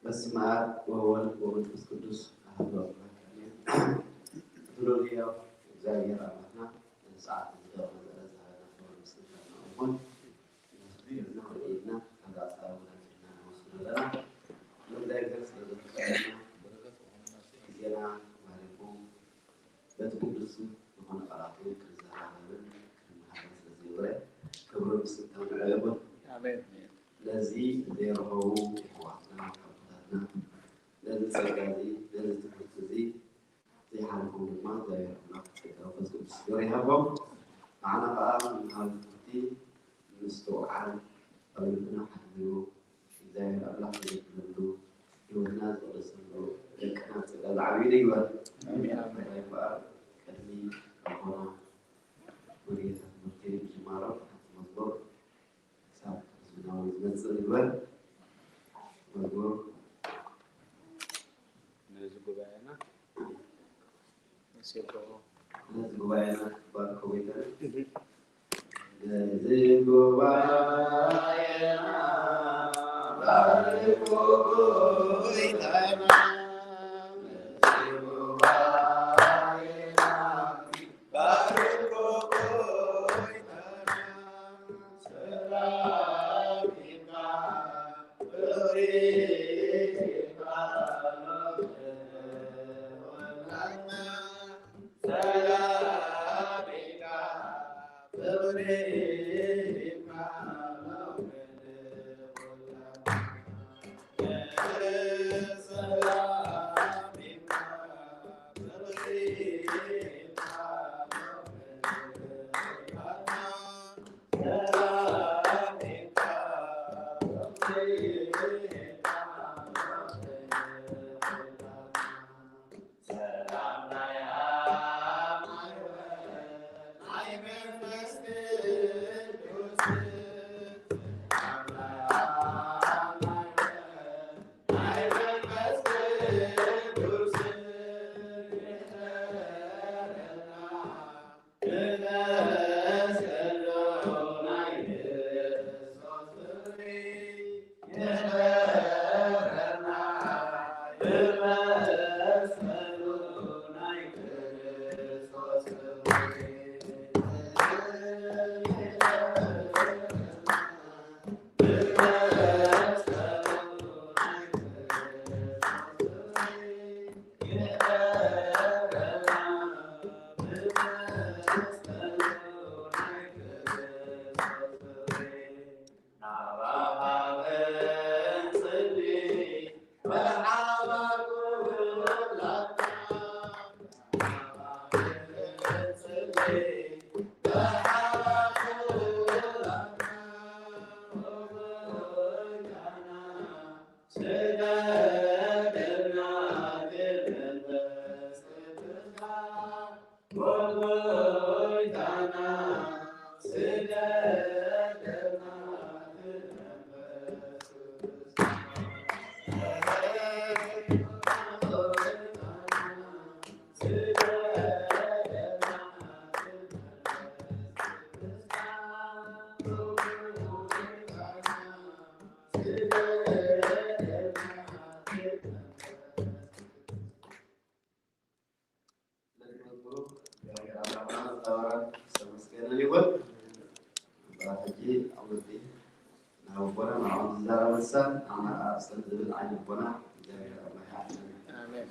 በስመ አብ ወወልድ ወመንፈስ ቅዱስ አሐዱ አምላክ አሜን። ብሩክ ሕያው እግዚአብሔር አምላክና ነዚ ሰዓት እዚ ደቂቕ መዘረ ዝሃበና ክብሪ ምስጋና ይኹን። ኢድና ወደ ኢድና ካብ ዛዕባ ወዳጅና ንወስድ ዘለና ንእግዚኣብሔር ስለ ዘፍቀደና ግዜና ባሪኹ በቲ ቅዱስ ዝኾነ ቃላቱ ክዘራረብን ክመሃርን ስለ ዝገበረ ክብሪ ምስጋና ንዕኡ ይኹን። ኣሜን። ነዚ ዘይረኸቡ የሕዋትና ሓቦታትና ነዚ ጸጋ እዚ ነዚ ትምህርቲ እዚ ዘይሓለፎም ድማ እግዚኣብሔር ኣምላኽ ጸጋ መንፈስ ቅዱስ ይግበር ይሃቦም። ንዓና ከኣ ንሃብ ትምህርቲ ምስትውዓል ኣብ ልብና ሓዲሩ እግዚኣብሔር ኣምላኽ ዘገልግለሉ ህይወትና ዝቕደሰሉ ደቅና ጸጋ ዝዓብዩሉ ይግበር። ኣሜን። እንታይ እምበኣር ቅድሚ ኣቦና መሪጌታ ትምህርቲ ምጅማሮም ሓንቲ መዝሙር ክሳብ ህዝብና እውን ዝመጽእ ንግበር። መዝሙር ነዚ ጉባኤና ነዚ ጉባኤና ባርኮ ጎይታ ነዚ ጉባኤና ባርኮ ጎይታና ነዚ ጉባኤና ባርኮ ጎይታና ሰላም ይብዛ ሕጂ ኣብ ወዲ ናብ ኣቦና ንዕኦም ዝዛረብ ልሳን ንዓና ከኣ ስለ ዝብል ዓይኒ ኣቦና እግዚኣብሔር ኣምላኽ ይሓልፈና። ኣሜን።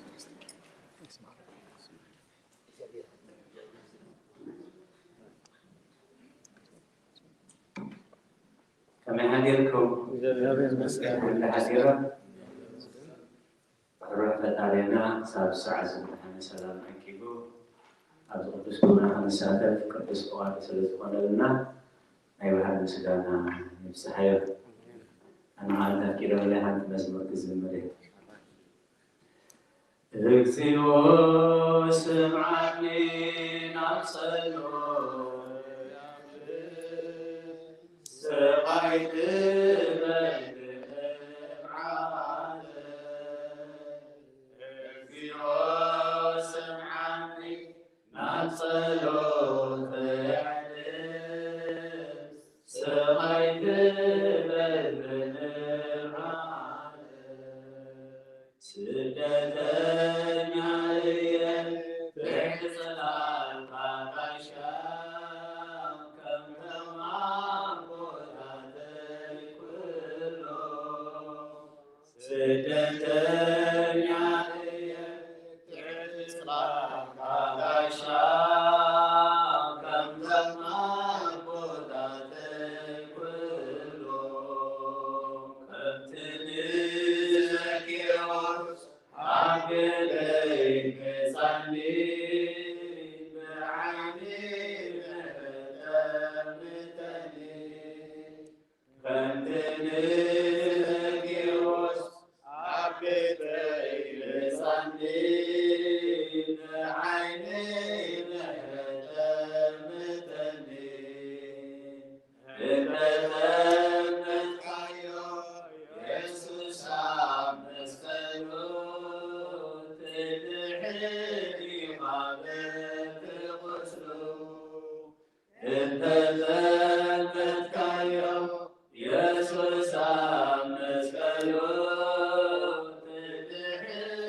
ከመይ ሓዲርኩም? እግዚኣብሔር ይመስገን። ከመይ ሓዲራ? ርሑቕ ፈጣሪና ክሳብ ሰዓት ዝብልሓኒ ሰላም ኣኪቡ ኣብዚ ቅዱስ ግብርና ክንሳተፍ ቅዱስ ፍቓዱ ስለ ዝኾነልና ናይ ብሓቂ ምስጋና ይብጽሓዮ። ኣነ ኸኣ እንታይ ኪዶ ብለይ ሓንቲ መዝሙር ክዝምር እየ። እግዚኦ ስምዓኒ ናብ ጸሎት ስቓይ ትበል ብንብዓት። እግዚኦ ስምዓኒ ናብ ጸሎት የዕልል ስቓይ ትበል ብንብዓት። ስደተኛ እየ፣ ትዕጽላካ ጋሻ፣ ከምቶም ኣቦታተይ ኩሉ፣ ከምቲ ንዘኪሮስ ኣብ ገለይ መጻኒ፣ ብዓይኒ ምሕረት ጠምተኒ። ከምቲ ንዘኪሮስ ኣብ ቤተይ መጻኒ፣ ብዓይኒ ምሕረት ጠምተኒ። እንተጠመትካዮ የሱስ ኣብ መስቀሉ፣ ትድሕን ኢኻ በቲ ቁስሉ። እንተጠመትካዮ የሱስ ኣብ መስቀሉ፣ ትድሕን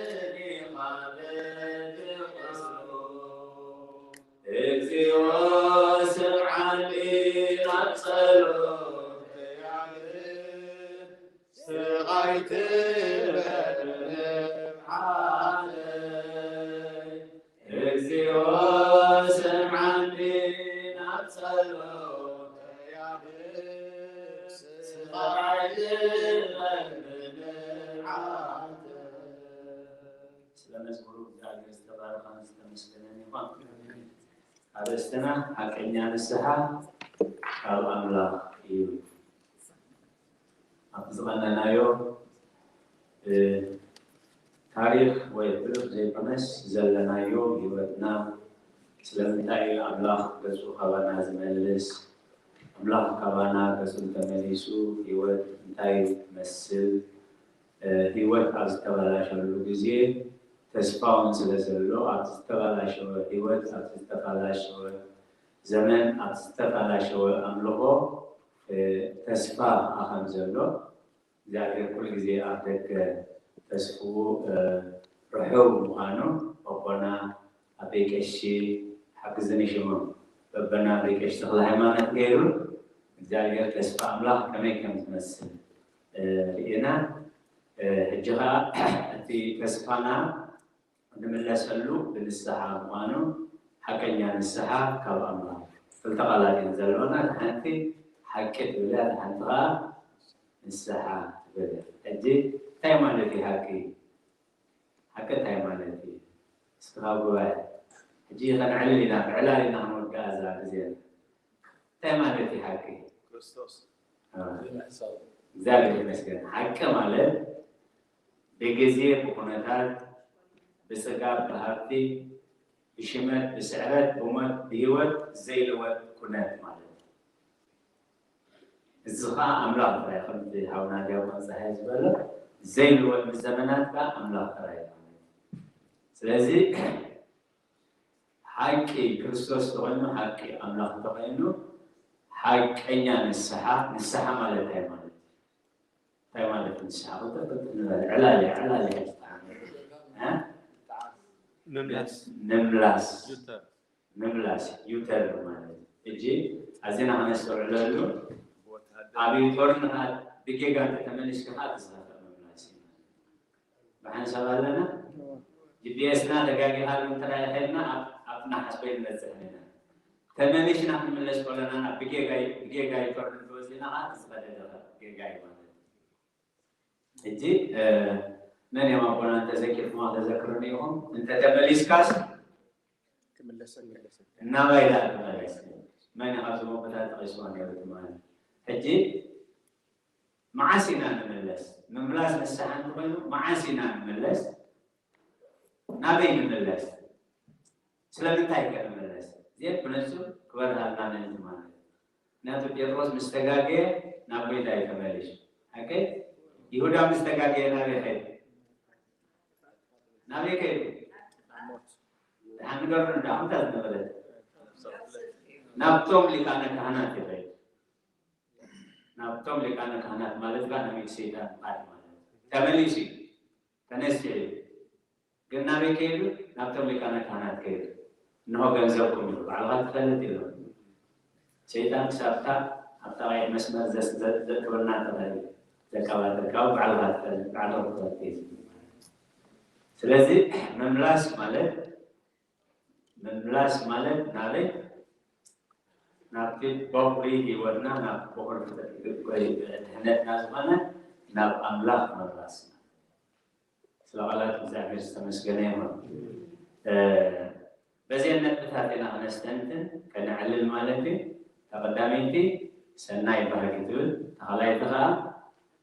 ኢኻ በቲ ቁስሉ። እግዚኦ ስምዓኒ ናብ ጸሎተይ ኣድህብ፣ ስቓይ ትበርድ ዓለይ። እግዚኦ ስምዓኒ ናብ ጸሎተይ ኣድህብ፣ ስቓይ ትበርድ ዓለይ። ስለ መዝሙሩ እግዚኣብሔር ዝተባረኸን ዝተመስገነን ይኹን። ኣርእስትና ሓቀኛ ንስሓ ካብ ኣምላኽ እዩ። ኣብቲ ዝቐነናዮ፣ እ፣ ታሪኽ ወይ ሕሉፍ ዘይኮነስ ዘለናዮ ህይወትና ስለምንታይ እዩ ኣምላኽ ገጹ ካባና ዝመልስ? ኣምላኽ ካባና ገጹ እንተመሊሱ ህይወት እንታይ ትመስል? እ፣ ህይወት ኣብ ዝተበላሸሉ ግዜ ተስፋ እውን ስለ ዘሎ፣ ኣብ ዝተበላሸወ ህይወት፣ ኣብ ዝተበላሸወ ዘመን፣ ኣብ ዝተበላሸወ ኣምልኾ፣ እ፣ ተስፋ ከም ዘሎ እግዚኣብሔር ኩሉ ግዜ ኣብ ደገ ተስፍኡ፣ እ፣ ርሑው ምዃኑ ኣቦና ኣበይ ቀሺ ሓግዝኒ ሽሞም በበና ኣበይ ቀሺ ተኽለ ሃይማኖት ገይሩ እግዚኣብሔር ተስፋ ኣምላኽ ከመይ ከም ዝመስል፣ እ፣ ርኢና። እ፣ ሕጂ ኸዓ እቲ ተስፋና እንምለሰሉ ብንስሓ ምዃኑ፣ ሓቀኛ ንስሓ ካብ ኣምላኽ። ክልተ ቃላት እየን ዘለዋና። እታ ሓንቲ ሓቂ ትብል እያ፣ እታ ሓንቲ ኸዓ ንስሓ ትብል እያ። ሕጂ እንታይ ማለት እዩ ሓቂ? ሓቂ እንታይ ማለት እዩ? እስኪ ካብ ጉባኤ ሕጂ ከነዕልል ኢና፣ ብዕላል ኢና ክንወድኣ እዛ ግዜና። እንታይ ማለት እዩ ሓቂ? ክርስቶስ ኣዎ። ብምሕሳብ። እግዚኣብሔር ይመስገን። ሓቂ ማለት ብግዜ፣ ብኩነታት፣ ብጽጋብ፣ ብሃብቲ፣ ብሽመት፣ ብስዕረት፣ ብሞት፣ ብህይወት ዘይልወጥ ኩነት ማለት እዩ። እዚ ኸዓ ኣምላኽ ጥራይ፣ ከምቲ ሓውና ዲያቆን ጸሃይ ዝበሎ፣ ዘይልወጥ ምስ ዘመናት ከኣ ኣምላኽ ጥራይ ማለት እዩ። ስለዚ ሓቂ ክርስቶስ ተኾይኑ፣ ሓቂ ኣምላኽ ተኾይኑ፣ ሓቀኛ ንስሓ፣ ንስሓ ማለት እንታይ ማለት እዩ? እንታይ ማለት ንስሓ? ክልተ ክልተ ንበል። ዕላል እያ፣ ዕላል እያ። እ? ምምላስ። ምምላስ። ዩተር። ምምላስ፣ ዩተር ማለት እዩ። ሕጂ ኣዚና ከነስተውዕለሉ፣ ኣብ ዩተርን ብጌጋ እንተተመሊስካ ከዓ ተዝካፈል ምምላስ እዩ። ብሓንሳብ ኣለና። ጂፒኤስና ተጋጊኻ ዶ እንተ ደኣ ከድና ኣብ፣ ኣብ ንሓስቦ ኣይንበጽሕን ኢና። ተመሊስና ክንምለስ ከለና ናብ ብጌጋ፣ ብጌጋ ይፈርድ እንተወጺእና ከዓ እቲ ዝቐደደ ጌጋ እዩ ማለት እዩ። ሕጂ፣ እ፣ መን እዮም ኣቦና እንተዘኪርኩማ ተዘክሩኒ ኢኹም? እንተ ተመሊስካስ ክምለሰን መለሰን። እናባይ ደኣ ክመለስ። መን እዩ ካብዞም ኣቦታት ጠቒስዋ ነይሩ ትማሊ? ሕጂ መዓስ ኢና ንምለስ? ምምላስ ንስሓ እንተኾይኑ መዓስ ኢና ንምለስ? ናበይ ንምለስ? ስለምንታይ ከ ንምለስ? እዚአን ብንጹር ክበርሃልና ምእንቲ ማለት እዩ። ምክንያቱ ጴጥሮስ ምስ ተጋገየ ናብ ጎይታ እዩ ተመሊሱ። ሓቀይ? ይሁዳ ምስ ተጋገየ ናበይ ከይዱ? ናበይ ከይዱ? ደሓን ንገሩኒ እንዳ፣ እንታይ ዝነበረ? ናብቶም ሊቃነ ካህናት ይኸይድ። ናብቶም ሊቃነ ካህናት ማለት ጋር ናብ ኢድ ሰይጣን ምኻድ ማለት እዩ። ተመሊሱ እዩ። ተነሲሑ እዩ። ግን ናበይ ከይዱ? ናብቶም ሊቃነ ካህናት ከይዱ። እንሆ ገንዘብኩም ኢሉ። ባዕልኻ ትፈልጥ ኢሉ። ሰይጣን ክሳብታ ኣብታ ቀይሕ መስመር ዘስ-፣ ዘ-፣ ዘእትወና ተባሂሉ። ዘካባተርካ ባዕልኻ ትፈልጥ ባዕልኻ ትፈልጥ እዩ። ስለዚ ምምላስ ማለት ምምላስ ማለት ናበይ ናብቲ በኹሪ ህይወትና ናብ በኹሪ ፍጥረት ወይ ድሕነትና ዝኾነ ናብ ኣምላኽ ምምላስ ስለ ቃላት እግዚኣብሔር ዝተመስገነ ይኹን። በዚአን ነጥብታት ኢና ክነስተንትን ከነዕልል ማለት እዩ። ተቐዳመይቲ ሰናይ ባህጊ ትብል፣ ተኻላይቲ ከዓ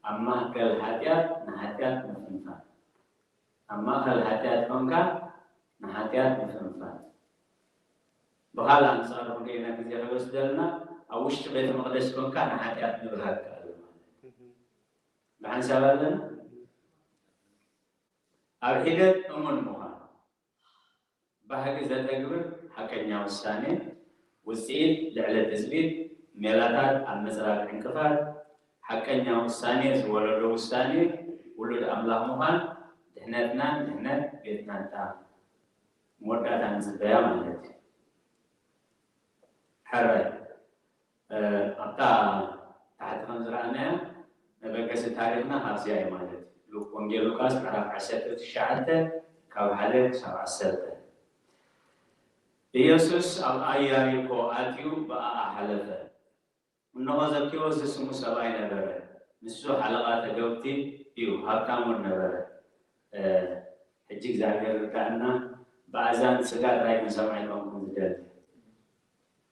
ኣብ ማእከል ሓጢኣት ንሓጢኣት ምፍንፋን። ኣብ ማእከል ሓጢኣት ኮንካ ንሓጢኣት ምፍንፋን። ብኻል ኣንጻሩ ክንደና ግዜ ከይወስደልና ኣብ ውሽጢ ቤተ መቕደስ ኮንካ ንሓጢኣት ምብራህ ይከኣል ማለት እዩ። ብሓንሳብ ኣለና ኣብ ሒደት እሙን ምዃን። ባህጊ ዘተግብር ሓቀኛ ውሳኔ፣ ውጽኢት ልዕሊ ትጽቢት፣ ሜላታት ኣብ ምጽራግ ዕንቅፋት፣ ሓቀኛ ውሳኔ ዝወለዶ ውሳኔ፣ ውሉድ ኣምላኽ ምዃን፣ ድሕነትናን ድሕነት ቤትናንታ መወዳእታ ንጽበያ ማለት እዩ። ሕራይ ኣብታ ታሕቲ ከም ዝረኣናያ መበገሲ ታሪኽና ካብዚኣ እዩ ማለት እዩ። ሉክ ወንጌል ሉቃስ ምዕራፍ ዓሰርተ ትሽዓተ ካብ ሓደ ክሳብ ዓሰርተ። ኢየሱስ ኣብ ኣያሪኮ ኣትዩ ብኣኣ ሓለፈ። እንሆ ዘኪዎስ ዝስሙ ሰብኣይ ነበረ። ንሱ ሓለቓ ተገውቲ እዩ፣ ሃብታም እውን ነበረ። ሕጂ እግዚኣብሔር ርዳእና ብኣዛን ስጋ ጥራይ ክንሰምዕ ኣይኮንኩም ዝደሊ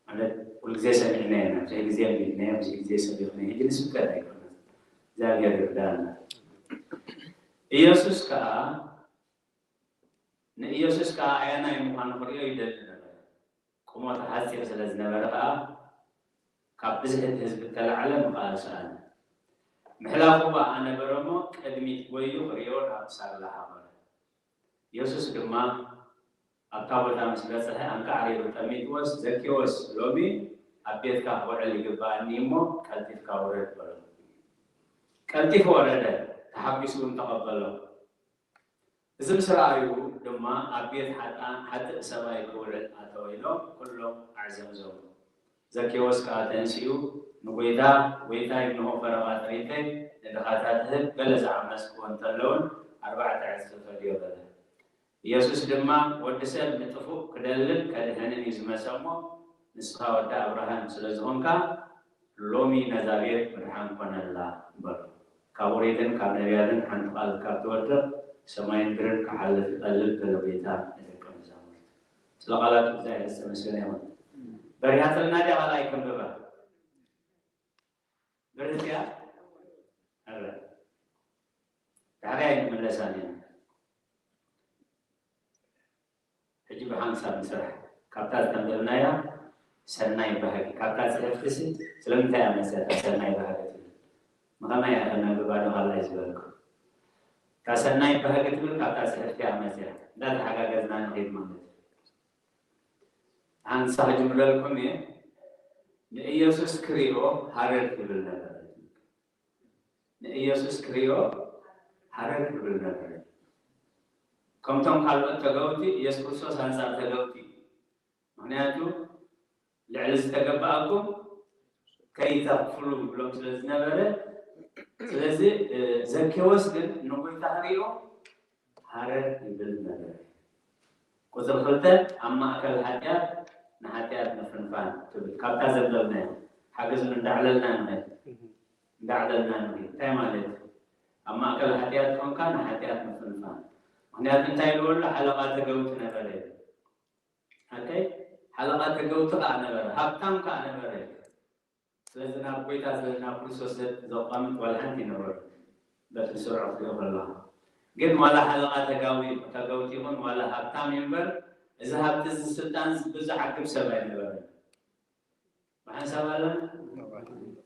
ማለት ኩሉ ግዜ ሰሚዕና ኢና ብዙሕ ግዜ ኣንቢብናዮ ብዙሕ ግዜ ሰቢኽና ሕጂ ንስብከት ኣይኮነን እግዚኣብሔር ይርዳእና ኢየሱስ ከዓ ንኢየሱስ ከዓ ኣያናይ ምዃኑ ክርእዮ ይደሊ ነበረ ቁመቱ ሓፂር ስለ ዝነበረ ከዓ ካብ ብዝሒ ህዝቢ እተላዕለ ምኽኣል ሰኣነ ምሕላፉ ከዓ ነበረ እሞ ቅድሚት ጎዩ ክርእዮ ናብ ሳላ ሃመረ የሱስ ድማ ኣብታ ቦታ ምስ በጽሐ ኣንቃዕሪሩ ጠሚትዎስ፣ ዘኬዎስ፣ ሎሚ ኣብ ቤትካ ክውዕል ይግብኣኒ እሞ ቀልጢፍካ ውረድ በሎ። ቀልጢፉ ወረደ፣ ተሓጒሱ እውን ተቐበሎ። እዚ ምስ ረኣዩ ድማ ኣብ ቤት ሓጥእ ሰብኣይ ክውዕል ኣተወ ኢሎም ኩሎም ኣዕዘምዘሙ። ዘኬዎስ ከኣ ተንሲኡ ንጎይታ፣ ጎይታይ፣ እንሆ ፈረቓ ጥሪተይ ንድኻታት ህብ፣ ገለ ዝዓመጽክዎ እንተለውን ኣርባዕተ ዕጽፊ እፈልዮ በለ። ኢየሱስ ድማ፣ ወዲ ሰብ ንጥፉእ ክደልን ከድሕንን እዩ ዝመጸ እሞ፣ ንስኻ ወዲ ኣብርሃም ስለ ዝኾንካ፣ ሎሚ ነዛ ቤት ብርሃን ኮነላ በሎ። ካብ ኦሪትን ካብ ነቢያትን ሓንቲ ቃል ካብ ትወድቕ፣ ሰማይን ምድርን ክሓልፍ ይቐልል በሎ ጌታ ንደቀ መዛሙርቱ። ስለ ቃላት እግዚኣብሔር ዝተመስገነ ይኹን። በሪሃትልና ድያ ካልኣይ ከንብባ? በሪህትያ? ኣረ ዳሕራይ ኣይንምለሳን ኢና። ሕጂ ብሓንሳብ ንስራሕ። ካብታ ዝተንበብናያ ሰናይ ባህጊ፣ ካብታ ጽሕፍቲ ሲ ስለምንታይ እያ መጽያ እታ ሰናይ ባህጊ ትብል? ንኸመይ እያ ከነንብባ ዶ ካልኣይ ዝበልኩ? እታ ሰናይ ባህጊ ትብል ካብታ ጽሕፍቲ እያ መጽያ። እንዳተሓጋገዝና ንኸይድ ማለት እዩ። ሓንሳ ክጅምረልኩም እየ። ንኢየሱስ ክሪኦ ሃረር ክብል ነበረ። ንኢየሱስ ክሪኦ ሃረር ክብል ነበረ። ከምቶም ካልኦት ተገውቲ ኢየሱስ ክርስቶስ ኣንጻር ተገውቲ እዩ። ምኽንያቱ ልዕሊ ዝተገበኣኩም ከይተኽፍሉ ይብሎም ስለ ዝነበረ፣ ስለዚ ዘኬዎስ ግን ንጎይታ ክሪኦ ሃረር ይብል ነበረ። ቁፅሪ ክልተ ኣብ ማእከል ሓጢኣት ንሓጢኣት ምፍንፋን ትብል ካብታ ዘንበብናዮ ሓገዝን እንዳዕለልና ንኸድ እንዳዕለልና ንኸድ እንታይ ማለት እዩ? ኣብ ማእከል ሓጢኣት ኮንካ ንሓጢኣት ምፍንፋን ምክንያቱ እንታይ ኢልዎ ኣሎ ሓለቓ ተገውቲ ነበረ ኣከይ ሓለቓ ተገውቲ ከዓ ነበረ ሃብታም ከዓ ነበረ ስለዚ ናብ ጎይታ ስለዚ ናብ ክርስቶስ ዘቋምጥ ዋላ ሓንቲ ይነበሩ በቲ ስርዖ ክትሪኦ ከለካ ግን ዋላ ሓለቓ ተጋዊ ተገውቲ ይኹን ዋላ ሃብታም እዩ እምበር እዚ ሃብቲ እዚ ስልጣን ብዙሕ ዓቅብ ሰብ ኣይነበረ ብሓንሳብ ኣለ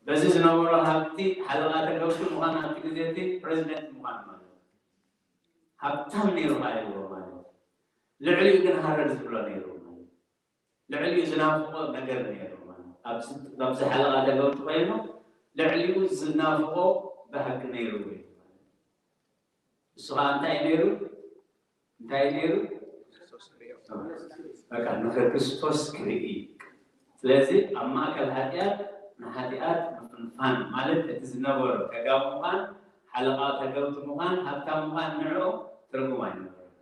በዚ ዝነበሮ ሃብቲ ሓለቓ ተገውቲ ምዃን ኣብቲ ግዜ እቲ ፕሬዚደንት ምዃን ማለት ሃብታም ነይሩ ከዓ ይብሎ ማለት ልዕሊኡ ግን ሃረር ዝብሎ ነይሩ ማለት ልዕሊኡ ዝናፍቖ ነገር ነይሩ ማለት ኣብዚ ሓለቓ ተገውቲ ኮይኑ ልዕሊኡ ዝናፍቖ ባህጊ ነይሩ እዩ እሱ ከዓ እንታይ ነይሩ እንታይ ነይሩ በቃ ንክርስቶስ ክርኢ ስለዚ ኣብ ማእከል ሓጢኣት ንሓጢኣት ምፍንፋን ማለት እቲ ዝነበሮ ተጋቢ ምዃን፣ ሓለቓ ተገብቲ ምዃን፣ ሃብታም ምዃን ንዕኡ ትርጉም ኣይነበሮን።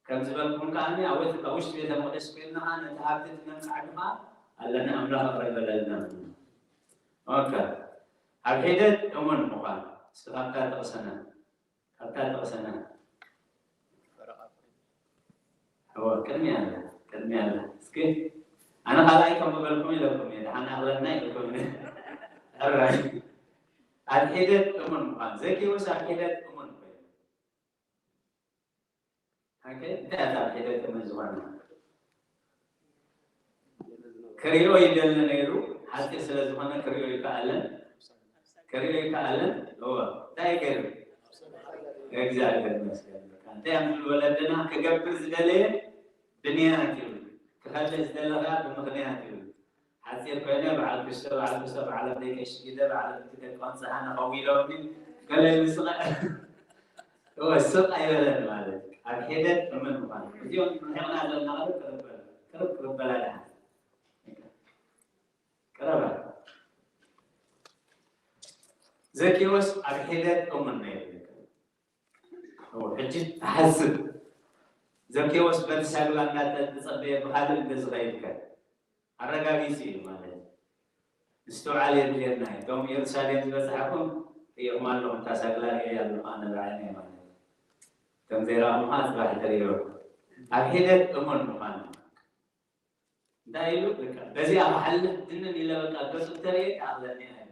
ከም ዝበልኩም ከዓኒ ኣብ ቤት-፣ ኣብ ውሽጢ ቤተ መቕደስ ኮይንና ከኣ ነቲ ሃብቲ እቲ መምጽዓቱ ከኣ ኣለና ኣምላኽ ይቕረ በለልና። ኦኬ። ኣብ ሒደት እሙን ምዃን። እስኪ ካብታ ጥቕስና፣ ካብታ ጥቕስና። እወ፣ ቅድሚ ኣላ፣ ቅድሚ ኣላ። እስኪ ኣነ ካልኣይ ከም ዝበልኩም ኢለኩም እየ፣ ደሓን ኣኽለና ኢልኩም እየ። ሕራይ። ኣብ ሒደት እሙን ምዃን። ዘኪዎስ ኣብ ሒደት እሙን ኮይኑ። ኦኬ፣ እንታይ እያ እታ ኣብ ሒደት እሙን ዝኾነ? ክሪኦ ይደሊ ነይሩ፣ ሓፂር ስለ ዝኾነ ክሪኦ ይከኣለን። ክሪኦ ይከኣለን። እወ፣ እንታይ ገይሩ? እግዚኣብሔር ይመስገን። እንታይ እዮም ዝብሉ ወለድና? ክገብር ዝደለየ ብንያት እዩ፣ ክኸልእ ዝደለኻ ብምኽንያት እዩ። ሓፂር ኮይነ በዓል ክሽተ፣ በዓል ክሽተ፣ በዓል ኣደይ ቀሺ ጊደ፣ በዓል ኣደይ ደቂ ኣንፅሃ ንኸው ኢሎምኒ፣ ገለ ይምስቐ። እወ፣ ስቕ ኣይበለን ማለት እዩ። ኣብ ሒደት እሙን ምዃን። እዚኦም ርሒቕና ዘለና ቐረብ ቅርብ በል። ቅርብ ቅርብ በል ኣለ። ቅረበ። ዘኬዎስ ኣብ ሒደት እሙን ነይሩ። እወ፣ ሕጂ ተሓስብ። ዘኬዎስ በቲ ሳግላ እናተጸበየ ብኻልእ እንተዝኸይድ ከ? ኣረጋጊጹ እዩ ማለት እዩ። ምስትውዓል የድልየና እዩ። እቶም ኢየሩሳሌም ዝበጻሕኩም ርእየኹም ኣለኹም፣ እታ ሳግላ ርእየ ኣለኹ ኣነ ብዓይነይ ማለት እዩ። እቶም ዘይረኣኹም ኸዓ ጽባሕ ትርእዩ። ኣብ ሒደት እሙን ምዃን። እንታይ ኢሉ? በቃ በዚኣ ክሓልፍ ድንን ኢለ በቃ ገጹ እንተርእየ ክኣኽለኒ ኣይብልን።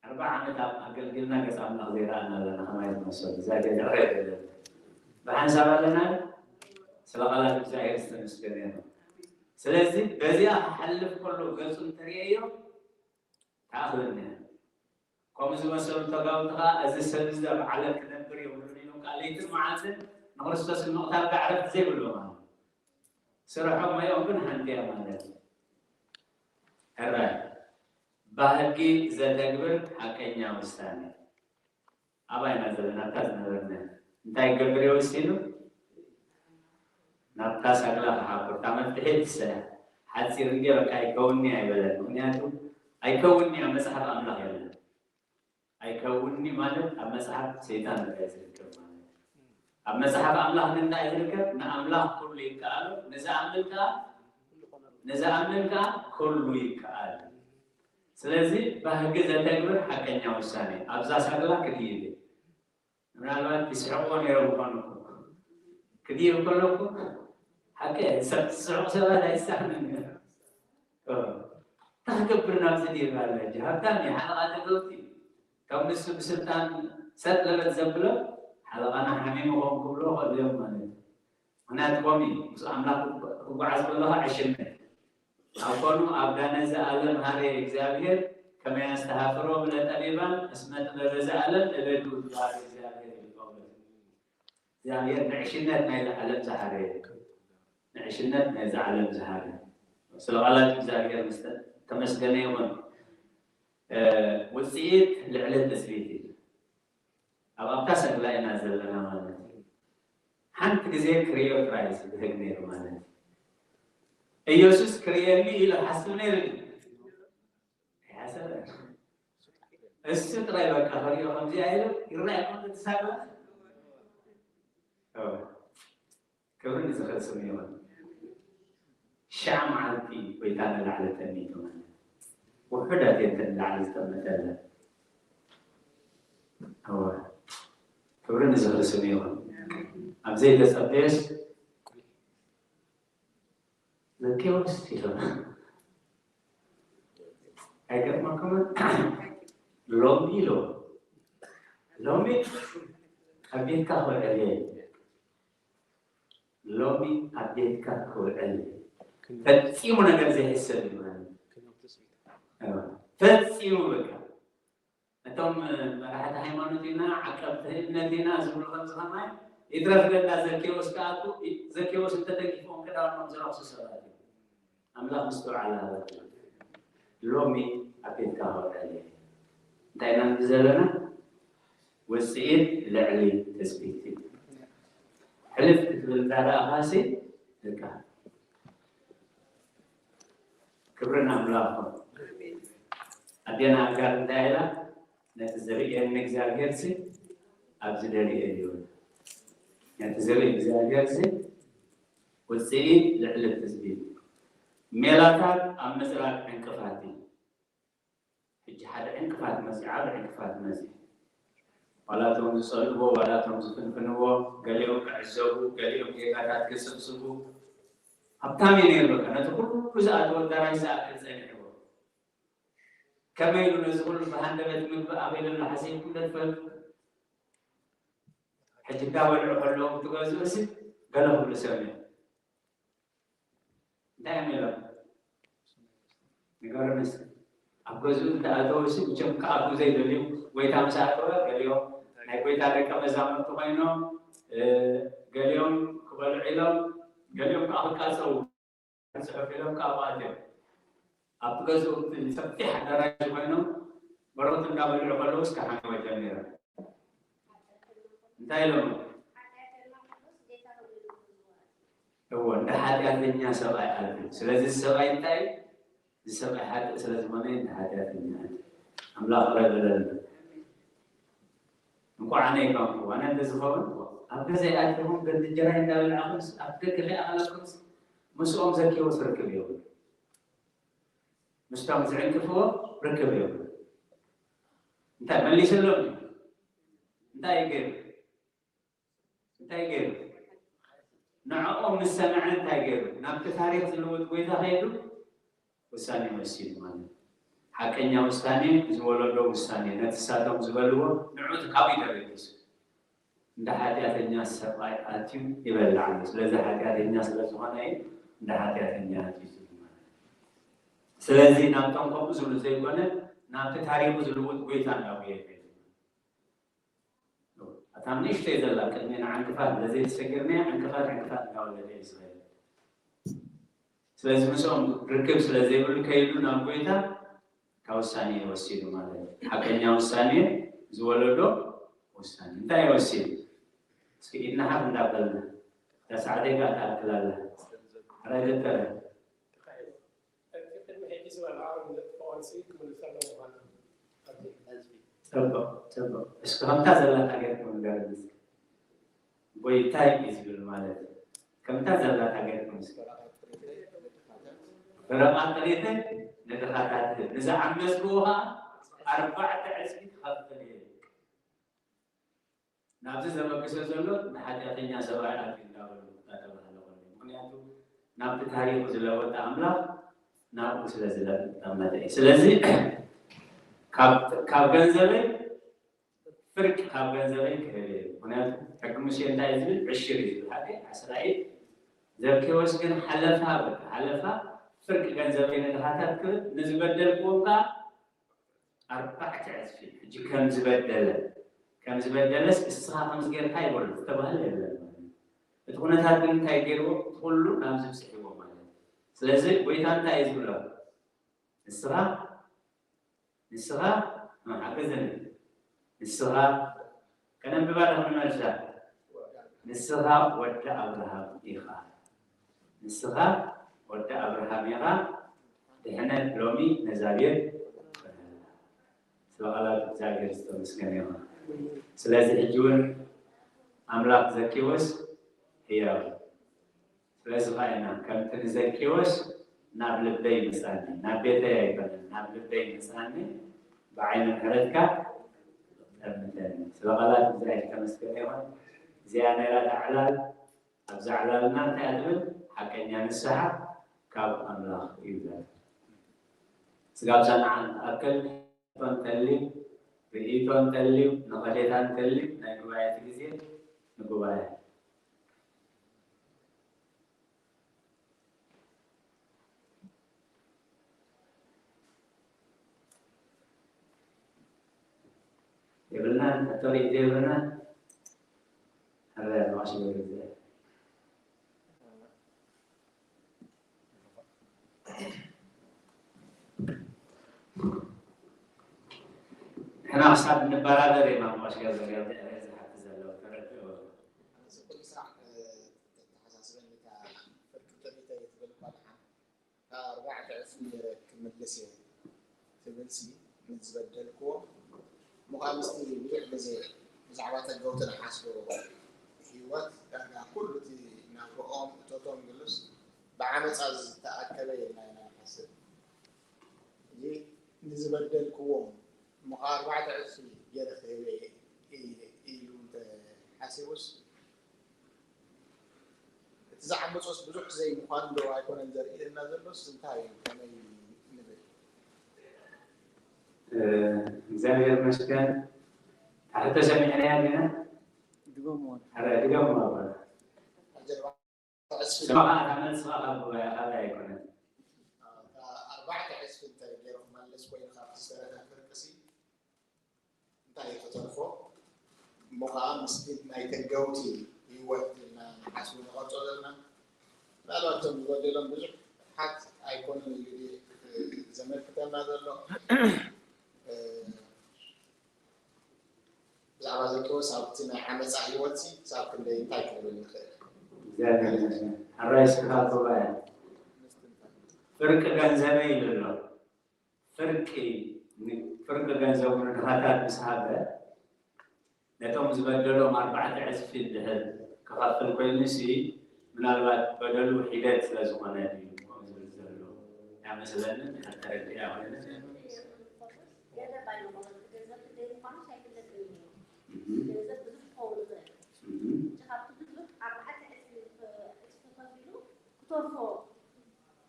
ኣርባዓ ዓመት ኣብ ኣገልግልና ገጽ ኣምላኽ ዘይረኣና ኣለና። ከማይ ዝመሰሉ እግዚኣብሔር ይቕረ ይበለልና። ብሓንሳብ ኣለና። ስለ ቃላት እግዚኣብሔር ዝተመስገነ ይኹን። ስለዚ በዚኣ ክሓልፍ ከሎ ገጹ እንተርእየዮ ትኣኽለኒ እያ። ከምኡ ዝመሰሉ ተጋውቲ ኸዓ እዚ ሰብ እዚ ኣብ ዓለም ክነብር የብሉን ኢሎም ከዓ ለይትን መዓልትን ንክርስቶስ ንምቕታል ከዓ ዕረፍቲ ዘይብሎም ማለት እዩ። ስርሖም ሞያኦም ግን ሓንቲ እያ ማለት እዩ። ሕራይ ባህጊ ዘተግብር ሓቀኛ ውሳኔ። ኣባይ ኢና ዘለና፣ ኣብታ ዝነበርና እንታይ ክገብር እየ ወሲኑ? ናብታ ሳግላ ክሓቁር፣ እታ መፍትሒ ትስዕር። ሓፂር እንድየ በቃ ኣይከውንኒ ኣይበለን። ምክንያቱ ኣይከውንኒ ኣብ መፅሓፍ ኣምላኽ የለን። ኣይከውንኒ ማለት ኣብ መፅሓፍ ሰይጣን ጥራይ ዝርከብ ማለት እዩ። ኣብ መፅሓፍ ኣምላኽ ግን እንታይ ዝርከብ? ንኣምላኽ ኩሉ ይከኣሎ፣ ንዝኣምን ከዓ፣ ንዝኣምን ከዓ ኩሉ ይከኣል። ስለዚ ባህጊ ዘተግብር ሓቀኛ ውሳኔ። ኣብዛ ሳግላ ክድይብ እየ። ምናልባት ይስሕቕዎ ነይሮም ይኾኑ እኮ። ክድይብ ከለኩ ሓቂ ሰብ፣ ዝስሕቑ ሰባት ኣይሳሕንን እዮም። ኦ፣ እንታይ ክገብር ናብዚ ድይብ ኣለ ሕጂ? ሃብታም እዩ፣ ሓለቓ ተገውቲ እዩ። ካብ ንሱ ብስልጣን ሰጥ ለበጥ ዘብሎ ሓለቓና ሓሚሙ ኾን ክብሎ ይኽእሉ እዮም ማለት እዩ። ምኽንያቱ ከምኡ እዩ። ምስ ኣምላኽ ክጓዓዝ ከለኻ ዕሽነት። ኣብ ኮኑ ኣብ ዳነ ዘኣለም ሃሬ እግዚኣብሔር ከመ ያስተሃፍሮ ብለ ጠቢባን እስመ ጥበበ ዘኣለም እበዱ ትበሃል እግዚኣብሔር እዩ ጳውሎስ። እግዚኣብሔር ንዕሽነት ናይዚ ዓለም ዝሃረየ፣ ንዕሽነት ናይዚ ዓለም ዝሃረየ። ስለ ቃላት እግዚኣብሔር ምስተ-፣ ተመስገነ ይኹን። እ፣ ውፅኢት ልዕሊ ትፅቢት እዩ። ኣብ ኣብታ ሰግላ ኢና ዘለና ማለት እዩ። ሓንቲ ግዜ ክርእዮ ጥራይ እዩ ዝብህግ ነይሩ ማለት እዩ። ኢየሱስ ክርእየኒ ኢሉ ሓስብ ነይሩ ድዩ? ኣይሓሰበን። እሱ ጥራይ በቃ ክርእዮ ከምዚኣ ኢሉ ይረኣየኩም እቲ ሳግላ? ኦ፣ ክብሪ ንዝኽእል ስሙ ይኹን። ሽዓ መዓልቲ ጎይታ ንላዕሊ ተሚቱ ማለት እዩ። ውሑዳት እየን እተን ንላዕሊ ዝጠመተ ኣለ። እወ። ክብሪ ንዝኽሪ ስሙ ይኹን። ኣብ ዘይተጸበየስ ዘኬዎስ ኢሎም። ኣይገርመኩምን? ሎሚ ኢሎም። ሎሚ ኣብ ቤትካ ክውዕል እየ። ሎሚ ኣብ ቤትካ ክውዕል እየ። ፈጺሙ ነገር ዘይሕሰብ እዩ ማለት እዩ። ፈጺሙ በቃ። እቶም መራሕቲ ሃይማኖት ኢና፣ ዓቀብቲ እምነት ኢና ዝብሉ ከምዚ ከማይ፣ ይትረፍ ደላ ዘኬዎስ ክኣቱ፣ ዘኬዎስ እንተተንኪፎም ክዳኖም ዝረኽሱ ሰባት እዮም። ኣምላኽ ምስትውዓል ሃበና። ሎሚ ኣብ ቤትካ ክውዕል እየ። እንታይ ኢና ንብል ዘለና? ውጽኢት ልዕሊ ትጽቢት እዩ። ሕልፍ ክትብል እንዳ ረኣኻሲ፣ በቃ። ክብርን ኣምላኽ። ኣዴና ኣጋር እንታይ ኢላ? ነቲ ዝርእየኒ እግዚኣብሔር ሲ ኣብ ዝደልዮ እዩ። ነቲ ዝርኢ እግዚኣብሔር ሲ ውፅኢ ልዕሊ ትፅቢት። ሜላታት ኣብ ምፅራግ ዕንቅፋት እዩ። ሕጂ ሓደ ዕንቅፋት መፂ ዓብ ዕንቅፋት መፂ ዋላቶም ዝፀልእዎ ዋላቶም ዝፍንፍንዎ፣ ገሊኦም ክዕዘቡ፣ ገሊኦም ጌጋታት ክስብስቡ። ሃብታም እዩ ነይሩ በቃ ነቲ ኩሉ ዝኣተወ ኣዳራሽ ዝኣክል ፀኒሕዎ። ከመይ ኢሉ ነዚ ኩሉ ብሃንደበት ምግቢ ኣበይ ዘሎ ሓሲብኩም ዶ ትፈልጡ? ሕጂ እንዳበልዑ ከለዉ ትገዝኡ ሲ ገለ ክብሉ ሰሚዑ። እንታይ እዮም ኢሎም? ንገሩንስ። ኣብ ገዝኡ እንዳኣተወ ሲ ምቸም ክኣትዉ ዘይደልዩ ጎይታ ምስ ኣተወ ገሊኦም ናይ ጎይታ ደቀ መዛሙርቲ ኮይኖም፣ ገሊኦም ክበልዑ ኢሎም፣ ገሊኦም ከዓ ክቃፀዉ። ጽሑፍ ኢሎም ካብኡ ኣትዮም። ኣብቲ ገዝኡ እቲ ሰፊሕ ኣዳራሽ ኮይኖም በረኸት እንዳበልዑ ከለዉ እስከ ሓሚወ ጀሚሮም። እንታይ ኢሎም? እዎ እንደ ሓጢኣተኛ ሰብኣይ ኣትዩ። ስለዚ እዚ ሰብኣይ እንታይ እዚ ሰብኣይ ሓጢእ ስለ ዝኾነ እንደ ሓጢኣተኛ ኣትዩ። ኣምላኽ ይቕረ በለልና። እንቋዕ ኣነ ይኮንኩ ኣነ እንተዝኸውን ኣብ ገዛ ይኣትኹም ገንዲ እንጀራ እንዳበልዓኹም ኣብ ደገ ከይኣኸለኩም ምስኦም ዘኪዎስ ርክብ የብሉ። ምስቶም ዝዕንቅፍዎ ርክብ የብሉ። እንታይ መሊስሎም? እንታይ ገይሩ? እንታይ ገይሩ? ንዕኦም ምስ ሰምዐ እንታይ ገይሩ? ናብቲ ታሪኽ ዝልውጥ ጎይታ ከይዱ ውሳኔ ወሲኑ ማለት እዩ። ሓቀኛ ውሳኔ ዝወለዶ ውሳኔ ነቲ ሳቶም ዝበልዎ ንዑ እቲ ካብኡ ተበጊሱ እንደ ሓጢኣተኛ ሰብኣይ ኣትዩ ይበልዕ ኣሎ። ስለዚ ሓጢኣተኛ ስለ ዝኾነ እዩ እንደ ሓጢኣተኛ ኣትዩ ዝብል ማለት እዩ። ስለዚ ናብቶም ከምኡ ዝብሉ ዘይኮነ ናብቲ ታሪኹ ዝልውጥ ጎይታ እንዳጉየ ይኸይድ። እታ ንእሽተይ ዘላ ቅድሜና ዕንቅፋት ስለዘይተሰጊርናያ ዕንቅፋት ዕንቅፋት እንዳወለደ እዩ ዝኸይድ። ስለዚ ምስኦም ርክብ ስለዘይብሉ ከይዱ ናብ ጎይታ ካብ ውሳኔ ወሲኑ ማለት እዩ። ሓቀኛ ውሳኔ ዝወለዶ ውሳኔ እንታይ ወሲኑ? እስኪ ኢድና ሓፍ እንዳበልና እታ ሰዓተይ ከዓ ትኣክል ኣላ። ሕራይ ደተረ እቲ ቅድሚ ሕጂ ዝበልዓ እውን ንጥፈኦንሲ ክምልሰሎም ምዃኑ ኣብዚ ጽቡቕ ጽቡቕ። እስኪ ከምታ ዘላታ ጌርኩም ንገርኒ እስኪ። ጎይታይ እዩ ዝብል ማለት እዩ። ከምታ ዘላታ ጌርኩም እስኪ። ብረቓ ጥሪትን ንድኻታትን ንዝዓመጽክዎ ኸዓ ኣርባዕተ ዕጽፊ ክኸፍል እየ። ናብዚ ዘበግሶ ዘሎ ንሓጢኣተኛ ሰብኣይ ኣትዩ እንዳበሉ እንዳተባህለ ከሎ ምክንያቱ ናብቲ ታሪኹ ዝለወጠ ኣምላኽ ናብኡ ስለ ዝለመጠ እዩ። ስለዚ ካብ ገንዘበይ ፍርቂ ካብ ገንዘበይ ክህብ እየ። ምክንያቱ ሕጊ ሙሴ እንታይ እዩ ዝብል? ዕሽር እዩ ዝብል። ሓደ ዓስራይ ዘብኬዎስ ግን ሓለፋ በቃ ሓለፋ ፍርቂ ገንዘበይ ንድኻታት ክህብ ንዝበደልክዎም ከዓ ኣርባዕተ ዕፅፊ ሕጂ ከም ዝበደለ ከም ዝበደለስ እስኻ ከምዚ ጌርካ ይበሉ ዝተባህለ የለን ማለት እዩ። እቲ ኩነታት ግን እንታይ ገይርዎ እቲ ኩሉ ናብዚ ብፅሕዎ ማለት እዩ። ስለዚ ጎይታ እንታይ እዩ ዝብሎ? ንስኻ ንስኻ ሓገዘኒ ንስኻ ከነንብባ ዶ ክንመልሳ ንስኻ ወዲ ኣብርሃም ኢኻ። ንስኻ ወዲ ኣብርሃም ኢኻ። ድሕነት ሎሚ ነዛ ቤት ስለ ቃላት እግዚኣብሔር ዝተመስገነ ይኹን። ስለዚ ሕጂ እውን ኣምላኽ ዘኪዎስ ህያው እዩ። ስለዚ ኸዓ ኢና ከምቲ ንዘኪዎስ ናብ ልበይ ምጻኒ ናብ ቤተይ ኣይኮነን ናብ ልበይ ምጻኒ ብዓይኒ ምሕረትካ ጠምተኒ። ስለ ቃላት እግዚኣብሔር ዝተመስገነ ይኹን። እዚኣ ነይራ እታ ዕላል። ኣብዛ ዕላልና እንታይ እያ ትብል? ሓቀኛ ንስሓ ካብ ኣምላኽ እዩ ይብል። ስጋብ ሰንዓ ንኣክል እንተልዩ ርእይቶ እንተልዩ ነቐፌታ እንተልዩ ናይ ጉባኤ እቲ ግዜ ንጉባኤ የብልናን ሕቶ ርእይቶ የብልናን። ሕረ ማሽ ገብርዘ ንሕና ክሳብ ንበራበር ኢና ማሽ ገብርዘ ዝሓት ዘለዉ ተረድኦ። እዚ ኩሉ ስራሕ ተተሓሳስበኒ እታ ፍርቂ ጥሪተይ ትብል እኳ ደሓን እታ ኣርባዕተ ዕፅፊ ክምልስ እየ ትብል ሲ ንዝበደልክዎ ምዃን ምስቲ ብዙሕ ግዜ ብዛዕባ ተገውቲ ንሓስቦ ህይወት ዳርጋ ኩሉ እቲ ናብርኦም እቶቶም ግሉስ ብዓመፃ ዝተኣከበ ኢልና ኢና ንሓስብ። እዚ ንዝበደልክዎም እሞ ከዓ ኣርባዕተ ዕፅፊ ገይረ ክህበ እየ ኢሉ እንተሓሲቡስ እቲ ዝዓመፆስ ብዙሕ ዘይምዃኑ ዶ ኣይኮነን ዘርእየና ዘሎስ እንታይ እዩ? ከመይ ንብል? እግዚኣብሔር ይመስገን። ታሕተ ሰሚዕናያ ዲና? ድገምዎ። ኧረ ድገምዋ በል። ኣጀርባ ዕፅፊ ስማኻ እታ መልስኻ ካብ ጉባኤ ካልእ ኣይኮነን። ኣርባዕተ ዕፅፊ እንተ ገይሩ ክመልስ ኮይኑ ካብቲ ዝተረፈ ፍርቅሲ እንታይ እዩ ክተርፎ? እሞ ከዓ ምስቲ ናይ ተገውቲ ህይወት ኢልና ንሓስቡ ንቐርፆ ዘለና ምናልባት እቶም ዝበደሎም ብዙሓት ኣይኮኑን እዩ ዘመልክተና ዘሎ። ብዛዕባ ዘኪዎስ ኣብቲ ናይ ዓመፃ ህይወት ክሳብ ክንደይ እንታይ ክንብል ንኽእል? እግዚኣብሔር ይመስገን። ሕራይ ስብሐት ጉባኤ። ፍርቂ ገንዘበይ ኢሉ ኣሎ። ፍርቂ ፍርቂ ገንዘቡ ንድኻታት ምስ ሃበ ነቶም ዝበደሎም ኣርባዕተ ዕፅፊ እንድሕር ክኸፍል ኮይኑሲ ምናልባት በደሉ ሒደት ስለ ዝኾነ ድዩ ከምኡ ዝብል ዘሎ ኣይመስለንን። እንድሕር ተረዲኣ ኮይነ ገለ ባይኖ ማለት ገንዘብ ክንደይ ምዃኑ ኣይፍለጥን እዩ። ገንዘብ ብዙሕ ክኸውን ይኽእል። ካብቲ ብዙሕ ኣርባዕተ ዕፅፊ ዕፅፊ ከፊሉ ክተርፎ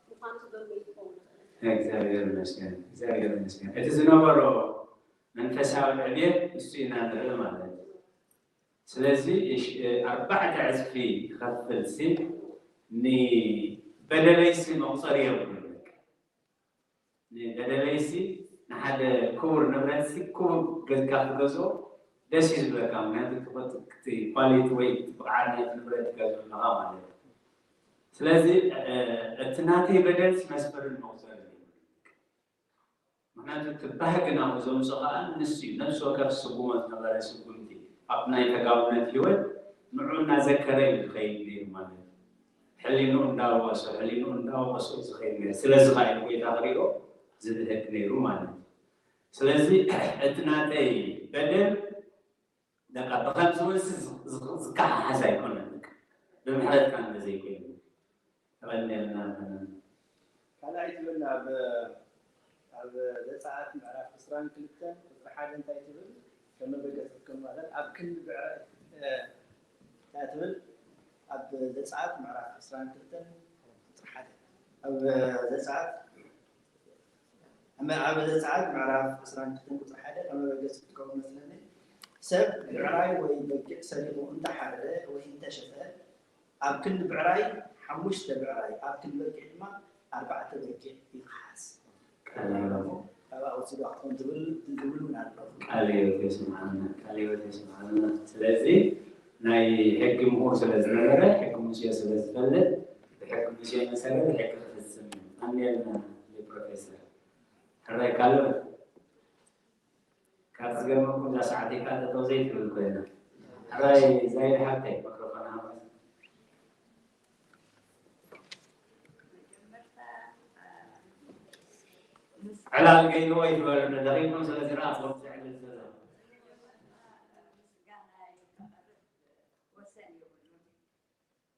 ምዃኑ ዝገመ ይኸውን ይኽእል። እግዚኣብሔር ይመስገን፣ እግዚኣብሔር ይመስገን። እቲ ዝነበሮ መንፈሳዊ ዕብየት እሱ ኢና ንርኢ ማለት እዩ። ስለዚ እሽ- ኣርባዕተ ዕፅፊ ክኸፍል ሲ ንበደለይሲ መቁፀሪ የብሉን። ንበደለይሲ ንሓደ ክቡር ንብረትሲ ክቡር ገዝካ ክትገዝኦ ደስ እዩ ዝብለካ። ምክንያቱ እቲ ኳሊቲ ወይ እቲ ብቕዓት ናይቲ ንብረት ትገዝኦ ኣለኻ ማለት እዩ። ስለዚ እቲ ናተይ በደልሲ መስፈርን መቑፀርን እዩ። ምክንያቱ እቲ ባህጊ ናብኡ ዘምፅኦ ከዓ ንሱ እዩ። ነፍሲ ወከፍ ዝስጉሞ ዝነበረ ስጉምቲ ኣብቲ ናይ ተጋውነት ህይወት ንዑ እናዘከረ እዩ ዝኸይድ ነይሩ ማለት እዩ። ሕሊንኡ እንዳወቀሶ ሕሊንኡ እንዳወቀሶ እዩ ዝኸይድ ነይሩ። ስለዚ ከዓ እዩ ጎይታ ክሪኦ ዝብህግ ነይሩ ማለት እዩ። ስለዚ እቲ ናተይ በደል በቃ ብከምዚ ወዚ ዝከሓሓዝ ኣይኮነን። ብምሕረትካ እንተዘይኮይኑ ተቐንየልና። ካልኣይ ትብል ኣብ ኣብ ዘፀኣት ምዕራፍ ዕስራን ክልተን ቁፅሪ ሓደ እንታይ ትብል? ከመበገሰትኩም ማለት ኣብ ክንዲ ብዕራይ እንታይ ትብል? ኣብ ዘፀኣት ምዕራፍ ዕስራን ክልተን ቁፅሪ ሓደ ኣብ ዘፀኣት ኣብ ዘፀኣት ምዕራፍ ዕስራን ክልተን ቁፅሪ ሓደ ከመበገስ ክትከውን መስለኒ ሰብ ብዕራይ ወይ በጊዕ ሰሪቑ እንተሓረደ ወይ እንተሸጠ ኣብ ክንዲ ብዕራይ ሓሙሽተ ብዕራይ ኣብ ክንዲ በጊዕ ድማ ኣርባዕተ በጊዕ ይኸሓስ። ካብኣ ወሲዱ ኣኽትም ዝብል እውን ኣሎ። ቃለ ህይወት የስምዓልና፣ ቃለ ህይወት የስምዓልና። ስለዚ ናይ ሕጊ ምሁር ስለ ዝነበረ ሕጊ ሙሴ ስለ ዝፈልጥ ብሕጊ ሙሴ መሰረት ሕጊ ክፍፅም እዩ። ኣሜን ፕሮፌሰር። ሕራይ ካልእ ካብ ዝገርመኩም እዛ ሰዓት ኢካ ጠጠው ዘይትብል ኮይና። ሕራይ ዛይድ ሓብተይ ማክሮፎን ሃባ። ዕላል ገይርዎ ይበሉ ደቂቆም ስለ ዝረኣኹም ዘዕልል ዘሎ።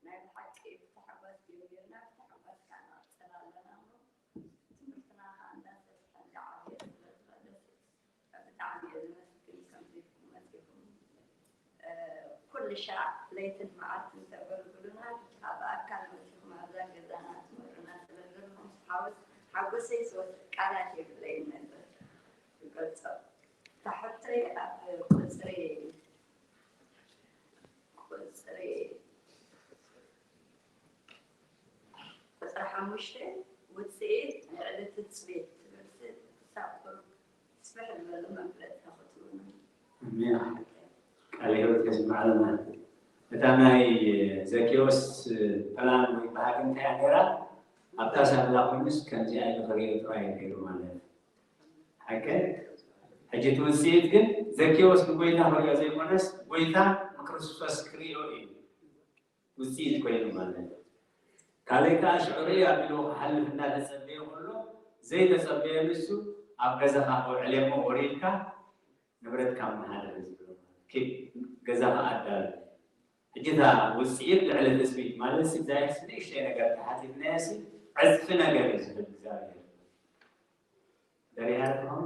ናይ ብሓቂ ብታሕጓስ ጀሚርና ብታሕጓስ ከዓ ንቕፅል ኣለና እሞ ትምህርትና ከዓ እንዳሰፍሐ እንዳዓበየ ስለ ዝኸደ ብጣዕሚ እየ ዘመስግን ከምዚ ኢልኩም መፂኹም ኩሉ ሻዕ ለይትን መዓልትን ተገልግሉና ብኣካል መፂኹም ኣብዛ ገዛና ትምህሩና ስለ ዘለኹም ሓወስ ሓጎሰይ ዝወፅእ ቃላት የብለይን ነበር ክገልፆ እታ ሕቶይ ኣብ ቁፅሪ ቁፅሪ ቁፅሪ ሓሙሽተ ውፅኢት ልዕሊ ትፅቢት ትብል ክሳብ ቁሩብ ስፍሕ ዝበለ መግለፂ ክትህቡና። ኣሜን። ቃለ ህይወት የስምዓልና። እታ ናይ ዘኪዎስ ፕላን ወይ ባህጊ እንታይ እያ ነይራ? ኣብታ ሳላ ኮይኑስ ከምዚኣ ኢሉ ክሪኦ ጥራይ እዩ ነይሩ ማለት እዩ። ሓቂ ሕጂ እቲ ውፅኢት ግን ዘኪዎስ ንጎይታ ክሪኦ ዘይኮነስ ጎይታ ንክርስቶስ ክሪኦ እዩ ውፅኢት ኮይኑ ማለት እዩ። ካልእ ከዓ ሽዑ ርእዩ ኣቢልዎ ክሓልፍ እንዳተፀበየ ከሎ ዘይተጸበየ ንሱ ኣብ ገዛኻ ክውዕል እሞ ወሪድካ ንብረትካ ኣመሓድር እዩ ዝብሎ። ኪድ ገዛኻ ኣዳሉ። ሕጂ እታ ውጽኢት ልዕሊ ትጽቢት ማለት ሲ እግዚኣብሔር ሲ ንእሽተይ ነገር ተሓቲትናዮ ሲ ዕጽፊ ነገር እዩ ዝብል እግዚኣብሔር። ደሪሃ ትኾን?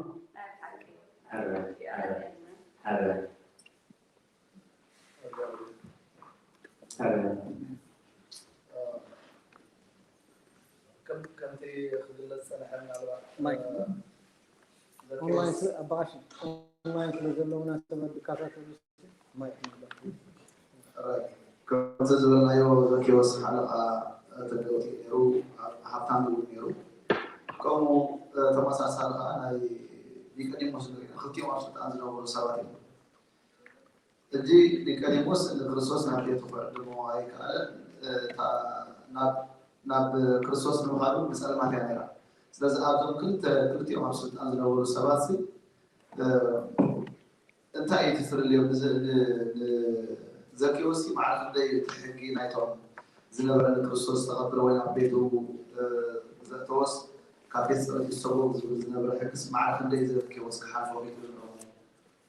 ኣረ፣ ኣረ፣ ኣረ፣ ኣረ። ከምቲ ክግለጽ ጸንሐ ምናልባት ማይክ። ኦንላይን ስለ ኣባሽ ኦንላይን ስለ ዘለውና ሰባት ዝከታተሉ ማይክ ንግበር። ከምዚ ዝበልናዮ ዘኬዎስ ሓለቓ ተገውቲ ነይሩ፣ ሃብታም እውን ነይሩ። ከምኡ ተመሳሳሊ ከዓ ናይ ኒቆዲሞስ ንሪኦ፣ ክልቲኦም ኣብ ስልጣን ዝነበሩ ሰባት እዮም። ሕጂ ኒቆዲሞስ ንክርስቶስ ናብ ቤቱ ክዕድሞ ኣይከኣለን። እታ ናብ ናብ ክርስቶስ ንምኻዱ ብፀለማት እያ ነይራ። ስለዚ ኣብዞም ክልተ ክልቲኦም ኣብ ስልጣን ዝነበሩ ሰባት ሲ እንታይ እዩ እቲ ፍልልዮም? ንዘኪዎስ ማዕረ ክንደይ እቲ ሕጊ ናይቶም ዝነበረ ንክርስቶስ ዝተቐበለ ወይ ናብ ቤቱ ዘእተወስ ካብ ቤት ፅረት ይሰጎም ዝብል ዝነበረ ሕግስ ማዕረ ክንደይ ዘኪዎስ ክሓልፎ ኪትብል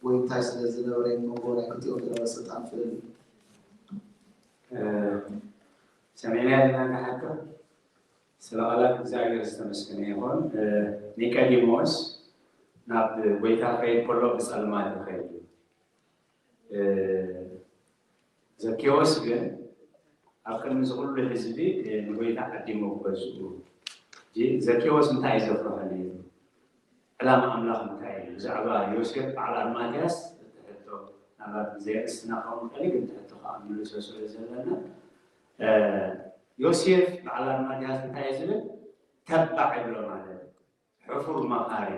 ወይ እንታይ ስለ ዝነበረ መንጎ ናይ ክልቲኦም ዝነበረ ስልጣን ፍልልይ? ሰሚዕና ኣለና ንሓቶ ስለ ቃላት እግዚኣብሔር ዝተመስገነ ይኹን። ኒቀዲሞስ ናብ ጎይታ ክኸይድ ከሎ ብጸልማት ይኸይድ እዩ። ዘኬዎስ ግን ኣብ ቅድሚ ዝኩሉ ህዝቢ ንጎይታ ዓዲሞ ክገዝኡ። ዘኬዎስ እንታይ እዩ ዘፍርሖ ነይሩ? ዕላማ ኣምላኽ እንታይ እዩ? ብዛዕባ ዮሴፍ በዓል ኣርማትያስ ትሕቶ ናባት ብዘየርእስትና ክኸውን ይኽእል ግን ትሕቶ ከዓ ምልሶ ስለ ዘለና ዮሴፍ በዓል ኣርማትያስ እንታይ እዩ ዝብል? ተባዕ ይብሎ ማለት እዩ። ሕፉር መኻሪ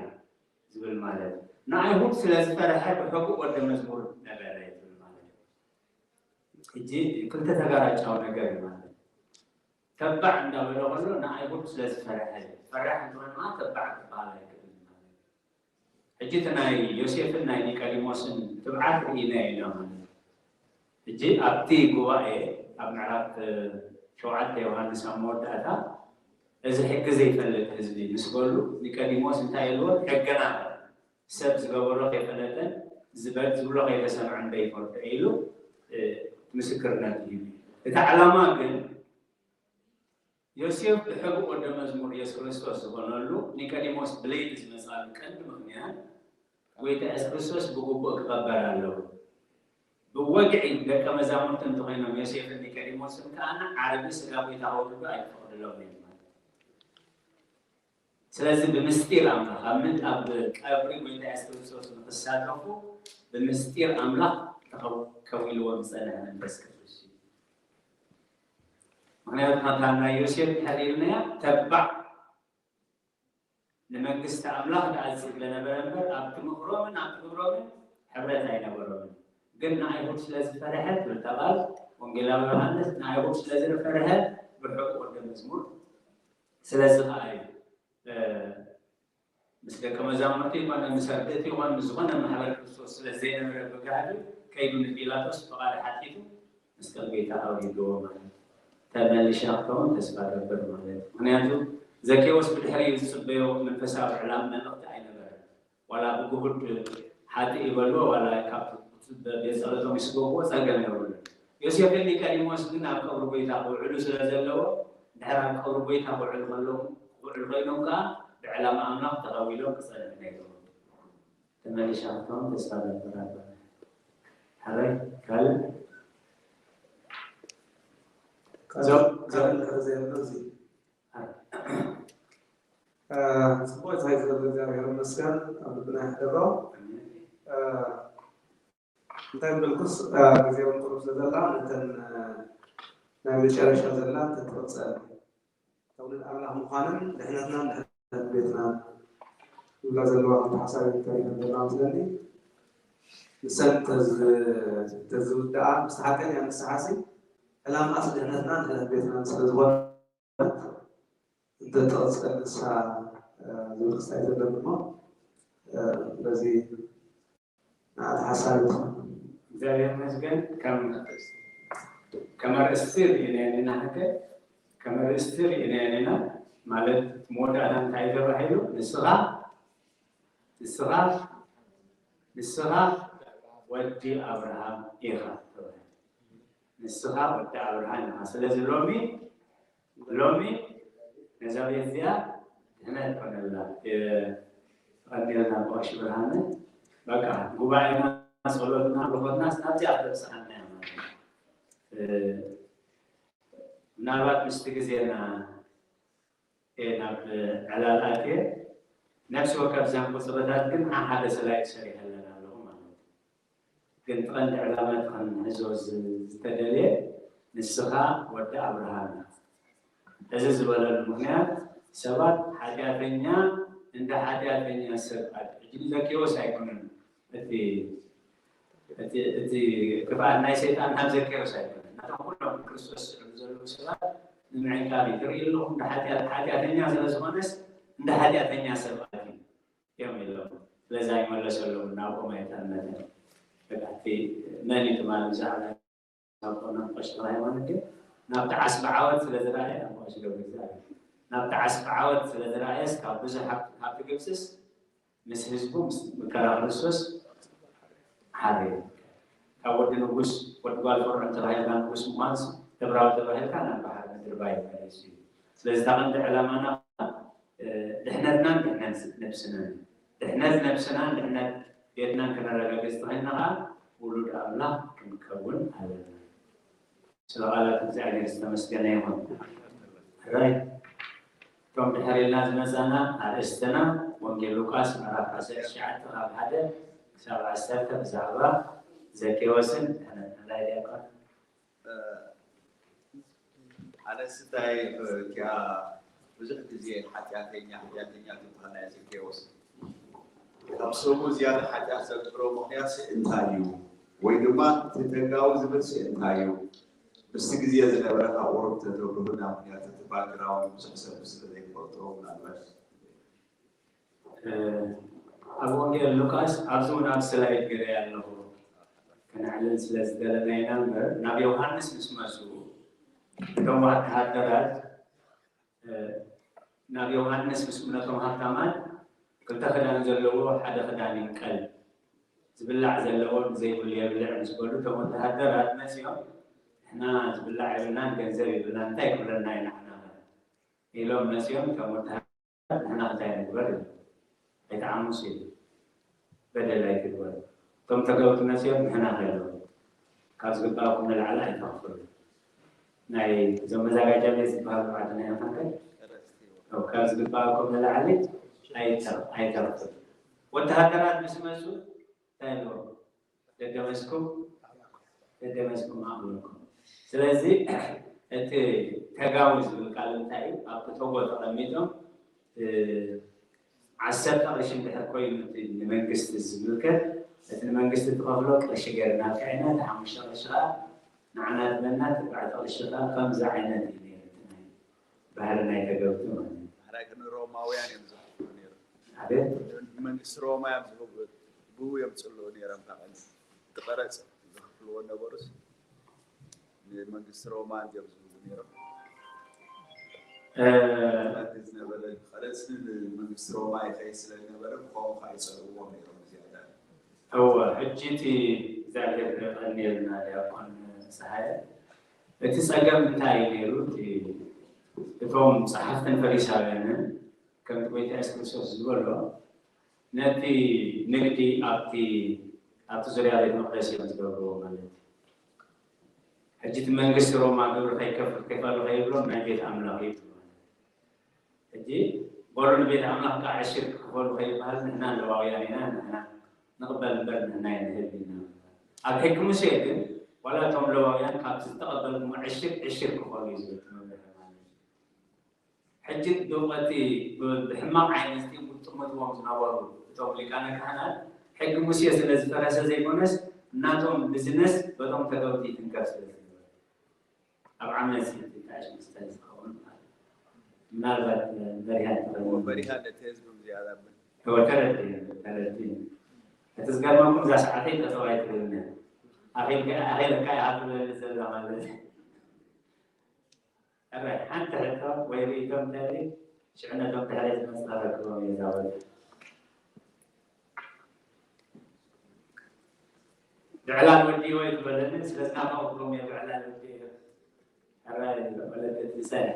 ዝብል ማለት እዩ። ንኣይሁድ ስለ ዝፈርሐ ብሕቡእ ወደ መዝሙር ነበረ ይብል ማለት እዩ። ሕጂ ክልተ ተጋራጫዊ ነገር እዩ ማለት እዩ። ተባዕ እንዳበሎ ከሎ ንኣይሁድ ስለ ዝፈርሐ እዩ። ፈራሕ እንተኾይኑ ከዓ ተባዕ ክበሃል ኣይክእልን ማለት እዩ። ሕጂ እቲ ናይ ዮሴፍን ናይ ኒቀዲሞስን ትብዓት ርኢናዮ ኢና ማለት እዩ። ሕጂ ኣብቲ ጉባኤ ኣብ ምዕራፍ ሸውዓተ ዮሃንስ ኣብ መወዳእታ እዚ ሕጊ ዘይፈልጥ ህዝቢ ምስ በሉ ኒቀዲሞስ እንታይ ኢልዎ? ሕግና ሰብ ዝገበሮ ከይፈለጠን ዝበል ዝብሎ ከይተሰምዐን ደይፈልጦ ኢሉ ምስክርነት እዩ። እቲ ዓላማ ግን ዮሴፍ ብሕቡእ ወደ መዝሙር የሱስ ክርስቶስ ዝኾነሉ ኒቀዲሞስ ብለይቲ ዝመፅኣሉ ቀንዲ ምኽንያት ጎይታ የሱስ ክርስቶስ ብግቡእ ክቐበር ኣለዎ። ብወግዒ ደቀ መዛሙርቲ እንተኾይኖም ዮሴፍን ኒቀዲሞስን ከኣ ዓርቢ ስጋ ጎይታ ከውርዱ ኣይተፈቕድሎም እዩ ማለት እዩ። ስለዚ ብምስጢር ኣምላኽ ኣብ ምድ ኣብ ቀብሪ ጎይታ የሱስ ክርስቶስ ንክሳተፉ ብምስጢር ኣምላኽ ተኸዊልዎም ዝጸንሐ መንፈስ ቅዱስ እዩ። ምክንያቱ ከምታ ናይ ዮሴፍ እንድሕር ኢልናያ ተባዕ ንመንግስቲ ኣምላኽ ደኣ ዝጽበ ነበረ እምበር ኣብቲ ምኽሮምን ኣብቲ ግብሮምን ሕብረት ኣይነበሮምን። ግን ንኣይሁድ ስለ ዝፈርሐ ትብል እታ ቃል ወንጌላዊ ዮሃንስ ንኣይሁድ ስለ ዝፈርሐ ብሕቡእ ወደ መዝሙር ስለዚ ከኣ እዩ ምስ ደቀ መዛሙርቲ ይኮነ ምስ ኣርድእቲ ይኮነ ምስ ዝኾነ ማሕበር ክርስቶስ ስለ ዘይነበረ ብጋህዲ ከይዱ ንጲላጦስ ፍቓድ ሓቲቱ መስቀል ጎይታ ኣውሪድዎ ማለት እዩ። ተመሊሻ ክትከውን ተስፋ ገብር ማለት እዩ። ምክንያቱ ዘኬዎስ ብድሕሪኡ ዝፅበዮ መንፈሳዊ ዕላም መልእኽቲ ኣይነበረን። ዋላ ብግሁድ ሓጥእ ይበልዎ ዋላ ካብ ቤት ፀሎቶም ይስጎግዎ ፀገም የብሉን። ዮሴፍን ኒቀዲሞስ ግን ኣብ ቀብሪ ጎይታ ክውዕሉ ስለ ዘለዎ ድሕር ኣብ ቀብሪ ጎይታ ክውዕሉ ከለዉ ክውዕሉ ኮይኖም ከዓ ብዕላማ ኣምላኽ ተቐዊሎም ክፀንሑ ነይርዎም። ተመሊሻ ክትከውን ተስፋ ገብር ኣሎ። ሕራይ ካልእ ካልእ እንድሕር ዘየሎ እዚ ፅቡቅ እንታይ ዝገብር እግዚኣብሔር ይመስገን ኣብ ልብና ይሕደሮ። እንታይ ምበልኩስ ግዜ እውን ቅሩብ ስለ ዘላ ነተን ናይ መጨረሻ ዘላ ተትቕፀል ተውልድ ኣምላኽ ምዃንን ድሕነትናን ድሕነት ቤትናን ዝብላ ዘለዋ ክልተ ሓሳብ እዩ ተሪፈን ዘለዋ መስለኒ። ንሰን ተዝውድኣ ምስቲ ሓቀኛ ንስሓሲ ዕላማስ ድሕነትናን ድሕነት ቤትናን ስለ ዝኾነ እንተትቕፅል ንሳ ዝብል ክስታይ ዘለኒ እሞ በዚ ንኣቲ ሓሳብ ይትኾን። እግዚኣብሔር ይመስገን ከም ከም ኣርእስቲ ርኢናዮ ኢና ሕገ ከም ኣርእስቲ ርኢናዮ ኢና ማለት እቲ መወዳእታ እንታይ ተባሂሉ? ንስኻ ንስኻ ንስኻ ወዲ ኣብርሃም ኢኻ ተባሂሉ። ንስኻ ወዲ ኣብርሃም ኢኻ። ስለዚ ሎሚ ሎሚ ነዛ ቤት እዚኣ ድሕነት ኮነላ። ተቐኒልና ብቐሺ ብርሃነ በቃ ጉባኤና፣ ጸሎትና፣ ኣምልኾትና ናብዚኣ ክትበጽሓና እያ ማለት እዩ። ምናልባት ምስቲ ግዜና እየ ናብ ዕላል ኣትየ። ነፍሲ ወከፍ ዘን ቁጽርታት ግን ሓደ ስላይድ ሰሪሐለን ኣለኹ ማለት እዩ። ግን እቲ ቀንዲ ዕላማ እቲ ክንሕዞ ዝ- ዝተደልየ ንስኻ ወዲ ኣብርሃም ኢኻ። እዚ ዝበለሉ ምኽንያት ሰባት ሓጢኣተኛ እንደ ሓጢኣተኛ ሰብ ኣድ- ሕጂ ዘኬዎስ ኣይኮነን እቲ እቲ እቲ ክፍኣት ናይ ሰይጣን ናብ ዘኬዎስ ኣይኮነን። ነቶም ኩሎም ክርስቶስ ዝስዕቡ ዘለዉ ሰባት ንምዕንቃፍ እዩ። ትርኢ ኣለኹም ሓጢኣት ሓጢኣተኛ ስለ ዝኾነስ እንደ ሓጢኣተኛ ሰብ ኣድ እዩ እዮም ኢሎም። ስለዚ ኣይመለሰሎም ናብኦም ኣይጠመተን። በቃ እቲ መን እዩ ትማሊ ብዛዕባ ኣቦና ቀሺ ተባሂሉ ማለት ግን ናብቲ ዓስቢ ዓወት ስለ ዝረኣየ ኣቦ ቀሺ ገብረ እግዚኣብሔር ናብቲ ዓስቢ ዓወት ስለ ዝረኣየስ ካብ ብዙሕ ሃብቲ ግብፅስ ምስ ህዝቡ ምስ ምከራ ክርስቶስ ሓደ እዩ። ካብ ወዲ ንጉስ ወዲ ጓል ፈርዖን ተባሂልካ ንጉስ ምዃንስ እብራዊ ተባሂልካ ናብ ባሕሪ ምድሪ ባይ መሪሱ እዩ። ስለዚ እታ ቀንዲ ዕላማና ድሕነትናን ድሕነት ነብስናን ድሕነት ነብስናን ድሕነት ቤትናን ክነረጋግጽ ተኾይንና ከዓ ውሉድ ኣምላኽ ክንከውን ኣለና። ስለ ቃላት እግዚኣብሔር ዝተመስገነ ይኹን። ሕራይ እቶም ድሕር ኢልና ዝመጻና ኣርእስትና ወንጌል ሉቃስ ምዕራፍ ዓሰርተ ትሽዓተ ካብ ሓደ ክሳብ ዓሰርተ ብዛዕባ ዘኬዎስን ድሕነትን። ሕራይ ዲያቆን። ኣነስ እንታይ እቲኣ ብዙሕ ግዜ ሓጢኣተኛ ሓጢኣተኛ ትበሃል ናይ ዘኬዎስ ካብ ሰቡ ዝያዳ ሓጢኣት ዘግብሮ ምኽንያት እንታይ እዩ? ወይ ድማ እቲ ተጋዊ ዝብል እንታይ እዩ? ምስቲ ግዜ ዝነበረ ካብ ቁሩብ ተተብርሁና፣ ምኽንያቱ እቲ ባክግራውንድ ብዙሕ ሰብ ስለ ዘይፈልጦ ምናልባት ኣብ ወንጌል ሉቃስ ኣብዚ እውን ኣብ ስላይድ ገለ ኣለኹ ክነዕልል ስለ ዝደለና ኢና እምበር ናብ ዮሃንስ ምስ መፁ እቶም ወተሃደራት ናብ ዮሃንስ ምስ ነቶም ሃብታማት ክልተ ክዳን ዘለዎ ሓደ ክዳን ይንቀል ዝብላዕ ዘለዎ ዘይብሉ የብልዕ ምስ በሉ እቶም ወተሃደራት መፅኦም ንሕና ዝብላዕ የብልናን ገንዘብ የብልናን እንታይ ክብለና ኢና ንዓና ኢሎም መፅኦም እቶም ወተሃደራት ንሕና እንታይ ንግበር? ኣይትዓምሱ ኢሉ በደል ኣይትግበር። እቶም ተጋውቲ መፅኦም ንሕና ከ ኢሎም ካብ ዝግባኣኩም ንላዕሊ ኣይተኽፍሉ። ናይ እዞም መዛጋጃ ቤት ዝበሃሉ ዓድና እዮም ሓንከል ካብ ዝግባኣኩም ንላዕሊ ኣይተኽፍሉ። ወተሃደራት ምስ መፁ እንታይ ኢልዎም? ደደመስኩም ደደመስኩም ኣቕብለኩም። ስለዚ እቲ ተጋዊ ዝብል ቃል እንታይ እዩ? ኣብቲ ተጎ ተቐሚጦም ዓሰርተ ቅርሺ እንድሕር ኮይኑ እቲ ንመንግስቲ ዝምልከት እቲ ንመንግስቲ ትኸፍሎ ቅርሺ ገይርና ኣልክዕና እቲ ሓሙሽተ ቅርሺ ከዓ ንዓና ትበና እቲ ኣርባዕተ ቅርሺ ከዓ ከምዚ ዓይነት እዩ ነይሩ እቲ ናይ ባህሪ ናይ ተገብቲ ማለት እዩ። ሕራይ ግን ሮማውያን እዮም ዝኸፍሉ ነይሮም። ኣቤት መንግስቲ ሮማ እዮም ዝህቡ ብኡ እዮም ዝፅልኡ ነይሮም። ታቐኒ እቲ ቀረፅ ዝኸፍልዎ ነበሩስ ንመንግስቲ ሮማ እዮም ዝህቡ ነይሮም። ዝነበረ ቀረፅ ንመንግስቲ ሮማ ይኸይድ ስለ ዝነበረ ብኸምኡ ከዓ ይፀልእዎም ነይሮም ዝያዳ። እወ ሕጂ እቲ እግዚኣብሔር ከቐንየልና ዲያቆን ፀሃየ እቲ ፀገም እንታይ እዩ ነይሩ? እቶም ፀሓፍትን ፈሪሳውያንን ከምቲ ጎይታ የሱስ ክርስቶስ ዝበሎ ነቲ ንግዲ ኣብቲ ኣብቲ ዙርያ ቤት መቅደስ እዮም ዝገብርዎ ማለት እዩ። ሕጂ እቲ መንግስቲ ሮማ ግብሪ ከይከፍል ከይፈሉ ከይብሎም ናይ ቤት ኣምላኽ እዩ ማለት እዩ። ሕጂ በሉ ንቤት ኣምላኽ ከዓ ዕሽር ክኽፈሉ ከይበሃል ንሕና ለዋውያን ኢና ንሕና ንቕበል እምበር ንሕና የንህብ ኢና። ኣብ ሕጊ ሙሴ ግን ዋላ እቶም ለዋውያን ካብቲ ዝተቐበልኩሞ ዕሽር ዕሽር ክኸሉ እዩ ዝብል ትምህርቲ ማለት እዩ። ሕጂ ዶቀቲ ብሕማቕ ዓይኒ ዝጥምጥምዎም ዝነበሩ እቶም ሊቃነ ካህናት ሕጊ ሙሴ ስለ ዝፈረሰ ዘይኮነስ እናቶም ብዝነስ በቶም ተገውቲ ይትንከፍ ስለ ዝነበረ ኣብ ዓመት ይጣሽ መስተ ዝኸውን ማለት ምናልባት መሪሃ ትኸውን መሪሃ ነቲ ህዝቢ ዝያዳ ብል ተረዲ ተረዲ እቲ ዝገርመኩም እዛ ሰዓተይ ጠጠው ኣይትብልን ኣኺልካ ኣኺልካ ኢኻ ትብለኒ ዘላ ማለት ሕራይ ሓንቲ ሕቶ ወይ ርእይቶ እንተሊ ሽዕነቶም ድሕሪ ዝመፅእ ረክቦም እየ ዛወት ብዕላል ወዲ ወይ ትበለኒ ስለ ዝናፈቕኩም እየ ብዕላል ወዲ እየ። ሕራይ ወለተ ትንሳኤ።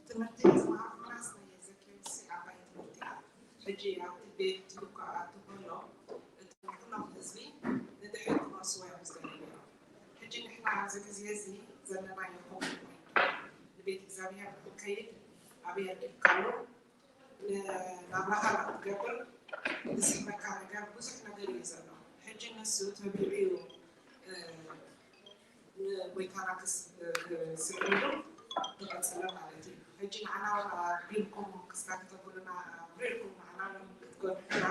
ትምህርቲ ዝመሃርኩ ራስ ናይ ዘኪዮስ ዓባይ ትምህርቲ እያ። ሕጂ ኣብቲ ቤት ትልኮ ኣትኮሎ እቶም ኩሎም ህዝቢ ንድሕሪት ክመልስዎ እዮም ዝደልዩ ነይሮም። ሕጂ ንሕና ኣብዚ ግዜ እዚ ዘለናዮ ከምኡ ኮይኑ ንቤት እግዚኣብሔር ንክንከይድ ኣብይ ኣርኪብካሉ ንናብራኻ ንክትገብር ዝስሕበካ ነገር ብዙሕ ነገር እዩ ዘሎ። ሕጂ ንሱ ተቢዑ እዩ ንጎይታና ክስዕሉ ንቐፅለ ማለት እዩ። ሕጂ ንዓና ቢልኩም ክስታ ክተብሉና ሪርኩም ንዓና ክትጎድና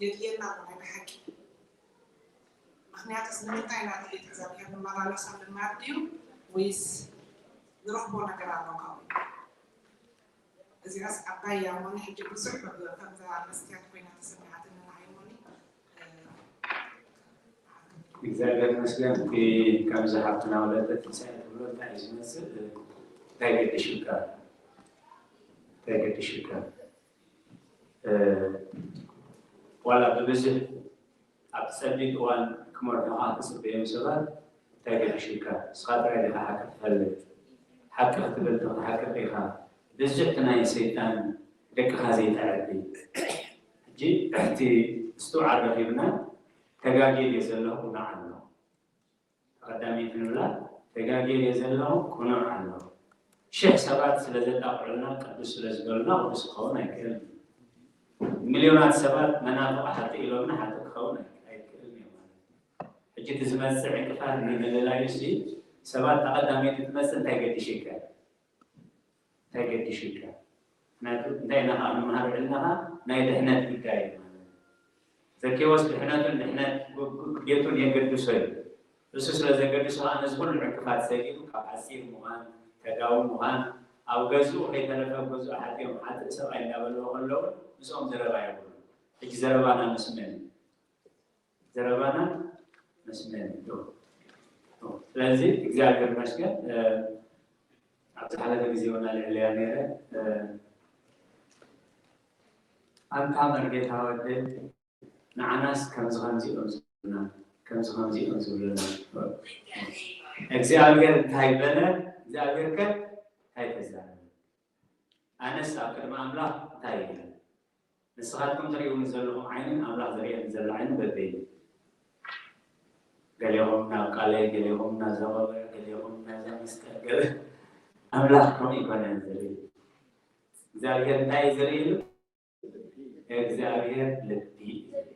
የድልየና ኣሎ ናይ ብሓቂ። ምክንያቱስ ንምንታይ ኢና ንቤት እግዚኣብሔር ንመላለሰሉ ልማድ ድዩ ወይስ ንረኽቦ ነገር ኣሎ ካብኡ? እዚኣስ ዓባይ እያ እሞኒ ሕጂ ብዙሕ ከምዛ መስትያት ኮይና ተሰሚዓትኒ ንዓይ እሞኒ። እግዚኣብሔር ይመስገን። እቲ ከምዚ ሓፍትና ወለተ ትንሳኤ ትብሎ እንታይ እዩ ዝመስል? እንታይ ገዲሹካ? እንታይ ገዲሹካ? ዋላ ብብዝሕ ኣብቲ ጸቢብ እዋን ክመርሑኻ ትጽበዮም ሰባት እንታይ ገዲሹካ? ንስኻ ጥራይ ዲኻ ሓቂ ትፈልጥ? ሓቂ ክትብል ተተሓቅቕ ኢኻ። ብዝሕ እቲ ናይ ሰይጣን ደቅኻ ዘይተዕቢ። ሕጂ እቲ ምስትውዓል ረኺብና ተጋግየ ድየ ዘለኹ? ቁኑዕ ኣለኹ። ተቐዳመይቲ ንብላ ተጋግየ ድየ ዘለኹ? ቁኑዕ ኣለኹ። ሽሕ ሰባት ስለ ዘጣቕዑልና ቅዱስ ስለ ዝበሉና ቅዱስ ክኸውን ኣይክእልን። ሚልዮናት ሰባት መናፍቕ ሓጥእ ኢሎምና ሓጥእ ክኸውን ኣይክእልን እዮም ማለት እዩ። ሕጂ እቲ ዝመጽእ ዕንቅፋት ንምልላዩ ሲ ሰባት ተቐዳመይቲ ትመጽእ እንታይ ገዲሽካ እንታይ ገዲሽካ? ምክንያቱ እንታይ ኢና ከዓ ንምሃር ውዒልና ከዓ ናይ ድሕነት ጉዳይ እዩ ማለት እዩ። ዘኬዎስ ድሕነቱን ድሕነት ቤቱን የገድሶ እዩ። እሱ ስለ ዘገድሶ ከዓ ነዚ ኩሉ ዕንቅፋት ሰጊሩ ካብ ሓፂር ምዃን ተጋዊ ምዃን ኣብ ገዝኡ ከይተረፈ ኣብ ገዝኡ ሓጢኦም ሓጥእ ሰብኣይ እንዳበልዎ ከለውን ምስኦም ዘረባ የብሉ። ሕጂ ዘረባና ምስ መን እዩ? ዘረባና መስመር ይዶ ስለዚ እግዚኣብሔር ይመስገን። ኣብ ዝሓለፈ ግዜ እውን ኣልዕለያ ነይረ። ኣንታ መርጌታ ወደ ንዓናስ ከምዚ ከምዚኦም ዝብሉና ከምዚ ከምዚኦም ዝብሉና እግዚኣብሔር እንታይ በለ? እግዚኣብሔር ከ እንታይ ተዛረበ? ኣነስ ኣብ ቅድሚ ኣምላኽ እንታይ እየ? ንስኻትኩም ትርእዩኒ ዘለኹም ዓይንን ኣምላኽ ዝርእየኒ ዘሎ ዓይንን በበይ እዩ? ገሌኹም ናብ ቃለይ፣ ገሌኹም ናብዛ ቆልዕ፣ ገሌኹም ናብዛ መስቀል፣ ገለ ኣምላኽ ከምኡ ኣይኮነን ዝርኢ። እግዚኣብሔር እንታይ እዩ ዝርኢ ኢሉ? እግዚኣብሔር ልቢ እዩ ዝርኢ።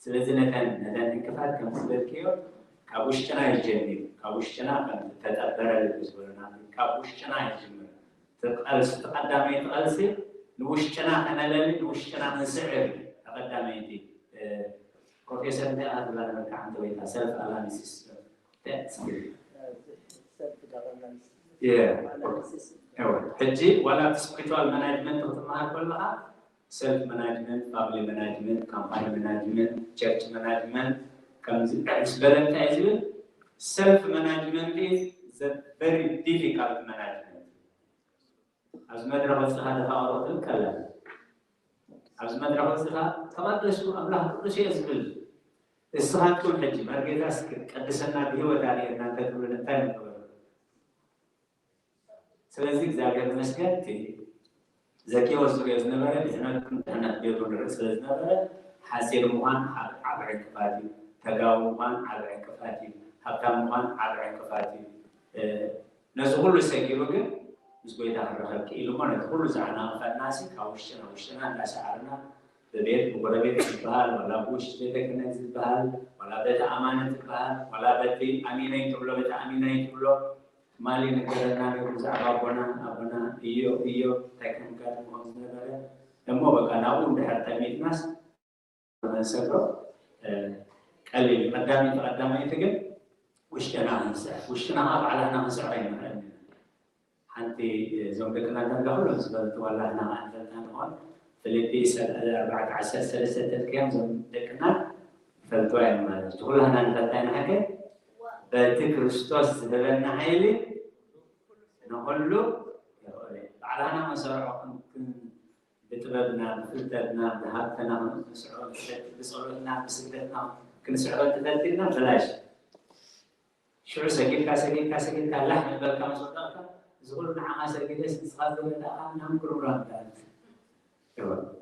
ስለዚ ነተን ነተን ዕንቅፋት ከም ዝበልክዮ ካብ ውሽጥና እዩ ጀሚሩ። ካብ ውሽጥና ከም ዝተጠበረ ልቢ ዝበሉና ካብ ውሽጥና እዩ ዝጅምር። እቲ ቃልሲ እቲ ቀዳመይቲ ቃልሲ ንውሽጥና ከነለሊ ንውሽጥና ክንስዕር እዩ። ተቐዳመይቲ ፕሮፌሰር እንታይ ኢኻ ትብላ ነበርካ ሓንቲ ወይታ ሰልፍ ኣናሊሲስ ሕጂ ዋላ እቲ ስፕሪቹዋል ማናጅመንት ክትመሃር ከለኻ ሰልፍ ማናጅመንት፣ ፋሚሊ ማናጅመንት፣ ካምፓኒ ማናጅመንት፣ ቸርች ማናጅመንት ከምዚ ምስ በለ እንታይ ዝብል ሰልፍ ማናጅመንት is the very difficult management። ኣብዚ መድረኽ ወፂኻ ተፋቐሮ ክትብል ቀላል። ኣብዚ መድረኽ ወፂኻ ተቐደሱ ኣምላኽ ቅዱስ እየ ዝብል እስኻትኩም ሕጂ መርጌታስ ቅድስና ብህይወት ኣርእየና እንተትብሉን እንታይ ምገበሩ? ስለዚ እግዚኣብሔር ይመስገን እቲ ዘኬዎስ ዝሪኦ ዝነበረ ድሕነት ድሕነት ቤቱ ንርኢ ስለ ዝነበረ ሓፂር ምዃን ዓብ- ዓብ ዕንቅፋት እዩ። ተጋዊ ምዃን ዓብ ዕንቅፋት እዩ። ሃብታም ምዃን ዓብ ዕንቅፋት እዩ። ነዚ ኩሉ ሰጊሩ ግን ምስ ጎይታ ክረኸብ ክኢሉ እሞ ነቲ ኩሉ ዝዓናቐፈናሲ ካብ ውሽጥና ውሽጥና እንዳሰዓርና ብቤት ብጎረቤት ዝበሃል ዋላ ብውሽጢ ቤተ ክህነት ዝበሃል ዋላ በቲ ኣማኒ ትበሃል ዋላ በቲ ኣሚነይ ትብሎ በቲ ኣሚነይ ትብሎ ትማሊ ነገረና ነይሩ ብዛዕባ ኣቦና ኣቦና እዮ እዮ እንታይ ከም ጋጥምዎም ዝነበረ እሞ በቃ ናብኡ እንድሕር ጠሚትናስ ንሰግሮ ቀሊል እዩ። ቀዳመይቲ ቀዳመይቲ ግን ውሽጥና ክንስዕር ውሽጥና ከዓ ባዕላትና ክንስዕር ኣይንኽእል። ሓንቲ እዞም ደቅና ዳርጋ ኩሎም ዝፈልጡ ዋላ ንሕና ከኣ ንፈልጣ ንኾን። ፊልፒ ኣርባዕተ ዓሰርተ ሰለስተ ተልክያም እዞም ደቅና ይፈልጥዋ እዮም ማለት እዩ። ኩላህና ንፈልጣ ኢና። ሓቀ በቲ ክርስቶስ ዝህበና ሓይሊ ንኹሉ የኽእሎ እዩ። ባዕላና መሰርዖ ክን- ክን- ብጥበብና፣ ብፍልጠትና፣ ብሃብትና ክንስዕሮ ንፈልጥ፣ ብጸሎትና፣ ብስግደትና ክንስዕሮ እንተፈቲና በላሽ። ሽዑ ሰጊድካ ሰጊድካ ሰጊድካ ላሕ ምበልካ ምስ ወደቕካ፣ እዚ ኩሉ ንዓኻ ሰጊደስ ንስኻ ዝረዳእካ ምናምን ክርምራ ምዳት።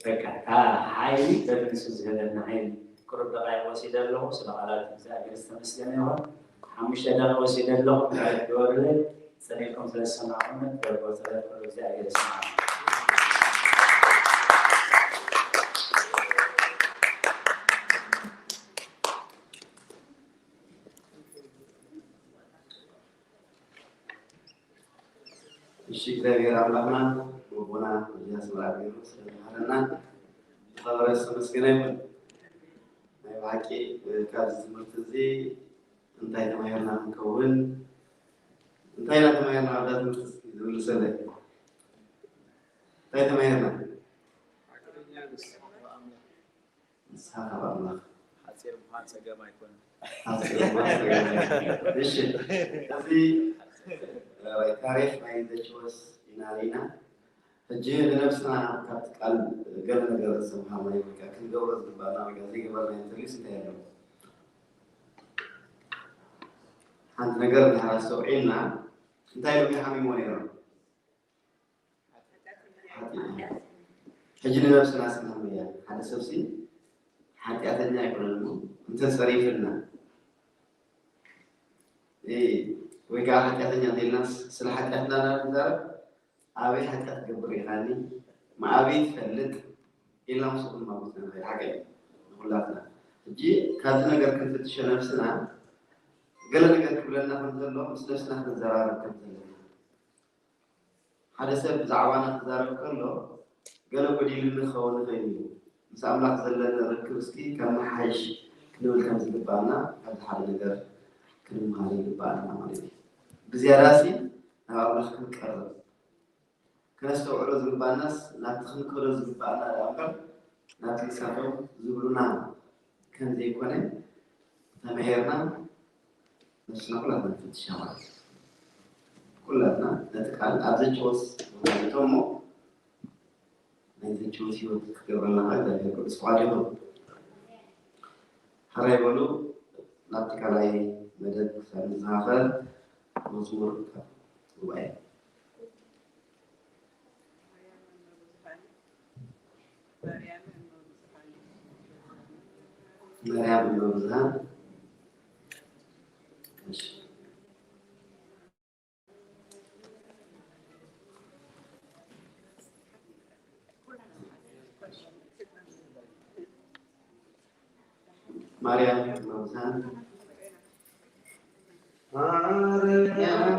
በቃ እታ ሓይሊ በብንሱ ዝህበና ሓይሊ። ቁሩብ ደቓይቕ ወሲደ ኣለኹ። ስለ ቃላት እግዚኣብሔር ዝተመስገነ ይኹን። ሓሙሽተ ደቓይቕ ወሲደ ኣለኹ። ምሕረት ግበሩለይ። ጸኒሕኩም ስለ ዝሰማዕኩኒ፣ ትገብርዎ ጸሎት ኩሉ እግዚኣብሔር ይስምዓኩም። እሺ፣ እግዚኣብሔር ኣምላኽና ወቦና ወዲ ኣስመራ ገይሩ ስለ ዝመሃረና ዝኸበረ ዝተመስገነ ይኹን። ናይ ብሓቂ፣ እ፣ ካብዚ ትምህርቲ እዚ እንታይ ተማሂርና ክንከውን? እንታይ ኢና ተማሂርና ኣብዛ ትምህርቲ? እስኪ ዝምልሰለይ። እንታይ ተማሂርና? ሓቀኛ ንስኻ ካብ ኣምላኽ። ንስኻ ካብ ኣምላኽ። ሓጺር ምዃን ጸገም ኣይኮነን። ሓጺር ምዃን ጸገም ኣይኮነን። እሺ፣ እዚ፣ እ፣ ታሪኽ ናይ ዘኪዎስ ኢና ርኢና። ሕጂ ንነብስና ካብቲ ቃል ገለ ነገር ዝተምሃርናዮ ወይ ከዓ ክንገብሮ ዝግባእና ወይ ከዓ ዘይገበርናዮ እንተልዩስ እንታይ ኣሎ? ሓንቲ ነገር እንድሕር ኣስተውዒልና፣ እንታይ ኢሎም ይሓሚሞ ነይሮም? ሓጢኣት። ሕጂ ንነብስና ስናመያ ሓደ ሰብሲ ሓጢኣተኛ ኣይኮነን እሞ እንተፀሪፍና፣ እ፣ ወይ ከዓ ሓጢኣተኛ እንተኢልናስ ስለ ሓጢኣትና እናንዛረብ፣ ኣበይ ሓጢኣት ትገብር ኢኻኒ? መኣበይ ትፈልጥ? ኢልና ምስ ኩሉ ማጉትና ንኸይድ ሓቂ እዩ ንኹላትና። ሕጂ ካብዚ ነገር ክንፍትሾ ነብስና ገለ ነገር ክብለና ከም ዘሎ ምስ ነብስና ክንዘራረብ ከም ዘለና። ሓደ ሰብ ብዛዕባና ክዛረብ ከሎ ገለ ጎዲሉኒ ክኸውን ይኽእል እዩ። ምስ ኣምላኽ ዘለኒ ርክብ እስኪ ከመሓይሽ ክንብል ከም ዝግባኣና ካብዚ ሓደ ነገር ክንምሃር ይግባኣና ማለት እዩ። ብዝያዳሲ ናብ ኣምላኽ ክንቀርብ ከነስተውዕሎ ዝግባኣናስ ናብቲ ክንከዶ ዝግባኣና ደኣ እምበር ናብቲ ንሳቶም ዝብሉና ከም ዘይኮነ ተማሂርና ነብስና ኩላትና ንፍትሻ ማለት እዩ። ኩላትና ነቲ ቃል ኣብ ዘጨወስ ቦታ ንእቶ እሞ ናይ ዘጨወስ ህይወት ክገብረልና ከዓ እግዚኣብሔር ቅዱስ ፍቓዱ ይኹን። ሕራይ በሉ። ናብቲ ካልኣይ መደብ ክሳብ ንዘኻኸር መዝሙር ካብ ጉባኤ። ማርያም እመ ብዙኃን። እሺ። ማርያም እመ ብዙኃን። ማርያም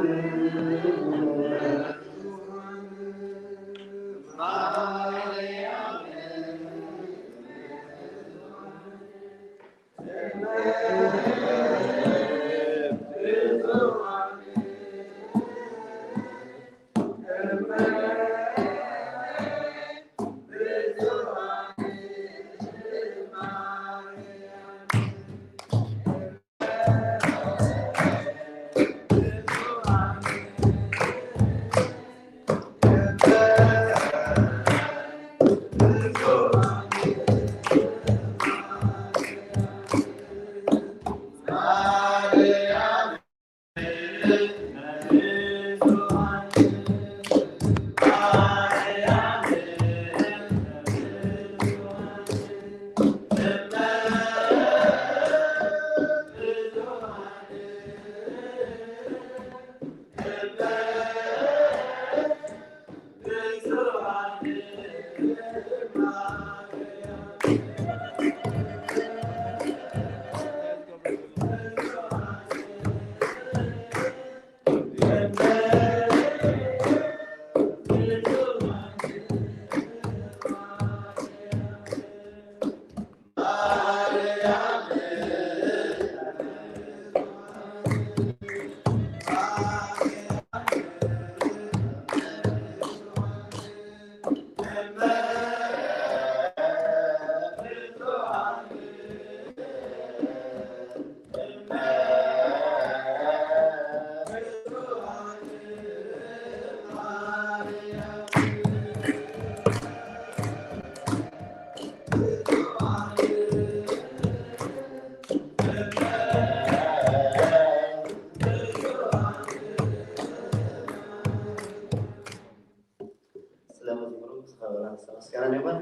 መዝሙሩ ምስ ኸበራ ዝተመስገነ ይኹን።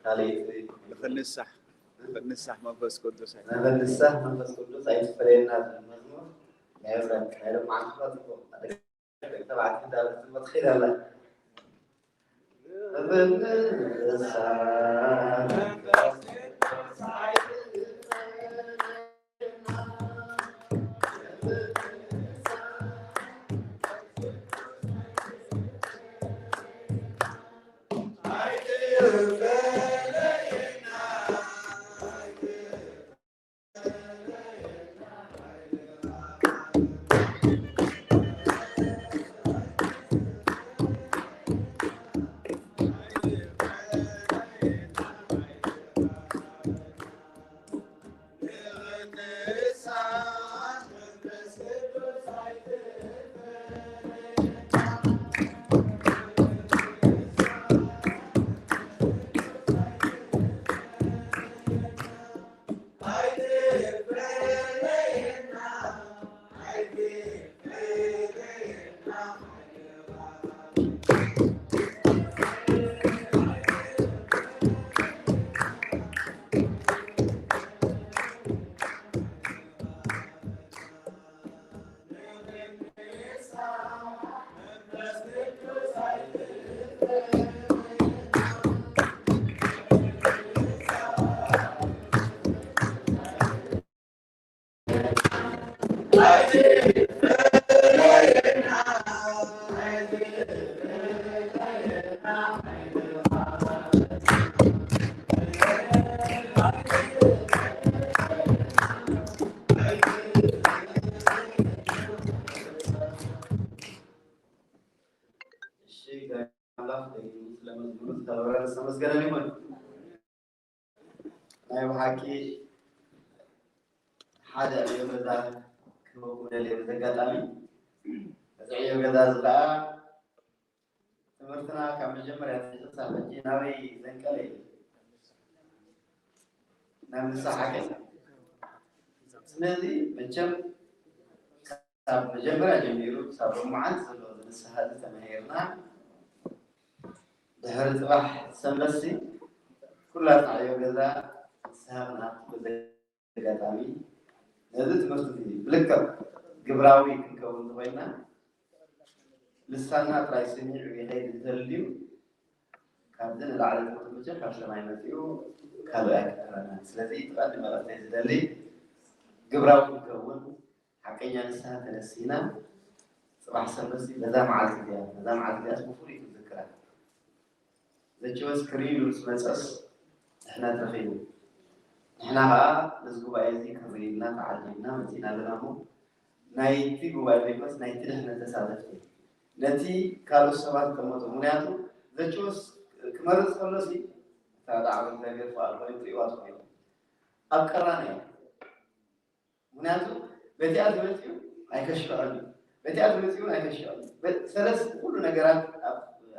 ካልእ ንኽንሳሕ ንኽንሳሕ መንፈስ ቅዱስ ኣይ- ንኽንሳሕ መንፈስ ቅዱስ ኣይትፈለየና ዝብል መዝሙር ናይ ብረት ናይ ሎማዓንቲ ጽቡቕ ደቂ ተባዕትዮ እንዳበለት ትኽእል ኣላ። ንኽንሳሕ መንፈስ ቅዱስ ኣይትፈለየና። ኣምላኽ ደጊሙ ስለ መዝሙሩ ዝተኸበረ ዝተመስገነ ይኹን። ናይ ብሓቂ ሓደ ዕዮ ገዛ ክህበኩም ደልየ። በዚ ኣጋጣሚ እዚ ዕዮ ገዛ እዚ ከዓ ትምህርትና ካብ መጀመርያ ኣትሒዙ ክሳብ ሕጂ ናበይ ዘንቀለ እዩ? ናብ ንስሓ ሓቂ። ስለዚ መቸም ካብ መጀመርያ ጀሚሩ ክሳብ ሎማዓንቲ ዘሎ ንስሓ እዚ ተማሂርና ድሕሪ ፅባሕ ሰንበትሲ ኩላትና ዕዮ ገዛ ንስሓ ክንኣቱ። በዚ ኣጋጣሚ ነዚ ትምህርቲ እዚ ብልክዕ ግብራዊ ክንከውን እንተኮይንና ልሳንና ጥራይ ስሚዑ ይኸይድ እንተልዩ ካብዚ ንላዕሊ ትምህርቲ ካብ ሰማይ መፂኡ ካልእ ኣይክተረናን። ስለዚ እቲ ቀንዲ መልእኽተይ ዝደሊ ግብራዊ ክንከውን ሓቀኛ ንስሓ ተነሲና ፅባሕ ሰንበት በዛ መዓልቲ እዚኣ በዛ መዓልቲ እዚኣ ብፍሉይ ክንዝክራ ዘችወስ ክርእዩ ምስ መፀስ ድሕነት ረኺቡ። ንሕና ከዓ ነዚ ጉባኤ እዚ ክንርኢ ኢልና ተዓዲምና መፂና ኣለና እሞ ናይቲ ጉባኤ ዘይኮነስ ናይቲ ድሕነት ተሳተፍቲ ነቲ ካልኦት ሰባት ይቀመጡ። ምክንያቱ ዘችወስ ክመርፅ ከሎሲ እታ ዳዕወት እግዚኣብሔር ፍቓድ ኮይኑ ትርእይዋ ትኾኑ። ኣብ ቀራንዮ ምክንያቱ በቲኣ ዝመፅኡ ኣይከሽፍዐሉ በቲኣ ዝመፅኡ እውን ኣይከሽፍዐሉ ሰለስ ኩሉ ነገራት ኣብ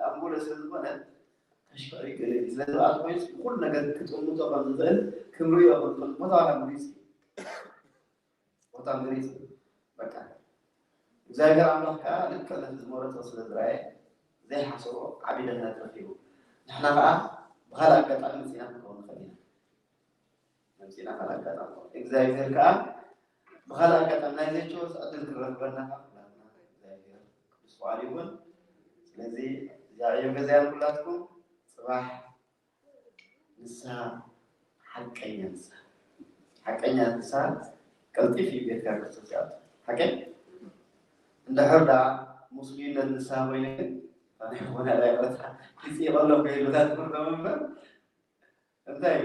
ኣንጎሎ ስለ ዝኾነ ከሽፍዐ ይገለ እዩ። ስለዚ በኣት ኮይኑ ኩሉ ነገር ክጥምቶ ከም ዝኽእል ክንሪኦ ክንኽእል ቦታ ዋላ ምሪፅ ቦታ ምሪፅ በቃ እግዚኣብሔር ኣምላኽ ከዓ ልክዕ ነቲ ዝመረፆ ስለ ዝረኣየ ዘይሓሰቦ ዓብዪ ድሕነት ረኪቡ ንሕና ከዓ ብካልእ ኣጋጣሚ መፂና ክንከውን ንኽእል ኢና። መፂና ካልእ ኣጋጣሚ እግዚኣብሔር ከዓ ብካልእ ኣጋጣሚ ናይ ዘይቸወስ ዕድል ክረክበና ከዓ ኩላትና እግዚኣብሔር ቅዱስ ፍቃዱ ይኩን። ስለዚ እዛ ዕዮ ገዛያን ኩላትኩም ፅባሕ ንስሃ ሓቀኛ ንስሃ ሓቀኛ ንስሃ ቀልጢፍ እዩ ቤትካ ክርስቶስ ይኣቱ። ሓቀኝ እንድሕር ዳ ሙስሊምነት ንስሃ ኮይኑ ግን ኣነ ሆነ ላይ ረታ ይፅእ ከለኩ ይሉታት ምርዶ ምበር እንታይ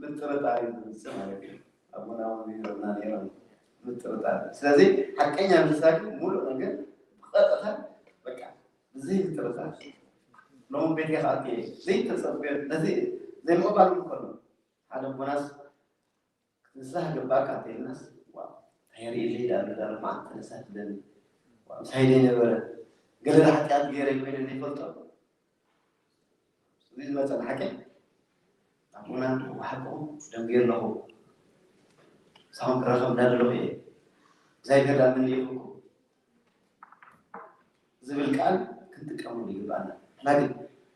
ምጥርጣር እዩ ዝምፅእ ማለት እዩ። ኣቦና እውን ይነግሩና ነይሮም ምጥርጣር። ስለዚ ሓቀኛ ንስሃ ግን ሙሉእ ነገር ብቐጥታ በቃ ብዘይ ምጥርጣር ሎሚ ቤት ከኣት ዘይተፀበዮ ነዚ ዘይምቕባል እውን ከሎ ሓደ ኣቦናስ ንስሃ ገባካ እንተይልናስ እንታይ ርኢ ልሂድ ኣሎ ዳርማ ንስሃ ትብለኒ ምሳይ ዘይነበረ ገለ ሓጢኣት ገይረ ኮይነ ዘይፈልጦ እዚ ዝመፀ ንሓቂ ኣቦና ብሓቁ ደንጉየ ኣለኹ። ሳኹም ክራኸብ እንዳደለኹ እየ እግዚኣብሔር ዳምን ይኹንኩ ዝብል ቃል ክንጥቀመሉ ይግባና። ሕና ግን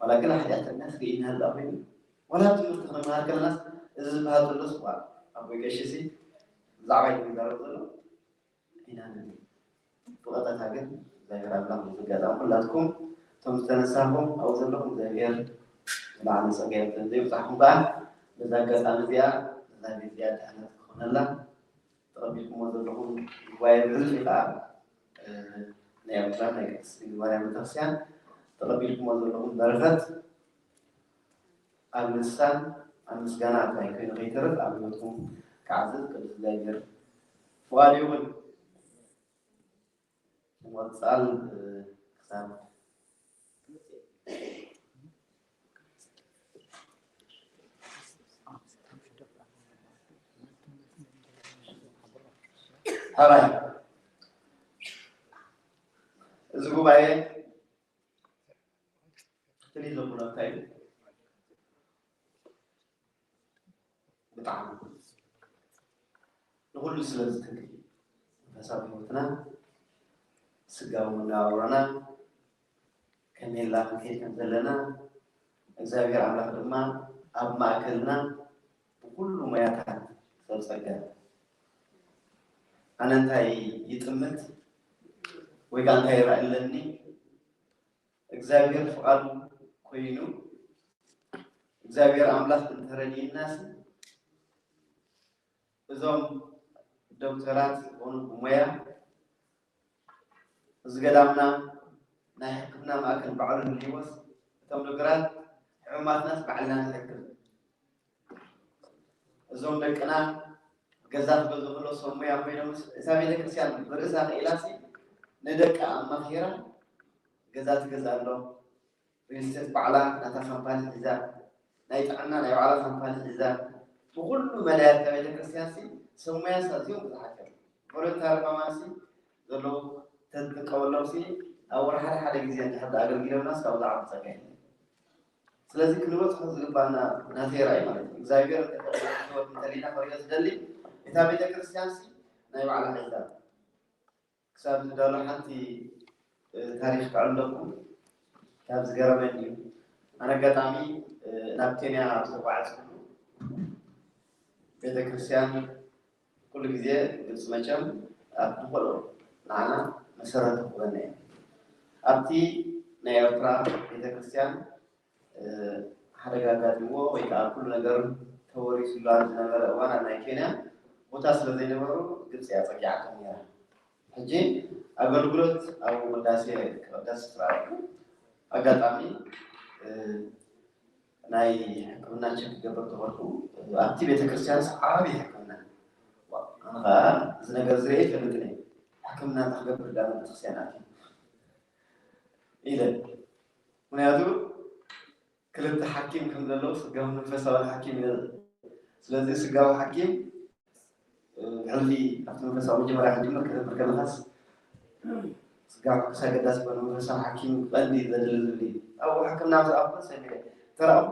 ዋላ ግን ሓጢኣተኛ ስግኢና ህላ ኮይኑ ዋላ ትምህርቲ ክንመሃር ከለናስ እዚ ዝበሃል ዘሎ ስዋ ኣቦይ ቀሺ ሲ ብዛዕባ እዩ ዝዛረብ ዘሎ። ኢና ንብል። ብቐጥታ ግን እግዚኣብሔር ኣምላኽ በዚ ኣጋጣሚ ኩላትኩም እቶም ዝተነሳኹም ኣብኡ ዘለኹም እግዚኣብሔር ዝለዓለ ጸጋ ይብተን ዘይብጻሕኩም ከኣ በዛ ኣጋጣሚ እዚኣ እዛ ቤት እዚኣ ድሕነት ክኾነላ ተቐቢልኩሞ ዘለኹም ጉባኤ ብሕልፊ ከኣ ናይ ኣቦታት ናይ ቅድስቲ ድንግል ማርያም ቤተክርስትያን ተቐቢልኩሞ ዘለኹም በረኸት ኣብ ልሳን ኣብ ምስጋና ጥራይ ኮይኑ ከይተርፍ ኣብ ህይወትኩም ክዓዝዝ ቅዱስ እግዚኣብሔር ፍቓዱ ይኹን። ንቐጻል ክሳብ ሕራይ እዚ ጉባኤ ፍልይ ዘብሎ እንታይ እዩ? ብጣዕሚ ንኹሉ ስለ ዝትንክፍ መንፈሳዊ ህይወትና ስጋዊ መነባብሮና ከመይ ኢልና ክንከይድ ከም ዘለና እግዚኣብሔር ኣምላኽ ድማ ኣብ ማእከልና ብኩሉ ሞያታት ሰብ ጸጋ ኣነ እንታይ ይጥምት ወይ ከዓ እንታይ ይረኣለኒ እግዚኣብሔር ፍቓዱ ኮይኑ እግዚኣብሔር ኣምላኽ እንተረድእናስ እዞም ዶክተራት ዝኾኑ ብሞያ እዚ ገዳምና ናይ ሕክምና ማእከል ባዕሉ ህልይዎስ እቶም ዶክተራት ሕሙማትናስ ባዕልና ንሕክም እዞም ደቅና ገዛ ክገዝኡ ከለዉ ሰብ ሞያ ኮይኖምስ እዛ ቤተክርስትያን ብርእሳ ክኢላሲ ንደቃ ኣማኺራ ገዛ ትገዝኣሎም ሪልስቴት ባዕላ ናታ ካምፓኒ ሒዛ ናይ ጥዕና ናይ ባዕላ ካምፓኒ ሒዛ ብኩሉ መዳያት እታ ቤተክርስትያንሲ ሰብ ሞያስ ኣዝዮም ብዙሓት እዮም። ቮለንታሪ ማማሲ ዘለዉ ተጥቀበሎምሲ ኣብ ወርሓ ሓደ ሓደ ግዜ እንድሕር ኣገልጊሎምናስ ካብኡ ዝዓቢ ጸጋ የለን። ስለዚ ክንበጽሖ ዝግባና ናተይ ራእይ ማለት እዩ እግዚኣብሔር እንተፈቀደ ህይወት እንተሊና ክሪኦ ዝደሊ እታ ቤተክርስትያን ሲ ናይ ባዕላ ሒዛ ክሳብ ዝዳሎ ሓንቲ ታሪክ ከዕልለኩም ካብ ዝገረመኒ እዩ። ኣነ ኣጋጣሚ ናብ ኬንያ ዝተጓዓዝኩሉ ቤተክርስትያን ኩሉ ግዜ ግብፂ መቸም ኣብ ንክእሎ ንዓና መሰረት ትኾነና እያ። ኣብቲ ናይ ኤርትራ ቤተክርስትያን ሓደጋ ኣጋጢምዎ ወይ ከዓ ኩሉ ነገር ተወሪሱሉ ኣብ ዝነበረ እዋን ኣብ ናይ ኬንያ ቦታ ስለ ዘይነበሩ ግብፂ እያ ፀጊዓቶም ነይራ። ሕጂ ኣገልግሎት ኣብ ቅዳሴ ክቕደስ ስራእኩ ኣጋጣሚ ናይ ሕክምና ቸክ ክገብር ተኸድኩ ኣብቲ ቤተክርስትያንስ ዓብዪ ሕክምና ኣነ ከዓ እዚ ነገር ዝርአ ይፈልጥ ሕክምና እንተክገብር ዳ ቤተክርስትያን ኣትዩ ኢለ ምክንያቱ ክልተ ሓኪም ከም ዘለዉ ስጋዊ መንፈሳዊ ሓኪም ኢለ ስለዚ ስጋዊ ሓኪም ብሕልፊ ኣብቲ መንፈሳዊ መጀመርያ ክጅምር ክትብል ከለኻስ ስጋ ሕጉስ ኣገዳሲ ዝኾነ መንፈሳዊ ሓኪም ቀንዲ ዘድሊ ዝብል እዩ ኣብኡ ሕክምና ምስ ኣኹ ሰሚረ ተረኣኹ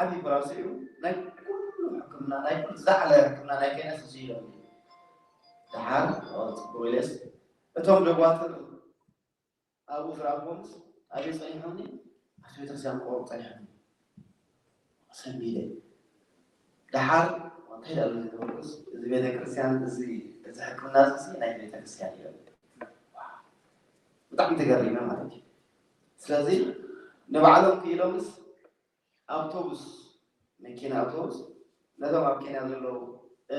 ዓብዪ ብራሱ እዩ ናይ ኩሉ ሕክምና ናይ ኩሉ ዛዕለ ሕክምና ናይ ከይነስ እሱ ኢሎም ደሓር ጽቡቅ ኢለስ እቶም ደጓትር ኣብኡ ዝረኣኽዎምስ ኣበይ ጸኒሖምኒ ኣብቲ ቤተክርስትያን ቆርብ ጸኒሖምኒ ሰንቢደ ደሓር እንታይ ዳሉ ዝገበርኩስ እዚ ቤተክርስትያን እዚ እዚ ሕክምና እዚ ናይ ቤተክርስትያን እዮም ብጣዕሚ ተገሪመ ማለት እዩ ስለዚ ንባዕሎም ክኢሎምስ ኣውቶቡስ መኪና ኣውቶቡስ ነቶም ኣብ ኬንያ ዘለዉ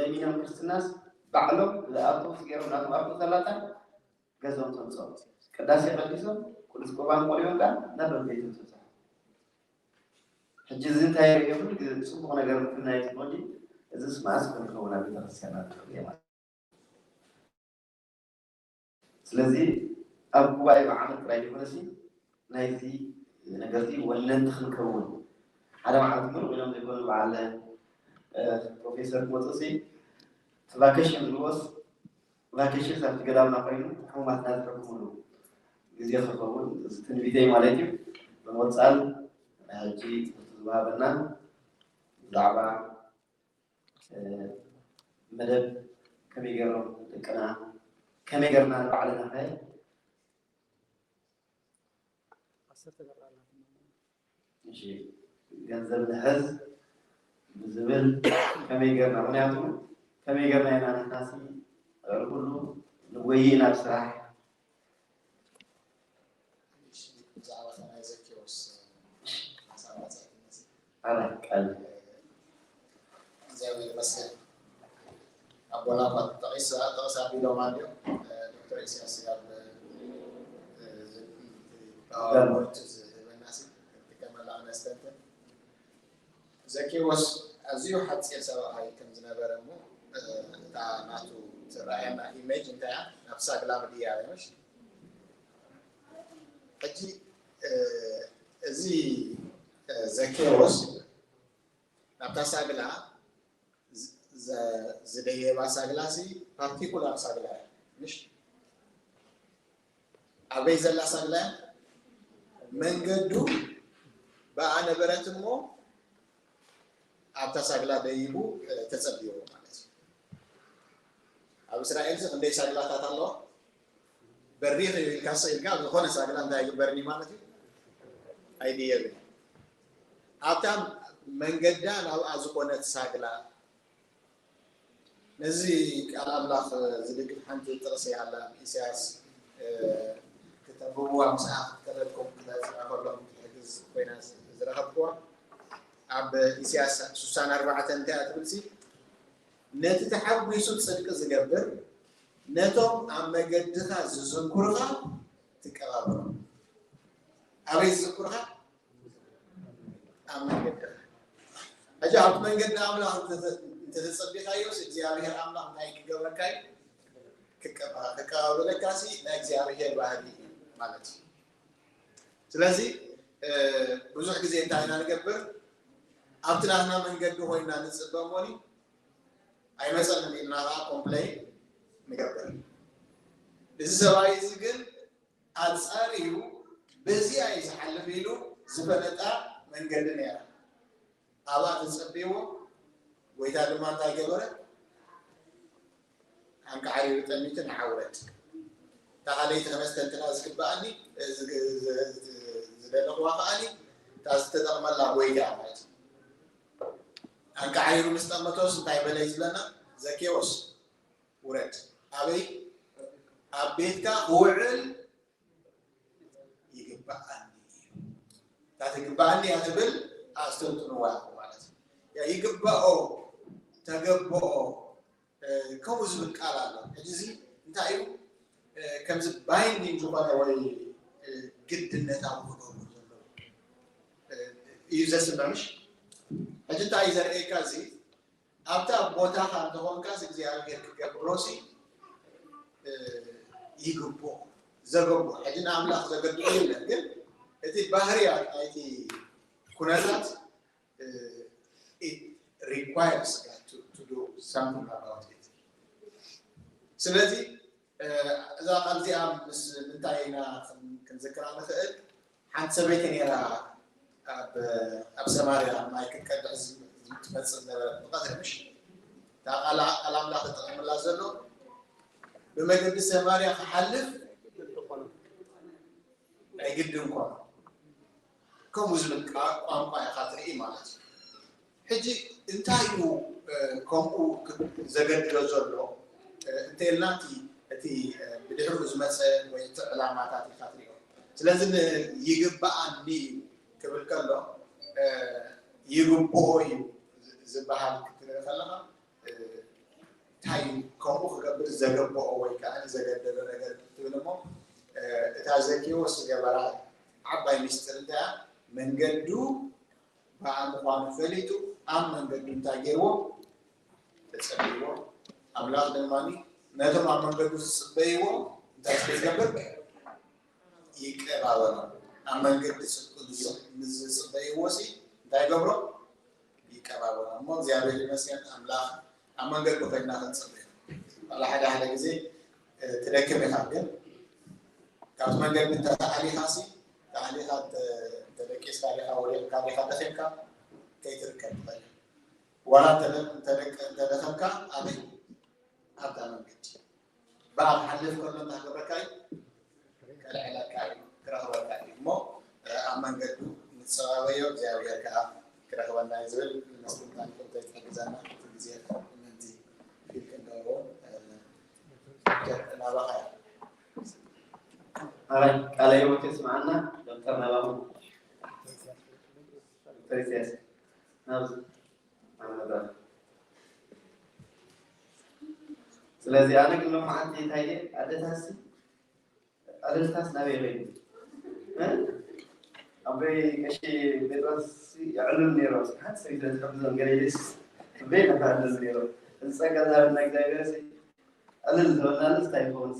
እሚኖም ክርስትናስ ባዕሎም ኣውቶቡስ ገይሮም ናቶም ኣውቶቡስ ኣላታ ገዝኦም ተምፅኦም ቅዳሴ ቀዲሶም ቅዱስ ቁርባን ቆሊኦም ከዓ ናብ በቤቶም ተብፅሖም ሕጂ እዚ እንታይ የርእዮ ኩሉ ግዜ ፅቡቅ ነገር ምፍናይ ትኾኒ እዚስ መዓስ ከም ዝኸውን ኣብ ቤተክርስትያን ኣብ ትኽእል ማለት ስለዚ ኣብ ጉባኤ ብዓመት ጥራይ ይኮነሲ ናይዚ ነገርዚ ወነንቲ ክንከውን ሓደ መዓልቲ ምሉእ ኢሎም ዘይኮኑ በዓል ፕሮፌሰር ክመፁ ሲ ቫኬሽን ዝብልዎስ ቫኬሽን ኣብቲ ገዳምና ኮይኑ ሕሙማትና ዝሕክምሉ ግዜ ክኸውን እዚ ትንቢተይ ማለት እዩ ብምቕፃል ናይ ሕጂ ትምህርቲ ዝወሃበና ብዛዕባ መደብ ከመይ ገይሮም ደቅና ከመይ ገርና ንባዕልና ከ እሺ፣ ገንዘብ ንሕዝ ብዝብል ከመይ ጌርና? ምክንያቱ ከመይ ጌርና ኢና ንሕናሲ ልዕሊ ኩሉ ንጎይይ ናብ ስራሕ። ብዛዕባ ናይ ዘኬዎስ ሓሳብ መጻኢ ኣረ ቃል እግዚኣብሔር ይመስገን። ኣቦና እኳ ጠቂስ ጠቅስ ኣቢሎም ኣልዮም ዶክተር ኢሳያስ ኣብ ፓወርፖይንት ዝህበና ሲ ከመላ ነስተንትን ዘኬዎስ ኣዝዩ ሓፂር ሰብኣይ ከም ዝነበረ እሞ እታ ናቱ ትረኣየና ኢሜጅ እንታይ እያ ናብ ሳግላ ምድያ ምሽ ሕጂ እዚ ዘኬዎስ ናብታ ሳግላ ዝደየባ ሳግላ ሲ ፓርቲኩላር ሳግላ እያ ምሽ ኣበይ ዘላ ሳግላ እያ መንገዱ ብኣ ነበረት እሞ ኣብታ ሳግላ ደይቡ ተፀቢዎ ማለት እዩ ኣብ እስራኤል ክንደይ ሳግላታት ኣለዋ በሪኽ እዩ ኢልካ ሰ ኢልካ ዝኾነ ሳግላ እንታይ ይግበርኒ ማለት እዩ ኣይድየብን ኣብታ መንገዳ ናብኣ ዝኾነት ሳግላ ነዚ ቃል ኣምላኽ ዝድግፍ ሓንቲ ጥቕሲ ኣላ ኢሳያስ ክተንብብዋ ምስኣ ክትከለልኩም ክተፅና ከለኹም ትሕግዝ ኮይና ዝረኸብክዋ ኣብ ኢሳያስ ስሳን ኣርባዕተን እንታይ ትብልሲ ነቲ ተሓጒሱ ጽድቂ ዝገብር ነቶም ኣብ መገድኻ ዝዝንኩርኻ ትቀባበሮም ኣበይ ዝዝንኩርኻ ኣብ መንገድኻ ሕጂ ኣብቲ መንገዲ ኣምላኽ እንተተጸቢኻዮስ እግዚኣብሔር ኣምላኽ እንታይ ክገብረካ እዩ ክቀባበለካ ሲ ናይ እግዚኣብሔር ባህሪ እዩ ማለት እዩ ስለዚ ብዙሕ ግዜ እንታይ ኢና ንገብር ኣብቲ ናትና መንገዲ ኮይና ንፅበ እሞኒ ኣይመፀንን ኢልና ከዓ ኮምፕለይን ንገብር እዚ ሰብኣይ እዚ ግን ኣፃርዩ በዚኣ እዩ ዝሓልፍ ኢሉ ዝፈለጣ መንገዲ ነይራ ኣብኣ ተፀቢዎ ጎይታ ድማ እንታይ ገበረ ኣንቃዕሪሩ ጠሚቱ ንዓውረድ እታ ካልኣይቲ ከነስተንትና ዝግበኣኒ ዝደለኽዋ ከኣኒ እታ ዝተጠቕመላ ጎይታ ማለት እዩ ኣንቃዕሪሩ ምስ ጠመቶስ እንታይ በለ እዩ ዝብለና ዘኬዎስ ውረድ ኣበይ ኣብ ቤትካ ክውዕል ይግባኣኒ እዩ እታ ትግባኣኒ እያ ትብል ኣስተንትንዋ ኢኹም ማለት እዩ ይግባኦ ተገብኦ ከምኡ ዝብል ቃል ኣሎ ሕጂ እዚ እንታይ እዩ ከምዚ ባይንዲንግ ዝኾነ ወይ ግድነታዊ ክገብሩ ዘለዎ እዩ ዘስምዕ ምሽ ሕጂ እንታይ እዩ ዘርእየካ እዚ ኣብታ ቦታኻ እንተኾንካስ እግዚኣብሔር ክገብሮሲ ይግብኦ ዘገብኦ ሕጂ ንኣምላኽ ዘገድኦ የለን ግን እቲ ባህርያት ናይቲ ኩነታት requires to do something about it ስለዚ እዛ ቃል እዚኣ ምስ ምንታይ ኢና ክንዝክራ ንኽእል ሓንቲ ሰበይቲ ነይራ ኣብ ሰማርያ ማይ ክትቀድሕ ትመፅእ ነበረት ብቐትሪ ምሽ እታ ቃል ኣምላኽ ተጠቒምላ ዘሎ ብመገዲ ሰማርያ ክሓልፍ ናይ ግድን ኮነ ከምኡ ዝብል ቋንቋ ኢኻ ትርኢ ማለት እዩ ሕጂ እንታይ እዩ ከምኡ ዘገድዶ ዘሎ እንተልና እቲ ብድሕሪኡ ዝመፀ ወይ እቲ ዕላማታት ኢኻ ትሪኦ ስለዚ ይግበኣኒ እዩ ክብል ከሎ ይግብኦ እዩ ዝበሃል ክትርኢ ከለካ እንታይ እዩ ከምኡ ክገብር ዘገብኦ ወይ ከዓ ዘገደዶ ነገር ክትብል እሞ እታ ዘኪዎስ ዝገበራ ዓባይ ሚስጥር እንታይ መንገዱ ብኣ ምዃኑ ፈሊጡ ኣብ መንገዱ እንታይ ገይርዎ ተፀቢዎ ኣምላኽ ድማ ነቶም ኣብ መንገዱ ዝፅበይዎ እንታይ ዝገብር ይቀባበሎም ኣብ መንገዲ ፅድቁ ዝፅበይዎ ሲ እንታይ ገብሮ ይቀባበሎም እሞ እግዚኣብሔር ይመስገን ኣምላኽ ኣብ መንገዲ ኮይና ክንፅበዮ ዋላ ሓደ ሓደ ግዜ ትደክም ኢኻ ግን ካብቲ መንገዲ እንተተኣሊኻ ሲ ተኣሊኻ ተደቂስካ ዲኻ ወዲቕካ ዲኻ ደኺምካ ከይትርከብ ትኽእል ዋላ እንተደኸምካ ኣበይ ኣብዛ መንገዲ ብኣብ ሓልፍ ከሎ እንዳገበርካ እዩ ከልዕለካ እዩ ክረኽበካ እዩ እሞ መንገዱ ንጸባበዮ እግዚኣብሔር ከዓ ክረኽበና እዩ ዝብል። ንመስልጣን ክልተ ይትሕግዘና እቲ ግዜ ምእንቲ ፊልክ እንደው ናባኻ። ኣራይ ቃለ ህይወት የስማዓና። ዶክተር ናባኹም። ዶክተር ኢሳያስ ናብዚ ኣብ መድረኽ። ስለዚ ኣነ ግን ሎማዓንቲ እንታይ እየ ኣደታሲ ኣደታስ ናበይ ይኸይዱ? ኣቦይ ቀሺ ጴጥሮስ የዕልሉ ነይሮም። ሓንቲ ሰብ ስለ ዝሕግዞም ገለ ኢለስ ኣቦይ ነፋርስ ነይሮም። እዚ ጸጋ ዝሃበና እግዚኣብሔር ሲ ዕልል ዝበልናሉ እንታይ ይኸውን?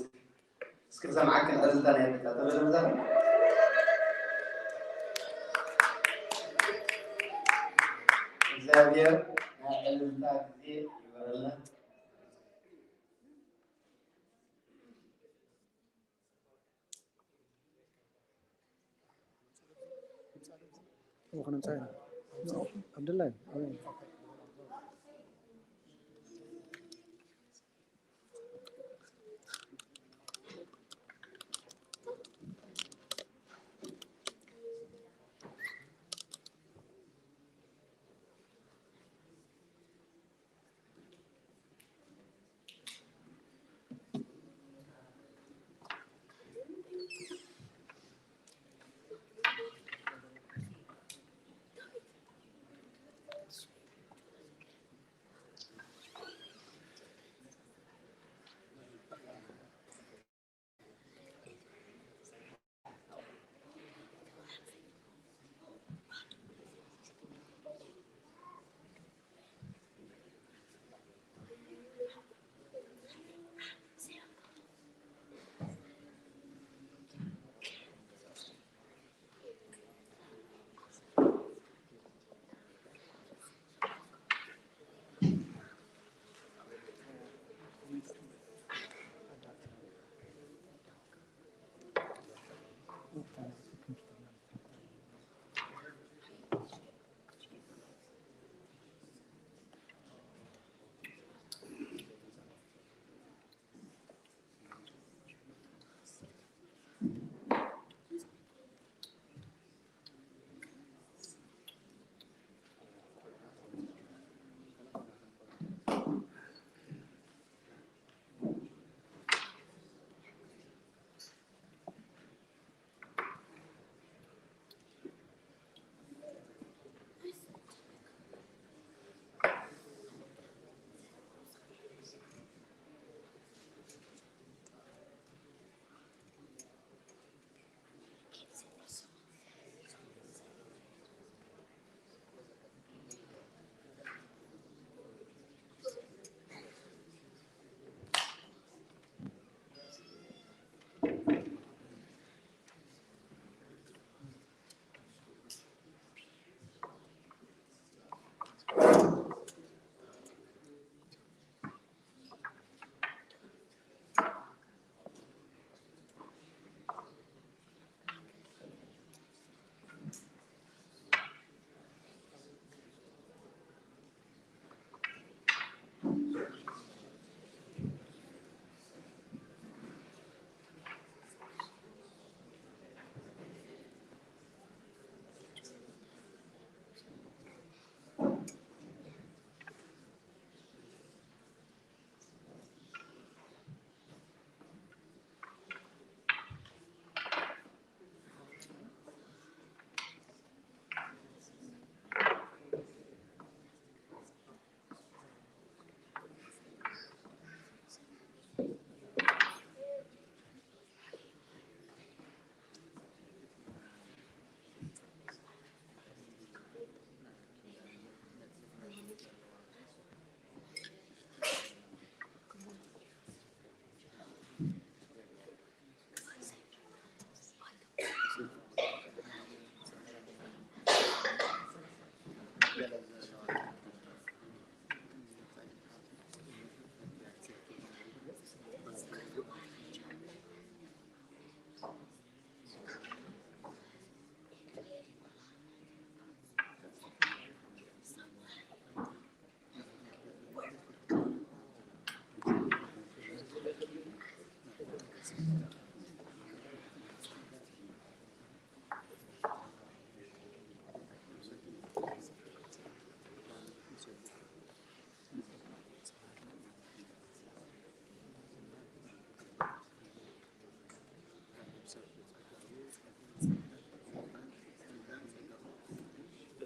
እስኪ ክሰምዓክን ዕልልታ ናይ ኣዴታት ተበለ ብዛዕባ እግዚኣብሔር ናይ ዕልልታ ግዜ ይበረልና። ክንምፃ ኢና። ዓብድላይ ኣበይ?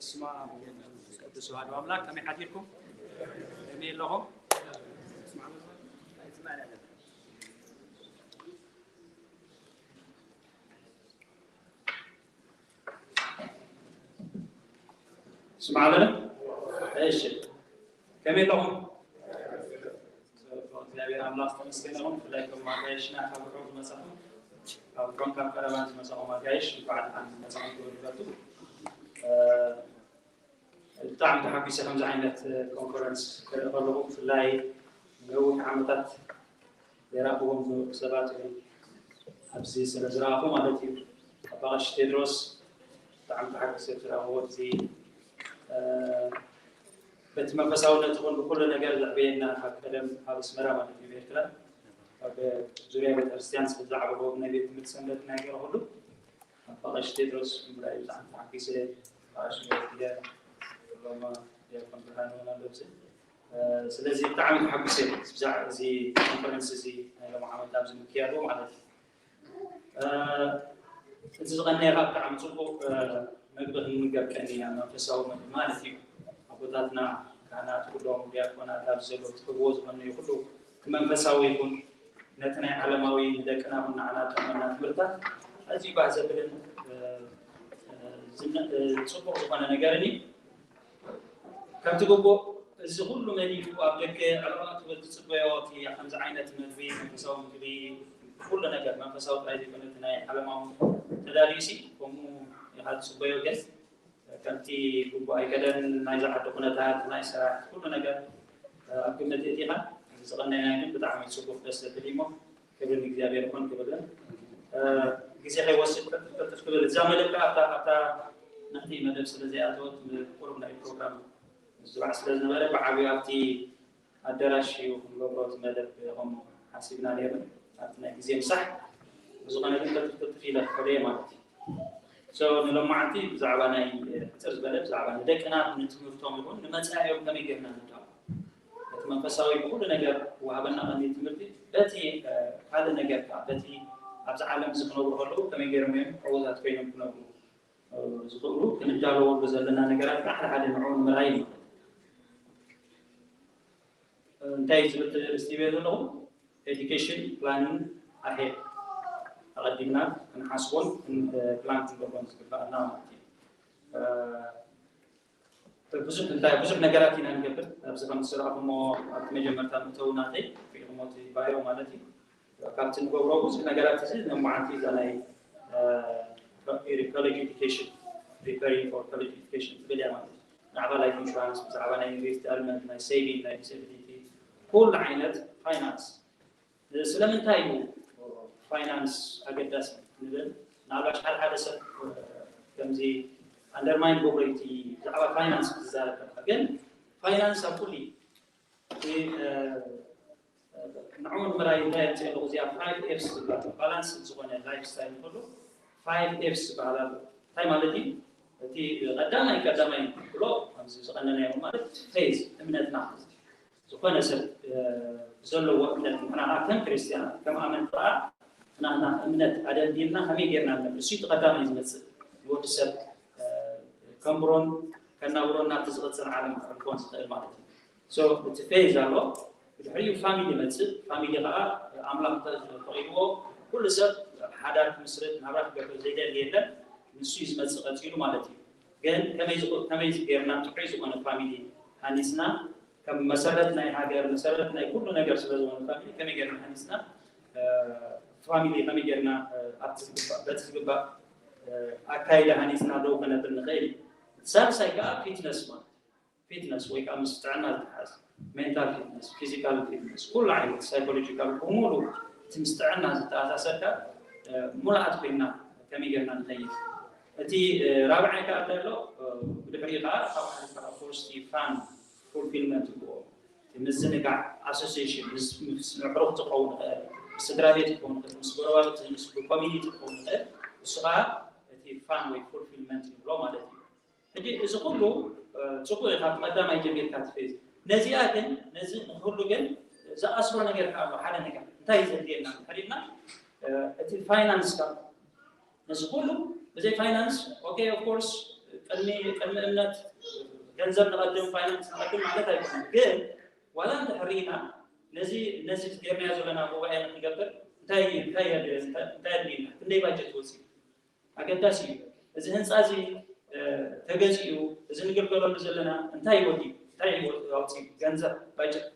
በስመ አብ ወወልድ ወመንፈስ ቅዱስ አሐዱ አምላክ። ከመይ ሓዲርኩም? ከመይ ኣለኹም? ስማዕ በለ። እሺ፣ ከመይ ኣለኹም? እግዚኣብሔር ኣምላኽ ዝተመስገነ ይኹን። ብፍላይ እቶም ኣጋይሽና ካብ ርሑቕ ዝመጻኹም፣ ካብ ርሑቕ ካብ ቀረባን ዝመጻኹም ኣጋይሽ እንኳዕ ደሓን መጻኹም ክብል ይፈቱ። እ፣ ብጣዕሚ ተሓጒሰ ከምዚ ዓይነት ኮንፈረንስ ክርኢ ከለኹ፣ ብፍላይ ነዊሕ ዓመታት ዘይረኣኽዎም ዝነበሩ ሰባት እውን ኣብዚ ስለ ዝረኣኹ ማለት እዩ። ኣባ ቀሺ ቴድሮስ ብጣዕሚ ተሓጒሰ ዝረኣኽዎ እዚ፣ እ፣ በቲ መንፈሳውነት ይኹን ብኩሉ ነገር ዘዕበየና ካብ ቀደም ኣብ ኣስመራ ማለት እዩ፣ ኤርትራ ኣብ ዙርያ ቤተክርስትያን ስለ ዝዓበኹ ናይ ቤት ትምህርቲ ሰንበት ናይ ገይረ ኩሉ ኣባ ቀሺ ቴድሮስ ምራይ ብጣዕሚ ተሓጒሰ፣ ኣባ ቀሺ ወልድየ፣ ሎማ ዲያቆን ብርሃነ እውን ኣሎ ኣብዚ። እ፣ ስለዚ ብጣዕሚ ተሓጒሰ ብዛዕባ እዚ ኮንፈረንስ እዚ ናይ ሎሚ ዓመት ኣብዚ ምክያዱ ማለት እዩ። እ፣ እቲ ዝቐነየ ከዓ ብጣዕሚ ጽቡቕ፣ እ፣ መግቢ ክንምገብ ቀኒና፣ መንፈሳዊ መግቢ ማለት እዩ። ኣቦታትና ካህናት፣ ኩሎም ዲያቆናት ኣብዚ ዘለዉ ትህብዎ ዝቐነዩ ኩሉ እቲ መንፈሳዊ ይኹን ነቲ ናይ ዓለማዊ ንደቅና እውን ንዓና ጠቕመና ትምህርታት ኣዝዩ ባህ ዘብልን፣ እ፣ እ፣ ዝነ-፣ እ፣ ጽቡቕ ዝኾነ ነገርን እዩ። ከምቲ ግቡእ እዚ ኩሉ መሊኡ ኣብ ደገ ዕልቕልቕ ክብል ትጽበዮ እቲ ከምዚ ዓይነት መግቢ፣ መንፈሳዊ ምግቢ፣ ኩሉ ነገር መንፈሳዊ ጥራይ ዘይኮነ እቲ ናይ ዓለማዊ ተዳልዩሲ ከምኡ ኢኻ ትጽበዮ። ግን ከምቲ ግቡእ ኣይከደን፣ ናይዚ ዓዲ ኩነታት፣ ናይ ስራሕ፣ ኩሉ ነገር ኣብ ግምት እቲኻ እዚ ዝቐነየና ግን ብጣዕሚ ጽቡቕ ደስ ዘብል እዩ እሞ ክብሪ ንእግዚኣብሔር ይኹን ክብልን፣ እ፣ ግዜ ከይወስድ ቅልጥፍ ቅልጥፍ ክብል እዛ መደብ ከኣ ኣብታ፣ ኣብታ ናተይ መደብ ስለ ዘይኣተወት ቁሩብ ናይ ፕሮግራም ዝባዕ ስለ ዝነበረ ብዓብዩ ኣብቲ ኣዳራሽ እዩ ክንገብሮ እቲ መደብ ከምኡ ሓሲብና ነይርና ኣብቲ ናይ ግዜ ምሳሕ። ብዝኾነ ግን ቅልጥፍ ቅልጥፍ ኢለ ክኸዶ እየ ማለት እዩ። So ንሎማዓንቲ ብዛዕባ ናይ ሕፅር ዝበለ ብዛዕባ ንደቅና ንትምህርቶም ይኹን ንመፃኢኦም ከመይ ጌርና ንዳሎ እቲ መንፈሳዊ ብኩሉ ነገር ወሃበና ቀንዲ ትምህርቲ በቲ፣ እ፣ ካልእ ነገር ከዓ በቲ ኣብዚ ዓለም እዚ ክነብሩ ከለዉ ከመይ ገይሮም እዮም ዕዉታት ኮይኖም ክነብሩ፣ እ፣ ዝኽእሉ ክንዳለወሉ ዘለና ነገራት ከዓ ሓደ ሓደ ንዕኡ ንምርኣይ እዩ ማለት እዩ። እ፣ እንታይ ዝብል ርእስቲ ይበ ዘለኹ? Education planning ahead፣ ኣቐዲምና ክንሓስቦን ክን-፣ እ፣ ፕላን ክንገብሮን ዝግባኣና ማለት እዩ። እ፣ ብዙሕ እንታይ ብዙሕ ነገራት ኢና ንገብር። ኣብዚ ከም ዝረኣኹሞ ኣብቲ መጀመርታ ምእተው ናተይ ሪኢኹሞ እቲ ባዮ ማለት እዩ። ካብቲ ንገብሮ ብዙሕ ነገራት እዚ ነመዓንቲ እዛ ናይ፣ እ፣ college education፣ preparing for college education ትብል እያ ማለት እዩ። ብዛዕባ life insurance፣ ብዛዕባ ናይ retirement፣ ናይ saving፣ ናይ disability፣ ኩሉ ዓይነት ፋይናንስ ስለምንታይ እዩ ፋይናንስ ኣገዳሲ ንብል? ምናልባሽ ሓደ ሓደ ሰብ ከምዚ ኣንደርማይን ክገብሮ እዩ እቲ ብዛዕባ ፋይናንስ ክትዛረብ ከለካ። ግን ፋይናንስ ኣብ ኩሉ እዩ። እቲ፣ እ፣ ንዕኡ ንምርኣይ እንታይ የምፅእ ኣለኹ? እዚኣ ፋይቭ ኤፍስ ትበሃል። ባላንስ ዝኾነ ላይፍ ስታይል ንክህሉ ፋይቭ ኤፍስ ዝበሃል ኣሎ። እንታይ ማለት እዩ? እቲ ቀዳማይ ቀዳማይ ብሎ ከምዚ ዝቐነናዮ ማለት ፌዝ እምነትና ዝኾነ ሰብ፣ እ፣ ዘለዎ እምነት ንሕና ከዓ ከም ክርስትያናት ከም ኣመንቲ ከዓ ናትና እምነት ኣደንዲንና ከመይ ጌርና ንነብር? እሱ እቲ ቀዳማይ ዝመፅእ ንወዲ ሰብ፣ እ፣ ከንብሮን ከናብሮን ናብቲ ዝቕፅል ዓለም ከሕልፎን ዝኽእል ማለት እዩ። So እቲ ፌዝ ኣሎ። ብድሕሪኡ ፋሚሊ ይመፅእ። ፋሚሊ ከዓ ኣምላኽ እንተፈቒድዎ ኩሉ ሰብ ሓዳር ክምስርት ናብራ ክገብር ዘይደሊ የለን። ንሱ እዩ ዝመፅእ ቀፂሉ ማለት እዩ። ግን ከመይ ዝኹ-፣ ከመይ ጌርና ጥዑይ ዝኾነ ፋሚሊ ሃኒፅና፣ ከም መሰረት ናይ ሃገር፣ መሰረት ናይ ኩሉ ነገር ስለ ዝኾነ ፋሚሊ ከመይ ጌርና ሃኒፅና፣ እ፣ ፋሚሊ ከመይ ጌርና፣ እ፣ ኣብቲ ዝግባእ፣ በቲ ዝግባእ፣ እ፣ ኣካይዳ ሃኒፅና ደው ከነብል ንኽእል እዩ። ሳልሳይ ከዓ ፊትነስ ማለት ፊትነስ ወይ ከዓ ምስ ጥዕና ዝተሓዝ ሜንታል ፊትነስ፣ ፊዚካል ፊትነስ፣ ኩሉ ዓይነት ሳይኮሎጂካል ብምሉኡ እቲ ምስ ጥዕና ዝተኣሳሰርካ፣ እ፣ ሙሉኣት ኮይንና ከመይ ጌርና ንኸይድ። እቲ፣ እ፣ ራብዓይ ከዓ እንታይ ኣሎ፣ እ፣ ብድሕሪኡ ከዓ ካብ ሓደ ከዓ ፎርስቲ ፋን ፉልፊልመንት ይብልዎ። እቲ ምዝንጋዕ ኣሶሲዬሽን ምስ፣ ምስ ኣዕሩኽቲ ክኸውን ይኽእል፣ ምስ ስድራ ቤት ክኸውን ይኽእል፣ ምስ ጎረባብቲ፣ ምስ ኮሚኒቲ ክኸውን ይኽእል። እሱ ከዓ እቲ ፋን ወይ ፉልፊልመንት ንብሎ ማለት እዩ። ሕጂ እዚ ኩሉ፣ እ፣ ጽቡቕ እዩ፣ ካብ ቀዳማይ ጀሚርካ ትፌዝ። ነዚኣ ግን፣ ነዚ ንክህሉ ግን ዝኣስሮ ነገር ከኣ ኣሎ፣ ሓደ ነገር። እንታይ እዩ ዘድልየና? እንድሕር ኢልና፣ እ፣ እቲ ፋይናንስ ካብ ነዚ ኩሉ ብዘይ ፋይናንስ፣ ኦኬ፣ ኦፍ ኮርስ፣ ቅድሚ ቅድሚ እምነት ገንዘብ ንቐድም፣ ፋይናንስ ንቐድም ማለት ኣይኮነን። ግን ዋላ እንተ ሕርኢና ነዚ ነዚ ጌርናዮ ዘለና ጉባኤ ንክንገብር እንታይ እንታይ እንታይ ኣድልዩና? ክንደይ ባጀት ወፂኡ? ኣገዳሲ እዩ። እዚ ህንፃ እዚ ተገዚኡ፣ እዚ ንግልገለሉ ዘለና እንታይ ወዲ እንታይ ኣውፂኡ? ገንዘብ፣ ባጀት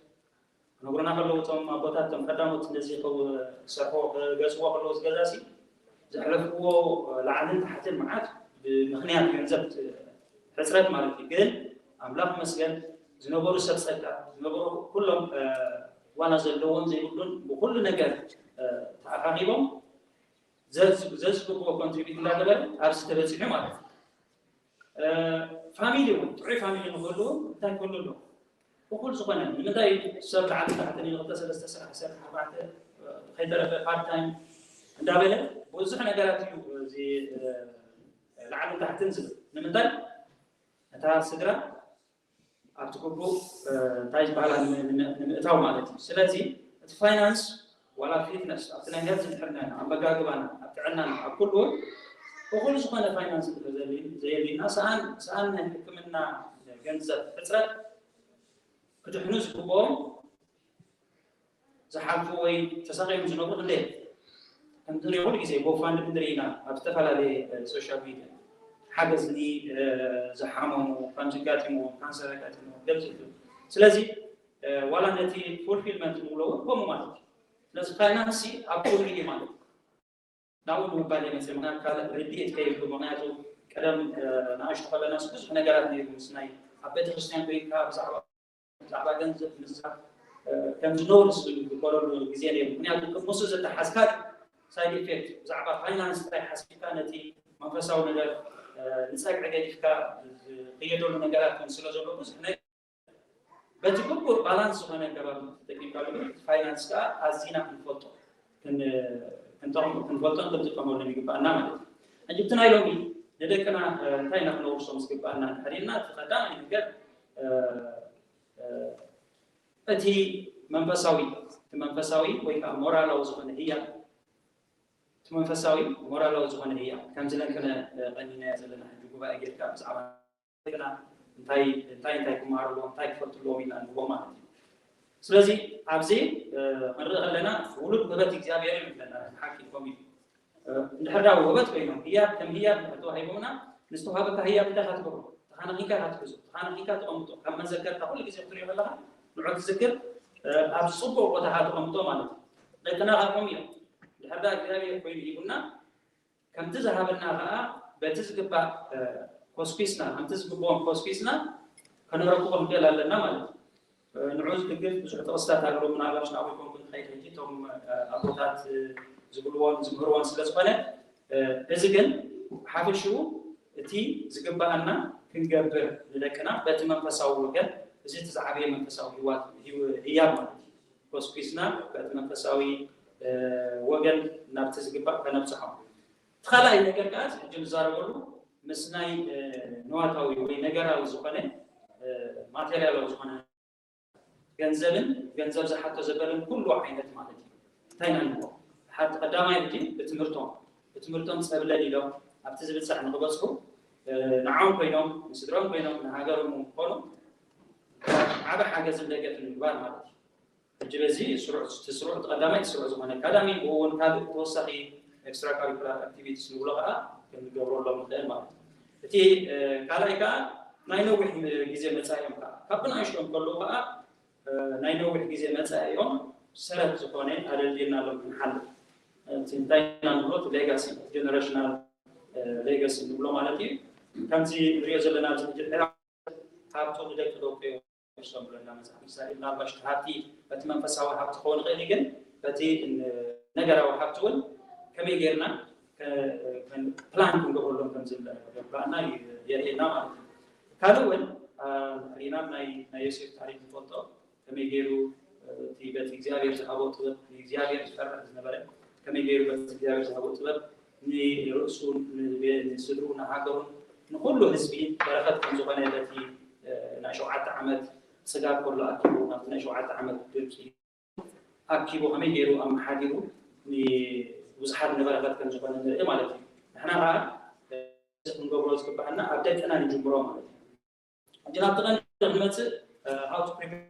ክነግሩና ከለዉ፣ እቶም ኣቦታት፣ እቶም ቀዳሞት እንደዚ ክሰርሑ ክገዝዎ ከለዉ፣ እዚ ገዛ ሲ ዘሕለፍዎ ላዕልን ታሕትን መዓት ብምኽንያት ገንዘብ ሕፅረት ማለት እዩ። ግን ኣምላኽ መስገን ዝነበሩ ሰብ ፀጋ ዝነበሩ ኩሎም ዋላ ዘለዎም ዘይብሉን ብኩሉ ነገር ተኣኻኺቦም ዘዝግብዎ ኮንትሪቢት እንዳገበረ ኣብዚ ተበፂሑ ማለት እዩ። ፋሚሊ እውን ጥዑይ ፋሚሊ ንክህሉ እንታይ ክህሉ ኣሎ? እኩል ዝኾነ ንምንታይ ሰብ ላዕሊ ታሕትን ኢሉ ክልተ ሰለስተ ስራሕ ይሰርሕ ኣርባዕተ ከይተረፈ ፓርት ታይም እንዳበለ ብዙሕ ነገራት እዩ እዚ ላዕልን ታሕትን ዝብል ንምንታይ እታ ስድራ ኣብቲ ግቡእ እንታይ ዝበሃላ ንምእታው ማለት እዩ። ስለዚ እቲ ፋይናንስ ዋላ ፊትነስ ኣብቲ ናይ ሄልዝ ድሕርና ኣመጋግባና ኣብ ጥዕናና ኣብ ኩሉ እውን እኹል ዝኾነ ፋይናንስ ዘየልና ሰኣን ሰኣን ናይ ሕክምና ገንዘብ ሕፅረት ክድሕኑ ዝግብኦም ዝሓልፉ ወይ ተሳቒዮም ዝነብሩ ክንደይ ከምቲ ንሪኦ ኩሉ ግዜ ጎፋንድሚ ንርኢ ኢና ኣብ ዝተፈላለየ ሶሻል ሚድያ ሓገዝ ዝሓመሙ ከም ዝጋጢምዎም ካንሰር ኣጋጢምዎም ገለ ዝብሉ ስለዚ ዋላ ነቲ ፉልፊልመንት ንብሎ እውን ከምኡ ማለት እዩ ስለዚ ፋይናንስ ኣብ ኩሉ እዩ ማለት እዩ ናብኡ ንምባል እየ መፅእ ምክንያቱ ካልእ ርድኢት ከይህሉ ምክንያቱ ቀደም ንኣሽቱ ከለናስ ብዙሕ ነገራት ነይሩ ምስ ናይ ኣብ ቤተክርስትያን ኮይንካ ብዛዕባ ብዛዕባ ገንዘብ ምዝራብ ከም ዝነውር ዝግበረሉ ግዜ ነይሩ። ምክንያቱ ምስ ዘተሓዝካ ሳይድ ኢፌክት ብዛዕባ ፋይናንስ ጥራይ ሓሲብካ ነቲ መንፈሳዊ ነገር ንፀግዒ ገዲፍካ ዝኸየደሉ ነገራት ስለ ዘሎ ብዙሕ ናይ በቲ ግቡእ ባላንስ ዝኾነ ኣገባብ ተጠቂምካሉ ግን ፋይናንስ ከዓ ኣዚና ክንፈልጦ ክንፈልጦን ክንጥቀመሉን ይግባኣና ማለት እዩ። ሕጂ ናይ ሎሚ ንደቅና እንታይ ኢና ክነውርሶም ዝግባኣና እንድሕር ኢልና እቲ ቀዳማይ ነገር እቲ መንፈሳዊ እቲ መንፈሳዊ ወይ ከዓ ሞራላዊ ዝኾነ ህያብ እቲ መንፈሳዊ ሞራላዊ ዝኾነ ህያብ ከምዚ ለንቅነ ቀኒናዮ ዘለና ሕጂ ጉባኤ ጌርካ ብዛዕባ ግና እንታይ እንታይ እንታይ ክመሃሩ ኣለዎም እንታይ ክፈልጡ ኣለዎም ኢልና ንብሎ ማለት እዩ ስለዚ ኣብዚ ክንርኢ ከለና ውሉድ ውህበት እግዚኣብሔር እዩ ይብለና ሓቂ ኮም እዩ እንድሕር ዳ ውህበት ኮይኖም ህያብ ከም ህያብ እንድሕር ተዋሂቦምና ንዝተዋሃበካ ህያብ እንታይ ካትገብሮ ተኻነኺካ ካትሕዞ ተኻነኺካ ተቐምጦ ካብ መዘከርታ ኩሉ ግዜ ክትሪኦ ከለካ ንዑ ትዝክር ኣብዚ ፅቡቅ ቦታ ካትቐምጦ ማለት እዩ ደቅና ካብኦም እዮም እንድሕር ዳ እግዚኣብሔር ኮይኑ ሂቡና ከምቲ ዝሃበና ከዓ በቲ ዝግባእ ኮስኪስና ከምቲ ዝግብኦም ኮስኪስና ከነረክቦ ንክእል ኣለና ማለት እዩ። ንዑ ዝትግል ብዙሕ ጥቕስታት ኣለዉ ምናልባሽ ናብኡ ይኮንኩ ንኸይድ ሕጂ እቶም ኣቦታት ዝብልዎን ዝምህርዎን ስለ ዝኾነ እዚ ግን ሓፈሽኡ እቲ ዝግባኣና ክንገብር ንደቅና በቲ መንፈሳዊ ወገን እዚ እቲ ዝዓበየ መንፈሳዊ ህይወት ህያብ ማለት እዩ። ኮስኪስና በቲ መንፈሳዊ ወገን ናብቲ ዝግባእ ከነብፅሖም እቲ ካልኣይ ነገር ከዓ ሕጂ ንዛረበሉ ምስ ናይ ንዋታዊ ወይ ነገራዊ ዝኾነ ማቴሪያላዊ ዝኾነ ገንዘብን ገንዘብ ዝሓቶ ዘበልን ኩሉ ዓይነት ማለት እዩ እንታይ ኢና ንብሎ ሓቲ ቀዳማይ ሕጂ ብትምህርቶም ብትምህርቶም ፀብለል ኢሎም ኣብቲ ዝብፃሕ ንክበፅሑ ንዓም ኮይኖም ንስድሮም ኮይኖም ንሃገሮም ክኾኑ ዓበ ሓገዝን ደገፍን ምግባር ማለት እዩ ሕጂ በዚ ስሩዕ እቲ ስሩዕ እቲ ቀዳማይ እቲ ስሩዕ ዝኾነ ኣካዳሚ ብኡ እውን ካልእ ተወሳኺ ኤክስትራ ካሪኩላር ኣክቲቪቲስ ንብሎ ከዓ ክንገብረሎም ንኽእል ማለት እዩ። እቲ ካልኣይ ከዓ ናይ ነዊሕ ግዜ መፃኢ እዮም ከዓ ካብ ብንኣሽቶም ከለዉ ከዓ ናይ ነዊሕ ግዜ መፃኢ እዮም ሰረት ዝኾነ ኣደልዲልና ሎም ክንሓልፍ እቲ እንታይ ኢና ንብሎ እቲ ሌጋሲ ጀነሬሽናል ሌጋሲ ንብሎ ማለት እዩ። ከምዚ ንሪኦ ዘለና እዚ ሕጂ ዕራቕ ሃብቱ ንደቂ ደቁ እዮም። ሶም ብለና መፅሓፍ ምሳሌ ምናልባሽ ሃብቲ በቲ መንፈሳዊ ሃብቲ ክኸውን ይኽእል ግን በቲ ነገራዊ ሃብቲ እውን ከመይ ጌርና ፕላን ክንገብረሎም ከም ዝግባእና የርእየና ማለት እዩ። ካልእ እውን ሪና ናይ ዮሴፍ ታሪክ ንፈልጦ ከመይ ገይሩ እቲ በቲ እግዚኣብሔር ዝሃቦ ጥበብ ንእግዚኣብሔር ዝፈርሕ ዝነበረ ከመይ ገይሩ በቲ እግዚኣብሔር ዝሃቦ ጥበብ ንርእሱ ንስድሩ ንሃገሩን ንኩሉ ህዝቢ በረኸት ከም ዝኾነ በቲ ናይ ሸውዓተ ዓመት ስጋብ ከሎ ኣኪቡ ናብቲ ናይ ሸውዓተ ዓመት ድርቂ ኣኪቡ ከመይ ገይሩ ኣመሓዲሩ ንብዙሓት ንበረኸት ከም ዝኾነ ንርኢ ማለት እዩ። ንሕና ከዓ ክንገብሮ ዝግባኣና ኣብ ደቅና ንጅምሮ ማለት እዩ። ሕጂ ናብቲ ቀንዲ ክንመፅእ how to prepare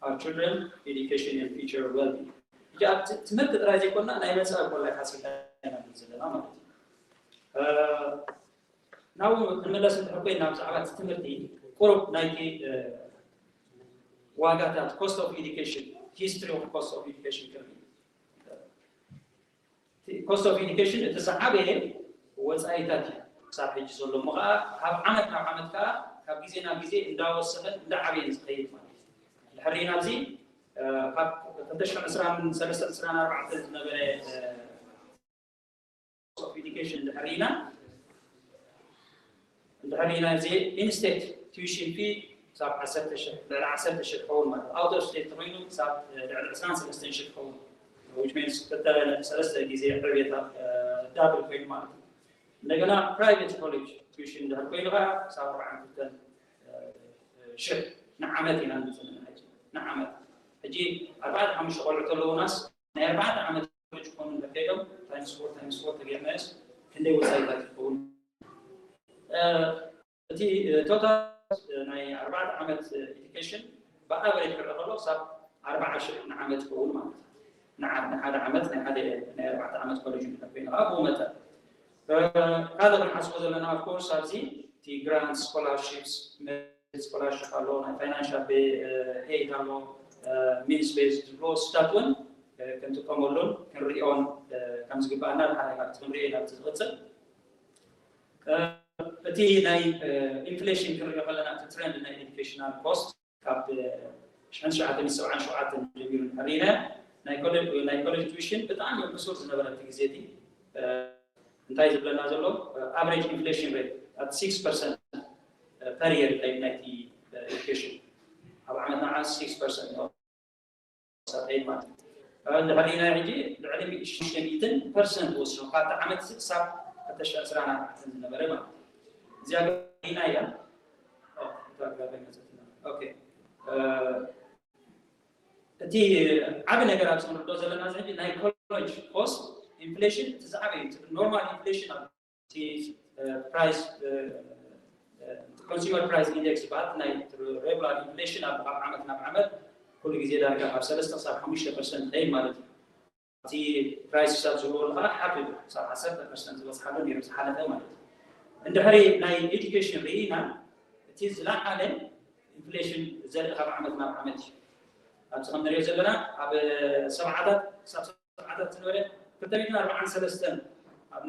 our children education and future well-being። ሕጂ ኣብ ትምህርቲ ጥራይ ዘይኮና ናይ መፃኢ ኮላይ ሓሲብና ኢና ዘለና ማለት እዩ። ናብኡ ክንመለስ እንድሕር ኮይና ብዛዕባ እቲ ትምህርቲ ቁሩብ ናይቲ ዋጋታት cost of education history of cost of education ክርኢ cost of education እቲ ዝዓበየ ወፃኢታት እዩ ክሳብ ሕጂ ዘሎ እሞ ከዓ ካብ ዓመት ናብ ዓመት ከዓ ካብ ግዜ ናብ ግዜ እንዳወሰኸን እንዳዓበየን ዝኸይድ ማለት እዩ። ድሕሪ ናብዚ ካብ ክልተ ሽሕን ዕስራን ሰለስተን ዕስራን ኣርባዕተን ዝነበረ of education እንድሕር ኢና እንድሕር ኢና እዚ in-state tuition fee ክሳብ ዓሰርተ ሽሕ ልዕሊ ዓሰርተ ሽሕ ክኸውን ማለት out of state ኮይኑ ክሳብ ልዕሊ ዕስራን ሰለስተን ሽሕ ክኸውን which means ክልተ ሰለስተ ግዜ ዕብየታ double ኮይኑ ማለት እዩ። እንደገና private college tuition እንድሕር ኮይኑ ከዓ ክሳብ ኣርባዓን ክልተን ሽሕ ንዓመት ኢና ንብል ዘለና ሕጂ ንዓመት ሕጂ ኣርባዕተ ሓሙሽተ ቆልዑ ተለውናስ ናይ ኣርባዕተ ዓመት ኮሌጅ ክኾኑ እንተከይዶም times four times four ተጌርናዮስ ክንደይ ወፃኢታት ይኸውን እቲ total ናይ ኣርባዕተ ዓመት education ብ average ክረአ ከሎ ክሳብ ኣርባዓ ሽሕ ንዓመት ይኸውን ማለት እዩ። ንሓደ ዓመት ናይ ሓደ ናይ ኣርባዕተ ዓመት ኮሌጅ እንድሕር ኮይና ብኡ መጠን ካልእ ክንሓስቦ ዘለና of course ኣብዚ እቲ grants scholarships scholarship ኣሎ ናይ financial aid ኣሎ means based ዝብሎ ስታት እውን ክንጥቀመሉን ክንሪኦን ከም ዝግባኣና ሓደ ካብቲ ክንሪኦ ኢና ዝቕፅል እቲ ናይ inflation ክንሪኦ ከለና እቲ trend ናይ educational cost ካብ ሽሕን ትሽዓተ ሚእትን ሰብዓን ሸውዓተን ጀሚሩ ንሕሪና ናይ college tuition ብጣዕሚ ሕሱር ዝነበረ እቲ ግዜ እቲ እንታይ ዝብለና ዘሎ average inflation rate at six percent per year ይኸይድ ናይቲ education ኣብ ዓመት ንዓ six percent ሳተይድ ማለት እዩ። እንድሕር ኢና ሕጂ ልዕሊ ሽዱሽተ ሚእትን ፐርሰንት ወሲኹ ካብቲ ዓመት ክሳብ ክልተ ሽሕን ዕስራን ኣርባዕተን ዝነበረ ማለት እዩ። እዚኣ ኢና እያ እቲ ዓቢ ነገር ኣብዚ ክንርድኦ ዘለና እዚ ሕጂ ናይ ኮሌጅ ኮስት ኢንፍሌሽን እቲ ዝዓበየ እዩ። ኖርማል ኢንፍሌሽን ኣብ price consumer price index ዝበሃል ናይ regular inflation ኣብ ዓመት ናብ ዓመት ኩሉ ግዜ ዳርጋ ካብ ሰለስተ ክሳብ ሓሙሽተ ፐርሰንት ይኸይድ ማለት እዩ። እቲ price ክሳብ ዝህልወሉ ከዓ ሓፍ ኢሉ ክሳብ ዓሰርተ ፐርሰንት ዝበፅሓሉ ነይሩ ዝሓለፈ ማለት እዩ። እንድሕሪ ናይ education ርኢና እቲ ዝለዓለ ኢንፍሌሽን ዘርኢ ካብ ዓመት ናብ ዓመት እዩ። ኣብዚ ከም ንሪኦ ዘለና ኣብ ሰብዓታት ክሳብ ሰብዓታት ዝነበረ ክልተ ሚእትን ኣርባዓን ሰለስተን ኣብ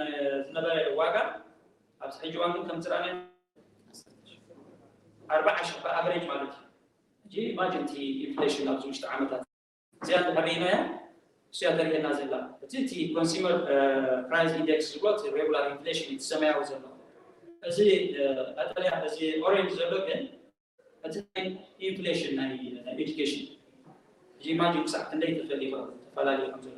ዝነበረ ዋጋ ኣብዚ ሕጂ እዋን ግን ከምቲ ረኣናዮ ኣርባዓ ሽሕ ብ average ማለት እዩ። ሕጂ imagine እቲ ኢንፍሌሽን ኣብዚ ውሽጢ ዓመታት እዚኣ እንድሕር ርኢናያ እሱያ ተርእየና ዘላ እቲ እቲ consumer price index ዝብሎ እቲ regular inflation እቲ ሰማያዊ ዘሎ እዚ ቀጠልያ እዚ orange ዘሎ ግን እቲ ናይ ኢንፍሌሽን ናይ education ሕጂ imagine ክሳዕ ክንደይ ክኽእል ይኽእል ተፈላለዩ ከም ዘሎ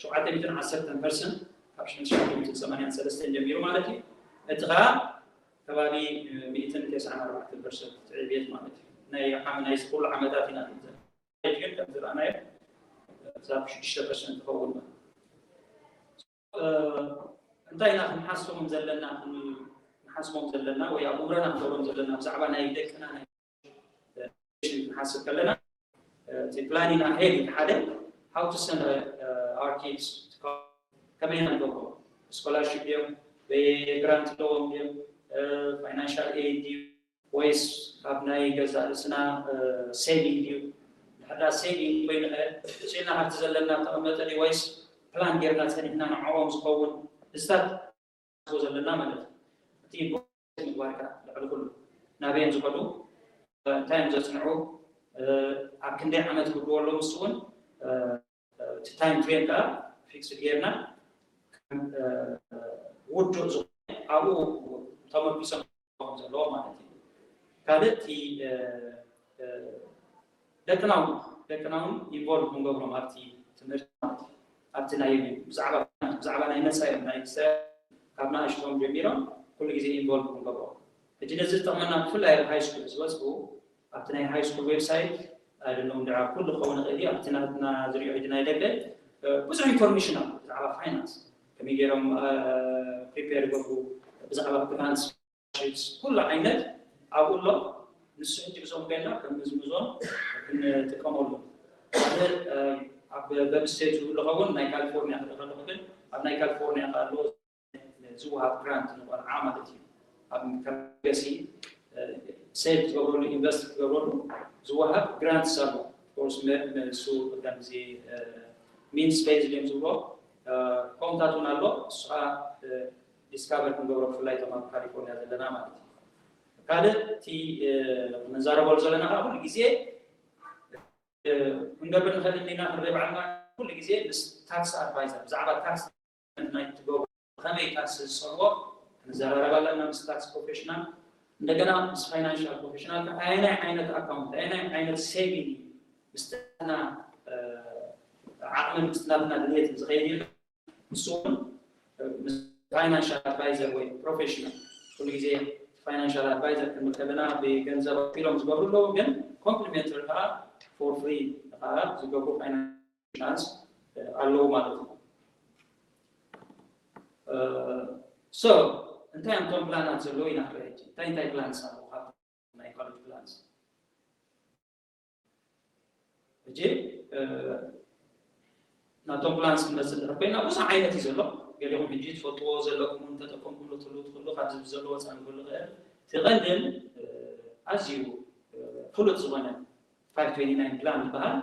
ሸውዓተ ሚእትን ዓሰርተን ፐርሰንት ካብ ሽሕን ትሽዓተ ሚእትን ሰማንያን ሰለስተን ጀሚሩ ማለት እዩ። እቲ ከዓ ከባቢ ሚእትን ተስዓን ኣርባዕተን ፐርሰንት ትዕብየት ማለት እዩ። ናይ ዓም ናይ ኩሉ ዓመታት ኢና ንብል ዘለና። ግን ከም ዝረኣናዮ ክሳብ ሽዱሽተ ፐርሰንት ትኸውን ማለት እዩ። እንታይ ኢና ክንሓስቦም ዘለና ክንሓስቦም ዘለና ወይ ኣብ እምሮና ክንገብሮም ዘለና ብዛዕባ ናይ ደቅና ናይ ክንሓስብ ከለና እቲ planning ahead ሓደ how to send our kids ከመይ ኢና ንገብሮ ስኮላርሽፕ ድዮም ወይ ግራንት ኣለዎም ድዮም financial aid ድዩ ወይስ ካብ ናይ ገዛእ ርእስና saving ድዩ ድሕዳ saving ኮይንኸ ስኢልና ሃብቲ ዘለና ተቐመጠ ድዩ ወይስ ፕላን ጌርና ፀኒሕና ንዕኦም ዝኸውን እዝታት ዘለና ማለት እዩ። እቲ ምግባር ከዓ ልዕሊ ኩሉ ናበየን ዝኸዱ እንታይ እዮም ዘፅንዑ ኣብ ክንደይ ዓመት ክህልዎ ኣለዉ ንሱ እውን እቲ time frame ከዓ fixed ጌርና ውዱእ ዝኾነ ኣብኡ ተመርኪሶም ዘለዎም ማለት እዩ። ካልእ እቲ ደቅና እውን ደቅና እውን involve ክንገብሮም ኣብቲ ትምህርቲ ማለት እዩ። ኣብቲ ናይ ብዛዕባ ብዛዕባ ናይ መፃዮም ናይ ክሰ ካብ ንኣሽቶም ጀሚሮም ኩሉ ግዜ involve ክንገብሮም ሕጂ ነዚ ዝጠቕመና ብፍላይ ኣብ high school ዝበፅሑ ኣብቲ ናይ high school website ኣይደሎም ድዓ ኩሉ ክኸውን ይኽእል እዩ ኣብቲ ናትና ዝሪኦ ሕጂ ናይ ደገ ብዙሕ ኢንፎርሜሽን ኣሎ ብዛዕባ finance ከመይ ገይሮም prepare ይገብሩ ብዛዕባ grants፣ ኩሉ ዓይነት ኣብኡ ኣሎ። ንሱ ሕጂ ብዞም ኮይና ከም ምዝምዞን ክንጥቀመሉ። ካልእ ኣብ በብስቴቱ ዝኸውን ናይ ካሊፎርኒያ ክርኢ ከለኹ ግን ኣብ ናይ ካሊፎርኒያ ኣሎ ዝወሃብ ግራንት ንቆልዓ ማለት እዩ። ኣብ ከም ገሲ ሴቭ ክትገብረሉ ኢንቨስት ክትገብረሉ ዝወሃብ ግራንት ኣሎ። ኮርስ ንሱ ከምዚ ሚንስ ቤዝ እዮም ዝብሎ ከምታት እውን ኣሎ። እሱ ከዓ ዲስካቨር ክንገብሮ ብፍላይ እቶም ኣብ ካሊፎርኒያ ዘለና ማለት እዩ። ካልእ እቲ ክንዛረበሉ ዘለና ከዓ ኩሉ ግዜ ክንገብር ንኽእል እንዲና ክንርኢ ባዕልና ኩሉ ግዜ ምስ ታክስ ኣድቫይዘር ብዛዕባ ታክስ ናይ ትገብሩ ከመይ ታክስ ዝሰልዎ ክንዘራረብ ኣለና ምስ ታክስ ፕሮፌሽናል። እንደገና ምስ ፋይናንሻል ፕሮፌሽናል ኣየናይ ዓይነት ኣካውንት ኣየናይ ዓይነት ሴቪንግ እዩ ምስትና ዓቕምን ምስናትና ድሌት ዝኸይድ የለ ንሱ እውን ምስ ፋይናንሻል ኣድቫይዘር ወይ ፕሮፌሽናል ኩሉ ግዜ ፋይናንሻል ኣድቫይዘር ክንብል ከለና ብገንዘብ ኢሎም ዝገብሩ ኣለዉ ግን ኮምፕሊመንተሪ ከዓ ፎር ፍሪ ከዓ ዝገብሩ ፋይናንሻል ኣለዉ ማለት እዩ። ሶ እንታይ እዮም እቶም ፕላናት ዘለዉ ኢና ክርኢ እንታይ እንታይ ፕላንስ ኣለዉ ካብ ናይ ኮሌጅ ፕላንስ ሕጂ ናቶም ፕላንስ ክንመፅእ ድሕር ኮይና ብዙሕ ዓይነት እዩ ዘሎ። ገሊኹም ሕጂ ትፈልጥዎ ዘለኩም እውን ተጠቀምኩሉ ትህሉ ትኽእሉ ካብዚ ዘሎ ወፃ ንክህሉ ክእል እቲ ቀንድን ኣዝዩ ፍሉጥ ዝኾነ ፋይቭ ትዌንቲ ናይን ፕላን ዝበሃል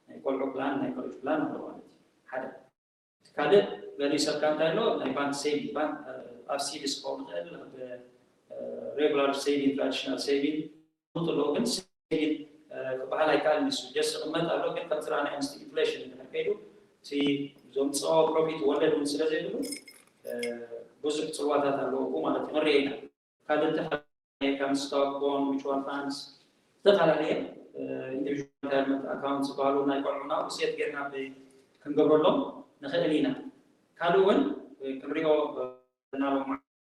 ናይ ቆልዑ ፕላን ናይ ኮሌጅ ፕላን ኣሎ ማለት እዩ። ሓደ ካልእ ቨልዩ ሰብካ እንታይ ኣሎ ናይ ባንክ ሴቪንግ ባንክ ኣብ ሲድስ ክኸውን ይኽእል ኣብ ሬጉላር ሴቪንግ ትራዲሽናል ሴቪንግ ኣለዉ ግን ሴቪንግ ክበሃል ኣይከኣልን ንሱ ጀስት ይቕመጥ ኣሎ ግን ከምቲ ረኣናዮ ምስቲ ኢንፍሌሽን እንድሕር ከይዱ እቲ ዘምፅኦ ፕሮፊት ወለድ እውን ስለ ዘይብሉ ብዙሕ ፅልዋታት ኣለዎ ማለት ንሪኦ ኢና። ካልእ ዝተፈላለየ ከም ስቶክ ቦንድ ሚቹዋል ፋንድስ ዝተፈላለየ ኢንዲቪጁዋል ሪታይርመንት ኣካውንት ዝበሃሉ ናይ ቆልዑና ውፅየት ጌርና ክንገብረሎም ንኽእል ኢና። ካልእ እውን ክንሪኦ ናሎም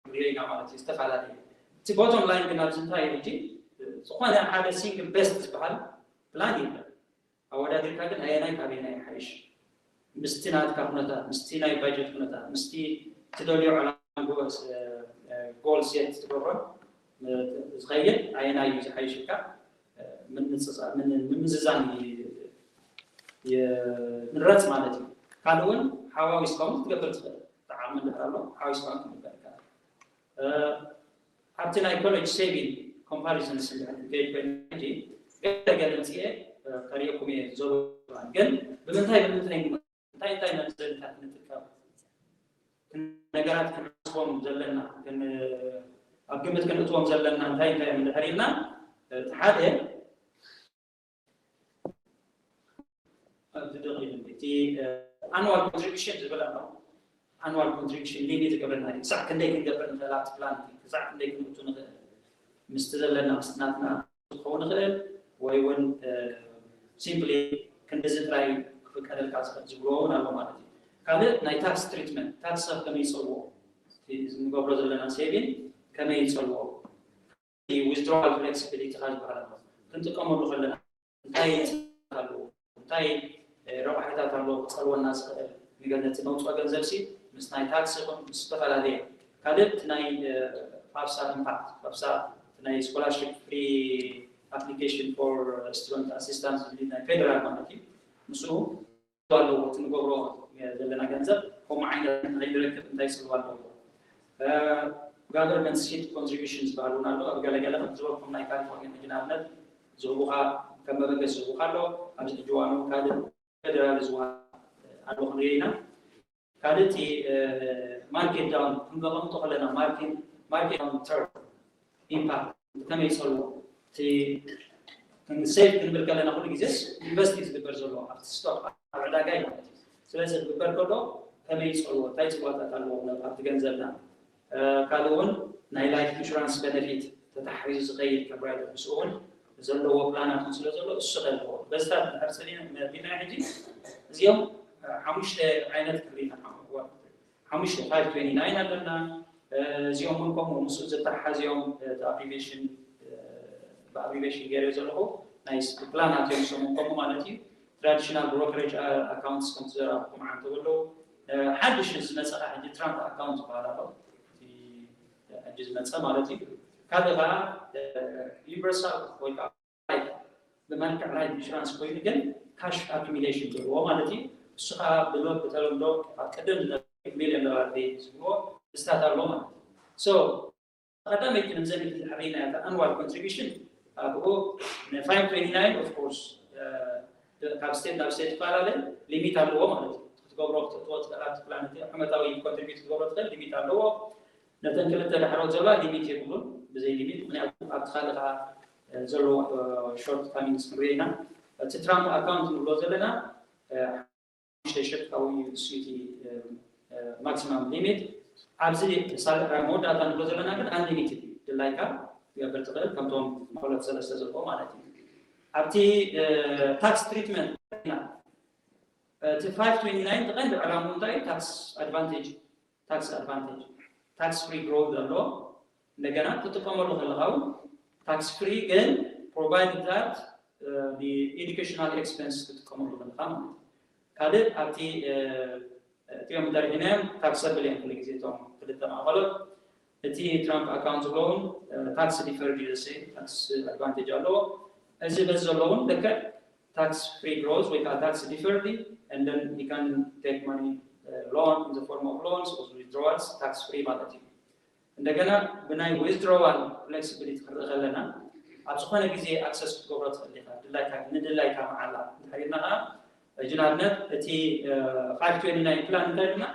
ክንሪኦ ኢና ማለት እዩ። ዝተፈላለየ እቲ ቦቶም ላይን ግን ኣብዚ እንታይ እዩ ሕጂ ዝኾነ ሓደ ሲንግል ቤስት ዝበሃል ፕላን የለን። ኣወዳዲርካ ግን ኣየናይ ካበየናይ ይሓይሽ ምስቲ ናትካ ኩነታት ምስቲ ናይ ባጀት ኩነታት ምስቲ ትደልዮ ዕላማ ጎል ሴት ትገብሮ ዝኸይድ ኣየናይ እዩ ዝሓይሽልካ ምምዝዛን ምረፅ ማለት እዩ። ካልእ እውን ሓዋዊስካ እውን ክትገብር ትኽእል ዓቕሚ እንድሕር ኣሎ ሓዋዊስካ እውን ክትገብር ይከኣል። ኣብቲ ናይ ኮሌጅ ሴቪንግ ኮምፓሪሰን ስንድሕር ክንከይድ ኮይና ሕጂ ገለ ገለ ምፅኤ ከርእየኩም እየ ዘሎ ግን ብምንታይ ብምንታይ እንታይ እንታይ መምዘንታት ንጥቀም ነገራት ክንሓስቦም ዘለና ኣብ ግምት ክንእትዎም ዘለና እንታይ እንታይ እዮም እንድሕር ኢልና እቲ ሓደ ኣብዚ ደቂቕ እቲ ኣኑዋል ኮንትሪቢሽን ዝብል ኣሎ። ኣኑዋል ኮንትሪቢሽን ሊሚት ዝገብረና እዩ። ክሳዕ ክንደይ ክንገብር ንኽእል ኣብቲ ፕላን ክሳዕ ክንደይ ክንእቱ ንኽእል ምስቲ ዘለና ምስቲ ናትና ክኸውን ይኽእል ወይ እውን ሲምፕሊ ክንድዚ ጥራይ ክፍቀደልካ ዝኽእል ዝብልዎ እውን ኣሎ ማለት እዩ። ካልእ ናይ ታክስ ትሪትመንት ታክስ ሰብ ከመይ ይፀልዎ ንገብሮ ዘለና ሴቪን ከመይ ይፀልዎ ዊዝድሮዋል ፍሌክሲቢሊቲ ካ ዝበሃል ኣሎ ክንጥቀመሉ ከለና እንታይ ኣለዎ እንታይ ረብሓታት ኣለዎ ክፀልወና ዝኽእል ንገነት ነውፅኦ ገንዘብ ሲ ምስ ናይ ታክስ ይኹን ምስ ዝተፈላለየ ካልእ ናይ ፋብሳ ኢምፓክት ፋብሳ ናይ ስኮላርሽፕ ፍሪ ኣፕሊኬሽን ፎር ስቱደንት ኣሲስታንስ ዝብል ናይ ፌደራል ማለት እዩ ምስኡ ኣለዎ እቲ ንገብሮ ዘለና ገንዘብ ከምኡ ዓይነት ንኸይንረክብ እንታይ ስልዋ ኣለዎ ጋቨርንመንት ሲድ ኮንትሪቢሽን ዝበሃሉ ኣሎ ኣብ ገለገለ ከም ዝበልኩም ናይ ካሊፎርኒያ ሕጂ ንኣብነት ዝህቡኻ ከም መበገሲ ዝህቡኻ ኣሎ ኣብዚ ሕጂ ዋኑ ካልእ ፌደራል ዝዋ ኣሎ ክንርኢ ኢና ካልእ እቲ ማርኬት ዳውን ክንበቐምጦ ከለና ማርኬት ዳውን ተርም ኢምፓክት ብከመይ ይፀልዎ እቲ ሴፍ ክንብል ከለና ኩሉ ግዜስ ኢንቨስት እዩ ዝግበር ዘሎ ኣብቲ ስቶክ ኣብ ዕዳጋ እዩ ማለት እዩ ስለዚ ክግበር ከሎ ከመይ ይፀልዎ እንታይ ፅልዋታት ኣለዎ ኣብቲ ገንዘብና ካልእ እውን ናይ ላይፍ ኢንሹራንስ በነፊት ተታሓሒዙ ዝኸይድ ከብራይት ምስኡ እውን ዘለዎ ፕላናት እውን ስለ ዘሎ እሱ ከለዎ በዝታት ንሕርፅን ኢና ሕጂ እዚኦም ሓሙሽተ ዓይነት ክሪና ሓሙሽተ ፋይቭ ትዌንቲ ናይን ኣለና እዚኦም እውን ከምኡ ምስኡ ዝተሓሓዝዮም እቲ ኣብሪቬሽን ብኣብሪቬሽን ገይረ ዘለኹ ናይ ፕላናት እዮም ስሙ ከምኡ ማለት እዩ ትራዲሽናል ብሮከሬጅ ኣካውንትስ ከም ትዘራብኩም ዓንተ ወለዉ ሓድሽ ዝመፀ ሕጂ ትራምፕ ኣካውንት ዝበሃል ኣሎ ዝመፀ ማለት እዩ። ካልእ ከዓ ዩኒቨርሳል ወይ ከዓ ብመልክዕ ላይፍ ኢንሹራንስ ኮይኑ ግን ካሽ ኣኩሚሌሽን ዘለዎ ማለት እዩ። እሱ ከዓ ብሎ ብተለምዶ ኣብ ቅድም ሚሊዮን ዶላር ዝብልዎ ምስታት ኣሎ ማለት እዩ። ቀዳመይቲ ንዘን ሕሪና እታ ኣንዋል ኮንትሪቢሽን ኣብኡ ን ፋይቭ ትዌንቲ ናይን ኦፍ ኮርስ ካብ ስቴት ናብ ስቴት ይፈላለ ሊሚት ኣለዎ ማለት እዩ። ክትገብሮ ክትእትዎ ትኽእል ኣብቲ ፕላን እቲ ዓመታዊ ኮንትሪቢዩት ክትገብሮ ትኽእል ሊሚት ኣለዎ። ነተን ክልተ ዳሕሮት ዘለዋ ሊሚት የብሉን ብዘይ ሊሚት፣ ምክንያቱ ኣብቲ ካልእ ከዓ ዘለዎ ሾርት ካሚንግስ ክንሪኦ ኢና። እቲ ትራምፕ ኣካውንት ንብሎ ዘለና ሓሙሽተ ሺሕ ካብኡ እዩ እሱ እቲ ማክሲማም ሊሚት። ኣብዚ ሳልራ መወዳእታ ንብሎ ዘለና ግን ኣንሊሚትድ እዩ። ድላይካ ትገብር ትኽእል ከምቶም ማእከሎት ሰለስተ ዘለዎ ማለት እዩ። ኣብቲ ታክስ ትሪትመንት ኢና እቲ ፋይቭ ትዌንቲ ናይን እቲ ቀንዲ ዕላምኡ እንታይ እዩ? ታክስ ኣድቫንቴጅ ታክስ ኣድቫንቴጅ ታክስ ፍሪ ግሮውዝ ኣሎ። እንደገና ትጥቀመሉ ከለካ እውን ታክስ ፍሪ ግን ፕሮቫይድ ዛት ንኤዱኬሽናል ኤክስፐንስ ትጥቀመሉ ከለካ ማለት እዩ። ካልእ ኣብቲ እቲኦም እንተሪኢናዮም ታክሰብል እዮም ኩሉ ግዜ እቶም ክልተ ማእኸሎት። እቲ ትራምፕ ኣካውንት ዝብሎ እውን ታክስ ዲፈርድ እዩ ዘሰ ታክስ ኣድቫንቴጅ ኣለዎ። እዚ በዚ ዘሎ እውን ልክዕ ታክስ ፍሪ ግሮዝ ወይ ከዓ ታክስ ዲፈርድ and then you can take money loan in the form of loans or withdrawals tax free ማለት እዩ። እንደገና ብናይ ዊዝድሮዋል ፍሌክሲቢሊቲ ክንርኢ ከለና ኣብ ዝኾነ ግዜ ኣክሰስ ክትገብሮ ትኽእል ኢኻ። ድላይካ ንድላይካ መዓላ እንተሓሪርና ከዓ ሕጂ ንኣብነት እቲ ፋይቭ ትዌንቲ ናይን ፕላን እንታይ ኢልና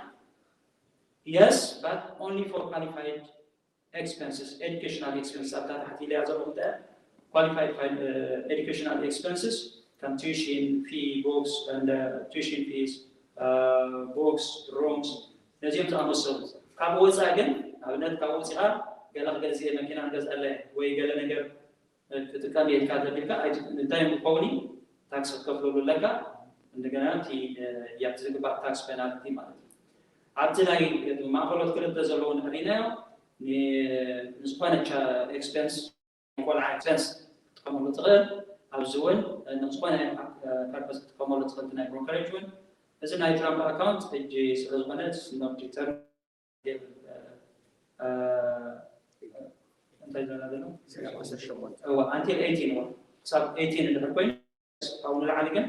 yes but only for qualified expenses educational expenses ኣብታ ታሕቲ ኢለያ ዘለኹ እንታይ qualified educational expenses ከም tuition fee books and tuition fees books rooms ነዚኦም ዝኣመሰሉ ካብ ወፃኢ ግን ኣብነት ካብ ወፂኻ ገለ ክገዝእ መኪና ክገዝኣለ ወይ ገለ ነገር ክጥቀም የልካ ተቢልካ እንታይ ምኸውን ታክስ ክትከፍለሉ ኣለካ። እንደገና እቲ ያብቲ ዝግባእ ታክስ ፔናልቲ ማለት እዩ። ኣብቲ ናይ ማእኸሎት ክልተ ዘለዉ ንሕሪናዮ ንዝኾነ ኤክስፐንስ ቆልዓ ኤክስፐንስ ክትጥቀመሉ ትኽእል። ኣብዚ እውን ንዝኾነ ፐርፐስ ክትጥቀመሉ ትኽእል ናይ ብሮከሬጅ እውን እዚ ናይ ትራምፕ ኣካውንት ሕጂ ስለ ዝኾነ ስኖት ሪተርን እንታይ ዘና ዘሎ ኣንቲል ኤይቲን እዋ ክሳብ ኤይቲን እንድሕር ኮይኑ ካብኡ ንላዕሊ ግን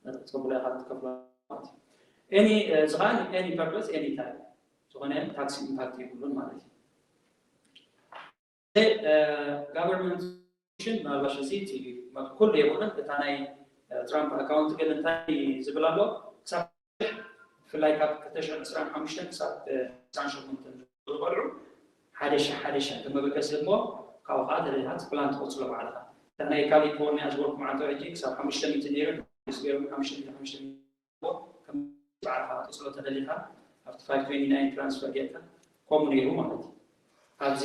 ክትከፍሎ ኢኻ ክትከፍሎ ማለት እዩ። ኤኒ እዚ ከዓ ኤኒ ፐርፐስ ኤኒ ታይም ዝኾነ ታክሲ ኢምፓክት የብሉን ማለት እዩ። ጋቨርንመንት ምናልባሽ እዚ ኩሉ የብሉን እታ ናይ ትራምፕ ኣካውንት ግን እንታይ ዝብል ኣሎ ክሳብ ብፍላይ ካብ ክልተ ሽሕን ዕስራን ሓሙሽተን ክሳብ ዕስራን ሸሞንተን ዝቆልዑ ሓደ ሽሕ ሓደ ሽሕ ከም መበገሲ እሞ ካብኡ ከዓ ተደሊኻ ፕላን ትቆፅሎ ባዕልኻ። እታ ናይ ካሊፎርኒያ ዝበልኩ መዓልቲ ሕጂ ክሳብ ሓሙሽተ ሚእቲ ነይሩ ገይሮም ሓሙሽተ ሚእቲ ሓሙሽተ ሚእቲ ባዕልኻ ትቆፅሎ ተደሊኻ ኣብቲ ፋይቭ ትዌንቲ ናይን ትራንስፈር ጌርካ ከምኡ ነይሩ ማለት እዩ። ኣብዚ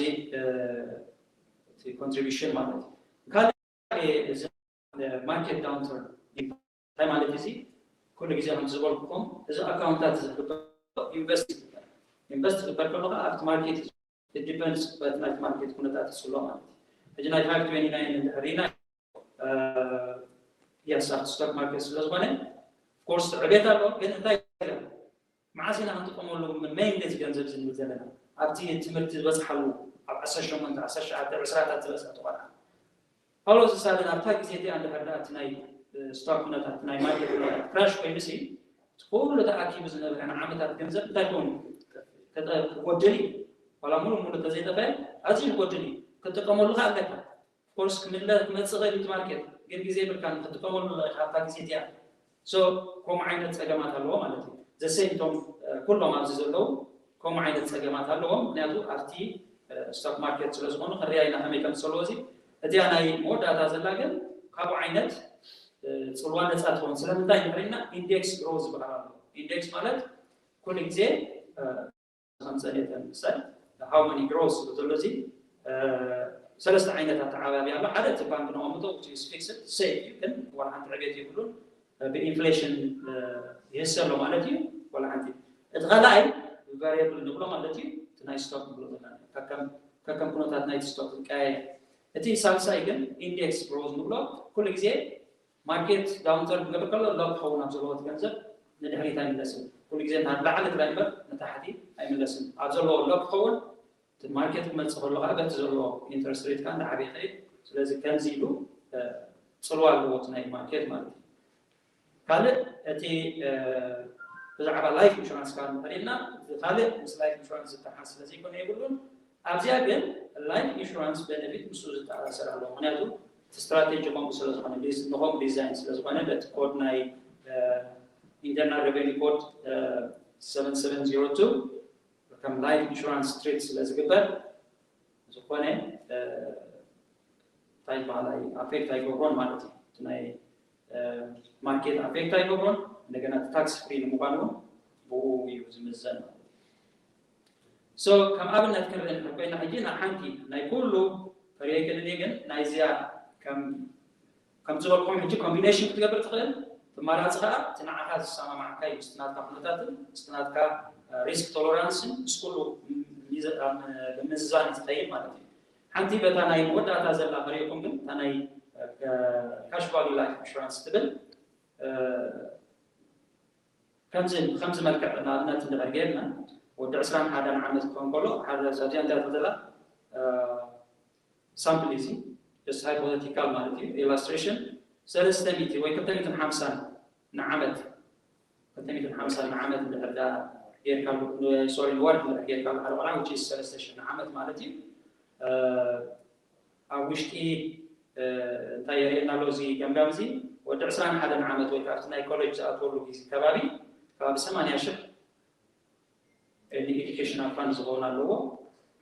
ኮንትሪቢሽን ማለት እዩ። ካልእ ማርኬት ዳውንተርን እንታይ ማለት እዚ ኩሉ ግዜ ከም ዝበልኩኹም እዚ ኣካውንታት ዝግበር ኢንቨስት ይግበር ኢንቨስት ዝግበር ከሎ ከዓ ኣብቲ ማርኬት ዲፐንድስ በት ናይቲ ማርኬት ኩነታት ይስሎ ማለት እዩ። ሕጂ ናይ ፋይቭ ትዌንቲ ናይን እንድሕር ሪና የስ ኣብቲ ስቶክ ማርኬት ስለ ዝኾነ ኮርስ ዕቤት ኣሎ ግን እንታይ መዓስ ኢና ክንጥቀመሉ ሜይን ነዚ ገንዘብ ዝንብል ዘለና ኣብቲ ትምህርቲ ዝበፅሓሉ ኣብ ዓሰርተ ሸሞንተ ዓሰርተ ትሽዓተ ዕስራታት ዝበፅሐ ተቆልዓ ፓውሎስ ሳለ ኣብታ ግዜ እቲኣ እንድሕር ደኣ እቲ ናይ ስቶክ ኩነታት ናይ ማርኬት ኩነታት ክራሽ ኮይኑ ሲ እቲ ኩሉ ተኣኪቡ ዝነበረ ንዓመታት ገንዘብ እንታይ ኮይኑ ክጎድል እዩ ዋላ ሙሉ ሙሉ እንተዘይጠፈ ኣዝዩ ክጎድል እዩ ክትጥቀመሉ ከ ኣለካ ኮርስ ክምለ ክመፅእ ኽእል እቲ ማርኬት ግን ግዜ የብልካን ክትጥቀመሉ ኢኻ ኣብታ ግዜ እቲኣ so ከምኡ ዓይነት ፀገማት ኣለዎ ማለት እዩ ዘሰይም ቶም ኩሎም ኣብዚ ዘለዉ ከምኡ ዓይነት ፀገማት ኣለዎም ምክንያቱ ኣብቲ ስቶክ ማርኬት ስለ ዝኾኑ ክንሪኣ ኢና ከመይ ከም ዝፀልዎ እዚ እዚኣ ናይ መወዳእታ ዘላ ግን ካብኡ ዓይነት ፅልዋ ነፃ ትኸውን ስለምንታይ ንሕሪና ኢንዴክስ ግሮ ዝበሃል ኣሎ ኢንዴክስ ማለት ኩሉ ግዜ ከም ፀኔተን ምሳል how many growth ዘሎ እዚ ሰለስተ ዓይነት ኣተዓባቢ ኣሎ ሓደ እቲ ባንክ ነቐምጦ which is fixed safe እዩ ግን ዋላ ሓንቲ ዕቤት የብሉን ብኢንፍሌሽን ይህሰ ኣሎ ማለት እዩ ዋላ ሓንቲ እቲ ካልኣይ ቫሪየብል ንብሎ ማለት እዩ እቲ ናይ ስቶክ ንብሎ ዘለና ከከም ኩነታት ናይቲ ስቶክ ዝቀያየ እቲ ሳልሳይ ግን ኢንዴክስ ግሮዝ ንብሎ ኩሉ ግዜ ማርኬት ዳውንተርን ክገብር ከሎ ሎክ ክኸውን ኣብ ዘለዎ ገንዘብ ንድሕሪት ኣይምለስን ኩሉ ግዜ ናብ ላዕሊ ጥራይ እምበር ንታሕቲ ኣይምለስን ኣብ ዘለዎ ሎክ ክኸውን ማርኬት ክመፅእ ከሎ ከዓ በቲ ዘሎ ኢንትረስት ሬት ከዓ እንዳዓበየ ይኸይድ። ስለዚ ከምዚ ኢሉ ፅልዋ ኣለዎ እቲ ናይ ማርኬት ማለት እዩ። ካልእ እቲ ብዛዕባ ላይፍ ኢንሹራንስ ካብ ንኸደልና ካልእ ምስ ላይፍ ኢንሹራንስ ዝተሓዝ ስለዘይኮነ የብሉን። ኣብዚኣ ግን ላይፍ ኢንሹራንስ ቤነፊት ምስ ዝተኣሳሰር ኣለዎ። ምክንያቱ እቲ ስትራቴጂ ከምኡ ስለዝኾነ ንኸምኡ ዲዛይን ስለዝኾነ በቲ ኮድ ናይ ኢንተርናል ሬቨኒ ኮድ ሰቨን ሰቨን ዜሮ ቱ ከም ላይፍ ኢንሹራንስ ትሪት ስለዝግበር ዝኾነ እንታይ በሃላይ ኣፌክት ኣይገብሮን ማለት እዩ። ናይ ማርኬት ኣፌክት ኣይገብሮን። እንደገና ታክስ ፍሪ ንምኳኑ እውን ብኡ እዩ ዝምዘን ማለት እዩ። ከም ኣብነት ክንርኢ እንድሕር ኮይና ሕጂ ናብ ሓንቲ ናይ ኩሉ ፈሪየ ክልኒ ግን ናይዚኣ ከም ዝበልኩም ሕጂ ኮምቢኔሽን ክትገብር ትኽእል። ትመራፂ ከዓ እቲ ንዓኻ ዝሰማማዓካ እዩ። ምስቲ ናትካ ኩነታትን ምስቲ ናትካ ሪስክ ቶለራንስን ምስ ኩሉ ብምዝዛን እዩ ዝኸይድ ማለት እዩ። ሓንቲ በታ ናይ መወዳእታ ዘላ ከርእየኩም ግን እታ ናይ ካሽ ቫልዩ ላይፍ ኢንሹራንስ ትብል ከምዚ ከምዚ መልክዕ ንኣብነት እንድሕር ጌርና ወዲ ዕስራን ሓደን ዓመት ክኸውን ከሎ ሓደ ኣብዚኣ እንታይ ትብል ዘላ ሳምፕል እዚ just ሃይፖቴቲካል ማለት እዩ ኢላስትሬሽን ሰለስተ ሚእቲ ወይ ክልተ ሚእትን ሓምሳን ንዓመት ክልተ ሚእትን ሓምሳን ንዓመት እንድሕር ዳ ጌርካሉ ሶሪ ንወርሒ እንድሕር ጌርካሉ ሓደ ቆልዓ which is ሰለስተ ሽሕ ንዓመት ማለት እዩ ኣብ ውሽጢ እንታይ የርእየና ኣሎ እዚ ገምጋም እዚ ወዲ ዕስራን ሓደን ዓመት ወይ ካብቲ ናይ ኮሌጅ ዝኣትወሉ ግዜ ከባቢ ከባቢ ሰማንያ ሽሕ ንኤዱኬሽናል ፋንድ ዝኸውን ኣለዎ።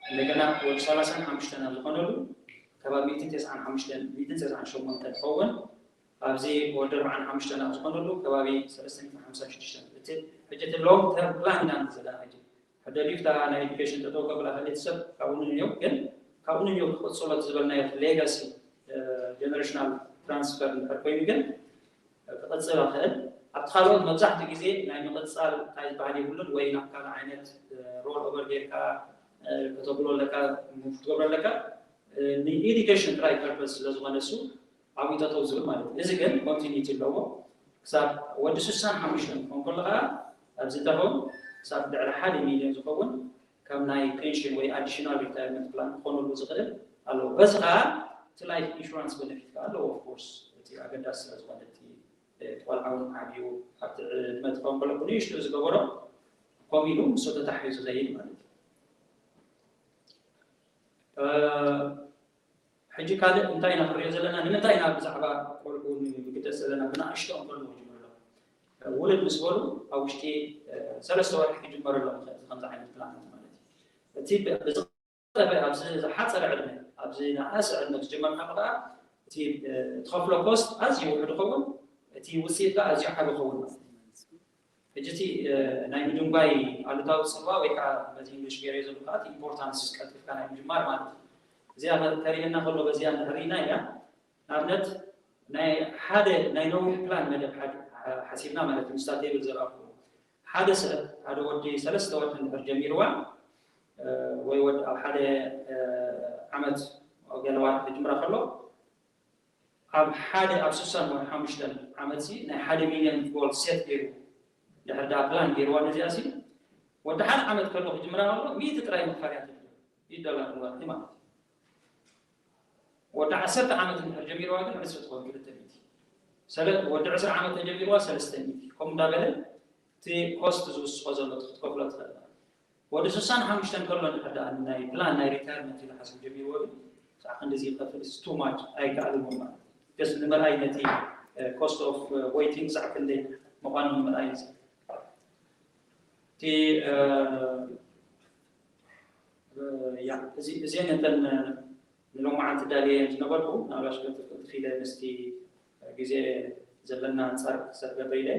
እንደገና ወዲ ሰላሳን ሓሙሽተን ኣብ ዝኾነሉ ከባቢ ሚእትን ተስዓን ሓሙሽተን ሚእትን ተስዓን ሸሞንተን ትኸውን። ኣብዚ ወዲ ኣርባዓን ሓሙሽተን ኣብ ዝኾነሉ ከባቢ ሰለስተ ሚእትን ሓምሳን ሽዱሽተን እቲ ሕጂ እቲ ሎንግ ተርም ፕላን ኢና ዘለና ሕጂ ሕደልዩ እታ ናይ ኤዱኬሽን ጠጠው ከብላ ከሊት ሰብ ካብኡ ንንየው ግን ካብኡ ንንየው ክቕፅሎ ዝበልናዮ ሌጋሲ ጀነሬሽናል ትራንስፈር እንድሕር ኮይኑ ግን ክቐፅል ይኽእል። ኣብቲ ካልኦት መብዛሕትኡ ግዜ ናይ ምቕፃል እንታይ ዝበሃል የብሉን ወይ ናብ ካልእ ዓይነት ሮል ኦቨር ጌርካ ከተብሎ ኣለካ ሙቭ ክትገብሮ ኣለካ ንኤዱኬሽን ጥራይ ፐርፐስ ስለዝኾነ እሱ ኣብኡ ጠጠው ዝብል ማለት እዩ። እዚ ግን ኮንቲኒቲ ኣለዎ ክሳብ ወዲ ስሳን ሓሙሽተን ክኾን ከሎ ከዓ ኣብዚ ተኾን ክሳብ ልዕሊ ሓደ ሚሊዮን ዝኸውን ከም ናይ ፔንሽን ወይ ኣዲሽናል ሪታይርመንት ፕላን ክኾነሉ ዝኽእል ኣለዎ። በዚ ከዓ እቲ ላይፍ ኢንሹራንስ ቤነፊት ከዓ ኣለዎ። ኦፍኮርስ እቲ ኣገዳሲ ስለዝኾነ እቲ ቆልዓ እውን ዓብዩ ኣብቲ ዕድመ ትኸውን ከሎ ብንእሽትኡ ዝገበሮ ከምኡ ኢሉ ምስኡ ተታሒዙ ዘይድ ማለት እዩ። ሕጂ ካልእ እንታይ ኢና ክንሪኦ ዘለና ንምንታይ ኢና ብዛዕባ ቆልዑ ንግደስ ዘለና ብናእሽቶ እንከሎ ጅምርሎ ውልድ ምስ በሉ ኣብ ውሽጢ ሰለስተ ወርሒ ክጅመረሎም ከምዚ ዓይነት ፕላናት ማለት እዩ እቲ ብዝቀረበ ኣብዚ ዝሓፀረ ዕድመ ኣብዚ ንኣሰ ዕድመ ክጅመር ከሎ ከዓ እቲ ትኸፍሎ ኮስት ኣዝዩ ውሕድ ይኸውን እቲ ውፅኢት ከዓ ኣዝዩ ዓብ ይኸውን ማለት እዩ ሕጂ እቲ ናይ ምድንጓይ ኣሉታዊ ፅልዋ ወይ ከዓ በዚ እንግሊሽ ገይረ ዘለካ ኢምፖርታንስ ቀልጢፍካ ናይ ምጅማር ማለት እዩ እዚኣ ተሪእና ከሎ በዚኣ እንድሕር ኢና እያ ንኣብነት ናይ ሓደ ናይ ነዊሕ ፕላን መደብ ሓሲብና ማለት እዩ ምስታ ቴብል ዘርኣኩ ሓደ ሰብ ሓደ ወዲ ሰለስተ ወርሒ እንድሕር ጀሚርዋ ወይ ወዲ ኣብ ሓደ ዓመት ገለዋ ክጅምራ ከሎ ኣብ ሓደ ኣብ ስሳን ወይ ሓሙሽተን ዓመት ሲ ናይ ሓደ ሚልዮን ጎል ሴት ገይሩ ድሕር ዳ ፕላን ገይርዋ ነዚኣ ሲ ወዲ ሓደ ዓመት ከሎ ክጅምራ ከሎ ሚእቲ ጥራይ ምኽፋል እያ ትብል ሚእቲ ዶላር ንወርሒ ማለት እዩ ወዲ ዓሰርተ ዓመት እንድሕር ጀሚርዋ ግን ዕስቢ ትኸውን ክልተ ሚእቲ ወዲ ዕስራ ዓመት ተጀሚርዋ ሰለስተ ሚእቲ ከምኡ እንዳበለ እቲ ኮስት ዝውስኾ ዘሎ ክትከፍሎ ትኽእል ወዲ ስሳን ሓሙሽተን ከሎ እንድሕር ዳ ናይ ፕላን ናይ ሪታይርመንት ኢሉ ሓስብ ጀሚርዎ ግን ሳዕ ክንድዚ ይኸፍል ቱ ማች ኣይከኣልን ማለት ገስ ንምርኣይ ነቲ ኮስት ኦፍ ዌይቲንግ ሳዕ ክንደይ ምዃኑ ንምርኣይ እቲ እዚአን ነተን ንሎማዓንቲ ዳልየ ዝነበርኩ ናብላሽ ክልተ ክኢለ ምስቲ ግዜ ዘለና ኣንፃር ክሰገበ ኢለ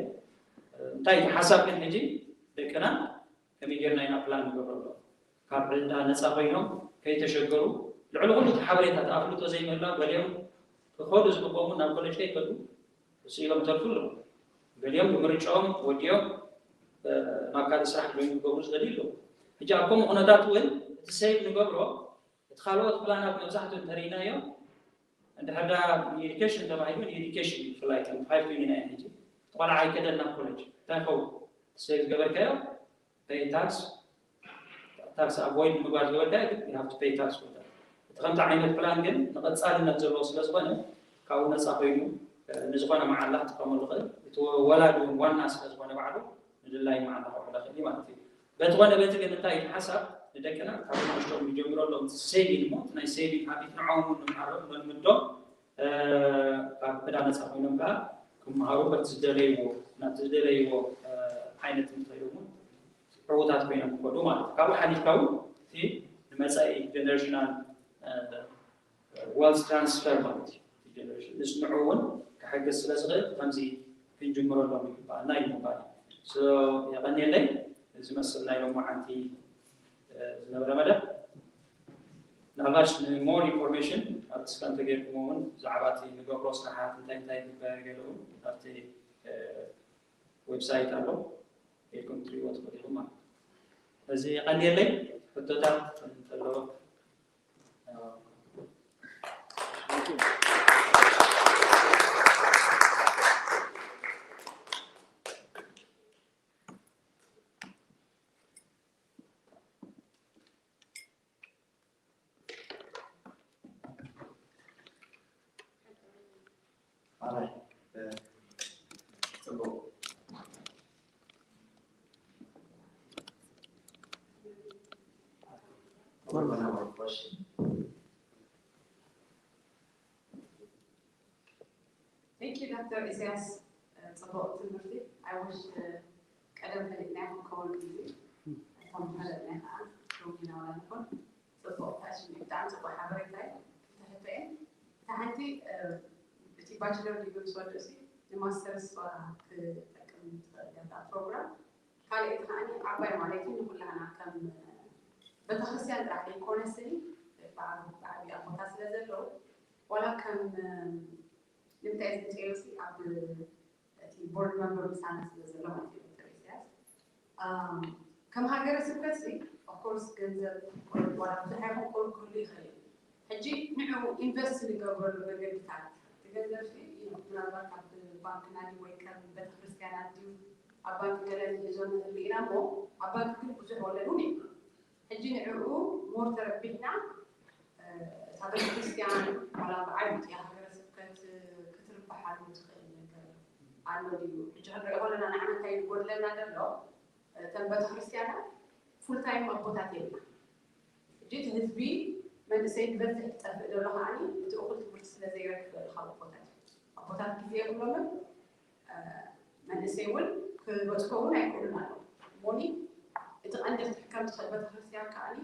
እንታይ ሓሳብ ግን ሕጂ ደቅና ከመይ ጌርና ኢና ፕላን ንገብረሎም ካብ ዕዳ ነፃ ኮይኖም ከይተሸገሩ ልዕሊ ኩሉ እቲ ሓበሬታ ተኣፍልጦ ዘይምህላው ገሊኦም ክኸዱ ዝግበሙ ናብ ኮሌጅ ከይከዱ ስኢሎም ተርፉ ኣለዉ ገሊኦም ብምርጫኦም ወዲኦም ናብ ካልእ ስራሕ ጆይን ክገብሩ ዝደልዩ ኣለዉ ሕጂ ኣብ ከምኡ ኩነታት እውን እቲ ሴቭ ንገብሮ እቲ ካልኦት ፕላናት መብዛሕትኡ እንተርኢናዮ እንድሕር ዳ ንኤዱኬሽን ተባሂሉ ንኤዱኬሽን ብፍላይ ከም ፋይቭ ትዌንቲ ናይን ሕጂ ቆልዓ ኣይከደን ናብ ኮሌጅ እንታይ ኸውን ሴቭ ዝገበርካዮ ፔይ ታክስ tax avoid ንምግባር ዝወዳ ግን you have to pay tax for that። እቲ ከምዚ ዓይነት ፕላን ግን ንቐጻልነት ዘለዎ ስለ ዝኾነ ካብኡ ነፃ ኮይኑ ንዝኾነ መዓላ ክጥቀመሉ ይኽእል። እቲ ወላዲ እውን ዋና ስለ ዝኾነ ባዕሉ ንድላይ መዓላ ክውዕሎ ይኽእል እዩ ማለት እዩ። በቲ ኮነ በቲ ግን እንታይ እቲ ሓሳብ ንደቅና ካብ ንእሽቶም ንጀምረሎም saving እሞ እቲ ናይ saving habit ንዕኦም እውን ንምሃሮም ነልምዶም ካብ ዕዳ ነፃ ኮይኖም ከዓ ክመሃሩ በቲ ዝደለይዎ ናብቲ ዝደለይዎ ዓይነት ትምህርቲ ከይዶም እውን ዕዉታት ኮይኖም ክኸዱ ማለት እዩ። ካብኡ ሓሊፍካ እውን እቲ ንመፃኢ generational wealth transfer ማለት እዩ። ንሱ ንዑ እውን ክሕግዝ ስለ ዝኽእል ከምዚ ክንጅምረሎም ይግባኣና እዩ ምባል። የቐንየለይ። እዚ መስል ናይ ሎማዓንቲ ዝነበረ መደብ ምናልባሽ ን more information ኣብቲ ስካን ተገይርኩም እውን ብዛዕባ እቲ ንገብሮ ስራሓት እንታይ እንታይ ይግበር ገለ እውን ኣብቲ ዌብሳይት ኣሎ ኢልኩም ትሪእዎ ትኽእሉ ኢኹም ማለት እዩ። እዚ ቀንየለይ። ሕቶታት እንተሎ Thank you Doctor ኢሳያስ። ጽቡቕ ትምህርቲ። I wish ቀደም ፈሊጥናዮ ክንከውን ግዜ እቶም ፈለጥናዮ ከዓ ሎሚ ኢና ዋላ ንኾን። ጽቡቕ ታሽም እዩ። ብጣዕሚ ጽቡቕ ሓበሬታ እዩ። ክልተ ሕቶ እየን። እታ ሓንቲ እቲ ባችለር ዲግሪ ምስ ወድእሲ ንማስተርስ ክትጠቅም ትኽእል እያ እታ ፕሮግራም። ካልኣይቲ ከዓኒ ዓባይ ማለት እዩ ንኹላህና ከም ቤተክርስትያን ጥራሕ ዘይኮነስኒ ብዓብይ ኣቦታት ስለ ዘለዉ ዋላ ከም ንምንታይ ዝምፅኤሉ ሲ ኣብ እቲ ቦርድ መምበር ምሳና ስለ ዘሎ ማለት እዩ ዶክተር ኢሳያስ ከም ሃገረ ስብከት ሲ ኦፍኮርስ ገንዘብ ዋላ ብዙሕ ኣይኹን ክህሉ ይኽእል እዩ ሕጂ ንዕኡ ኢንቨስት ንገብረሉ መገድታት እቲ ገንዘብ ሲ ምናልባት ካብ ባንክና ድዩ ወይ ከም ቤተክርስትያናት ድዩ ኣብ ባንክ ገለ ንሕዞ ንኽእል ኢና እሞ ኣብ ባንክ ግን ብዙሕ ወለድ እውን የብሉ ሕጂ ንዕኡ ሞር ተረቢሕና እታ ቤተክርስትያን ዋላ ብዓይነቱ እያ ሃገረ ስብከት ክትርባሓሉ ትኽእል ነገር ኣሎ ድዩ? ሕጂ ክንሪኦ ከለና ንዓና እንታይ ዝጎድለና ዘሎ እተን ቤተክርስትያናት ፉል ታይም ኣቦታት የብላ። ሕጂ እቲ ህዝቢ መንእሰይ ዝበዝሕ ዝጠፍእ ዘሎ ከዓኒ እቲ እኹል ትምህርቲ ስለ ዘይረክብ ዘሎ ካብ ኣቦታት እዩ። ኣቦታት ግዜ የብሎምን መንእሰይ እውን ክበፅሖ እውን ኣይክእሉን ኣለዉ። እሞኒ እቲ ቀንዲ ክትሕከም ትኽእል ቤተክርስትያን ከዓኒ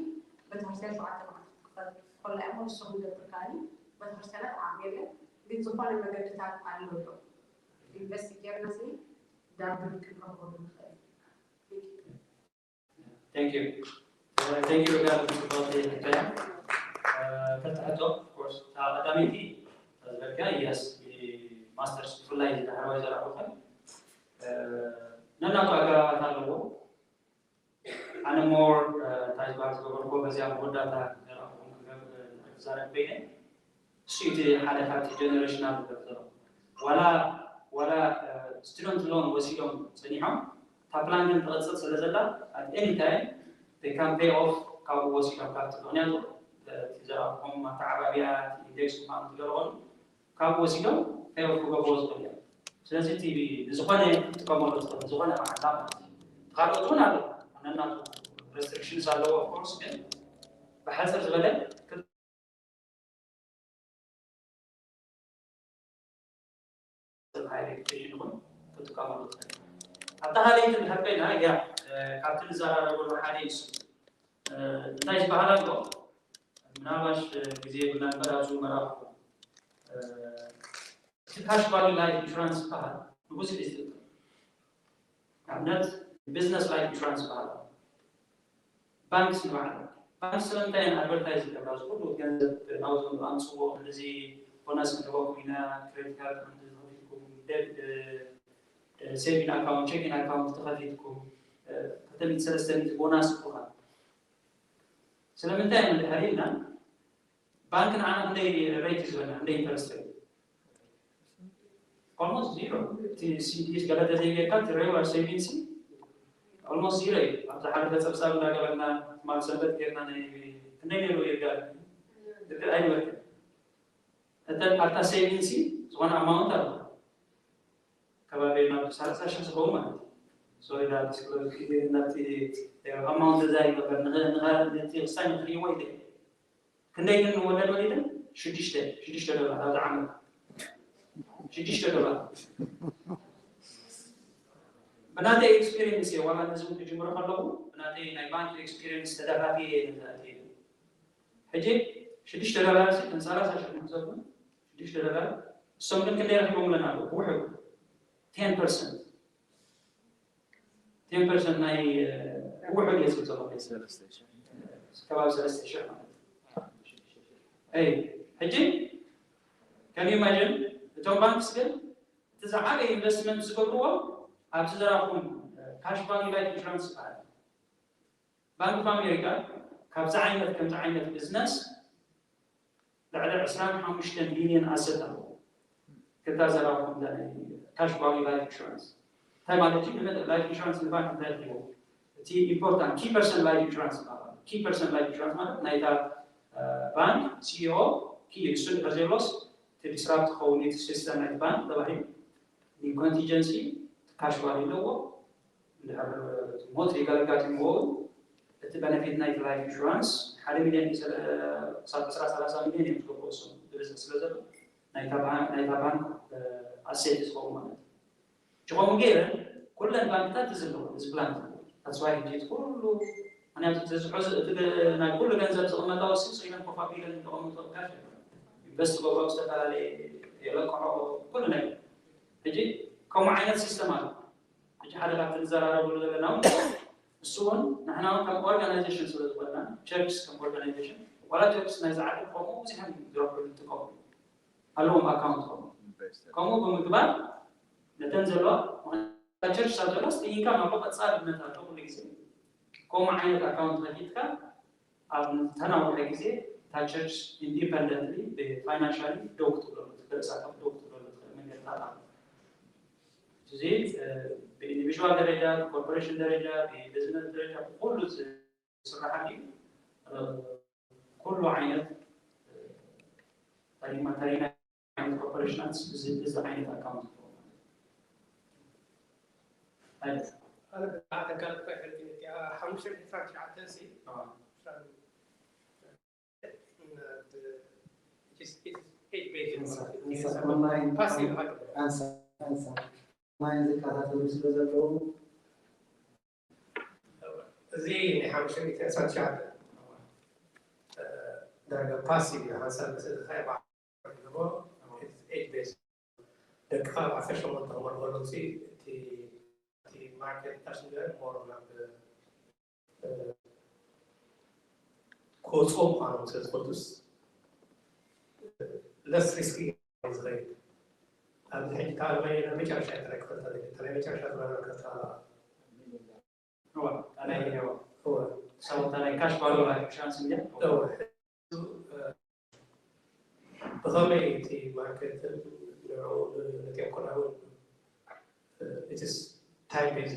ቤተክርስትያን ሸውዓተ መዓልቲ ክትክፈል ከላ እሞ ንሱ ክንገብር ከዓኒ ቤተክርስትያናት ዓቕሚ የለን። ግን ዝኾነ መገድታት ኣሎ ዶ ኢንቨስት ጌርና ሲ ዳብል ክንረኽበሉ ንኽእል። Thank you. Thank you ጋር ጽቡቅ ተያ ከተሕቶ of course ቀዳመይቲ ዝበልካ yes ማስተርስ ብፍላይ ዳሕረዋይ ዘረባኸ ነናቱ ኣገባባት ኣለዎ። ኣነ ሞር እንታይ ዝበሃል ዝገበርኩ በዚኣ መወዳእታ ዘረባኹም ክዛረብ ኮይነ እሱ እቲ ሓደ ካብቲ ጀነሬሽናል ዝገብ ዘሎ ዋላ ዋላ ስቱደንት ሎን ወሲዶም ፀኒሖም እታ ፕላን ግን ትቐፅል ስለ ዘላ at any time they can pay off ካብኡ ወሲዶም ካብቲ ምክንያቱ እቲ ዘረባኹም ኣተዓባቢያ ኢንዴክስ ምኳኑ ትገለኾኑ ካብኡ ወሲዶም pay off ክገብርዎ ዝኽእሉ እዮም። ስለዚ እቲ ንዝኾነ ክጥቀመሉ ዝኽእል ዝኾነ መዓላ ማለት እዩ። ካልኦት እውን ኣለዉ ነናቱ restrictions ኣለዎ of course ግን ብሓፂር ዝበለ ኣታ ካልኣይቲ ንድሕር ኮይና ያ ካብቲ ንዘራረበሉ ሓደ እዩ እንታይ ዝበሃል ኣሎ ምናልባሽ ግዜ የብልና እምበር ኣብዚ መራኽቡ እቲ ካሽ ቫሉ ላይፍ ኢንሹራንስ ዝበሃል ንብዙሕ እዩ ዝጥቀም ንኣብነት ቢዝነስ ላይፍ ኢንሹራንስ ዝበሃል ባንክስ ንባዕሉ ባንክስ ስለምንታይ እየን ኣድቨርታይዝ ዝገብራ ዝኩሉ ገንዘብ ናብዞም ኣምፅዎ እንደዚ ቦናስ ክንህበኩም ኢና ክሬዲት ካርድ እንደዚ ከፊትኩም ሴቪንግ ኣካውንት ቼኪንግ ኣካውንት ተኸፊትኩም ክልተ ሚእቲ ሰለስተ ሚእቲ ቦናስ ይብሉኻ ስለምንታይ እዮም ድሕሪ ኢልና ባንክ ንዓና ክንደይ ሬት እዩ ዝበና ክንደይ ኢንተረስት ሬት almost zero እቲ ሲዲስ ገለ ተዘይጌርካ እቲ ሬጉላር ሴቪንግስ Almost zero እዩ። ኣብዛ ሓለፈ ፀብፃብ እንዳገበርና ትማል ሰንበት ጌርና ናይ ክንደይ ነይሩ ይርጋል? ርግእ ኣይነበርክን። እተን ኣብታ savings ሲ ዝኾነ amount ኣሎ ከባቢ ናብ ሰላሳ ሺሕ ዝኸውን ማለት እዩ። Sorry that disclose ናብቲ amount እዛ ይገበር ንኽሳይ ንኽርእይዎ ኢለ ክንደይ ግን ወለድ ወሊደ ሽዱሽተ ሽዱሽተ ዶላር ኣብዚ ዓመት ሽዱሽተ ዶላር ብናተይ experience እየ። ዋላ ነዚ እውን ክጅምሮ ከለኹ ብናተይ ናይ ባንክ experience ተደፋፊ እየ ነዚ ኣትየ። ሕጂ ሽዱሽተ ዶላር ሲ ከም ሰላሳ ሽሕ ንሕሰቡ ሽዱሽተ ዶላር እሶም ግን ክንደይ ረኪቦም ኣለና ኣለዉ ብውሕዱ ten percent ten percent ናይ ውሕድ እየ ዝብል ዘለኹ ከባቢ ሰለስተ ሽሕ ማለት እዩ። ሕጂ can you imagine እቶም ባንክስ ግን እቲ ዝዓበየ investment ዝገብርዎ ኣብዚ ዘራኹም cash value life insurance ይበሃል። ባንክ ኦፍ ኣሜሪካ ካብዚ ዓይነት ከምዚ ዓይነት ቢዝነስ ልዕሊ ዕስራን ሓሙሽተን ቢልዮን ኣሰት ኣለዎ። ክታዘራኩም cash value life insurance እንታይ ማለት እዩ? Life insurance ንባንክ እንታይ ትህቦ? እቲ important key person life insurance ይባላል። Key person life insurance ማለት ናይታ ባንክ CEO key እሱ ድሕር ዘሎስ እቲ disrupt ክኸውን እቲ system ናይቲ ባንክ ተባሂሉ contingency cash value ኣለዎ። እንድሕር ሞት ሊጋል ኣጋጢምዎ እቲ benefit ናይቲ life insurance ሓደ ሚልዮን ክሳብ ዕስራ ሰላሳ ሚልዮን እዮም ዝገብሩ እሶም ብብዝሒ ስለ ዘሎ ናይታ ባንክ ኣሴት ዝኸውን ማለት እዩ። ከምኡ ገይረ ኩለን ባንክታት እዚ ኣለዎ እዚ ፕላን that's why ሕጂ እቲ ኩሉ ምክንያቱ እቲ ዝሕዙ እቲ ናይ ኩሉ ገንዘብ ዝቕመጣ ወሲሱ ኢለን ኮፍ ኣቢለን ተቐምጦ ካሽ ኢንቨስት ገብሮ ዝተፈላለየ የለቅሖ ኩሉ ነገር ሕጂ ከምኡ ዓይነት ሲስተም ኣሎ። ሕጂ ሓደ ካብቲ ንዘራረበሉ ዘለና እውን እሱ እውን ንሕና እውን ከም organization ስለ ዝኾንና church ከም organization ዋላ church ናይ ዝዓዲ ከምኡ ብዙሕ እዮም ዝረኽቡ ዝጥቀሙ ኣለዎም ኣካውንት ከምኡ ከምኡ ብምግባር ነተን ዘለዋ church ሳብ ዘለዋ income ኣሎ ቀፃልነት ኣሎ ኩሉ ግዜ ከምኡ ዓይነት ኣካውንት ከፊትካ ኣብ ተናውሐ ግዜ እታ church independently ብ financially ደው ክትብለሉ ትኽእል እሳቶም ደው ክትብለሉ ትኽእል መንገድታት ኣሎ። እዚ ብ individual ደረጃ ብ corporation ደረጃ ብ business ደረጃ ብኩሉ ዝስራሕ እዩ። ኩሉ ዓይነት ታሪማ ታሪና ዓይነት corporation ስ እዚ ዓይነት ኣካውንት ሓሙሽተ ዕስራን ትሽዓተን ሲ ማይ ዝከታተሉ ስለ ዘለዉ እዚ ናይ ሓሙሽተ ሚእትን ዕስራን ትሽዓተን ዳርጋ ፓሲቭ እዩ ሓንሳብ ምስ ዝኸ age based ደቅኻ ኣብ ዓሰርተ ሸሞንተ ክመርሑ ከለዉ እቲ ማርኬት ታሽንገር ሞር ናብ ክወፅኦ ምዃኖም ስለ ዝፈልጡስ less risky ዝኸይድ ኣብዚ ሕጂ ተኣልባየ ናብ መጨረሻ ጥራይ ክፈልጣ ናይ መጨረሻ ዝበረከታ ሰውታ ናይ ካሽ ባሎ ኢንሹራንስ እንድያ ብኸመይ እቲ ማርኬትን ንዕኡ ነቲኦም ኮናውን it's time based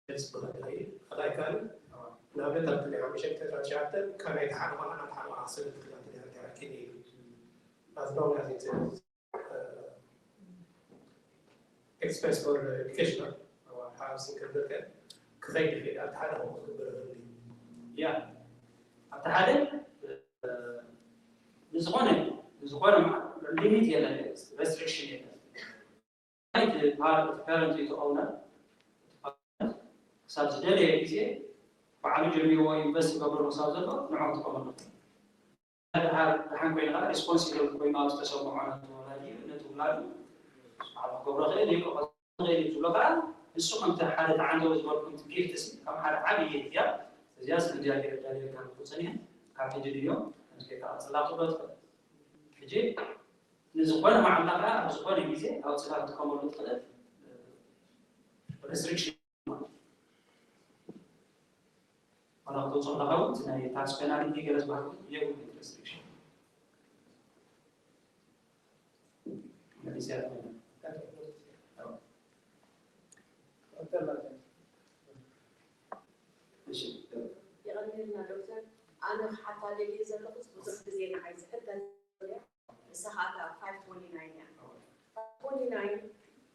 ክገልፅ ብኸእል ይኽእል ካልኣይ ካልእ ንኣብነት ኣብ ናይ ሓሙሽተ ሚእቲ ዕስራን ትሽዓተን ካብ ናይቲ ሓደ ቆልዓ ናብ ሓደ ቆልዓ ክሰደድ ክኽእል እንተ ደኣ ኪን ኢሉ as long as it's expense for educational housing ክብል ከ ክኸይድ ይኽእል ኣብቲ ሓደ ከምኡ ክግበር ይኽእል እዩ ያ ኣብቲ ሓደ ንዝኾነ ንዝኾነ ሊሚት የለን restriction የለን parent to owner ክሳብ ዝደለየ ግዜ ባዕሉ ጀሚርዎ ኢንቨስት ይገብረሉ ክሳብ ዘሎ ንዕኦም ትጥቀመሉ ድሓር ደሓን ኮይኑ ከዓ ሪስፖንሲብል ኮይኑ ኣብ ዝተሰምዖ ነቲ ወላዲ ነቲ ውላዱ ባዕሉ ክገብሮ ክእል እዩ ክእል እዩ ዝብሎ ከዓ ንሱ ከምቲ ሓደ ተዓንተው ዝበልኩም ጊፍት ሲ ከም ሓደ ዓብዪ እያ እዚያ ስእዚያ ገይረ ዳልየልካ ንክፅንሕ ካብ ሕጂ ድዮ ከምዚ ጌርካ ቀፅላ ክብሎ ትኽእል ሕጂ ንዝኾነ ማዕላ ከዓ ኣብ ዝኾነ ግዜ ኣውፅላ ክትጥቀመሉ ትኽእል ሪስትሪክሽን ዋላ ክትወፅኦ ኣለካ እውን ናይ ታክስ ፔናልቲ ገለ ዝበሃል የብሉ ሪስትሪክሽን መሊስያ ደልየ ዘለኹ ብዙሕ ግዜ ንዓይ ዝሕተት እያ። ንሳ ከዓ እታ ፋይቭ ትወንቲ ናይን እያ። ፋይቭ ትወንቲ ናይን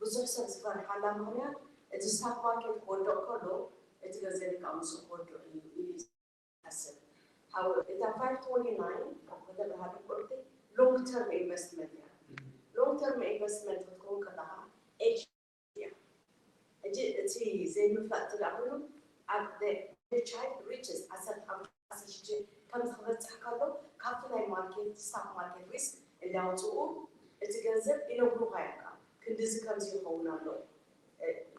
ብዙሕ ሰብ ዝፈርሓላ ምኽንያት እቲ ስታክ ማርኬት ክወድቕ ከሎ እቲ ገንዘብ ከዓ ምስኡ ክወድቕ እዩ ኢሉ እዩ ዝሓስብ። ሓው እታ ፋይቭ ትወንቲ ናይን ከተብርሃ ድቁርቲ ሎንግ ተርም ኢንቨስትመንት እያ። ሎንግ ተርም ኢንቨስትመንት ክትከውን ከለኻ ኤጅ እያ። ሕጂ እቲ ዘይምፍላጥ ትዳእ ኮይኑ ኣብ ቻይልድ ሪችስ ዓሰርተ ሓሙሽተ ዓሰርተ ሽዱሽተ ከም ክበፅሕ ከሎ ካብቲ ናይ ማርኬት ስታክ ማርኬት ሪስክ እንዳውፅኡ እቲ ገንዘብ ይነግሩኻ እዮም። ክንድዚ ከምዚ ይኸውን ኣሎ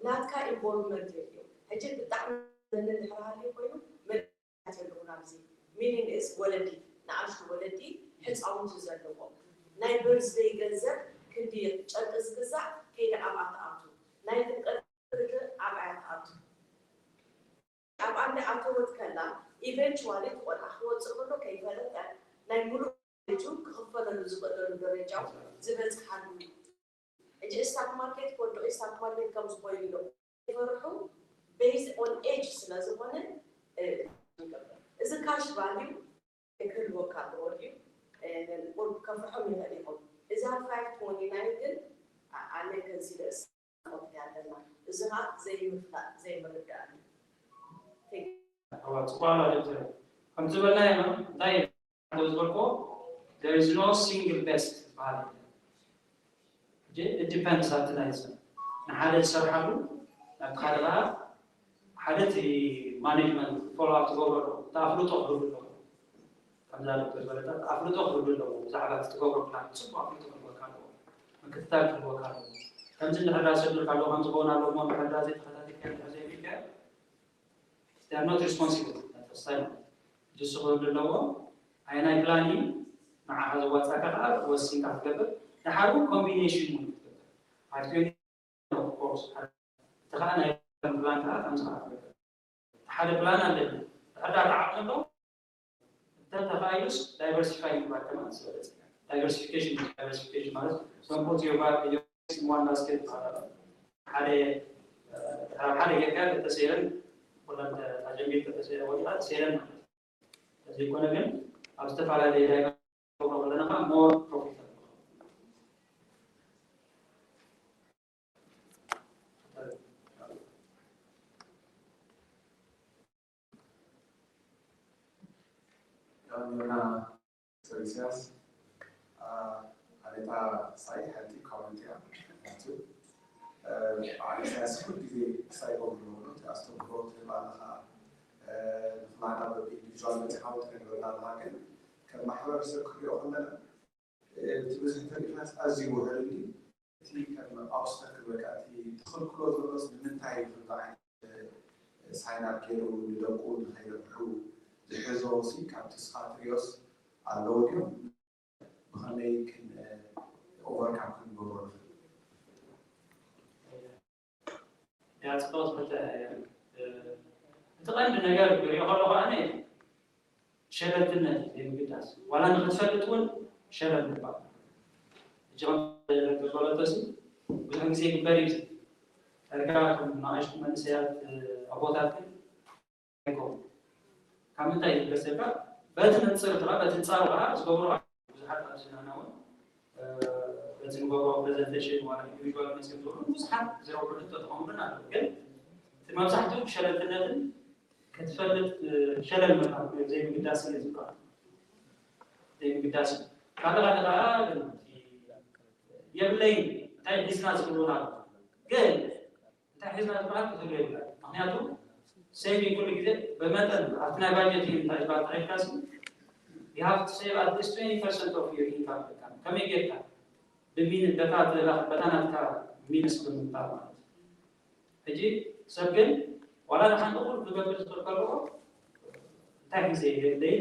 ናትካ ኢንቮልቭመንት የድልዮ። ሕጂ ብጣዕሚ ዘንን ድሕሪ ሃልዩ ኮይኑ መድሃት የለውን ኣብዚ ሚኒንግ እስ ወለዲ ንኣሽቱ ወለዲ ህፃውንቲ ዘለዎም ናይ በርዝደይ ገንዘብ ክንዲ ጨርቂ ዝግዛእ ከይደ ኣብኣ ትኣቱ ናይ ጥምቀት ኣብኣ ትኣቱ ኣብኣ እንዳኣተወት ከላ ኢቨንቹዋሊ ቆልዓ ክወፅእ ከሎ ከይፈለጠ ናይ ሙሉእ ቱ ክኽፈለሉ ዝኽእለሉ ደረጃ ዝበፅሓሉ ሕጂ ስታክ ማርኬት ክወድቕ ስታክ ማርኬት ከም ዝኾይኑ ኢሎም ይፈርሑ based on age ስለ ዝኾነ እዚ ካሽ ቫልዩ ክህልወካ ኣለዎ ድዩ ከፍርሖም ይኽእል ይኹን እዛ ፋይቭ ትወንቲ ናይን ግን ኣነ ከንሲደርስ ያለና እዚ ኻ ዘይምፍላጥ ዘይምርዳእ ፅቋላ ዶክተር ከምቲ ዝበልናዮ እንታይ ዝበልኮ there is no single best ዝበሃል it depends ኣብቲ ናይ ሰብ ንሓደ ዝሰርሓሉ ናብቲ ሓደ ከዓ ሓደ እቲ ማኔጅመንት ፎሎ ኣፕ ትገብረሉ እቲ ኣፍልጦ ክህሉ ኣለዎ ከምዛ ዶክተር ዝበለታ ኣፍልጦ ክህሉ ኣለዎ ብዛዕባ እቲ ትገብሮ ፕላን ፅቡቅ ኣፍልጦ ክህልወካ ኣለዎ ምክትታል ክህልወካ ኣለዎ ከምዚ እንድሕር ዳ ሰብልካ ኣለዎ ከምዚ ክኸውን ኣለዎ እሞ እንድሕር ዳ ዘይተኸታተልካ እንድሕር ዘይብልካ they are not responsible first time ንሱ ክህሉ ኣለዎ ኣየናይ ፕላን እዩ ንዓኻ ዘዋፃካ ከዓ ወሲንካ ክትገብር ድሓር እውን ኮምቢኔሽን እውን ክትገብር ኣብቲ ኮርስ እቲ ከዓ ናይ ፕላን ከዓ ከምዚ ከዓ ክትገብር ሓደ ፕላን ኣለኒ ድሕር ዳ ተዓቕሚ ኣለዎ እንተ ተኻኢሉስ ዳይቨርሲፋይ ምግባር ከማን ዝበለፀ diversification diversification ማለት don't put your eggs in one basket ይባሃል ሓደ ሓደ ጌርካ ተተሰይረን ኩለን ኣጀሚር ተተሰይረ ወዲኻ ተሰይረን ማለት ዘይኮነ ግን ኣብ ዝተፈላለየ ዳይቨርሲፋይ ከለና ከዓ more profit ዳንዮና ሰርቪስያስ ኣሬታ ሳይ ሓንቲ ኮመንት እያ ናቱ በዓል ኢሳያስ ኩሉ ግዜ ሳይ ከምዝብሎ እቲ ኣስተምህሮ ትህብ ኣለኻ ንሕና በቢ ኢንዲቪዥዋል መፂኻ ትነግረና ኣለኻ ግን ከም ማሕበረሰብ ክሪኦ ከለና እቲ ብዝሒ ተሪፍናስ ኣዝዩ ውሕድ እዩ እቲ ከም ኣውስተር ክበቃ እቲ ትኽልክሎ ዘሎስ ንምንታይ ዝብሎ ዓይነት ሳይናት ገይሩ ንደቁ ንኸይረብሑ ዝሕዞ ሲ ካብ ተስፋ ትሪዮስ ኣለዎ ድዮም ብኸመይ ክን ኦቨርካም ክንገብሮ ንኽእል ያጽቆት እቲ ቀንዲ ነገር ክሪኦ ከለኹ ኣነ ሸለልትነት ዘይምግዳስ ዋላ ንክትፈልጥ እውን ሸለል ምባል ሕጂ ዝበለቶ ብዙሕ ግዜ ይግበር እዩ ዳርጋ ከም ንኣሽቱ መንእሰያት ኣቦታት ግን ኣይኮኑ ካብ ምንታይ ይግለሰልካ በቲ መንፅር ከዓ በቲ ንፃሩ ከዓ ዝገብሩ ብዙሓት ኣብዚ ናና እውን በቲ ንገብሮ ፕሬዘንቴሽን ዋላ ኢንዲቪድዋል መፅኦም ዝብሉ ብዙሓት ዝረብሑ ሕቶ ተኾኑ ግን ኣለዉ ግን እቲ መብዛሕትኡ ብሸለልትነትን ክትፈልጥ ሸለል ምባል ዘይምግዳስ እየ ዝበሃል ዘይምግዳስ እዩ ካልእ ካልእ ከዓ የብለይን እንታይ ሒዝና ዝብሉና ግን እንታይ ሒዝና ዝበሃል ክትህሉ የብላ ምክንያቱ ሴቪንግ ኩሉ ግዜ ብመጠን ኣብቲ ናይ ባጀት እዩ እንታይ ዝበሃል ተረድካሲ you have to save at least twenty percent of your income ከመይ ጌርካ ብሚን በታ ናትካ ሚንስ ብምንባር ማለት ሕጂ ሰብ ግን ዋላ ንሓንቲ ቁል ክገብር ዝኽእል ከለዎ እንታይ ግዜ የድለይ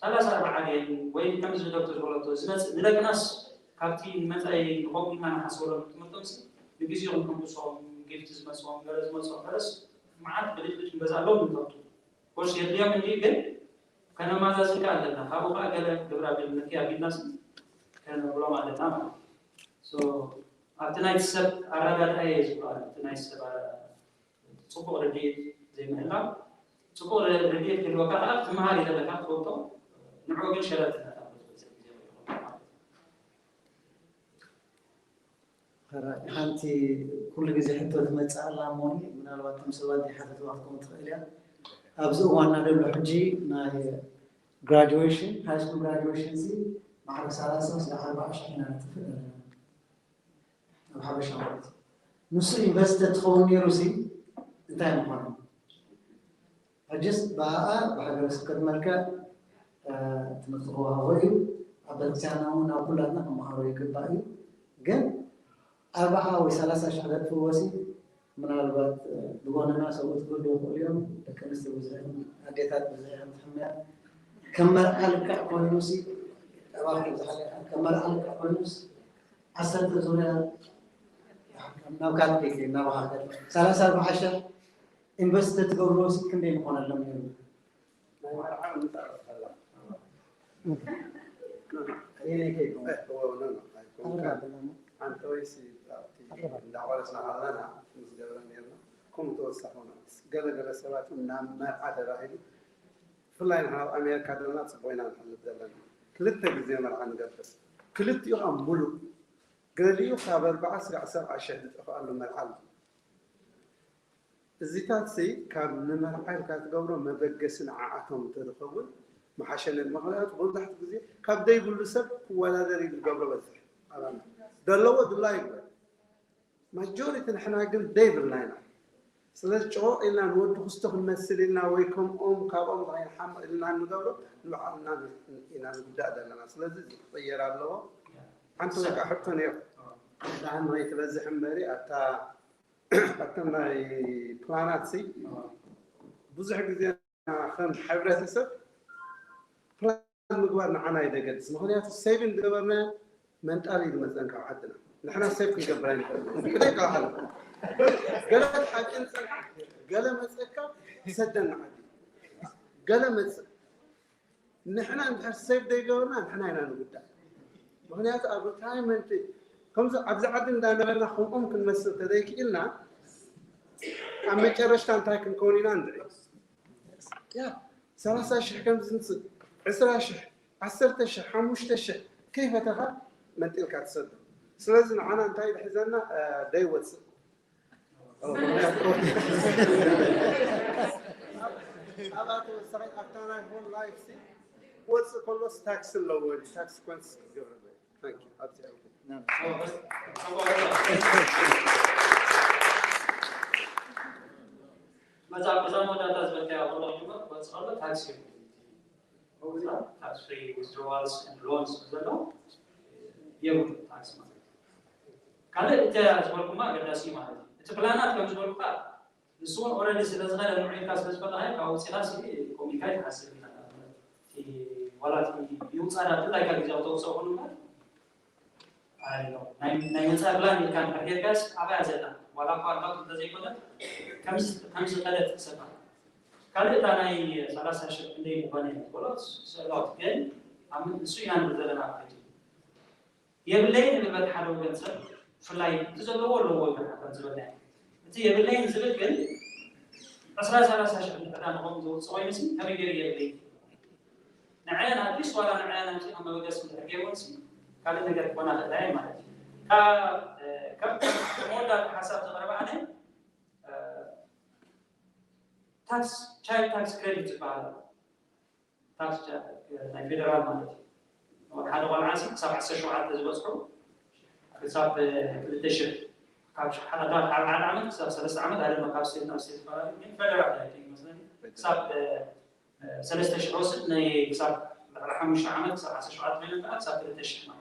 ሰላሳ ኣርባዓ ድየን ወይ ከምዚ ዶክተር ዝበለቶ ዝመፅእ ንደቅናስ ካብቲ ንመፃኢ ንኸምኡ ኢና ንሓስበሎም ትምህርቶም ሲ ንግዜኦም ክንቅሶም ጊፍቲ ዝመፅኦም ገለ ዝመፅኦም ገለስ መዓት ብልጭልጭ ንገዝኣሎም ንፈልጡ ኮርስ የድልዮም እንዲ ግን ከነማዛዝን ከ ኣለና ካብኡ ከዓ ገለ ግብረ ኣብነት ኣቢልና ሲ ከነብሎም ኣለና ማለት ኣብቲ ናይ ሰብ ኣረዳድኣ እየ ዝበሃል እቲ ናይ ሰብ ፅቡቅ ርድኢት ዘይምህላው ጽቡቕ ረ- ረድኤት ክህልወካ ከኣ ክትመሃር እዩ ዘለካ ክትፈልጦ። ንዕኡ ግን ሸለል ትነታ ብዙሕ ግዜ ይኸውን ማለት እዩ። ሓንቲ ኩሉ ግዜ ሕቶ ትመፅእ ኣላ እሞ ምናልባት እቶም ሰባት ዘይሓተትዋ ክትከውን ትኽእል እያ። ኣብዚ እዋን እናደሎ ሕጂ ናይ ግራጁዌሽን ሃይ ስኩል ግራጁዌሽን ሲ ማዕረ ሰላሳ እስካብ ኣርባዓ ሽሕ ኢና ነጥፍእ ዘለና ኣብ ሓበሻ ማለት እዩ። ንሱ ኢንቨስት ትኸውን ነይሩ ሲ እንታይ ምኾነ? ሕጅስ ብኣኣ ብሃገረ ስብከት መልክዕ ትምህርቲ ክወሃቦ እዩ። ኣብ ቤተክርስትያንና እውን ኣብ ኩላትና ክመሃሮ ይግባእ እዩ። ግን ኣርባዓ ወይ ሰላሳ ሽሕ ዘጥፍእዎ ሲ ምናልባት ብጎንና ሰብኡት ክህልዉ ይኽእሉ እዮም። ደቂ ኣንስትዮ ብዙሕ ኣዴታት ብዙሕ እዮም ዝሕመያ። ከም መርዓ ልክዕ ኮይኑ ሲ ጠባኺ ዝሓለካ ከም መርዓ ልክዕ ኮይኑስ ዓሰርተ ዙርያ ናብ ካልእ ከይከይድ ናብ ሃገር ሰላሳ ኣርባዓ ሽሕ ኢንቨስት ተትገብርዎ ሲ ክንደይ ምኾነሎም ነይሩ? ናይ መርዓ ምንጻር ኣላ። ኣየናይ ከይከውን? ኣንተ ወይሲ ኣብቲ እንዳቆረስና ኣለና ምስ ገብረ ነርና ከምኡ ተወሳኺ ሆነ ገለ ገለ ሰባት ናብ መርዓ ተባሂሉ ብፍላይ ንሕና ኣብ ኣሜሪካ ዘለና ፅቡቅ ኢና ንሕልፍ ዘለና ክልተ ግዜ መርዓ ንገብር ክልቲኡ ከዓ ሙሉእ ገሊኡ ካብ ኣርባዓ ስጋዕ ሰብዓ ሸሕ ዝጠፍኣሉ መርዓ ኣሎ እዚታት ሲ ካብ ንመርዓ ኢልካ ትገብሮ መበገሲ ንዓኣቶም እንተዝኸውን ምሓሸ ነይሩ። ምኽንያቱ መብዛሕትኡ ግዜ ካብ ዘይብሉ ሰብ ክወዳደር እዩ ዝገብሮ በዝሕ ኣባና ዘለዎ ድላ ይግበር። ማጆሪቲ ንሕና ግን ዘይብልና ኢና። ስለዚ ጭቑቕ ኢልና ንወዲ ክስቶ ክንመስል ኢልና ወይ ከምኦም ካብኦም ንሓምቕ ኢልና እንገብሮ ንባዕልና ኢና ንጉዳእ ዘለና። ስለዚ እዚ ክቕየር ኣለዎ። ሓንቲ ወይ ከዓ ሕቶ ነይሩ። ደሓን ንኸይትበዝሕ እምበሪ ኣብታ ኣብተን ናይ ፕላናት ሲ ብዙሕ ግዜ ከም ሕብረተሰብ ፕላን ምግባር ንዓና እዩ ደገድስ ምክንያቱ ሴቭ እንገበርና መንጣል እዩ ዝመፀን ካብ ዓድና ንሕና ሴቭ ክንገብር ኣይንኽእል ብደይ ከዋሓል ገለ ሓቂ ንፀንሓ ገለ መፀካ ሰደና ዓዲ ገለ መፅእ ንሕና እንድሕር ሴቭ ዘይገበርና ንሕና ኢና ንጉዳእ ምክንያቱ ኣብ ሪታይርመንት ከምዚ ኣብዚ ዓዲ እንዳነበርና ከምኦም ክንመስል ተዘይክኢልና ኣብ መጨረሽታ እንታይ ክንከውን ኢና ንርኢ ያ ሰላሳ ሽሕ ከምዚ ንፅእ ዕስራ ሽሕ ዓሰርተ ሽሕ ሓሙሽተ ሽሕ ከይፈተኻ መንጢልካ ትሰዶ ስለዚ ንዓና እንታይ ዝሕዘና ደይወፅእ ኣብኣ ተወሳኺ ኣብታ ናይ ሆል ላይፍ ሲ ክወፅእ ከሎስ ታክሲ ኣለዎ ታክሲ ኮንስ ክትገብረለ ኣብዚኣ መጽሓፍ እዛ መወዳእታ ዝበልካያ ወረቕ ክወፅእ ከሎ ታክሲ እዩ ታክስ ፍሪ ዊዝድሮዋልስ ን ሎንስ ዘሎ የብሉ ታክስ ማለት ካልእ እቲ ዝበልኩማ ኣገዳሲ ማለት እዩ እቲ ፕላናት ከም ዝበልኩካ ንሱ እውን ኦረዲ ስለ ዝኸደ ንዑ ኢልካ ስለ ዝፈለኻዮ ካብ ውፅኢኻ ሲ ኮሚካ ይትሓስብ ዋላ ይውፃዳ ብፍላይ ካብ ግዜዊ ተውፅኦ ኮኑ እምበር ናይ ወፃኢ ፕላን ኢልካ ንሕርየካስ ኣባያ ዘላ ዋላ እኳ ኣካውንት እንተዘይኮነት ከም ዝኸደት ትሰፋ ካልእ እታ ናይ ሰላሳ ሽሕ ክንደይ ምኾነ ዝበሎ ስእሎት ግን ኣብ ንሱ ኢና ንብል ዘለና ኣብ ሕጂ የብለይን ንብል በቲ ሓደ ወገን ሰብ ብፍላይ እቲ ዘለዎ ኣለዎ ወገን ከም ዝበልና እቲ የብለይን ዝብል ግን ዕስራ ሰላሳ ሽሕ ዕዳ ንኸም ዘውፅእ ኮይኑ ሲ ከመይ ገይሩ የብለይን ንዐን ኣትሊስት ዋላ ንዐን ኣምፂእና መበገሲ እንድሕር ገይርዎን ሲ ካልእ ነገር ክኾና ክእላ እየን ማለት እዩ ካብ ከም መወዳእታ ሓሳብ ዘቕረባ ኣነ ታክስ ቻይልድ ታክስ ክሬዲት ዝበሃል ኣሎ ታክስ ናይ ፌደራል ማለት እዩ ሓደ ቆልዓ ሲ ክሳብ ዓሰርተ ሸውዓተ ዝበፅሑ ክሳብ ክልተ ሽሕ ካብ ሓደ ዓመት ክሳብ ሰለስተ ዓመት ኣደማ ካብ ስቴት ናብ ስቴት ይፈላለ ግን ፌደራል ናይ ይመስለኒ ክሳብ ሰለስተ ሽሕ ወስድ ናይ ክሳብ ልዕሊ ሓሙሽተ ዓመት ክሳብ ዓሰርተ ሸውዓተ ኮይነ ከዓ ክሳብ ክልተ ሽሕ ማለት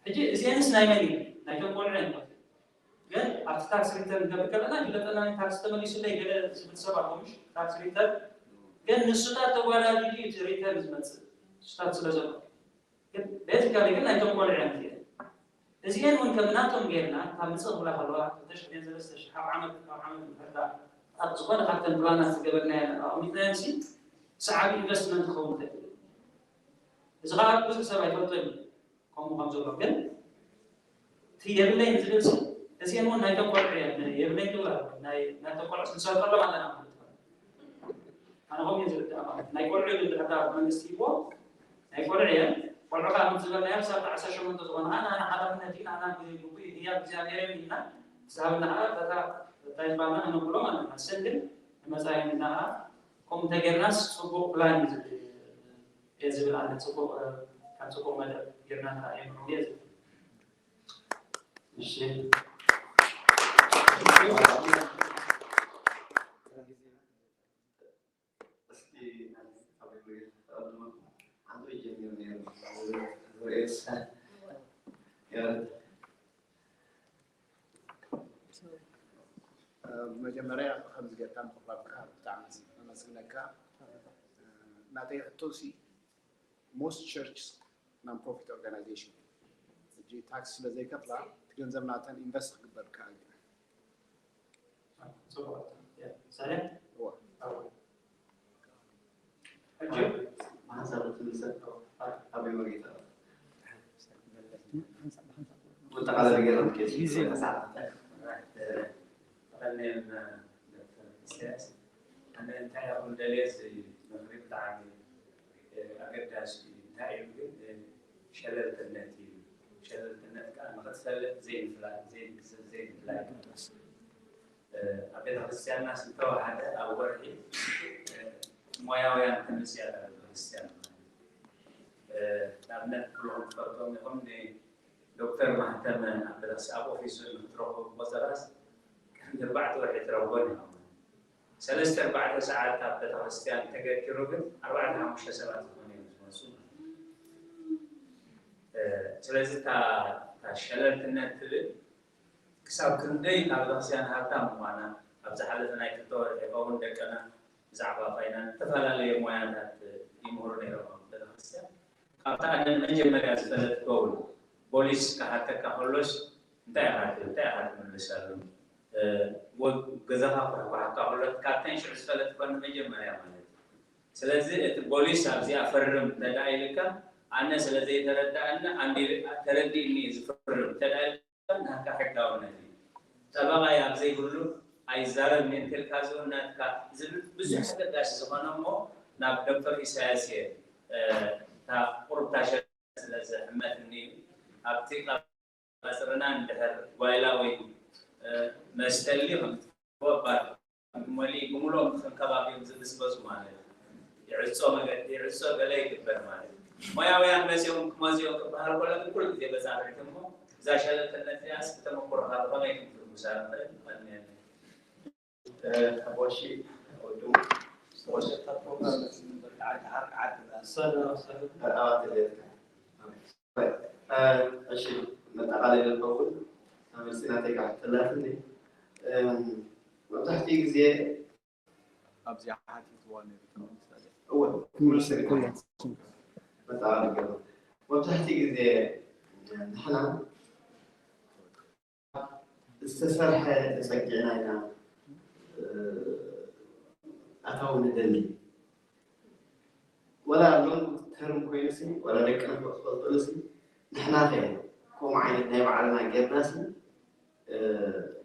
ሕጂ እዚአንስ ናይ መን እዩ ናይቶም ቆልዑ እዮም ግን ኣብቲ ታክስ ሪተርን ከብል ከለና ይፍለጠና ታክስ ተመሊሱለይ ገለ ዝብል ሰብ ኣሎ ምሽ ታክስ ሪተርን ግን ንሱታት ተጓዳዲዱ እዩ እቲ ሪተርን ዝመፅእ ንሱታት ስለ ዘሎ ግን ቤዚካሊ ግን ናይቶም ቆልዑ እዮም እዚአን እዚአን እውን ከም ናቶም ጌርና ካብ ምፅእ ክብላ ከለዋ ክልተ ሽሕ ሰለስተ ሽሕ ካብ ዓመት ካብ ዓመት ንሕርዳ ኣብ ዝኾነ ካብተን ፕላናት ዝገበርናየን ኣቕሚጥናየን ሲ ሰዓቢ ኢንቨስትመንት ክኸውን ይኽእል እዚ ከዓ ብዙሕ ሰብ ኣይፈልጦን እዩ ከምኡ ከም ዘሎ ግን እቲ የብለይን ዝብል ሲ እዚአን እውን ናይቶም ቆልዑ እየን የብለይን ትብላ ናይቶም ቆልዑ ንሰርቀሎም ኣለና ማለት ኣነ ከምኡ እየ ዝርዳእ ማለት እዩ። ናይ ቆልዑ እዩ እንድሕር ደኣ መንግስቲ ሂቦ ናይ ቆልዑ እየን። ቆልዑ ከዓ ከምቲ ዝበልናዮ ክሳብ ዓሰርተ ሸሞንተ ዝኾኑ ከዓ ንዓና ሓላፍነት እዩ፣ ንዓና ግቡእ እዩ፣ ህያብ እግዚኣብሔር እዩ ኢልና ዝሃበና ከዓ በታ እንታይ ዝበልና ከነብሎ ማለት ኢና። እሰን ግን ንመፃኢና ከዓ ከምኡ እንተጌርናስ ፅቡቕ ፕላን እዩ ዝብል እየ ዝብል ኣነ። ፅቡቕ ካብ ፅቡቕ መደብ ጌርና ንረኣዮ ንዕኡ እየ ዝብል። እሺ። እስኪ ኣበይ መሪር ተቐድመ? ኣንተ ጀሚሩ ነይሩ። ዝርእየስ። መጀመርያ ከምዚ ጌርካ ምቕራብካ ብጣዕሚ ኣመስግነካ። ናተይ ሕቶ ሲ most churches non profit organization ሕጂ ታክስ ስለ ዘይከፍላ እቲ ገንዘብ ናተን ኢንቨስት ክግበር ከኣል እዩ። ጽቡቅ። ያ፣ ሳሌም? እዋ። ኣዎ። ሕጂ ብሓንሳብ ትምልሰ? ኣዎ። ኣበይ መሪታ? መጠቓለሊ ገይሮም ኬስ ግዜ ይበቃ። ተቐንየልና ዶክተር ኢሳያስ። ኣነ እንታይ ኢኹም ደልየ እዚ ምኽሪ ብጣዕሚ ኣገዳሲ እዩ። እንታይ እዩ ግን ሸለልትነት እዩ። ሸለልትነት ከዓ ንኽትፈልጥ ዘይምፍላጥ፣ ዘይምግንዛብ፣ ዘይምፍላይ። ኣብ ቤተ ክርስቲያንና ዝተዋሃደ ኣብ ወርሒ ሞያውያን ተመፅያ ቤተ ክርስቲያን ንኣብነት ኩልኹም ትፈልጦም ኢኹም ዶክተር ማህተመ ኣብ ቤተክርስትያን ኣብ ኦፊሱ ንክትረኽቡ ቆፀራስ ቀንዲ ኣርባዕተ ወርሒ ትረኽቦን ኢኹም። ሰለስተ ኣርባዕተ ሰዓት ኣብ ቤተክርስትያን ተገቲሩ ግን ኣርባዕተ ሓሙሽተ ሰባት ዝኾኑ እዮም ዝመፁ። ስለዚ እታ ሸለልትነት ትብል ክሳብ ክንደይ እታ ቤተክርስትያን ሃብታም ምዃና ኣብ ዝሓለፈ ናይ ክልተ ወርሒ ይኸውን ደቅና ብዛዕባ ፋይናንስ ዝተፈላለየ ሞያታት ይምህሩ ነይሮም ኣብ ቤተክርስትያን። ካብታ ኣነ ንመጀመርያ ዝፈለጥክዋ እውን ቦሊስ ክሓተካ ከሎስ እንታይ ኢኻ እንታይ ኢኻ ትምልሰሉ? ገዛኻ ኩሕኳሕካ ከሎ ካብተን ሽዑ ዝፈለጥክወን ንመጀመርያ ማለት እዩ። ስለዚ እቲ ቦሊስ ኣብዚኣ ፈርም እንተደኣ ኢልካ ኣነ ስለ ዘይተረድኣኒ ኣንዲ ተረዲእኒ እዩ ዝፍርም እንተደኣ ኢልካ ናትካ ሕጋውነት እዩ። ጠበቓይ ኣብ ዘይብሉ ኣይዛረብን እየ እንተልካ ዝውን ናትካ ዝብል ብዙሕ ኣገዳሲ ዝኾነ እሞ ናብ ዶክተር ኢሳያስ እየ እታ ቁሩብ ታሸ ስለ ዝሕመትኒ እዩ። ኣብቲ ቀጽርና እንድሕር ጓይላ ወይ መስተ ኣልዩ ከም ወባር መሊኡ ብምልኦም ከም ከባቢኦም ዝብስበሱ ማለት እዩ። ይዕጾ መገዲ ይዕጾ ገለ ይግበር ማለት እዩ። ሞያውያን መጺኦም ክመጽኦም ክበሃል ከሎ ግን ኩሉ ግዜ በጻብዕቲ እሞ እዛ ሸለልትነት እዚኣስ ብተመኩሮኻ ብኸመይ ክንትርጉሳ ንኽእል? ቀንየለይ። ሓቦሺ ወዱ ዝተወሰድካ ፕሮግራም በቲ ዓዲ ዓዲ ሰለ ኣባትልየትካ እሺ መጠቓለሊ ዝኸውን መልሲ ናተይ ካሕተላትኒ መብዛሕትኡ ግዜ ኣብዚኣ ሓቲትዋ ነይሩ እወ መጠቓለሊ ገባ መብዛሕትኡ ግዜ ንሕና ዝተሰርሐ ተፀጊዕና ኢና ኣታዊ ንደሊ ወላ ሎንግ ተርም ኮይኑሲ ወላ ደቅና ክወፅኦ ዝኽእልሲ ንሕና ከ ከምኡ ዓይነት ናይ ባዕልና ጌርናሲ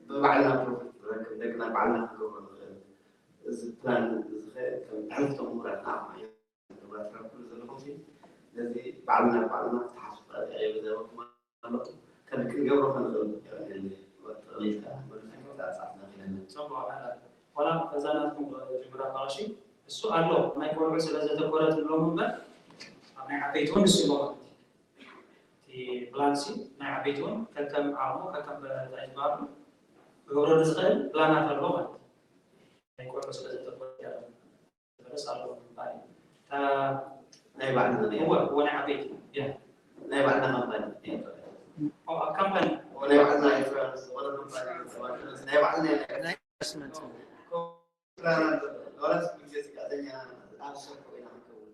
ብባዕልና ፕሮፊት ንረክብ ደቅና ባዕልና ክንገብሮ ንኽእል እዚ ፕላን እዚ ከ ከም ብሕልፍቶም ምሁራትና ኣኹም እዮም ባትራ ኩሉ ዘለኹም ሲ ነዚ ባዕልና ባዕልና ክትሓስቡ ኣጥዕየ ብዘበኩም ኣለኹም ከም ክንገብሮ ከንኽእል ጠቕሊልካ መልስካ ክትፃፃፍ ነኽእለና ጽቡቕ። ዋላ እዛ ናትኩም ጅምራ ባቕሺ እሱ ኣሎ ናይ ቆልዑ ስለ ዘተኮረ ትብሎም እምበር ኣብ ናይ ዓበይቲ እውን ንሱ ኣሎ ማለት እዩ። እቲ ፕላን ሲ ናይ ዓበይቲ እውን ከከም ዓቕሙ ከከም እንታይ ዝበሃሉ ክገብረሉ ዝኽእል ፕላናት ኣሎ ማለት እዩ። ናይ ቆልዑ ስለ ዘተኮረ በለስ ኣለዎ ምባል እዩ። እታ ናይ ባዕልና ናይ እወ እወ ናይ ዓበይቲ እያ። ናይ ባዕልና ካምፓኒ ኦ ኣብ ካምፓኒ እወ ናይ ባዕልና ኢንሹራንስ ዝኾነ ካምፓኒ ናይ ባዕልና ናይ ናይ ኢንቨስትመንት ፕላን ኣሎ። ዋላስ ግዜ ስጋተኛ ኣብ ዝሰርሖ ኢና ክንከውን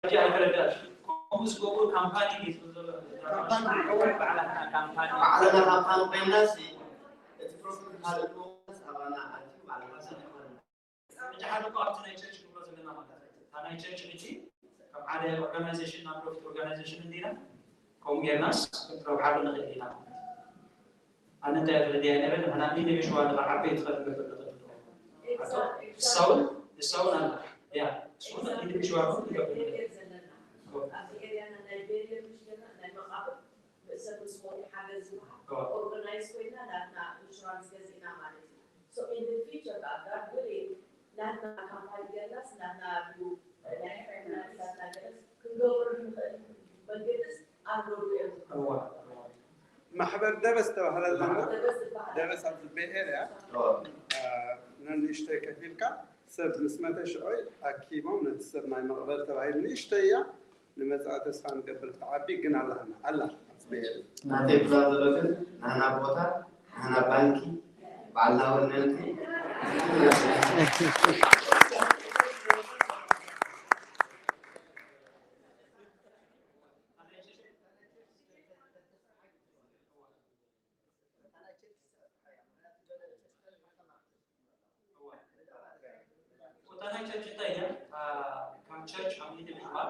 ሕጂ ኣይተረዳእሽ። ከምኡ ዝገብሩ ካምፓኒ ድዩ ዝብል ዘሎ? ባዕልና ካምፓኒ ባዕልና ካምፓኒ ኮይንና ሲ እቲ ፕሮፊት ካልእ ክመለስ ኣባና ኣትዩ ባዕልና ሰብ ይኾንና። ሕጂ ሓደ እኮ ኣብቲ ናይ ቸርች ንብሎ ዘለና ማለት እዩ። እታ ናይ ቸርች ሕጂ ከም ሓደ ኦርጋናይዜሽን ናን ፕሮፊት ኦርጋናይዜሽን እንዲና ከምኡ ጌርናስ ክንረብሓሉ ንኽእል ኢና ማለት እዩ። ኣነ እንታይ ተረዲኣ ነረ ንሕና ኢንዲቪዥዋል ከዓ ዓበይቲ ከትገብር ንኽእል ንሳውን ንሳውን ኣላ ያ እሱን ኢንዲቪዥዋል ኣብዚ ኤሪያና ናይ ቤሪየር ምሽ ገና ናይ መቃብር ሰብ ምስ ሞት ሓገዝ ዝወሃብ ኦርጋናይዝ ኮይና ናትና ኢንሹራንስ ገዚእና ማለት እዩ። So in the future ከዓ God willing ናትና ካምፓኒ ገላስ ናትና ዩ ናይ ሕክምና ገላስ ክንገብሩ ንኽእል መንገድስ ኣለሉ እዮም። ማሕበር ደበስ ተባህለ ኣለና። ደበስ ኣብዚ ቤይ ኤርያ ነንእሽተይ ከፊልካ ሰብ ምስ መተ ሽዑ ኣኪቦም ነቲ ሰብ ናይ መቕበር ተባሂሉ ንእሽተይ እያ ንመጻኢ ተስፋ ንገብር ክትዓቢ ግን ኣላህና ኣላ ኣብዚ ቤት ናተይ ፕላን ዘሎ ግን ናህና ቦታ ናህና ባንኪ ባዕልና ወነንቲ እታ ናይ ቸርች እንታይ እያ? ከም ቸርች ከም ኢንዲቪድዋል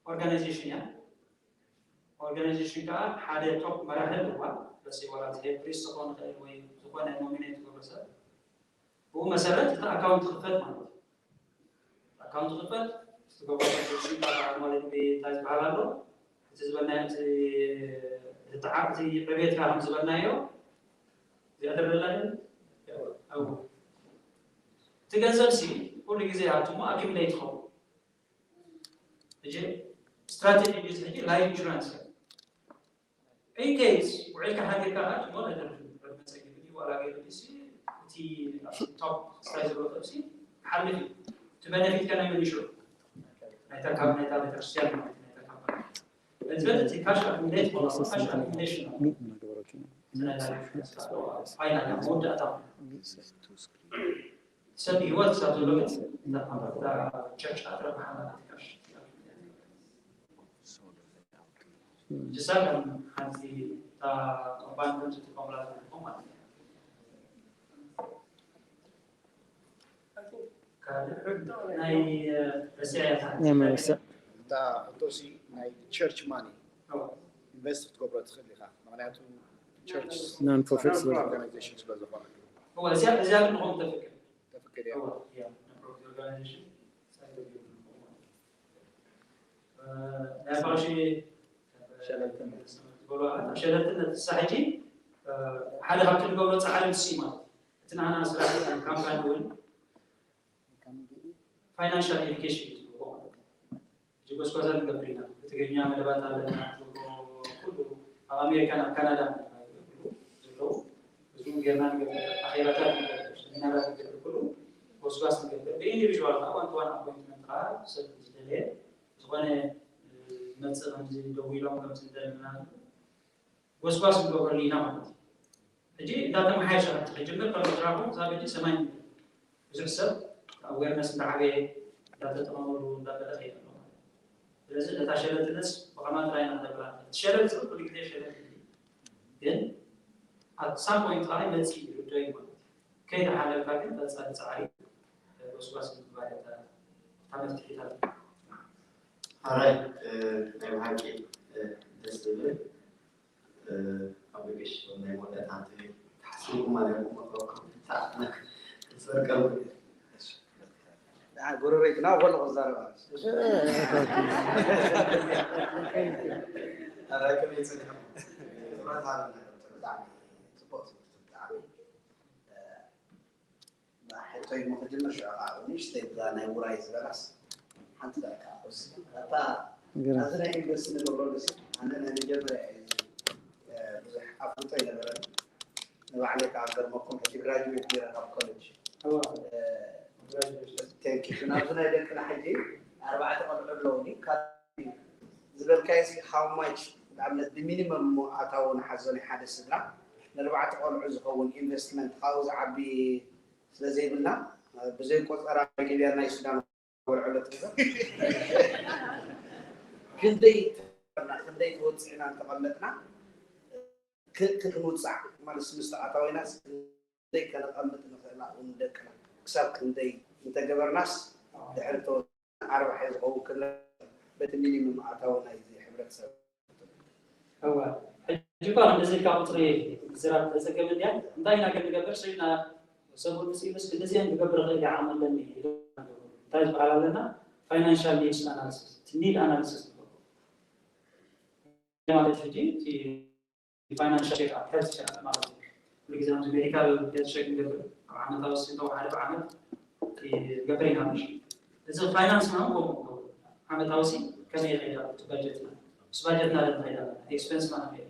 ኦርጋናይዜሽን እያ። ኦርጋናይዜሽን ከዓ ሓደ ቶፕ መራሒ ኣለዋ። በዚ ዋላ እዚ ፕሪስት ክኾን ይኽእል ወይ ዝኾነ ኖሚኔት ዝገብሮ ሰብ ብኡ መሰረት እቲ ኣካውንት ክፈት ማለት እዩ። ኣካውንት ክፈት ዝገብሮ ኦርጋናይዜሽን ከዓ ማለት እንታይ ዝበሃል ኣሎ እቲ ዝበልናዮ እቲ ዕቤት ከዓ ከም ዝበልናዮ እዚኣ ትረላ እቲ ገንዘብ ሲ ኩሉ ግዜ ሃብትሞ ኣኪምሌት ይኸውን ሕጂ ስትራቴጂ እዚ ሕጂ ላይፍ ኢንሹራንስ እዩ ኢንኬስ ውዒልካ ሓዲርካ ከዓ ጭሞ ነደርፍ መፀግብ እዩ ዋላ ገይሩ ሲ እቲ ቶፕ ስታይ ዝብሎ ጥብሲ ሓልፍ እዩ እቲ በነፊት ከነ ምን ይሽሩ ናይታ ካብ ናይታ ቤተክርስትያን ማለት ናይታ ካምፓኒ ስለዚህ እቲ ካሽ ኣኩሚሌት ካሽ ኣኩሚሌሽን ነው ፋይናል መወዳእታ ሰብ ህይወት ክሳብ ዘሎ ግን ቸርች ኣትረብሓና ጅሳ ከም ሓንቲ እታ ባንክ ትጥቀሙላ ዘለኹም ማለት እዩ ካልእ ናይ ረሲያያታት እታ ሕቶሲ ናይ ቸርች ማኒ ኢንቨስት ክትገብሮ ትኽእል ኢኻ ምክንያቱ ቸርች non profit ስለ ዝኾነ ኦርጋናይዜሽን ስለ ዝኾነ እዚኣ እዚኣ ግን ንኾም ተፍቅድ ተፍቅድ እያ እዋ እያ ንፕሮፊት ኦርጋናይዜሽን ሳይት ናይ ባሽ ሸለልትነት ሳሕጂ ሓደ ካብቲ ንገብሮ ፃዕሪ ንሱ ማለት እቲ ንዓና ስራሕ ካምፓኒ እውን ፋይናንሻል ኤዱኬሽን እዩ ዝብሎ ማለት እዩ። ሕጂ ጎስጓሳት ንገብር ኢና። ብትግርኛ መደባት ኣለና። ኩሉ ኣብ ኣሜሪካን ኣብ ካናዳ ዘለዉ እዚም ጌርና ንገብር ኣኼባታት ንገብር ሰሚናራት ንገብር ኩሉ ጎስጓስ ንገብር ብኢንዲቪዥዋል ከዓ ዋን ቱ ዋን ኣፖይንትመንት ከዓ ሰብ ዝደለየ ዝኾነ ዝመፅእ ከምዚ ደው ኢሎም ከምዚ ዝደለና ጎስጓስ ንገብረሉ ኢና ማለት እዩ። ሕጂ እንዳተመሓየሸ ክጅምር ከም ዝራኹም ክሳብ ሕጂ ሰማይ ብዙሕ ሰብ ኣዌርነስ እንዳዓበየ እንዳተጠቐመሉ እንዳበለ ከይድ ኣሎ ማለት እዩ። ስለዚ ነታ ሸለልትነስ ብኸማ ጥራይ ኢና ክነብራ ንኽእል። ሸለል ዝብል ኩሉ ግዜ ሸለል እዩ። ግን ኣብ ሳም ፖይንት ከዓ ይመፅእ እዩ ርዶ እዩ ማለት እዩ። ከይተሓለልካ ግን ቀፃሊ ፃዕሪ ጎስጓስ ምግባር እታ መፍትሒታት ሓራይ ናይ ብሓቂ ደስ ዝብል ኣብ ገሽ ናይ መወዳእታ ትብል ተሓስብኩም ማለት መክረኩም ክትሰርቀሉ ጎረቤትና ወሎ ክዛረባ ኣራይ ከመይ ጸኒሕኩም ትብረት ሃበና ዶክተር ብጣዕሚ ጽቡቅ ትምህርቲ ብጣዕሚ ሕቶይ ሞ ክጅምር ሽዑ ከዓ ንእሽተይ ብዛ ናይ ውራይ ዝበላስ ሓንቲ በቃ ወስድ ኣታ ኣብዚ ናይ ኢንቨስት ንገብረሉ ሲ ኣነ ናይ መጀመርያ እዩ ብዙሕ ኣፍልጦ ይነበረኒ ንባዕለይ ከዓ ገርመኩም ሕጂ ግራጅዌት ገይረ ካብ ኮሌጅ ቴንኪ ናብዚ ናይ ደቅና ሕጂ ኣርባዕተ ቆልዑ ኣለውኒ ዝበልካዮ ሲ how much ንኣብነት ብሚኒመም እሞ ኣታዊ ንሓዞ ናይ ሓደ ስድራ ንኣርባዕተ ቆልዑ ዝኸውን ኢንቨስትመንት ካብኡ ዝዓቢ ስለ ዘይብልና ብዘይ ቆፀራ ሊብያ ናይ ሱዳን ወልዕሎ ትግበር ክንደይ ክንደይ ተወፅዕና እንተቐመጥና ክንውፃዕ ማለት ምስ ኣታዊና ክንደይ ከነቐምጥ ንኽእል ኣብኡ ንደቅና ክሳብ ክንደይ እንተገበርናስ ድሕሪ ተወፅና ኣርባሒ ዝኸውን ክለ በቲ ሚኒሙም ኣታዊ ናይዚ ሕብረተሰብ እወ ሕጂ ሕጂ እኳ እንደዚ ኢልካ ቁፅሪ ዝራብ ተፀገም እንዲያ እንታይ ኢና ክንገብር ስኢልና ሰብ ወዲ ስኢሉስ እንደዚአን ክገብር ክእል ዓቕሚ ኣለኒ እንታይ ዝበሃል ኣለና financial needs analysis need analysis ማለት ሕጂ financial check up health check up ማለት እዩ። ኩሉ ግዜ ኣብዚ ሜዲካል health check ንገብር ኣብ ዓመታዊ ስንተው ሓደ ብዓመት ንገብር ኢና። እዚ ፋይናንስ ና ከምኡ ዓመታዊ ሲ ከመይ ይኸይዳ እቲ ባጀትና ምስ ባጀትና ለ ይኸይዳ ኤክስፐንስ ና ከመይ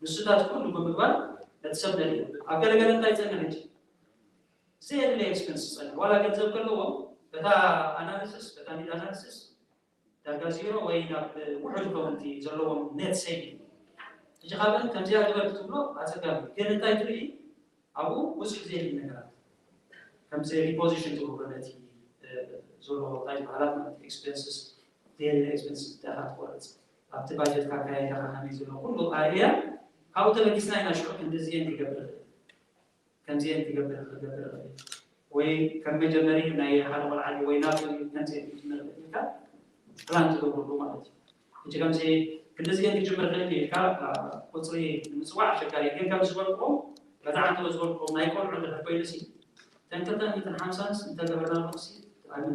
ንሱታት ኩሉ ብምግባር ነቲ ሰብ ነድልዮ ኣብ ገለገለ እንታይ ይጸንሕ ሕጂ ዘየድለ ኤክስፐንስ ይጸንሕ ዋላ ገንዘብ ከለዎም በታ ኣናሊሲስ በታ ሚድ ኣናሊሲስ ዳርጋ ዜሮ ወይ ናብ ውሕድ ከውንቲ ዘለዎም ኔት ሴቪንግ ሕጂ ካብን ከምዚኣ ግበር ክትብሎ ኣጸጋሚ ግን እንታይ ትርኢ ኣብኡ ውፅእ ዘይብል ነገራት ከምዚ ሪፖዚሽን ትብሎ ነቲ ዘሎ ወጣይ በዓላት ማለት ኤክስፐንስስ ዴሊ ኤክስፐንስስ ዳኻ ትቆርፅ ኣብቲ ባጀት ካካየዳ ከመይ ዘሎ ኩሉ ኣርእያ ካብኡ ተበጊስና ኢና ሽዑ ክንድዚየን ክገብር ከምዚአን ክገብር ክገብር ወይ ከም መጀመሪ ናይ ሓደ ቆልዓ ወይ ናቱ ከምዚአን ክጅምር ኢልካ ፕላን ትገብርሉ ማለት እዩ። ሕጂ ከምዚ ክንዲዚአን ክጅምር ክእል ኢልካ ቁፅሪ ንምፅዋዕ ኣሸጋሪ ግን ከም ዝበልኩም በጣዕሚ ዝበልኩም ናይ ቆልዑ ድሕር ኮይኑ ሲ ተን ክልተ ሚትን ሓምሳን እንተገበርና ሲ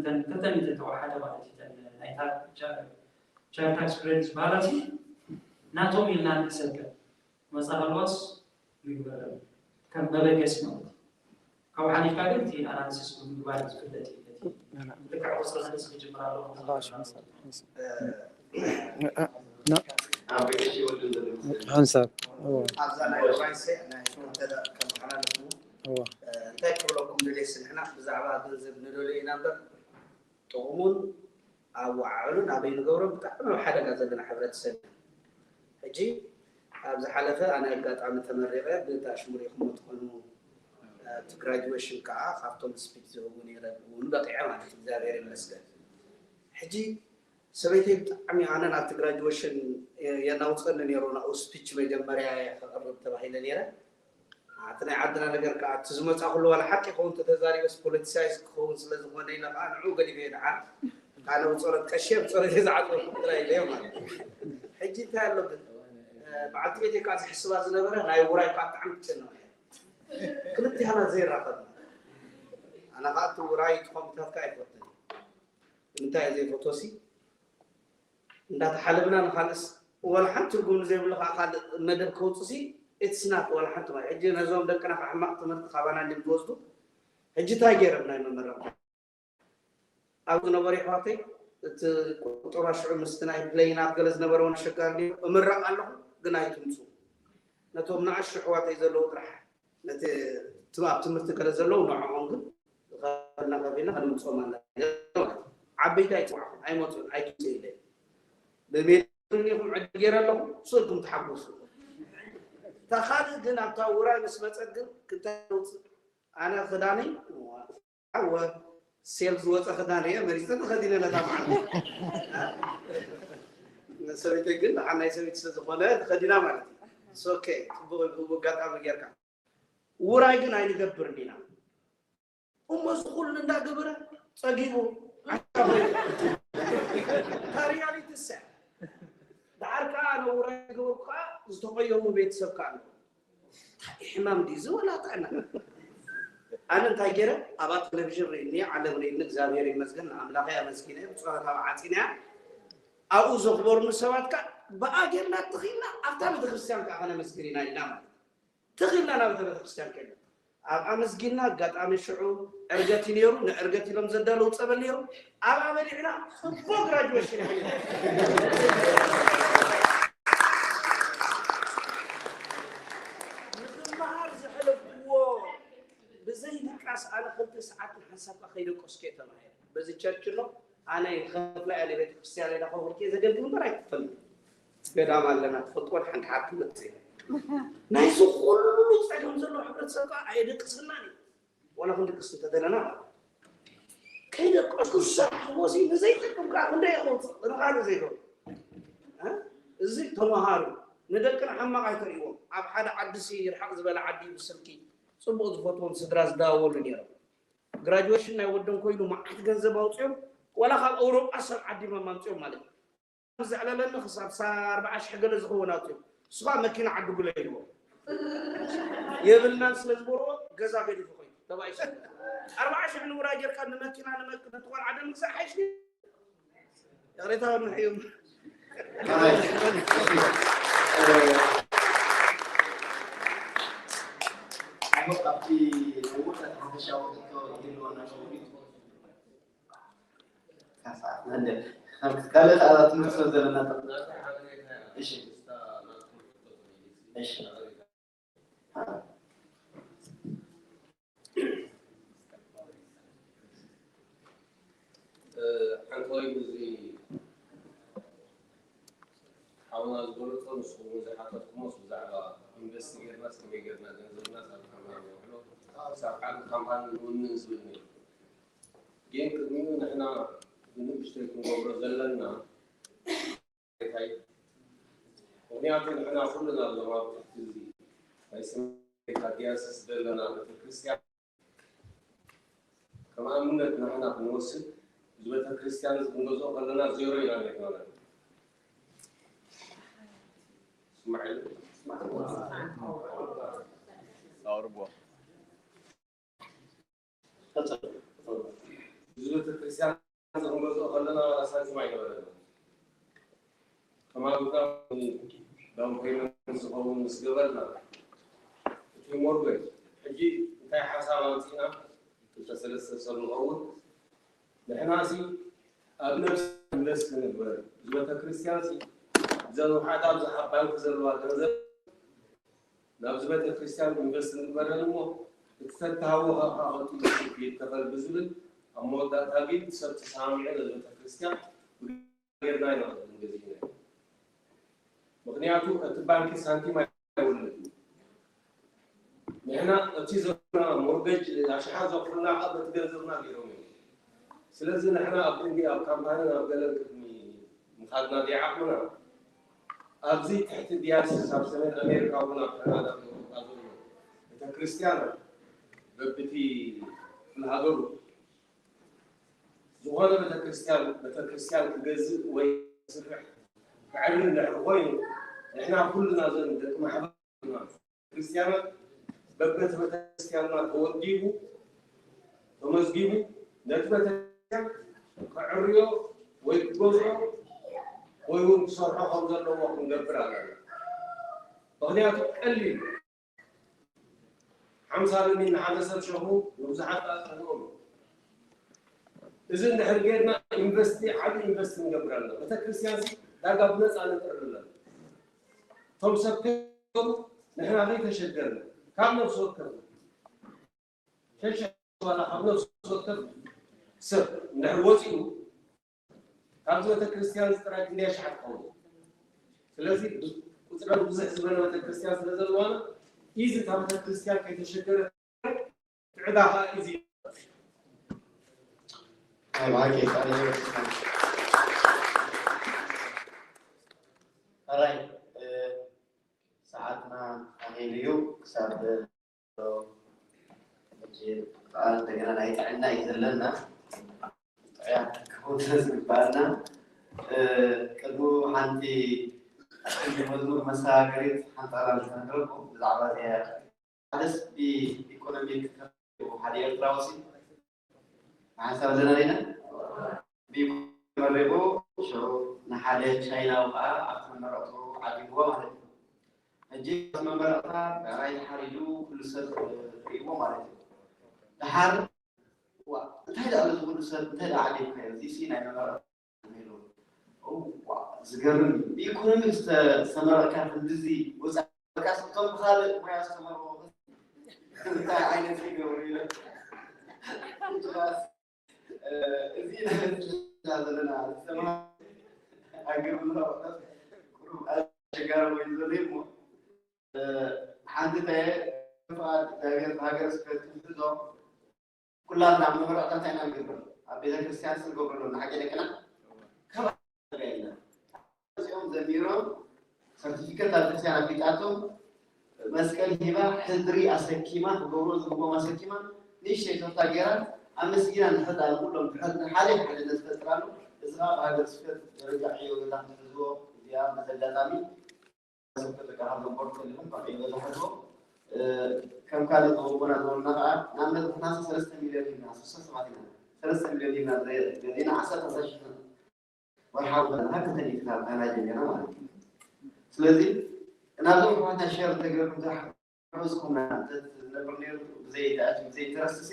ተን ክልተ ሚትን ተዋሓደ ማለት እዩ ናይታ ቻይልድ ታክስ ክሬዲት ዝበሃላ ሲ ናቶም ኢልና ንሕሰብ መፃ ከለዋስ ይግበረሉ ከም መበገሲ ማለት እዩ። ካብኡ ሓሊፍካ ግን እቲ ኣናሊሲስ ብምግባር እዩ ዝፍለጥ እዩ። እቲ ልክዕ ቁፅሪ ክልስ ክጅምር ኣለዎ። ሕንሳብ ኣብዛ ናይ ራይሴ ናይ ሽወንተ ከመሓላለፍዎ እንታይ ክብለኩም ደልየስ ንሕና ብዛዕባ ገንዘብ ንደልዮ ኢና እምበር ጥቕሙን ኣወዓዕሉን ኣበይ ንገብሮም ብጣዕሚ ኣብ ሓደጋ ዘለና ሕብረተሰብ ኢና። ሕጂ ኣብ ዝሓለፈ ኣነ ኣጋጣሚ ተመሪቐ ብእንተ ኣሽሙር ኢኹሞ ትኾኑ ኣብቲ ግራጁዌሽን ከዓ ካብቶም ስፒች ዝህቡ ነይረ እውን በቂዐ ማለት እዩ እግዚኣብሔር ይመስገን። ሕጂ ሰበይተይ ብጣዕሚ ኣነ ናብቲ ግራጁዌሽን የናውፀኒ ነይሩ ናብኡ ስፒች መጀመርያ ከቕርብ ተባሂለ ነይረ። እቲ ናይ ዓድና ነገር ከዓ እቲ ዝመፃ ኩሉ ዋላ ሓቂ ይኸውን ተተዛሪበስ ፖለቲሳይዝ ክኸውን ስለ ዝኾነ ኢለ ከዓ ንዕኡ ገዲፈዮ ደሓር ከዓ ነብኡ ፀሎት ቀሽየ ብፀሎት እየ ዝዓፅወኩም ጥራይ ኢለዮ ማለት እዩ። ሕጂ እንታይ ኣሎ ግን በዓልቲ ቤተይ ከዓ ዝሕስባ ዝነበረ ናይ ውራይ ከዓ ብጣዕሚ ትጨነቕ እያ። ክልቲኣና ዘይራኸብና ኣነ ከዓ እቲ ውራይ እቲ ኮምፒተር ከዓ ኣይፈትን እንታይ እየ ዘይፈቶሲ እንዳተሓለብና ንካልእስ ወላ ሓንቲ ትርጉም ዘይብሉ ከዓ ካልእ መደብ ከውፅሲ ኢትስናት ወላ ሓንቲ ማለት ሕጂ ነዞም ደቅና ከዓ ሕማቕ ትምህርቲ ካባና እንድም ዝወስዱ ሕጂ እንታይ ገይሮም ናይ መመረቕ ኣብ ዝነበሩ ይሕዋተይ እቲ ቁጠባ ሽዑ ምስቲ ናይ ፕሌይናት ገለ ዝነበረ እውን ኣሸጋሪ ነይሩ እምረቕ ኣለኹ ግን ኣይትምፁ ነቶም ንኣሽቱ ኣሕዋተይ ዘለዉ ጥራሕ ነቲ ኣብ ትምህርቲ ገለ ዘለዉ ንዕኦም ግን ዝኸፈልና ከፊልና ከነምፅኦም ኣለና ዓበይቲ ኣይፅዋዕኹም ኣይመፁን ኣይትምፁ ኢለ ብሜትርን ኢኹም ዕድል ገይረ ኣለኹ ስእልኩም ትሓጎሱ እታ ካልእ ግን ኣብታ ውራይ ምስ መፀት ግን ክልተ ውፅእ ኣነ ክዳነይ ሓወ ሴል ዝወፀ ክዳን እየ መሪፀ ተኸዲነ ነታ መዓልቲ ሰበይተይ ግን ደሓን ናይ ሰበይቲ ስለ ዝኾነ ተኸዲና ማለት እዩ ሶኬ ፅቡቅ ኣጋጣሚ ጌርካ ውራይ ግን ኣይንገብርን ኢና እሞ እዚ ኩሉ እንዳገበረ ፀጊቡ ታሪያሊቲ ሰ ደዓር ከዓ ነውራይ ገበርኩ ከዓ ዝተቆየሙ ቤተሰብ ከዓ ኣለዉ እንታይ ሕማም ድዩ እዚ ወላ ጥዕና ኣነ እንታይ ገይረ ኣብኣ ቴሌቪዥን ርእኒ ዓለም ርእኒ እግዚኣብሔር ይመስገን ንኣምላኸይ ኣመስጊነ ብፀሎት ኣብ ዓፂነ ኣብኡ ዘኽበሩኒ ሰባት ከዓ ብኣ ጌርና ተኽኢልና ኣብታ ቤተክርስትያን ከዓ ከነመስግን ኢና ኢልና ማለት ተኺልና ናብ ቤተ ቤተክርስትያን ከይዱ ኣብ ኣመስጊና ኣጋጣሚ ሽዑ ዕርገት ነይሩ ንዕርገት ኢሎም ዘዳለዉ ፀበል ነይሩ ኣብኣ በሊዕና ፅቡቅ ግራጅዌሽን ንክመሃር ዘሕለፍዎ ብዘይ ድቃስ ኣነ ክልተ ሰዓት ንሓንሳብ ከይደቀስኩ ተማሂረ በዚ ቸርች ኣሎ ኣነ ይኸፍላ እያ ንቤተ ክርስቲያን ኢላ ከውርኬ ዘገልግል እምበር ኣይትፈልጥ ገዳም ኣለና ትፈልጥዎ ሓንቲ ሓንቲ መፅእ ናይዚ ኩሉ ፀገም ዘሎ ሕብረተሰብ ከዓ ኣየደቅሰናን እዩ ዋላ ክንድቅስ እንተደለና ከይደቀስኩ ዝሰራሕዎ ሲ ንዘይጠቅም ከዓ ክንደይ የኸውፅእ ጥንኻሪ ዘይገቡ እዚ ተምሃሩ ንደቅና ሓማቕ ኣይተርእዎም ኣብ ሓደ ዓዲ ሲ ርሓቕ ዝበለ ዓዲ ብስልኪ ፅቡቕ ዝፈትዎም ስድራ ዝዳወሉ ነይሮም ግራጁዌሽን ናይ ወዶም ኮይኑ መዓት ገንዘብ ኣውፅኦም ዋላ ካብ ኣውሮጳ ሰብ ዓዲሞም ኣምፅኦም ማለት እዩ ዘዕለለኒ ክሳብ ኣርባዓ ሽሕ ገለ ዝኸውን ኣውፅኦም ንሱ ከዓ መኪና ዓድጉለ ኢልዎ። የብልናን ስለ ዝበልዎ ገዛ ገዲፉ ኮይኑ ተባኢሱ። ኣርባዓ ሽሕ ንውራይ ጌርካ ንመኪና ንመክ-፣ ነቲ ቆልዓ ደምግዛእ ሓይሽ ድዩ? ይቕሬታ ወንሕዮም። ኣይ፣ ሆፕ ኣብቲ ዕዉት ሓፈሻዊ ሕቶ ይህልወና ሸዊት። ካልእ ካልእ ትምህርቲ ስለ ዘለና። እሺ። እሺ። ሓንቲ ወይ እዚ ሓውና ዝገለፆ ንስኹም እውን ዝሓተትኩሞስ ብዛዕባ ኢንቨስት ጌርናስ ከመይ ጌርና ገንዘብና ሳብ ሓምና ነውዕሎ ሳብ ሓደ ካምፓኒ ንውንን ዝብል ነይሩ። ግን ቅድሚኡ ንሕና ብንእሽተይ ክንገብሮ ዘለና እንታይ? ምኽንያቱ ንሕና ኩልና እዞም ኣብ ትሕቲ እዚ ናይ ስሜት ኣዲያስስ ዘለና ቤተክርስትያን ከም ኣብነት ንሕና ክንወስድ እዚ ቤተክርስትያን እዚ ክንገዝኦ ከለና ዜሮ ኢና ነርና። ስማዕ ኢሉ ኣውርቦ እዚ ቤተክርስትያን እዚ ክንገዝኦ ከለና ዋላ ሳንቲም ኣይነበረና። ከማብታ ዳውን ፔመንት ዝኸውን ምስ ገበርና እቲ ሞርገጅ ሕጂ እንታይ ሓሳብ ኣምፂና ክልተ ሰለስተ ሰብ ንኸውን ንሕና ሲ ኣብ ነብሲ ኢንቨስት ንግበር እዚ ቤተክርስትያን ሲ ዘንውሓት ኣብዚ ኣብ ባንክ ዘለዋ ገንዘብ ናብዚ ቤተክርስትያን ኢንቨስት ንግበረን እሞ እቲ ተትሃቦ ካብካ ቀፂሉ ይከፈል ብዝብል ኣብ መወዳእታ ግን ሰብ ተሰማሚዑ ነዚ ቤተክርስትያን ብጌርና ኢና ገዚእናዮ። ምክንያቱ እቲ ባንኪ ሳንቲም ኣይውልድ። ንሕና እቲ ዘለና ሞርገጅ ኣሽሓት ዘኽፍሉና ካብ በቲ ገንዘብና ገይሮም እዮም። ስለዚ ንሕና ኣብ ክንዲ ኣብ ካምፓንን ኣብ ገለን ቅድሚ ምኻድና ዘይዓቕምና ኣብዚ ትሕቲ ዲያስስ ኣብ ሰሜን ኣሜሪካ እውን ኣብ ካናዳ ኣብ ኤውሮጳ ዘሎ ቤተክርስትያን በብቲ ክፍለ ሃገሩ ዝኾነ ቤተክርስትያን ቤተክርስትያን ክገዝእ ወይ ክስርሕ ክዕሪ እንድሕር ኮይኑ ንሕና ኩልና ዘን ደቂ ማሕበር ክርስትያናት በበቲ ቤተክርስትያንና ተወዲቡ ተመዝጊቡ ነቲ ቤተክርስትያን ክዕርዮ ወይ ክገዝኦ ወይ እውን ክሰርሖ ከም ዘለዎ ክንገብር ኣለና። ምክንያቱ ቀሊል ሓምሳ ሚሊዮን ንሓደ ሰብ ሸኽሙ ንብዙሓት ኣጥዕምኦም እዩ። እዚ እንድሕር ጌርና ኢንቨስቲ ዓቢ ኢንቨስቲ ንገብር ኣለና። ቤተክርስትያን ዳጋ ብነፃ ነጥርር ኣለና። እቶም ሰብ ንሕና ከይተሸገርና ካብ ነፍሲ ወከፍ ሸሸ ዋላ ካብ ነፍሲ ወከፍ ሰብ እንድሕር ወፂኡ ካብዚ ቤተክርስትያን እዚ ጥራይ ክንደይ ኣሽሓት ክኸውን። ስለዚ ቁፅረን ብዙሕ ዝበለ ቤተክርስትያን ስለ ዘለዋና ኢዚ እታ ቤተክርስትያን ከይተሸገረ ትዕዳ ከዓ ኢዚ ናይ ብሓቂ ቃል ሕራይ ሰዓትና ኣኺሉ እዩ ክሳብ ሕጂ ከዓ እንደገና ናይ ጥዕና እዩ ዘለና ጥዕያ ክንከውን ስለ ዝግባኣና ቅድሚ ሓንቲ ሓንቲ መዝሙር መሰጋገሪት ሓንቲ ቃል ክነግረኩም ብዛዕባ እዚኣ ሓደስ ብኢኮኖሚ ሓደ ኤርትራዊ ሲ ንሓንሳብ ዘለና ዲና ብኢኮኖሚ መሪቑ ሽዑ ንሓደ ቻይናዊ ከዓ ኣብቲ መመረቕቱ ዓዲግዎ ማለት እዩ። ሕጂ መመረቕታ ብዕራይ ተሓሪዱ ኩሉ ሰብ ርእይዎ ማለት እዩ። ደሓር እንታይ ደኣ እዚ ኩሉ ሰብ እንታይ ደኣ ዓዲግካዮ እዚሲ ናይ መመረቕታ ኢሉ። እዋ ዝገርም እዩ። ብኢኮኖሚ ዝተመረቕካ ክንድዚ ወፃኢ እቶም ብኻልእ ሞያ ዝተመረቑ እንታይ ዓይነት ይገብሩ ኢለ እዚ ዘለና ዝተማ ኣገርምና ቁሩብ ኣሸጋሪ ኮይኑ ዘሎ እሞ ሓንቲ እንታይ ፍቓድ እግዚኣብሔር ብሃገረ ስብከት ክንሕዞ ኩላትና መመረቕታ እንታይ ኢና ንገብር ኣብ ቤተክርስትያን ስንገብር ኣለና ሓቂ ደቅና ካብ የለ እዚኦም ዘሚሮም ሰርቲፊከት ኣብ ክርስቲያን ኣፍሊጣቶም መስቀል ሂባ ሕድሪ ኣሰኪማ ክገብሮ ዝግቦም ኣሰኪማ ንእሽተይ ቶፍታ ገይራ ኣመስጊና ንሕጣ ንኩሎም ብሕድሪ ሓደ ሓድነት ፈጥራሉ እዚ ከዓ ብሃገር ስብከት ደረጃ ዕዮ ገዛ ክትሕዝዎ እዚኣ በዚ ኣጋጣሚ ስብከት በቃ ካብ ነቦር ከልኹም ካብ በዛ ሕዝቦ ከም ካልእ ዝቕቡና ዝበሉና ከዓ ንኣብነት ንሕና ሰለስተ ሚልዮን ሂብና ሱሳ ሰባት ኢና ሰለስተ ሚልዮን ሂብና ገዜና ዓሰርተ ሽሕ ወርሓዊ ክተሊት ካብ ናይጀርያ ማለት እዩ። ስለዚ ናብዞም ኣሕዋትና ሸር እንተገርኩም ዝሓዝኩምና እንተዝነብር ነይሩ ብዘይ ተኣትዩ ብዘይ ትረስትሲ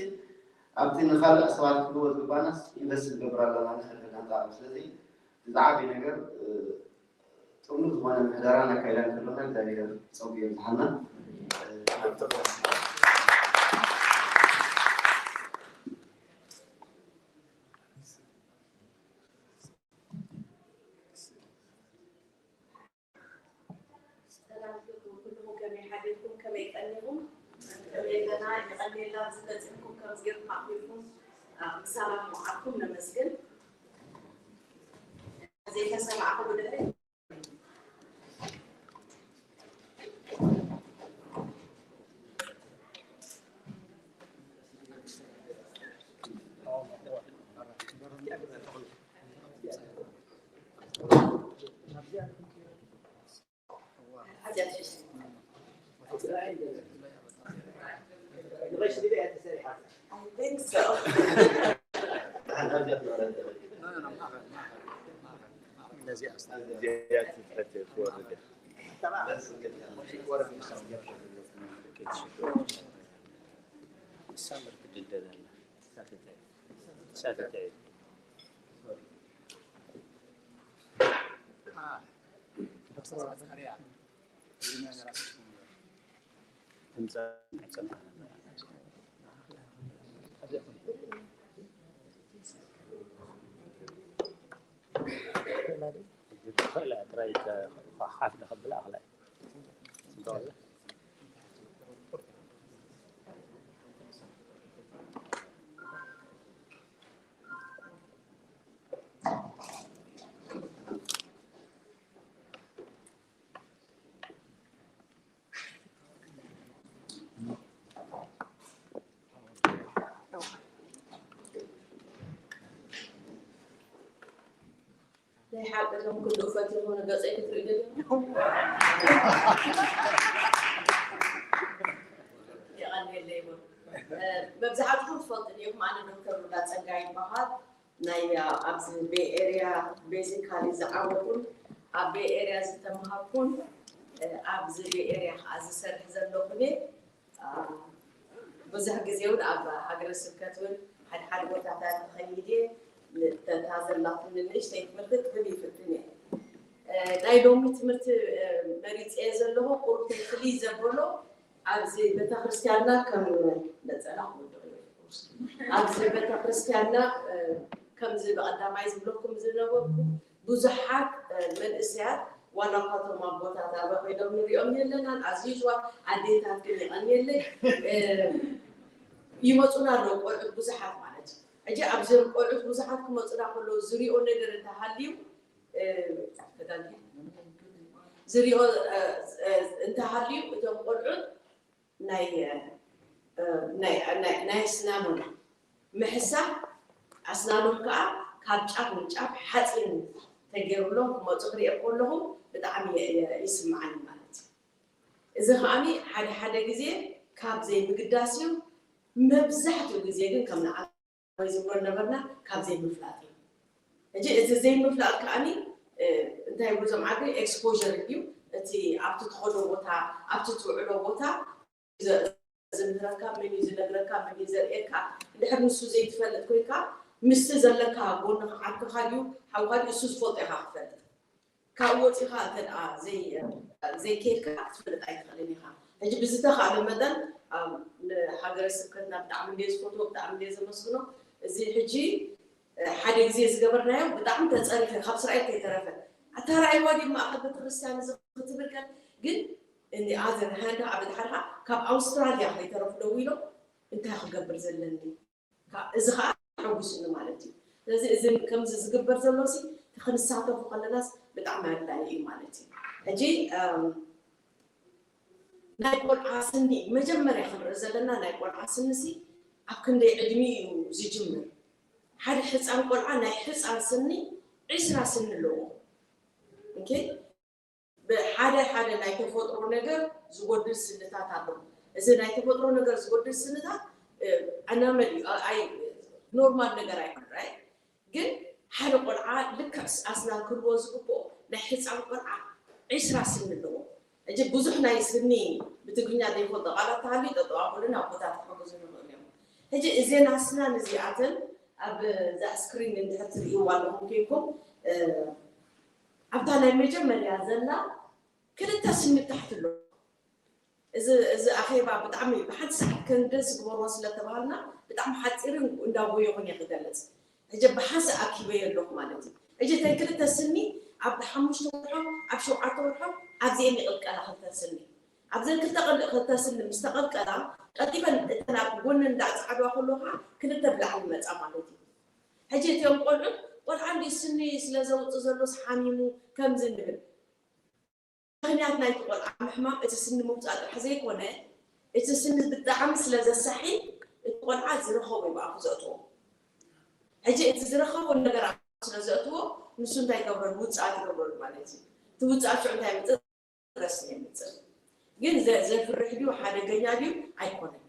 ኣብቲ ንካልእ ሰባት ክህልዎ ዝግባናስ ኢንቨስት ንገብር ኣለና ንኽእል ኣንጻሩ። ስለዚ ዝዓበየ ነገር ጥሙር ዝኾነ ምሕደራ እናካየዳ እንከሎና እግዚኣብሔር ጸጉ የብዝሓልና። ሰላም ኩልኹም ከመይ ሓዲርኩም ከመይ ቀኒኹም ከመይ ኣለና ይቐኒልና ዝመፅእኩም ከምዚ ጌርኩም ኣኽቢርኩም ምሳና ምውዓልኩም ነመስግን ዘይተሰማዕኹ ብድሕሪ ሓፍ ንኸብላ ኣኽላይ ናይ ሓቂ እዞም ክልኡ ፈቲኹ ንገፀይ ክትርኢ ደሊኹም? የቐንየለይ እውን መብዛሕትኹም ትፈልጡ ዲኹም ኣነ ዶክተር ሉላ ፀጋ ይበሃል ናይ ኣብዚ ቤይ ኤርያ ቤዚካሊ ዝዓበኩን ኣብ ቤይ ኤርያ ዝተምሃርኩን ኣብዚ ቤይ ኤርያ ከዓ ዝሰርሕ ዘለኹን ብዙሕ ግዜ እውን ኣብ ሃገረ ስብከት እውን ሓደ ሓደ ቦታታት ክኸይድ እየ። እታ ዘላትኒ ንእሽተይ ትምህርቲ ክህብ ይፍትን እየ። ናይ ሎሚ ትምህርቲ መሪፀ ዘለኹ ቁሩብ ፍልይ ዘበሎ ኣብዚ ቤተክርስትያንና ከም ነፀላ ክወድቕ እየ። ኣብዚ ቤተክርስትያንና ከምዚ ብቐዳማይ ዝብለኩም ዝነበርኩ ብዙሓት መንእሰያት ዋላ እኳ እቶም ኣቦታት ኣበ ኮይዶም ንሪኦም የለናን ኣዝዩዋ ኣዴታት ግን የቐንየለይ ይመፁና ኣለዉ ቆልዑት ብዙሓት ማለት እዩ። ሕጂ ኣብዞም ቆልዑት ብዙሓት ክመፁና ከለዉ ዝሪኦ ነገር እንተሃልዩ ዝሪኦ እንተሃልዩ እቶም ቆልዑት ናይ ናይ ናይ ናይ ኣስናኖም ምሕሳብ ኣስናኖም ከዓ ካብ ጫፍ ንጫፍ ሓፂን ተገይሩሎም ክመፁ ክሪኦ ከለኹ ብጣዕሚ ይስምዓኒ ማለት እዩ። እዚ ከዓኒ ሓደ ሓደ ግዜ ካብ ዘይምግዳስ እዩ። መብዛሕትኡ ግዜ ግን ከም ንዓ ዝብሎ ነበርና ካብ ዘይምፍላጥ እዩ። ሕጂ እቲ ዘይምፍላጥ ከዓኒ እንታይ ይብሉ እዞም ዓዲ exposure እዩ። እቲ ኣብቲ ትኸዶ ቦታ ኣብቲ ትውዕሎ ቦታ ዝምህረካ መን እዩ ዝነግረካ መን እዩ ዘርእየካ እንድሕር ንሱ ዘይትፈልጥ ኮይንካ ምስቲ ዘለካ ጎንኻ ዓርክኻ ድዩ ሓውካ ድዩ እሱ ዝፈልጦ ኢኻ ክትፈልጥ ካብኡ ወፂኻ እንተ ደኣ ዘይከድካ ክትፈልጥ ኣይትኽእልን ኢኻ ሕጂ ብዝተኻእለ መጠን ንሃገረ ስብከትና ብጣዕሚ እንደ ዝፈትዎ ብጣዕሚ እንደ ዘመስግኖ እዚ ሕጂ ሓደ ግዜ ዝገበርናዮ ብጣዕሚ ተፀሪፈ ካብ ስራኤል ከይተረፈ ኣታ ረኣይዋ ድዩ ማእኸል ቤተክርስትያን እዚ ክትብል ከ ግን እኒ ኣዘር ሃንድ ኣብ ድሓርካ ካብ ኣውስትራልያ ከይተረፉ ደዊሎም እንታይ ክገብር ዘለኒ እዚ ከዓ ሕጉስኒ ማለት እዩ ስለዚ እዚ ከምዚ ዝግበር ዘሎ ሲ ክንሳተፉ ከለናስ ብጣዕሚ ኣድላይ እዩ ማለት እዩ ሕጂ ናይ ቆልዓ ስኒ መጀመርያ ክንርኢ ዘለና ናይ ቆልዓ ስኒ ሲ ኣብ ክንደይ ዕድሚ እዩ ዝጅምር ሓደ ሕፃን ቆልዓ ናይ ሕፃን ስኒ ዕስራ ስኒ ኣለዎ ብሓደ ሓደ ናይ ተፈጥሮ ነገር ዝጎድል ስንታት ኣሎ። እዚ ናይ ተፈጥሮ ነገር ዝጎድል ስንታት ኣናመል እዩ። ኣይ ኖርማል ነገር ኣይኮነ። ግን ሓደ ቆልዓ ልክዕ ኣስናን ክህልዎ ዝግብኦ ናይ ሕፃን ቆልዓ ዒስራ ስኒ ኣለዎ። እጂ ብዙሕ ናይ ስኒ ብትግርኛ ዘይፈልጦ ቃላት ተሃልዩ ጠጠው ኣበሉን ኣቦታት ክሕግዙ ንኽእል እዮም። ሕጂ እዘን ኣስናን እዚኣተን ኣብ እዛ ስክሪን እንድሕር ትርእይዋ ኣለኹም ኬንኩም ኣብታ ናይ መጀመርያ ዘላ ክልተ ስኒ ታሕቲ ኣሎ። እዚ እዚ ኣኼባ ብጣዕሚ ብሓንቲ ሰዓት ከንደንስ ግበርዎ ስለተባሃልና ብጣዕሚ ሓፂርን እንዳጎየኹን እየ ክገልፅ። ሕጂ ብሓንሳእ ኣኪበዮ ኣለኹ ማለት እዩ። ሕጂ እተን ክልተ ስኒ ኣብ ሓሙሽተ ወርሖም ኣብ ሸውዓተ ወርሖም ኣብዚአን ይቕልቀላ ክልተ ስኒ። ኣብዘን ክልተ ቅል- ክልተ ስኒ ምስ ተቐልቀላ ቀልጢፈን እተን ኣብ ጎነን እንዳፀዓድዋ ከለዋ ከዓ ክልተ ብላዕሊ መፃ ማለት እዩ። ሕጂ እቲኦም ቆልዑት ቆልዓ እንዲ ስኒ ስለ ዘውፅእ ዘሎስ ሓሚሙ ከምዚ ንብል ምኽንያት ናይቲ ቆልዓ ምሕማም እቲ ስኒ ምውፃእ ጥራሕ ዘይኮነ እቲ ስኒ ብጣዕሚ ስለ ዘሳሒ እቲ ቆልዓ ዝረኸቦ እዩ ብኣፉ ዘእትዎ። ሕጂ እቲ ዝረኸቦ ነገር ኣብ ኣፉ ስለ ዘእትዎ ንሱ እንታይ ይገብረሉ ውፅኣት ይገብረሉ ማለት እዩ። እቲ ውፅኣት ሽዑ እንታይ የምፅእ? ረስኒ የምፅእ። ግን ዘ- ዘፍርሕ ድዩ ሓደገኛ ድዩ? ኣይኮነን።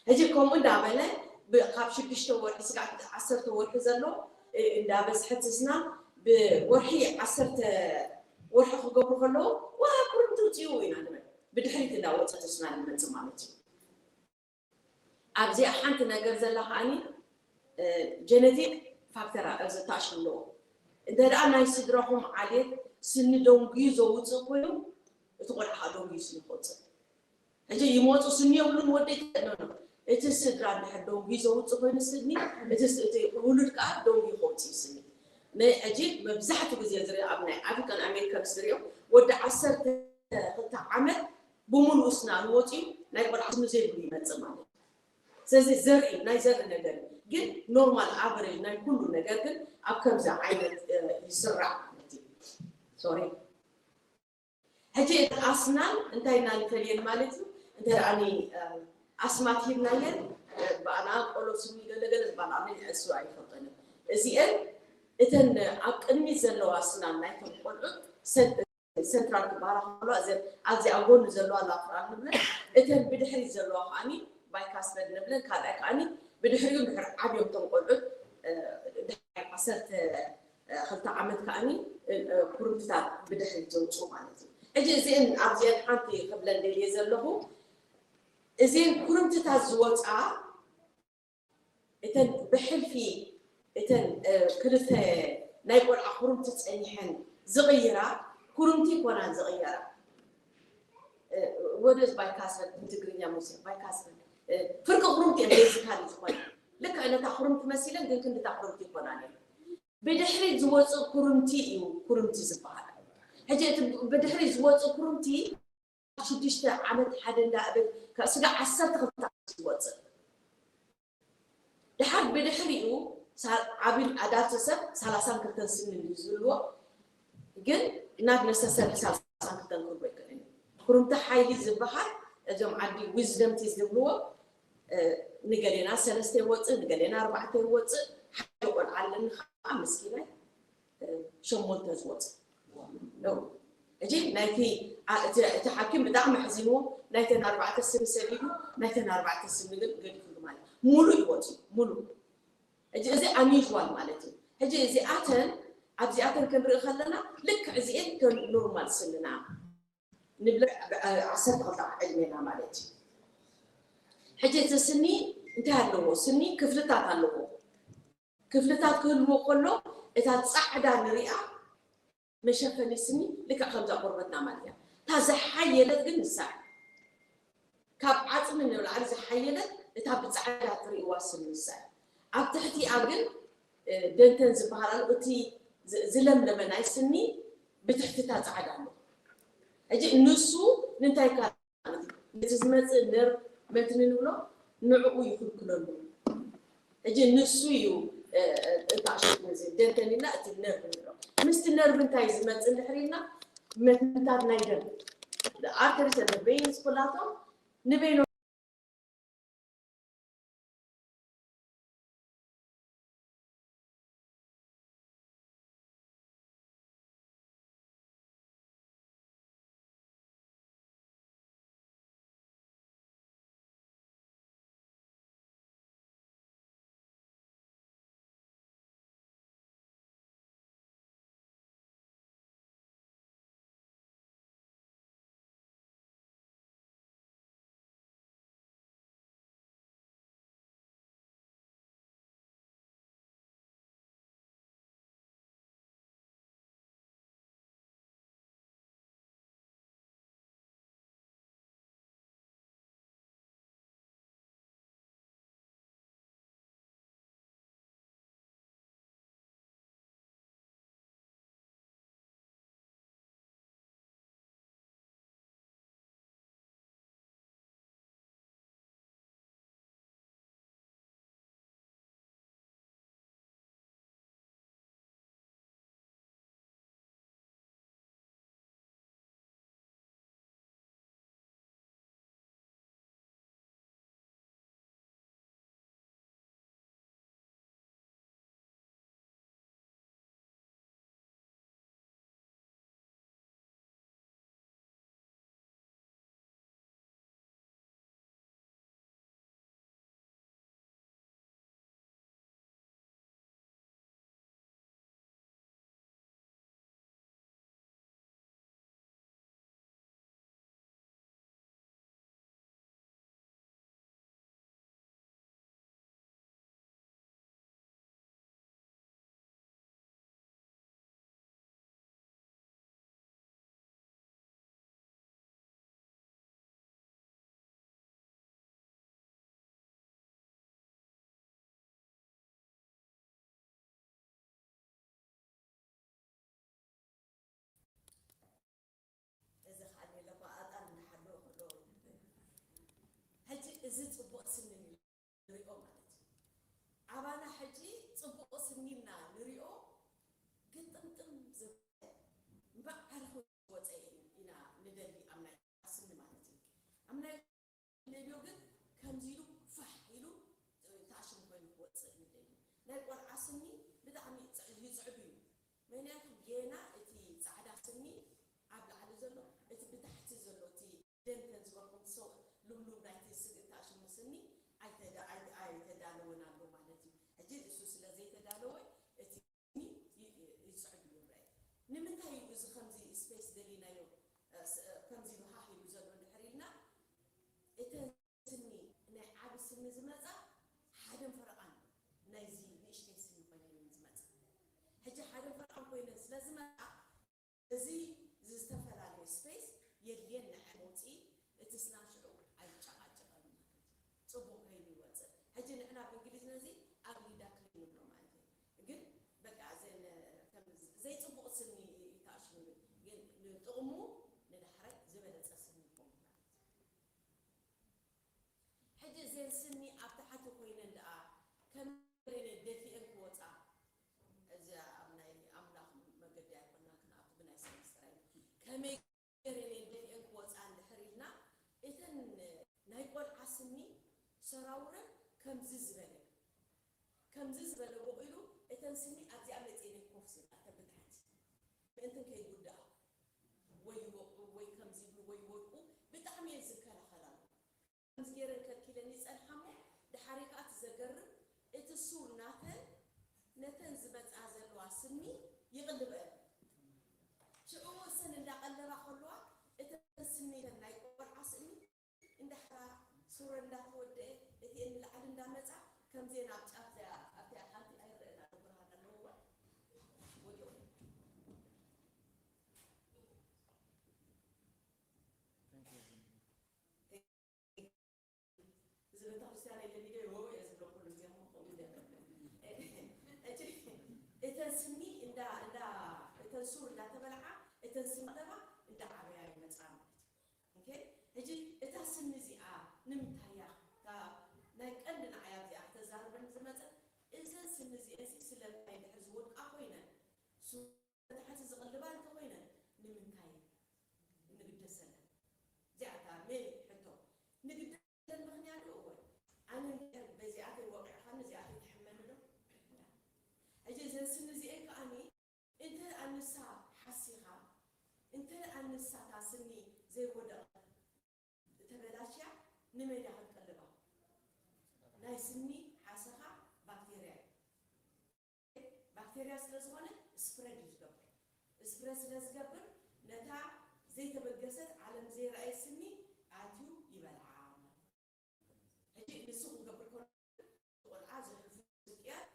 ሕጂ ከምኡ እንዳበለ ብ- ካብ ሽዱሽተ ወርሒ ስጋዕ ዓሰርተ ወርሒ ዘሎ እ- እንዳበዝሐ ትስና ብወርሒ ዓሰርተ ወርሒ ክገብሩ ከለዉ ዋ ኩርምቲ ውፅኡ ኢና ንብል። ብድሕሪት እንዳወፀ ትስና ንመፅእ ማለት እዩ። ኣብዚኣ ሓንቲ ነገር ዘላ ከዓኒ ጀነቲክ ፋክተር ኣብዚ ታሽ ኣለዎ። እንተ ደኣ ናይ ስድራኹም ዓሌት ስኒ ደንጉዩ ዘውፅእ ኮይኑ እቲ ቆልዓ ከዓ ደንጉዩ ስኒ ክወፅእ ሕጂ ይመፁ ስኒ የብሉን ወደይ ተጠንኖ እቲ ስድራ እንድሕር ደንጉ ዘውፅእ ኮይኑ ስኒ እቲ ስ- እቲ ውሉድ ከዓ ደንጉ ከውፅእ እዩ ስኒ ነ- ሕጂ መብዛሕትኡ ግዜ ዝሪኦ ኣብ ናይ ኣፍሪካን ኣሜሪካን ዝሪኦ ወዲ ዓሰርተ ክልተ ዓመት ብምሉኡ ስናን ወፂኡ ናይ ቆልዓ ስኒ ዘይብሉ ይመፅእ ማለት እዩ ስለዚ ዘርኢ ናይ ዘርኢ ነገር እዩ። ግን ኖርማል ኣቨሬጅ ናይ ኩሉ ነገር ግን ኣብ ከምዚ ዓይነት እ፣ ይስራዕ ማለት እዩ ሶሪ ሕጂ እቲ ኣስናን እንታይ ኢና ንፈልየን ማለት እዩ እንተ ደኣ ኣስማት ሂብናየን ብኣና ቆሎ ስሚ ገለገለ ዝበሃል እሱ ኣይፈልጠን እዚአን እተን ኣብ ቅድሚት ዘለዋ ኣስናን ናይቶም ቆልዑት ሰንትራል ክበሃላ ከለዋ እዘን ኣብዚ ኣብ ጎኒ ዘለዋ ላትራል ንብለን እተን ብድሕሪት ዘለዋ ከዓኒ ባይካስበድ ንብለን ካልኣይ ከዓኒ ብድሕሪኡ ድሕር ዓብዮም እቶም ቆልዑት ዓሰርተ ክልተ ዓመት ከዓኒ ኩርምትታት ብድሕሪት ዘውፅኡ ማለት እዩ። ሕጂ እዚአን ኣብዚአን ሓንቲ ክብለን ደልየ ዘለኹ እዚአን ኩርምትታት ዝወፃ እተን ብሕልፊ እተን ክልተ ናይ ቆልዓ ኩርምቲ ፀኒሐን ዝቕይራ ኩርምቲ ይኮናን ዝቕየራ ወደዝ ባይካስበል ብትግርኛ ሙሴ ባይካስበል ፍርቂ ኩርምቲ እየን ቤዚካሊ ዝኾነ ልክዕ ነታ ኩርምቲ መሲለን ግን ክንድታ ኩርምቲ ይኮናን እየን ብድሕሪት ዝወፅእ ኩርምቲ እዩ ኩርምቲ ዝበሃል። ሕጂ እቲ ብድሕሪት ዝወፅእ ኩርምቲ ሽዱሽተ ዓመት ሓደ እንዳእብል ካብ ስጋ ዓሰርተ ክልተ ዓመት ዝወፅእ ድሓር ብድሕሪኡ ዓብን ኣዳልት ሰብ ሰላሳን ክልተን ስኒ ዝህልዎ ግን ናብ ነሰሰሪ ሰላሳን ክልተን ክህልዎ ይክእል እዩ። ኩርምቲ ሓይሊ ዝበሃል እዞም ዓዲ ዊዝደምቲ ዝብልዎ ንገሌና ሰለስተ ይወፅእ ንገሌና ኣርባዕተ ይወፅእ ሓደ ቆልዓ ኣለኒ ከዓ ምስኪናይ ሸሞንተ ዝወፅእ ሕጂ ናይቲ እቲ ሓኪም ብጣዕሚ ኣሕዚንዎ ናይተን ኣርባዕተ ስኒ ሰዲዱ ናይተን ኣርባዕተ ስኒ ግን ገዲፉሉ ማለት ሙሉእ ይወፅእ ሙሉእ ሕጂ እዚ ኣኒዥዋል ማለት እዩ ሕጂ እዚኣተን ኣብዚኣተን ክንርኢ ከለና ልክዕ እዚኤን ከም ኖርማል ስንና ንብለ ዓሰርተ ክልተ ዕድሜና ማለት እዩ። ሕጂ እቲ ስኒ እንታይ ኣለዎ? ስኒ ክፍልታት ኣለዎ። ክፍልታት ክህልዎ ከሎ እታ ፃዕዳ ንሪኣ መሸፈኒ ስኒ ልክዕ ከምዛ ቆርበትና ማለት እያ። እታ ዝሓየለት ግን ንሳ እያ። ካብ ዓፅሚ ንላዕሊ ዝሓየለት እታ ብፃዕዳ ትርእይዋ ስኒ ንሳ እያ። ኣብ ትሕቲኣ ግን ደንተን ዝበሃል ኣሎ። እቲ ዝለምለመ ናይ ስኒ ብትሕቲ እታ ፃዕዳ ኣሎ። ሕጂ ንሱ ንምንታይ ካ ነቲ ዝመፅእ ነርቭ መትኒ ንብሎ ንዕኡ ይኽልክለሉ። ሕጂ ንሱ እዩ እታ ሽት እዚ ደንተን ኢልና እቲ ነርቭ ንብሎ። ምስቲ ነርቭ እንታይ ዝመፅእ እንድሕር ኢልና መትንታት ናይ ደም ኣርተሪስ ቬይንስ ኩላቶም ንበይኖም እዚ ጽቡቕ ስኒ ንሪኦ ማለት እዩ። ኣባና ሕጂ ጽቡቕ ስኒ ኢልና ንሪኦ ግጥምጥም ዝበለ እምበኣር ክወፀ ኢና ንደሊ ኣብ ናይ ስኒ ማለት እዩ። ኣብ ናይ ሌድዮ ግን ከምዚ ኢሉ ፋሕ ኢሉ ተኣሽሙ ኮይኑ ክወፅእ ንደሊ። ናይ ቆልዓ ስኒ ብጣዕሚ ይፅዕ- ይፅዕብ እዩ። ምክንያቱ ጌና እቲ ፃዕዳ ስኒ ኣብ ላዕሊ ዘሎ እቲ ብታሕቲ ዘሎ እቲ ደም ከም ዝበልኩም ሰው ልምሉም ናይቲ ስግ- ተኣሽሙ ስኒ ኣይተዳ- ኣይ- ኣይተዳለወን ኣሎ ማለት እዩ። ሕጂ እሱ ስለ ዘይተዳለወ እቲ ስኒ ይ- ይ- ይፅዕብ ይረአ። ንምንታይ እዩ እዚ ከምዚ ስፔስ ደሊናዮ እ፣ ስ- እ፣ ከምዚ ሃህ ኢሉ ዘሎ እንድሕር ኢልና እተን ስኒ ናይ ዓቢ ስኒ ዝመፃ ሓደን ፈረቓን ናይዚ ንእሽተይ ስኒ ኮይነን ዝመፃ። ሕጂ ሓደን ፈረቓን ኮይነን ስለ ዝመፃ እዚ ዝተፈላለየ ስፔስ የድልየን ንዓይ መውፅኢ እቲ ስናን ሽዑ ኣይጨቓጨቐሉን ማለት እዩ። ፅቡቕ ከይኑ ይወፅእ። ሕጂ ንሕና ብእንግሊዝ ነዚ ኣግሊ ዳክሊን ንብሎ ማለት እዩ። ግን በቃ ዘይነ- ከም ዘይፅቡቕ ስኒ ይተኣሽሙ ግን ንጥቕሙ ንዳሕራይ ዝበለፀ ስኒ ይኸውን ማለት እዩ። ሕጂ እዘን ስኒ ኣብ ታሕቲ ኮይነን ደኣ ከመይ ገይረን ደፊአን ክወፃ? እዚ ኣብ ናይ ኣምላኽ መገዲ ኣይኮናን ክንኣቱ ብናይ ሰብ ምስጢር ኣይኮን። ከመይ ገይረን ደፊአን ክወፃ እንድሕር ኢልና እተን ናይ ቆልዓ ስኒ ሰራውረን ከምዚ ዝበለ ከምዚ ዝበለ ቦቒሉ እተን ስኒ ኣብዚኣ መፂኤን ኮፍ ዝብላ እተን ብታሕቲ ምእንትን ከይጉዳኣ ወይ ይወቕዑ ወይ ከምዚ ይብሉ ወይ ይወድቁ ብጣዕሚ እየን ዝከላኸላሉ። ከምዚ ገይረን ከልኪለን ይጸንሓሞ፣ ድሓሪ ከኣ እቲ ዘገርም፣ እቲ ሱር ናተን ነተን ዝመጽኣ ዘለዋ ስኒ ይቕልበአን። ሽዑ እሰን እንዳቐለባ ከለዋ፣ እተን ስኒ ናይ ቆልዓ ስኒ እንዳሕራ ሱረ እንዳተወደአ፣ እቲኤን ንላዕሊ እንዳመጻ፣ ከምዚኤን ኣብ ጫፍ እዚኣ፣ ኣብቲኣ ሓንቲ ኣይረኣን ኣሎ፣ ብርሃን ኣለዎ፣ ወዲቑ። እዚ ቤተክርስትያን የለን ኢለ ይወው እየ ዝብሎ ኩሉ ግዜ እሞ ከምኡ ይገብር። ሕጂ እተን ስኒ እንዳ እንዳ እተን ሱር እንዳተበልዓ እተን ስኒ ቀለባ እንዳዓበያ ይመጻ ማለት እዩ። ኦኬ፣ ሕጂ እታ ስኒ እዚኣ ንምንታይ እያ እታ ናይ ቀንዲ ንዓይ ኣብዚኣ ክተዛርበኒ ዝመጸት? እዘን ስኒ እዚኤን ሲ ስለምንታይ እንድሕር ዝወድቃ ኮይነን ሱ- ታሕቲ ዝቕልባ እንተኾይነን ንምንታይ ንግደሰለን? እዚኣ እታ ሜን ሕቶ። ንግደሰለን ምኽንያቱ እወ፣ ኣነ እንድሕር በዚኣተይ ወቒዕኻኒ እዚኣተይ ትሕመኒ ዶ? ሕጂ እዘን ስኒ እዚኤን ከኣኒ እንተ ደኣ ንሳ ሓሲኻ፣ እንተ ደኣ ንሳ እታ ስኒ ዘይወደቐት ተበላሽያ ንመን እያ ክትቅልባ? ናይ ስኒ ሓሰኻ ባክቴርያ እዩ። ባክቴርያ ስለ ዝኾነ ስፕረድ እዩ ዝገብር። ስፕረድ ስለ ዝገብር ነታ ዘይተበገሰት ዓለም ዘይረኣየ ስኒ ኣትዩ ይበልዓ። ሕጂ ንሱ ክገብር ከሎ ቆልዓ ዘሕልፎ ስቅያት፣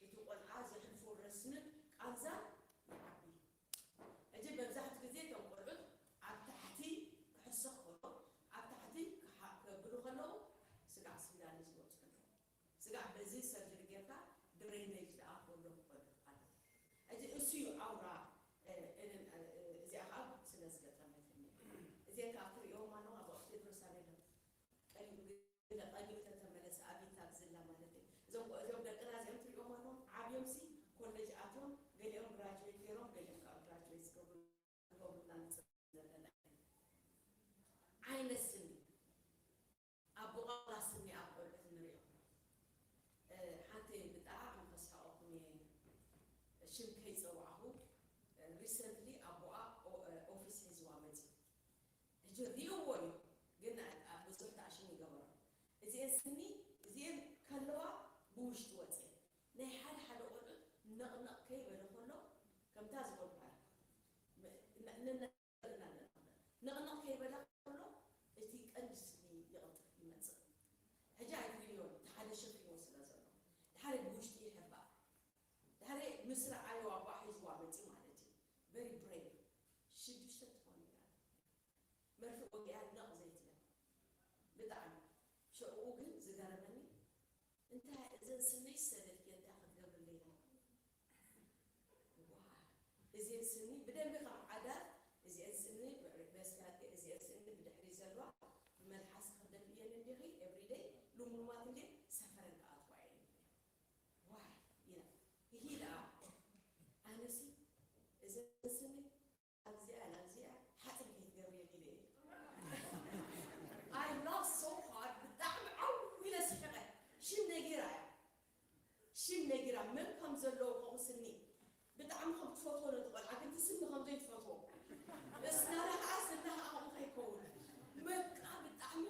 እቲ ቆልዓ ዘሕልፎ ረስንን ቃንዛን ይዓቢ። ሕጂ መብዛሕትኡ ግዜ እቶም ቆልዑት ኣብ ታሕቲ ክሕሰኽ ከሎ፣ ኣብ ታሕቲ ክሓ- ከብሉ ከለዉ ስጋዕ ስንዳሊ ዝወፁ ኣለዉ። ስጋዕ በዚ ሰርጀሪ ጌርካ ድሬነጅ ደኣ ክህሉ ክኽእል ኣሎ። ሕጂ እሱ እዩ ኣውራ፣ እ፣ እ፣ እ፣ እዚኣ ከዓ ስለ ዝገጠመትኒ። እዚአን ከዓ ክትርእዮም ኣለኹ፣ ኣብ ወቕቲ ቴድሮስ ኣቤሎም ቀሊሉ ግን ቀሊሉ ተተመለሰ፣ ኣብ ኢንታብ ዝላ ማለት እዩ። እዞም፣ እዞም ደቅና እዚኦም ትርእዮም ኣለኹም፣ ዓብዮም ሲ ኮሌጅ ኣትዮም፣ ገሊኦም ግራጁዌት ገይሮም፣ ገሊኦም ከዓ ግራጁዌት ዝገብሩ ዝገብሩና ንጽበ ዘለና። ዓይነት ስኒ ኣብ ቦቓላ ስኒ ኣብ ቆልዑት ንሪኦ። እ፣ ሓንቲ ብጣዕሚ ከስሕቐኩም እየ፣ ሽም ከይጸዋዕኹ፣ እ፣ ሪሰንትሊ ኣቦኣ ኦ-፣ እ፣ ኦፊስ ሒዝዋ መጺኡ። ሕጂ ሪእዎ እዩ፣ ግን ኣብ ብዙሕ ተኣሽሙ ይገበሮ። እዚኤን ስኒ፣ እዚኤን ከለዋ ብውሽጢ ወጺኤን። ናይ ሓደ ሓደ ቆልዑት ነቕነቕ ከይበለ ከሎ፣ ከምታ ዝበልኩ ኣይ-፣ ነ-፣ ነ-፣ ነቕነቕ ከይበለ ከሎ፣ እቲ ቀንዲ ስኒ ይቕልጥፍ ይመጽእ። ሕጂ ኣይትርእዮን፣ እቲ ሓደ ሸፊንዎ ስለ ዘሎ። ድሓረ ብውሽጢ ይሕባእ። ድሓረ ምስ ረኣዮ ኣቦኣ ሒዝዋ መጺኡ ማለት እዩ። ቨሪ ብሬቭ። ሽዱሽተ ትኾን እያ። መርፍእ ወጊኣ ነቕ ዘይትብል። ብጣዕሚ። ሽዕኡ ግን ዝገረመኒ፣ እንታይ እዘን ስነይ ዝሰደድክዮ እንታይ ክትገብርለይ ኢላ? ዋው። እዚኤን ስኒ ብደንቢ ካብ ዓዳር፣ እዚኤን ስኒ ብዕሪ-፣ መስጋጢ፣ እዚኤን ስኒ ብድሕሪ ዘለዋ ብመልሓስ ክኽደፍየን እንዲኺ፣ ኤቭሪደይ ሉሙሉማት እንዴ ሰፈረን ክኣትዋ እየ። ዋይ ኢላ። ይሂ ደኣ ኣነሲ እዘን ስኒ ኣብዚኣ ናብዚኣ ሓፂር ከይትገብርየን ኢለ እየ። I laugh so hard፣ ብጣዕሚ ዓው ኢለ ስሒቐ። ሽም ነጊራ እያ። ሽም ነጊራ መን ከም ዘለዎ ከምኡ ስኒ ብጣዕሚ ከም ትፈትዎ ነቲ ቆልዓ ግን እቲ ስኒ ከም ዘይትፈትዎ። እስናና ከዓ ስና ከዓ ከምኡ ከይከውን። በቃ ብጣዕሚ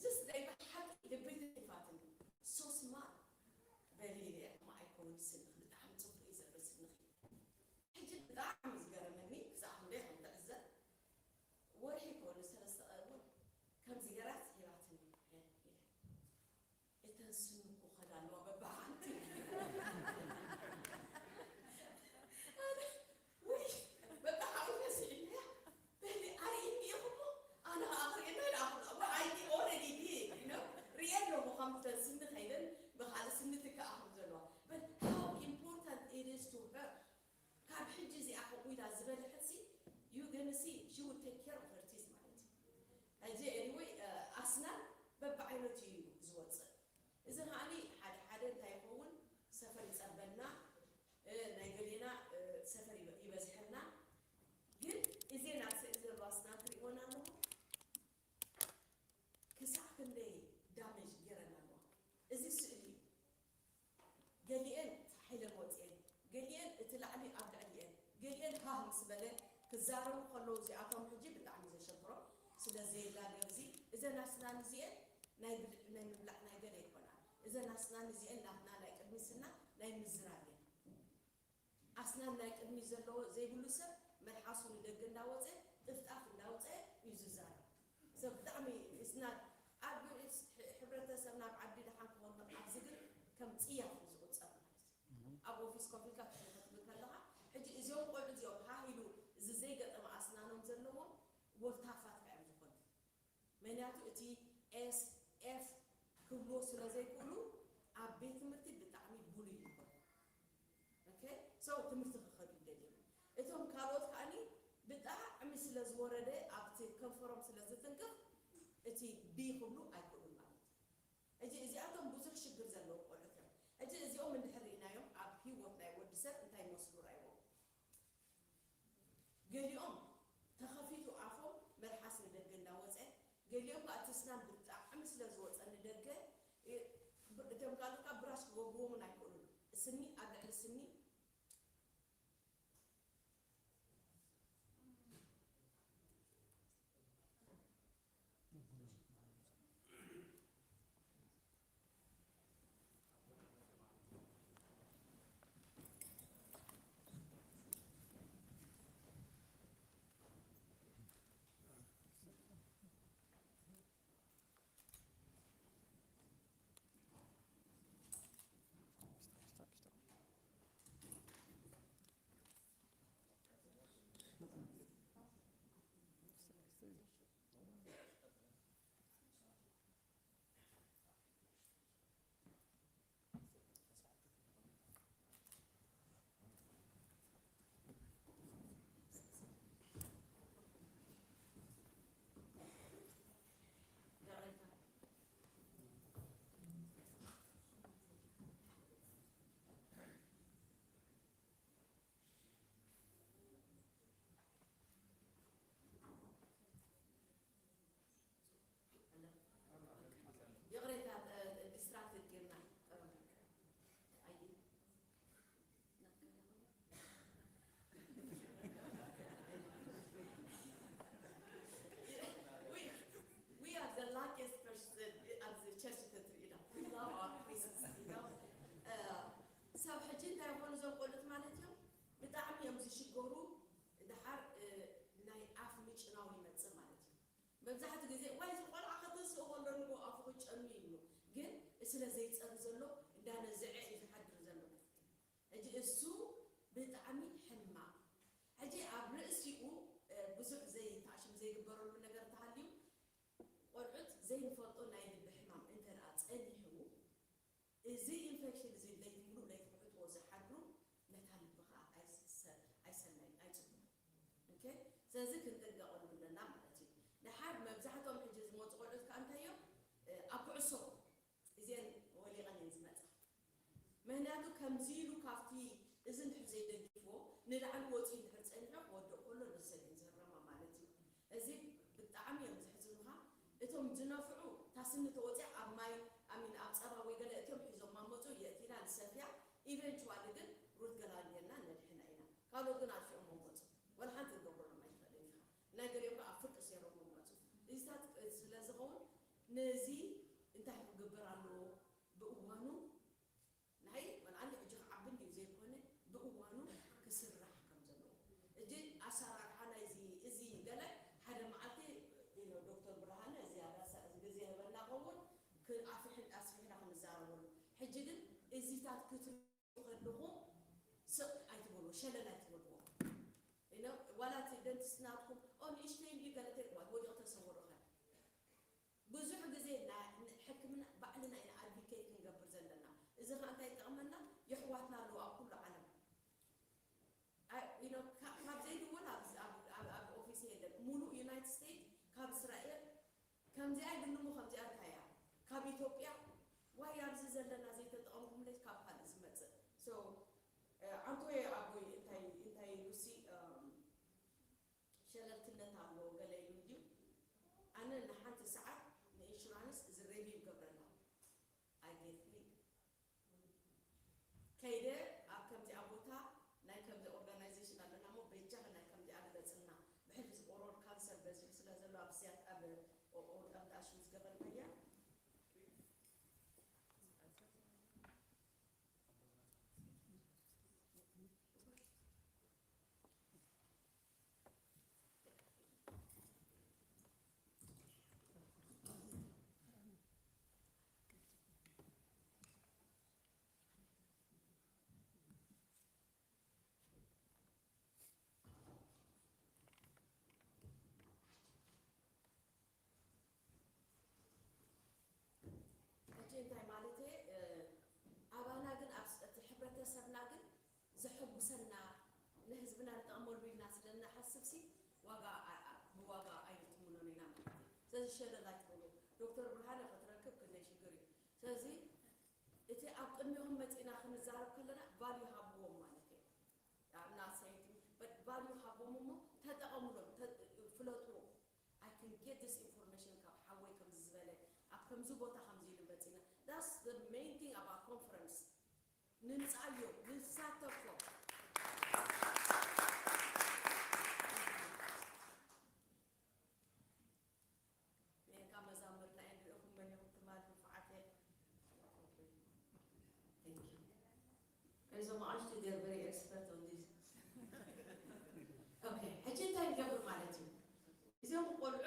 ዝስ ናይ ብሓቂ ልቢ ተሪፋትኒ። So smart በሊ እያ። ከምኡ ኣይከውን ስንኺ ብጣዕሚ ፅቡቅ እዩ ዘሎ ስንኺ። ሕጂ ብጣዕሚ ዝገረመኒ ክሳዕ ክንደይ ከም ትዕዘብ ወርሒ ክወሉ ሰለስተ ቀን እውን ከምዚ ገራት ሂባትኒ ኢለ። እተን ስኒ እኮ ከዳ ኣለዋ በብሓንቲ። ኣነ ወይ በቃ ሓዊፈ ስዒልያ በሊ ኣርእኒ ኢኹሞ ኣነ ከዓ ክርእየና ኢለ ኣኹ ወይ ኣይ already did you know ርእየ ኣለኹ ከም እተን ስኒ ከይደን ብካልእ ስኒ ትከኣ ከም ዘለዋ but how important it is to her ካብ ሕጂ እዚኣ ከምኡ ኢላ ዝበልሐትሲ you gonna see she will take care of her teeth ማለት እዩ። ሕጂ anyway ኣስናን በብዓይነቱ እዩ ዝወፅእ። እዚ ከዓኒ ሓደ ሓደ እንታይ ይኸውን ሰፈር ይፀርበልና እ፣ ናይ ገሌና እ፣ ሰፈር ይበ- ይበዝሐልና። ግን እዘን ኣብ ስእሊ ዘለዋ ኣስናን ትሪእወን ኣለኹ ክሳዕ ክንደይ ዳሜጅ ገይረን ኣለዋ። እዚ ስእሊ እዩ። ገሊኤን ፋሕ ኢለን ወፂኤን፣ ገሊኤን እቲ ላዕሊ ኣብ ልዕሊኤን፣ ገሊኤን ሃህ ምስ በለ ክዛረቡ ከለዉ እዚኣቶም ሕጂ ብጣዕሚ ዘሸግሮም ስለ ዘየጋገብ እዚ እዘን ኣስናን እዚኤን ናይ ብልዒ ናይ ምብላዕ ናይ ገለ ኣይኮና። እዘን ኣስናን እዚኤን ናትና ናይ ቅድሚ ስና ናይ ምዝራብ እየን። ኣስናን ናይ ቅድሚት ዘለዎ ዘይብሉ ሰብ መልሓሱ ንደገ እንዳወፀ ጥፍጣፍ እንዳውፀ እዩ ዝዛረብ። ሰብ ብጣዕሚ is not ኣብ ሕብረተሰብና ኣብ ዓዲ ደሓን ክኾን ኣብዚ ግን ከም ፅያፍ እዩ ዝቑፀር ማለት እዩ። ኣብ ኦፊስ ኮፍ ኢልካ ክትብል ከለኻ ሕጂ እዚኦም ቆልዑ እዚኦም ሃህ ኢሉ እዚ ዘይገጠመ ኣስናኖም ዘለዎም ወልታፋት እዮም ዝኾኑ። ምክንያቱ እቲ ኤስ ኤፍ ክብልዎ ስለ ዘይክእሉ ኣብ ቤት ትምህርቲ ብጣዕሚ ብሉይ ይኾኑ። Okay so ትምህርቲ ክኸዱ ይደልዩ። እቶም ካልኦት ከኣኒ ብጣዕሚ ስለ ዝወረደ ኣብቲ ከንፈሮም ስለ ዝትንክፍ እቲ ቢ ክብሉ ኣይክእሉን ማለት እዩ። ሕጂ እዚኣቶም ብዙሕ ሽግር ዘለዎም ቆልዑት እዮም። ሕጂ እዚኦም እንድሕር ርኢናዮም ኣብ ህይወት ናይ ወዲ ሰብ እንታይ ይመስሉ ራይዎም። ገሊኦም ተኸፊቱ ኣፎም መልሓስ ንደገ እንዳወፀ ገሊኦም ከዓ እቲ ስናን ብጣዕሚ ስለ ዝወፀ ንደገ እ፣ ብ- እቶም ካልኦት ከዓ ብራሽ ክገብርዎም እውን ኣይክእሉን። ስኒ ኣብ ልዕሊ ስኒ ይቕሬታ ዲስትራክትድ ጌርና። We are the luckiest person ኣብዚ ቸርች ተትርኢ ኢና። We love our priests, you know? ሰብ ሕጂ እንታይ ይኾኑ እዞም ቆልዑት ማለት እዮም ብጣዕሚ እዮም ዝሽገሩ። ድሓር ናይ ኣፍ ምጭናው ይመፅእ ማለት እዩ። መብዛሕትኡ ግዜ ዋይ እዚ ቆልዓ ከተስእ ከሎ ንጎ ኣፉ ክጨኑ ይብሉ። ግን ስለ ዘይፀሪ ዘሎ እንዳነዝዐ እዩ ዝሓድር ዘሎ። ሕጂ እሱ ብጣዕሚ ሕማቕ። ሕጂ ኣብ ርእሲኡ ብዙሕ ዘይተኣሽም ዘይግበረሉ ነገር እንተሃልዩ ቆልዑት ዘይንፈልጦ ናይ ልቢ ሕማም እንተ ደኣ ጸኒሑ እዚ ኢንፌክሽን እዚ ለይቲ ሙሉእ ለይቲ ክሕጥዎ ዝሓድሩ ነታ ልቢ ከዓ ኣይሰናይ ኣይፅቡቕ። ኦኬ ስለዚ ክንጥንቀቐሉ ኣለና ማለት እዩ። ድሓር መብዛሕትኦም ሕጂ ዝመፁ ቆልዑት ከዓ እንታይ እዮም ኣብ ኩዕሶ ምክንያቱ ከምዚ ኢሉ ካብቲ እዚ እንድሕር ዘይደጊፍዎ ንላዕሊ ወፂኡ እንድሕር ፀኒሑ ክወድቕ ከሎ ንሰን እየን ዝህረማ ማለት እዩ። እዚ ብጣዕሚ እዮም ዘሕዝኑኻ። እቶም ዝነፍዑ ታስኒ ተወፂኣ ኣብ ማይ ኣሚን ኣብ ፀባ ወይ ገለ እትዮም ሒዞም ማመፁ የእቲና ንሰፍያ። ኢቨንቹዋሊ ግን ሩት ገላግልና ነድሕና ኢና። ካልኦት ግን ኣጥፊኦሞ መፁ። ወላ ሓንቲ ክገብረሎም ኣይትኽእልን ኢኻ። ናይ ገሊኦም ከዓ ኣብ ፍርቂ ሰይሮሞ መፁ። እዚታት ስለ ዝኸውን ነዚ እንታይ ክግበር ኣለዎ? ብእዋኑ ናይ ወላ ኣነ ሕጂ ክዓቢ እንድዩ ዘይኮነ ብእዋኑ ክስራሕ ከም ዘለዎ። እጂ ኣሰራርሓ ናይዚ እዚ ገለ ሓደ መዓልቲ ኢሎ ዶክተር ብርሃነ ዝያዳ ሰ- ግዜ ህበና ኸውን ክ- ኣፍሕን ኣስፊሕና ክንዛረበሉ። ሕጂ ግን እዚታት ክትርእዩ ከለኹም ስቕ ኣይትበልዎ፣ ሸለል ኣይትበልዎ። ኢሎ ዋላ እቲ ደንቲስት ናትኩም ኦ ንእሽተይ እንድዩ ገለ ተይዋ ወዲቕ ተሰወሩኸ ብዙሕ ግዜ ና- ን- ሕክምና ባዕልና ኢና ኣድቮኬት ክንገብር ዘለና። እዚ ኸ እንታይ ይጠቕመና? የሕዋትና ኣለዉ ኣብ ኩሉ ዓለም። ኣ- you know፣ ካ- ካብ ዘይድወል ኣብ- ኣብ- ኣብ- ኣብ ኦፊስ የለን። ሙሉእ ዩናይትድ ስቴትስ ካብ እስራኤል ከምዚኣ ይድልሙ ከምዚኣ እንታይ እያ? ካብ ኢትዮጵያ ዋይ ኣብዚ ዘለና ዘይተጠቐምኩምለይ ካብ ካልእ ዝመጽእ። So ኣንቶየ ኣቦይ እንታይ እንታይ ኢሉሲ ሸለልትነት ኣለዎ ገለ ኢሉ እንድዩ። ኣነ ንሓንቲ ሰዓት ንኢንሹራንስ እዚ ሬቪው ይገብረላ ኣይጌትኒ ከይደ ኣብ ከምዚኣ ቦታ ናይ ከምዚ ኦርጋናይዜሽን ኣለና እሞ በጃኺ ናይ ከምዚኣ ግለፅልና ብሕልፊ እዚ ኦሮል ካንሰር በዚሑ ስለ ዘሎ ኣብ ስያት ኣብ ኦጣምጣሽ ዝገበርናያ ሕጂ እንታይ ማለት እየ ኣባና ግን ኣብ እቲ ሕብረተሰብና ግን ዘሐጉሰና ንህዝብና ንጠቕመሉ ኢልና ስለ እንሓስብ ሲ ዋጋ ብዋጋ ኣይንትምኖን ኢና ማለት እዩ። ስለዚ ሸለል ኣይትበሉ። ዶክተር ብርሃነ ክትረክብ ክንደይ ሽግር እዩ። ስለዚ እቲ ኣብ ቅድሚኹም መፂና ክንዛረብ ከለና ቫልዩ ሃብዎም ማለት እዩ። I'm not saying ቫልዩ ሃቦም እሞ ተጠቐምሎም፣ ፍለጥዎ። I can get this information ካብ ሓወይ ከምዚ ዝበለ ኣብ ከምዚ ቦታ ከምዚ ኢሉ መፂና። That's the main thing about conference። ንምፃዮ ንሳተፎ ሜካ መዛምርና እንሪእኹም መን ኢኹም ትማል ንፉዓት እዞም ኣሽቱ they're very expert on this okay ሕጂ እንታይ ንገብር ማለት እዩ እዚኦም ቆልዑ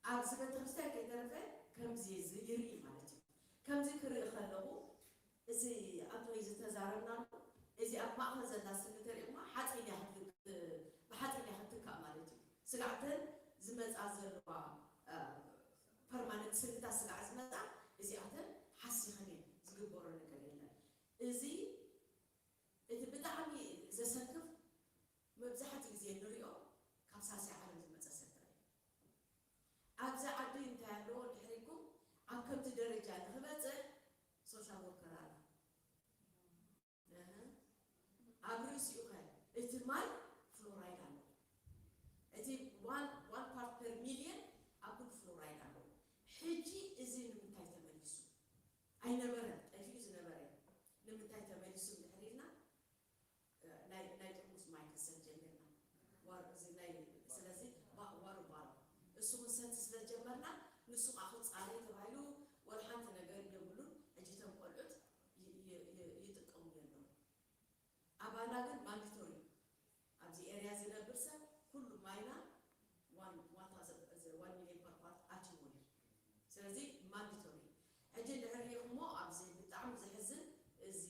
ኣብዚ ቤተክርስትያን ከይተረፈ ከምዚ ይርኢ ማለት እዩ ከምዚ ክርኢ ከለኹ እዚ ኣቶ ዝተዛረብናሉ እዚ ኣብ ማእኸል ዘላ ስኒ ተሪእማ ሓፂን እያ ብሓፂን እያ ክትካእ ማለት እዩ። ስጋዕተን ዝመፃ ዘለዋ ፐርማነንት ስንታት ስጋዕ ዝመፃ እዚኣተን ሓሲኸን እየን ዝግበሮ ነገር የለን። እዚ እቲ ብጣዕሚ ዘሰክፍ መብዛሕትኡ ግዜ ንሪኦ ካብ ሳልሳይ ዓለም ዝመፀ ሰብ ጥራይ ኣብዚ ዓዲ እንታይ ኣለዎ እንድሕር ኢልኩም ኣብ ከምዚ ደረጃ ንክበፅሕ ሶሻል ወርከር ኣላ ኣብ ርእሲኡ ከ እቲ ማይ ፍሎራይድ ኣለዎ እቲ one part per million ኣብ ኩሉ ፍሎራይድ ኣለዎ ሕጂ እዚ ንምንታይ ተመሊሱ ኣይነበረን ጠፊኡ ዝነበረ ንምንታይ ተመሊሱ እንድሕር ኢልና ናይ ናይ ጥርሙስ ማይ ክንሰት ጀሚርና ዋር እዚ ናይ ስለዚ ባ ዋሩ ባሮ እሱ ክንሰት ስለ ጀመርና ንሱ ከዓ ክፃረይ ተባሂሉ ወላ ሓንቲ ነገር የብሉን ሕጂ እቶም ቆልዑት ይጥቀሙ የለዉ ኣባና ግን ማንዲቶሪ ኣብዚ ኤርያ ዝነብር ሰብ ኩሉ ማይና one million per part ኣትዎ እዩ ስለዚ ማንዲቶሪ ሕጂ እንድሕር ሪኢኹሞ ኣብዚ ብጣዕሚ ዘሕዝን እዚ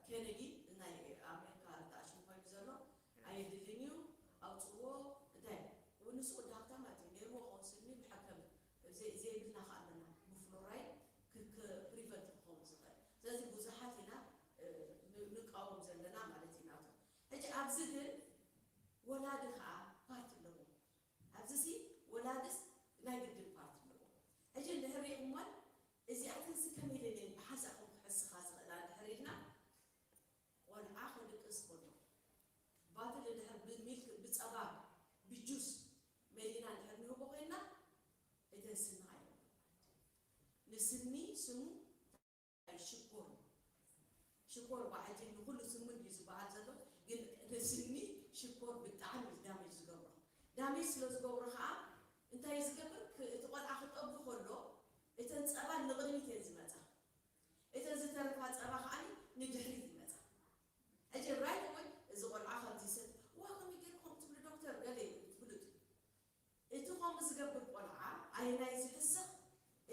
ኬነዲ ናይ ኣሜሪካ ተኣሽሙ ኮይኑ ዘሎ ኣየድልን እዩ ኣውፅዎ እንታይ ንሱ ወዲ ሃብታም ማለት እዩ ነይርዎ ከውንስልኒ ብሓከም ዘይብልና ከ ኣለና ብፍሎራይድ ፕሪቨንት ክኸውን ዝኽእል ስለዚ ብዙሓት ኢና ንቃወም ዘለና ማለት እዩ ናቱ ሕጂ ኣብዚ ግን ወላዲ ከዓ ፓርቲ ኣለዎ ኣብዚ ሲ ወላድስ ናይ ግድን ፓርቲ ኣለዎ ስኮሎ ባትል ድሕር ብሚልክ ብጸባ ብጁስ መሊእና ድሕር ንህቦ ኮይና እተን ስኒ ኣይረብሑ። ንስኒ ስሙ ሽኮር ሽኮር ባዕጂ ንኩሉ ስሙ እዩ ዝበሃል ዘሎ፣ ግን ንስኒ ሽኮር ብጣዕሚ እዩ ዳሜጅ ዝገብሮ። ዳሜጅ ስለ ዝገብሮ ከዓ እንታይ ዝገብር? እቲ ቆልዓ ክጠቡ ከሎ እተን ፀባ ንቕድሚት እየን ዝመፃ፣ እተን ዝተረፋ ፀባ ከዓ ንድሕሪት ይመፃ። ሕጂ ራይት ወይ እዚ ቆልዓ ከምዚ ይሰት ዋ ከመይ ገይርኩም ትብሉ ዶክተር ገለ ፍሉጥ እቲ ከምኡ ዝገብር ቆልዓ ኣየናይ ዝሕስኽ?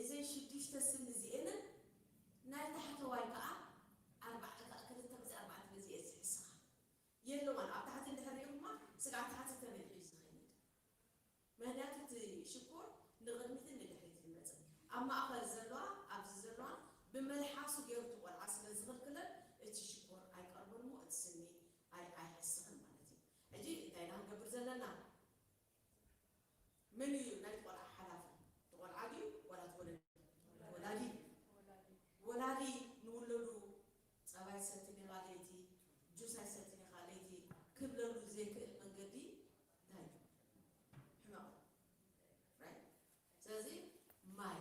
እዘን ሽዱሽተ ስኒ እዚኤንን ናይ ታሕተዋይ ከዓ ኣርባዕተ ከዓ ክልተ ግዜ ኣርባዕተ ግዜ እየ ዝሕስኻ። የለዋን ኣብ ታሕቲ እንድሕር ሪእኹማ ስጋዕ ታሕቲ ተመሊሑ እዩ ዝኸይድ። ምክንያቱ እቲ ሽኮር ንቕድሚትን ንድሕሪት ይመፅእ። ኣብ ማእኸል ዘለዋ ኣብዚ ዘለዋ ብመልሓሱ ገይሩ እቲ ቆልዓ ስለ ዝኽልክለን እቲ ሽኮር ኣይቀርቦን እሞ እቲ ስኒ ኣይ ኣይሕስኽን ማለት እዩ። ሕጂ እንታይ ኢና ክንገብር ዘለና? መን እዩ ናይ ቆልዓ ሓላፊ? እቲ ቆልዓ ድዩ ዋላ እቲ ወለዲ? ወላዲ። ወላዲ ንውለዱ ጸባ ኣይሰትን ኢኻ ለይቲ፣ ጁስ ኣይሰትን ኢኻ ለይቲ ክብለሉ ዘይክእል መንገዲ እንታይ እዩ? ሕመቕ። ራይት? ስለዚ ማይ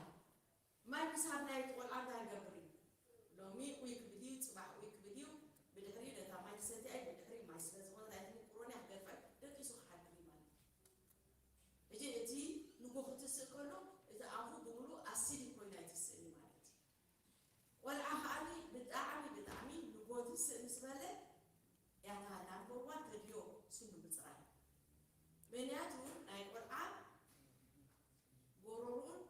ማይ ምሳብ ናይ ቆልዓ እንታይ ይገብር እዩ? ሎሚ ኡይ ክብል እዩ፣ ጽባሕ ኡይ ክብል እዩ። ብድሕሪ ነታ ማይ ክሰቲ ኣይ ብድሕሪ ማይ ስለ ዝኾነ እንታይ ትምቁሮን እያ ክገድፋ ደቂሱ ክሓድር እዩ ማለት እዩ። ሕጂ እቲ ንጎ ክትስእ ከሎ እቲ ኣፉ ብምሉእ ኣሲድ ኮይና ኣይትስእን እዩ ማለት እዩ። ቆልዓ ከዓኒ ብጣዕሚ ብጣዕሚ ንጎ ትስእ ምስ በለ ያታ ናምበር ዋን ተድዮ ስኑ ምፅራይ። ምክንያቱ ናይ ቆልዓ ጎሮሮን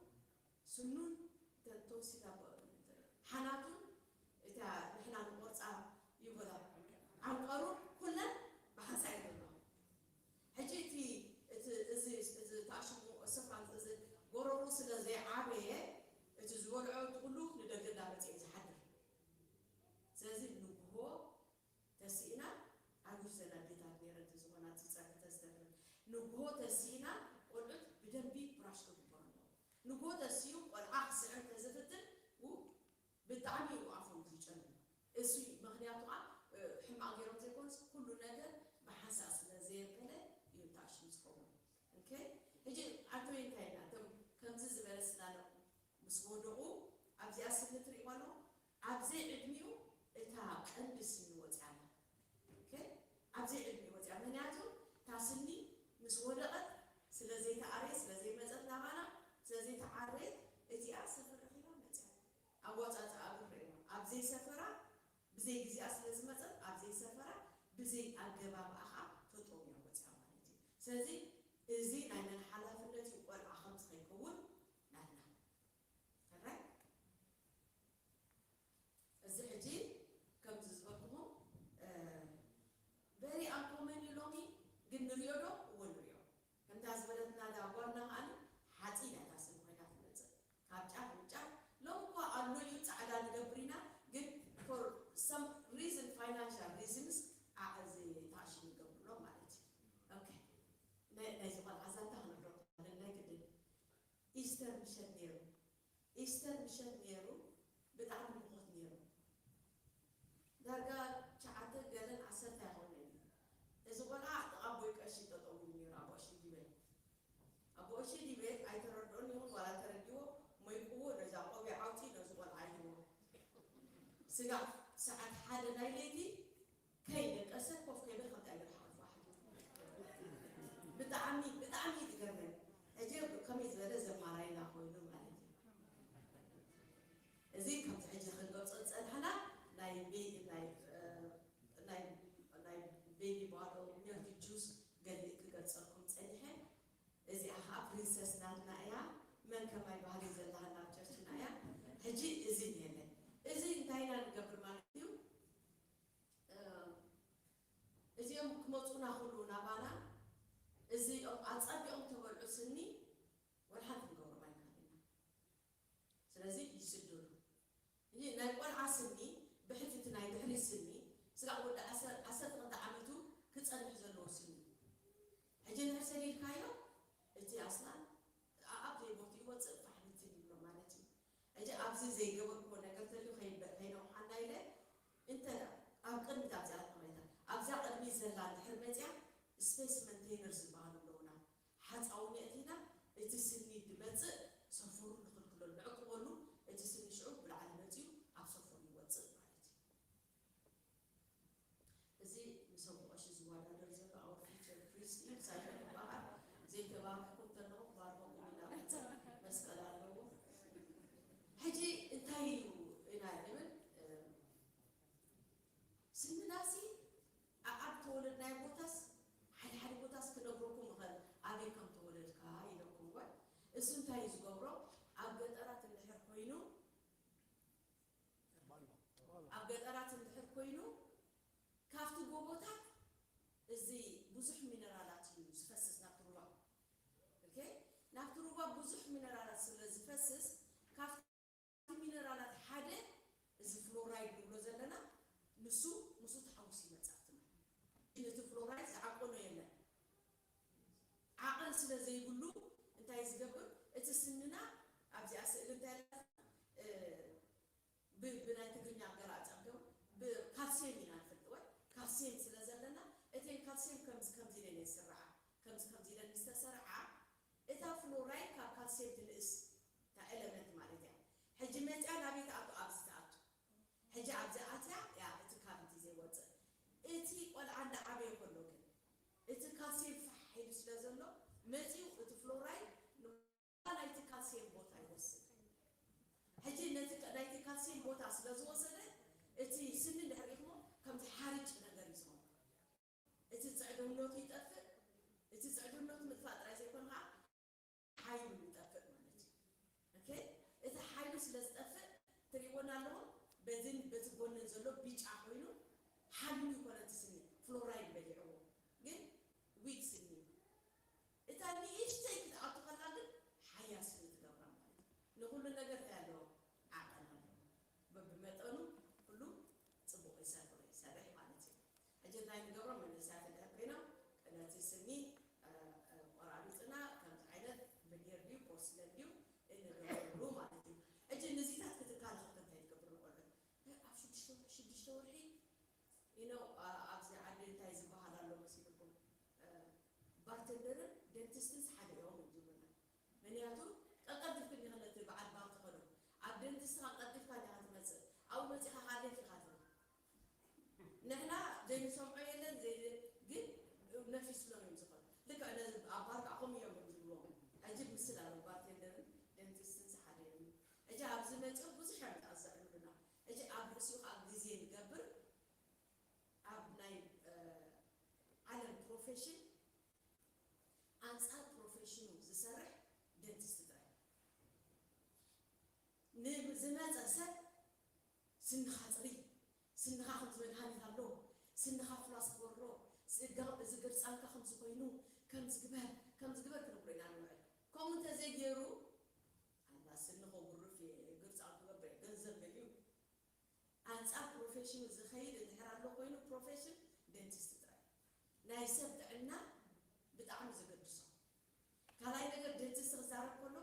ስኑን ተተወሲዳ ሓናቱን እታ ንሕና ንቆርፃ ይበላ ዓንቀሩን ኩለን ብሓንሳእ ይበላ። ሕጂ እቲ እቲ እዚ እዚ ተኣሽሙ ስፍራ እዚ ጎረሩ ስለ ዘይዓበየ እቲ ዝበልዖ ኩሉ ንደገ እንዳመፅአ እዩ ዝሓድር። ስለዚ ንግሆ ተስኢና ኣብ ውሽተን ኣዴታት ነይረን ዝኾና እቲ ፀብሒ ተዝተርፍ ንግሆ ተስኢና ቆልዑት ብደንቢ ብራሽ ክግበሩ ኣለዎ። ንግሆ ተስዩ ቆልዓ ክስዕም ተዝፍትን ው ብጣዕሚ እዩ ኣፎም ዝጨኑ። እሱ ምክንያቱ ከዓ ሕማቅ ገይሮም ዘይኮኑስ ኩሉ ነገር ብሓንሳእ ስለ ዘየበለ እዩ ተኣሽሙ ዝኸውን። ኦኬ ሕጂ ኣንቶይ እንታይ ኢና እቶም ከምዚ ዝበለ ስላለ ምስ ወደቑ ኣብዚኣ ስኒ ትርእይዋ ኣለኹም ኣብዘይ ዕድሚኡ እታ ቀንዲ ስኒ ወፂኣ ኣላ። ኦኬ ኣብዘይ ዕድሚኡ ወፂኣ ምክንያቱ እታ ስኒ ምስ ወደቐት ስለ ዘይተኣረየ ስለ ዘይመፀት ናባና ስለ ዘይተዓረየት እቲኣ ሰፈር ረኺባ መፅያ ኣዋፃፅኣ እግሪ ርእይዋ ኣብ ዘይሰፈራ ብዘይ ግዜኣ ስለ ዝመፀት ኣብ ዘይሰፈራ ብዘይ ኣገባብኣ ከዓ ተጠውያ ወፅያ ማለት እዩ። ስለዚ እዚ ናይ መን ሓላፍነት እዩ ቆልዓ ከምዚ ከይከውን ናትና ሕራይ እዚ ሕጂ ከምዚ ዝበልኩኹም በሪ ኣንኮመን እዩ ሎሚ ግን ንሪኦ ዶ እዎ ንሪኦ ከምታ ዝበለትና እዛ ጓልና ከዓኒ ሓፂን እያ እታ ስኒ ኮይና ትመፅእ ካብ ጫፍ ንጫፍ ሎሚ እኳ ኣሎ እዩ ፃዕዳ ንገብር ኢና ግን for some reason financial reasons ዓቐዚ ታእሽም ይገብርሎ ማለት እዩ። ኦኬ ናይ ናይዚ ቆልዓ ዛንታ ክነብሮ ናይ ግድን ኢስተር ምሸት ነይሩ ኢስተር ምሸት ነይሩ ብጣዕሚ ሙቐት ነይሩ ዳርጋ ትሽዓተ ገለን ዓሰርተ ኣይኸውን እዩ እዚ ቆልዓ ጥቓ ኣቦይ ቀሺ ጠጠው ኢሉ ነይሩ ኣቦ ቀሺ ዲበይ ኣቦ ቀሺ ዲበይ ኣይተረድኦን ይኹን ዋላ ተረዲዎ ሞይቅዎ ነዛ ቆቢዕ ኣውፂ ነዚ ቆልዓ ይህቦ ስጋዕ ሰዓት ሓደ ናይ ለይቲ ከይደቀሰ ኮፍ ከይበል ከምታ ይብል ሓልፋ ብጣዕሚ ብጣዕሚ ትገርመን ሕጂ ከመይ ዝበለ ዘማራይና ኮይኑ ማለት እዩ እዚ ከምዚ ሕጂ ክንገልፆ ዝፀናሕና ናይ ቤቢ ናይ ናይ ናይ ቤቢ ባዶ ሚልክ ጁስ ገሊእ ክገልፀልኩም ፀኒሐ እዚኣ ከዓ ፕሪንሰስ ናትና እያ መን ከማይ ባህሊ ዘለሃና ኣብ ቸርችና እያ ሕጂ እዚ የለ እዚ እንታይ ኢና ንገብር ማለት እዩ እዚኦም ክመፁና ኩሉ ናባና እዚኦም ኣፀቢኦም ተበልዑ ስኒ ወላ ሓንቲ ክንገብሮም ኣይንኽእል ኢና ስለዚ ይስደዱ እዚ ናይ ቆልዓ ስኒ ብሕልፊ እቲ ናይ ድሕሪት ስኒ ስጋዕ ወዲ ዓሰርተ ክልተ ዓመቱ ክፀንሕ ዘለዎ ስኒ ሕጂ እንድሕር ሰሊልካዮ እቲ ኣስናን ኣኣብ ዘይቦትኡ ይወፅእ ፋሕ ብትን ይብሎ ማለት እዩ ሕጂ ኣብዚ ዘይገበርክዎ ነገር ተልዩ ከይነቑሓና ኢለ እንተ ኣብ ቅድሚት ኣብዚኣ ተመይታ ኣብዛ ፌስ መንቴነር ዝበሃሉ ኣለውና። ሓፃውን የእቲና እቲ ስኒ ድመፅእ ሰፈሩ ንኽልክለሉ፣ ንዕቅበሉ። እቲ ስኒ ሽዑ ብላዕሊ መፂኡ ኣብ ሰፈሩ ይወፅእ ማለት እዩ። እዚ ምስ ኣቦ ቀሺ ዝወዳደር ዘሎ our future priest እዩ። ሳይፈን ይበሃል። ዘይተባረኽኩ እንተለኹ ክባርኸኩም ኢላ መፀ መስቀል ኣለዎ። ሕጂ እንታይ እዩ ኢና ንብል? ስንናሲ ኣብ ተወለድናዮ ቦታስ ሓደ ሓደ ቦታስ ክነግረኩም እኽእል ኣበይ ከም ተወለድካ ኢለኩም እወ። እሱ እንታይ እዩ ዝገብሮ? ኣብ ገጠራት እንድሕር ኮይኑ ኣብ ገጠራት እንድሕር ኮይኑ ካብቲ ጎቦታት እዚ ብዙሕ ሚነራላት እዩ ዝፈስስ ናብቲ ሩባ። ኦኬ፣ ናብቲ ሩባ ብዙሕ ሚነራላት ስለ ዝፈስስ ካብቲ ሚነራላት ሓደ እዚ ፍሎራይድ ንብሎ ዘለና ንሱ ምስኡ ተሓዊሱ ይመጽእ ኣብቲ ማይ። ነቲ ፍሎራይድ ዝዓቆኖ የለን። ዓቐን ስለ ዘይብሉ እንታይ ዝገብር? እቲ ስንና ኣብዚኣ ስእሊ እንታይ ኣለና? እ፣ ብ-፣ ብናይ ትግርኛ ኣገላልጻ እንተው ብካልሲየም ኢና ንፈልጥ ወይ ካልሲየም ስለ ዘለና እተን ካልሲየም ከምዚ ከምዚ ኢለን እየን ዝስርዓ። ከምዚ ከምዚ ኢለን ዝተሰርዓ እታ ፍሎራይድ ካብ ካልሲየም ትንእስ እታ ኤለመንት ማለት እያ። ሕጂ መፅያ ናበይ ትኣቱ? ኣብዚ ትኣቱ። ሕጂ ኣብዚ ኣትያ እያ እቲ ካቪቲ ዘይወፅእ። እቲ ቆልዓ እንዳዓበየ ከሎ ግን እቲ ካልሲየም ፋሕ ኢሉ ስለ ዘሎ መፂኡ እቲ ፍሎራይድ ናይቲ ካልሲየም ቦታ ይወስድ። ሕጂ ነቲ ካ-፣ ናይቲ ካልሲየም ቦታ ስለ ዝወሰደ እቲ ስኒ እንድሕር ሪእኹሞ ከምዚ ሓርጭ ነገር እዩ ዝኸውን። እቲ ፅዕድነቱ ይጠፍእ። እቲ ፅዕድነቱ ምጥፋእ ጥራይ ዘይኮነ ከዓ ሓይሉ ይጠፍእ ማለት እዩ። ኦኬ፣ እቲ ሓይሉ ስለ ዝጠፍእ ትሪእዎና ኣለኹም። በዚን በቲ ጎንን ዘሎ ቢጫ ኮይኑ ሓይሉ ይኮነ እቲ ስኒ ፍሎራይድ በሊዕዎ ግን ዊክ ስኒ እዩ። እታ ንእሽተይ ክትኣቱ ከላ ግን ሓያል ስኒ ትገብራ ማለት እዩ። ንኹሉ ነገር እንታይ ኣለዎ? ዓቐን ኣለዎ። በብመጠኑ ኩሉ ጽቡቕ ይሰርሕ ይሰርሕ ማለት እዩ። ሕጂ እንታይ ንገብሮ? መንእሰያት እንድሕር ኮይኖም ነቲ ስኒ፣ እ፣ እ፣ ቆራሪጽና ከምዚ ዓይነት ብኔር ድዩ ፖርስለን ድዩ እንገብረሉ ማለት እዩ። ሕጂ ንዚታት ክትከላኸል እንታይ ትገብር ንቆልዑ? ኣብ ሽዱሽተ ወርሒ፣ ሽዱሽተ ወርሒ፣ you know፣ ኣ-፣ ኣብዚ ዓዲ እንታይ ዝበሃል ኣሎ መሲልኩም? እ፣ ባርተንደርን ደንቲስትን ሓደ እዮም ዝብሉና። ምክንያቱ ቀልቀልጢፍክን ኢኺ ነቲ በዓል ባር ትኸዶ። ኣብ ደንቲስትኻ ቀልጢፍካ እንዲኻ ትመጽእ። ኣብኡ መጺኻ ካሌፍ ኢኻ ትብል። ንሕና ዘይንሰምዖ የለን፣ ዘይ-፣ ግን ነፊስሎም እዮም ዝኾኑ። ልክዕ ነዚ ኣብ ባር ከዓ ከምኡ እዮም ዝብልዎም። ሕጂ ምስል ኣሎ ባርቴንደርን ደንቲስትን ሓደ እዮም። ሕጂ ኣብዚ መጺኦም ብዙሕ እዮም ተኣዛዕብሉና። ሕጂ ኣብ ርእሲኡ ከዓ ግዜ ንገብር። ኣብ ናይ፣ እ፣ ዓለም ፕሮፌሽን ኣንጻር ፕሮፌሽኑ ዝሰርሕ ደንቲስት ጥራይ። ንዝመጸ ሰብ ስንኻ ጽሪ፣ ስንኻ ከምዚ መድሃኒት ኣሎ፣ ስንኻ ፍላስ ግበሮ፣ ስጋ-፣ እዚ ግርጻንካ ከምዚ ኮይኑ፣ ከምዚ ግበር፣ ከምዚ ግበር ክንብሎ ኢና ንውዕል። ከምኡ እንተዘይገይሩ፣ ኣላ ስኒ ከጉርፍ እየ፣ ግርጻን ክገብር እየ፣ ገንዘብ በልዩ። ኣንጻር ፕሮፌሽኑ ዝኸይድ እንድሕር ኣሎ ኮይኑ፣ ፕሮፌሽን ደንቲስት ጥራይ። ናይ ሰብ ጥዕና ብጣዕሚ ዘገድሶ። ካልኣይ ነገር፣ ደንቲስት ክዛረብ ከሎ፣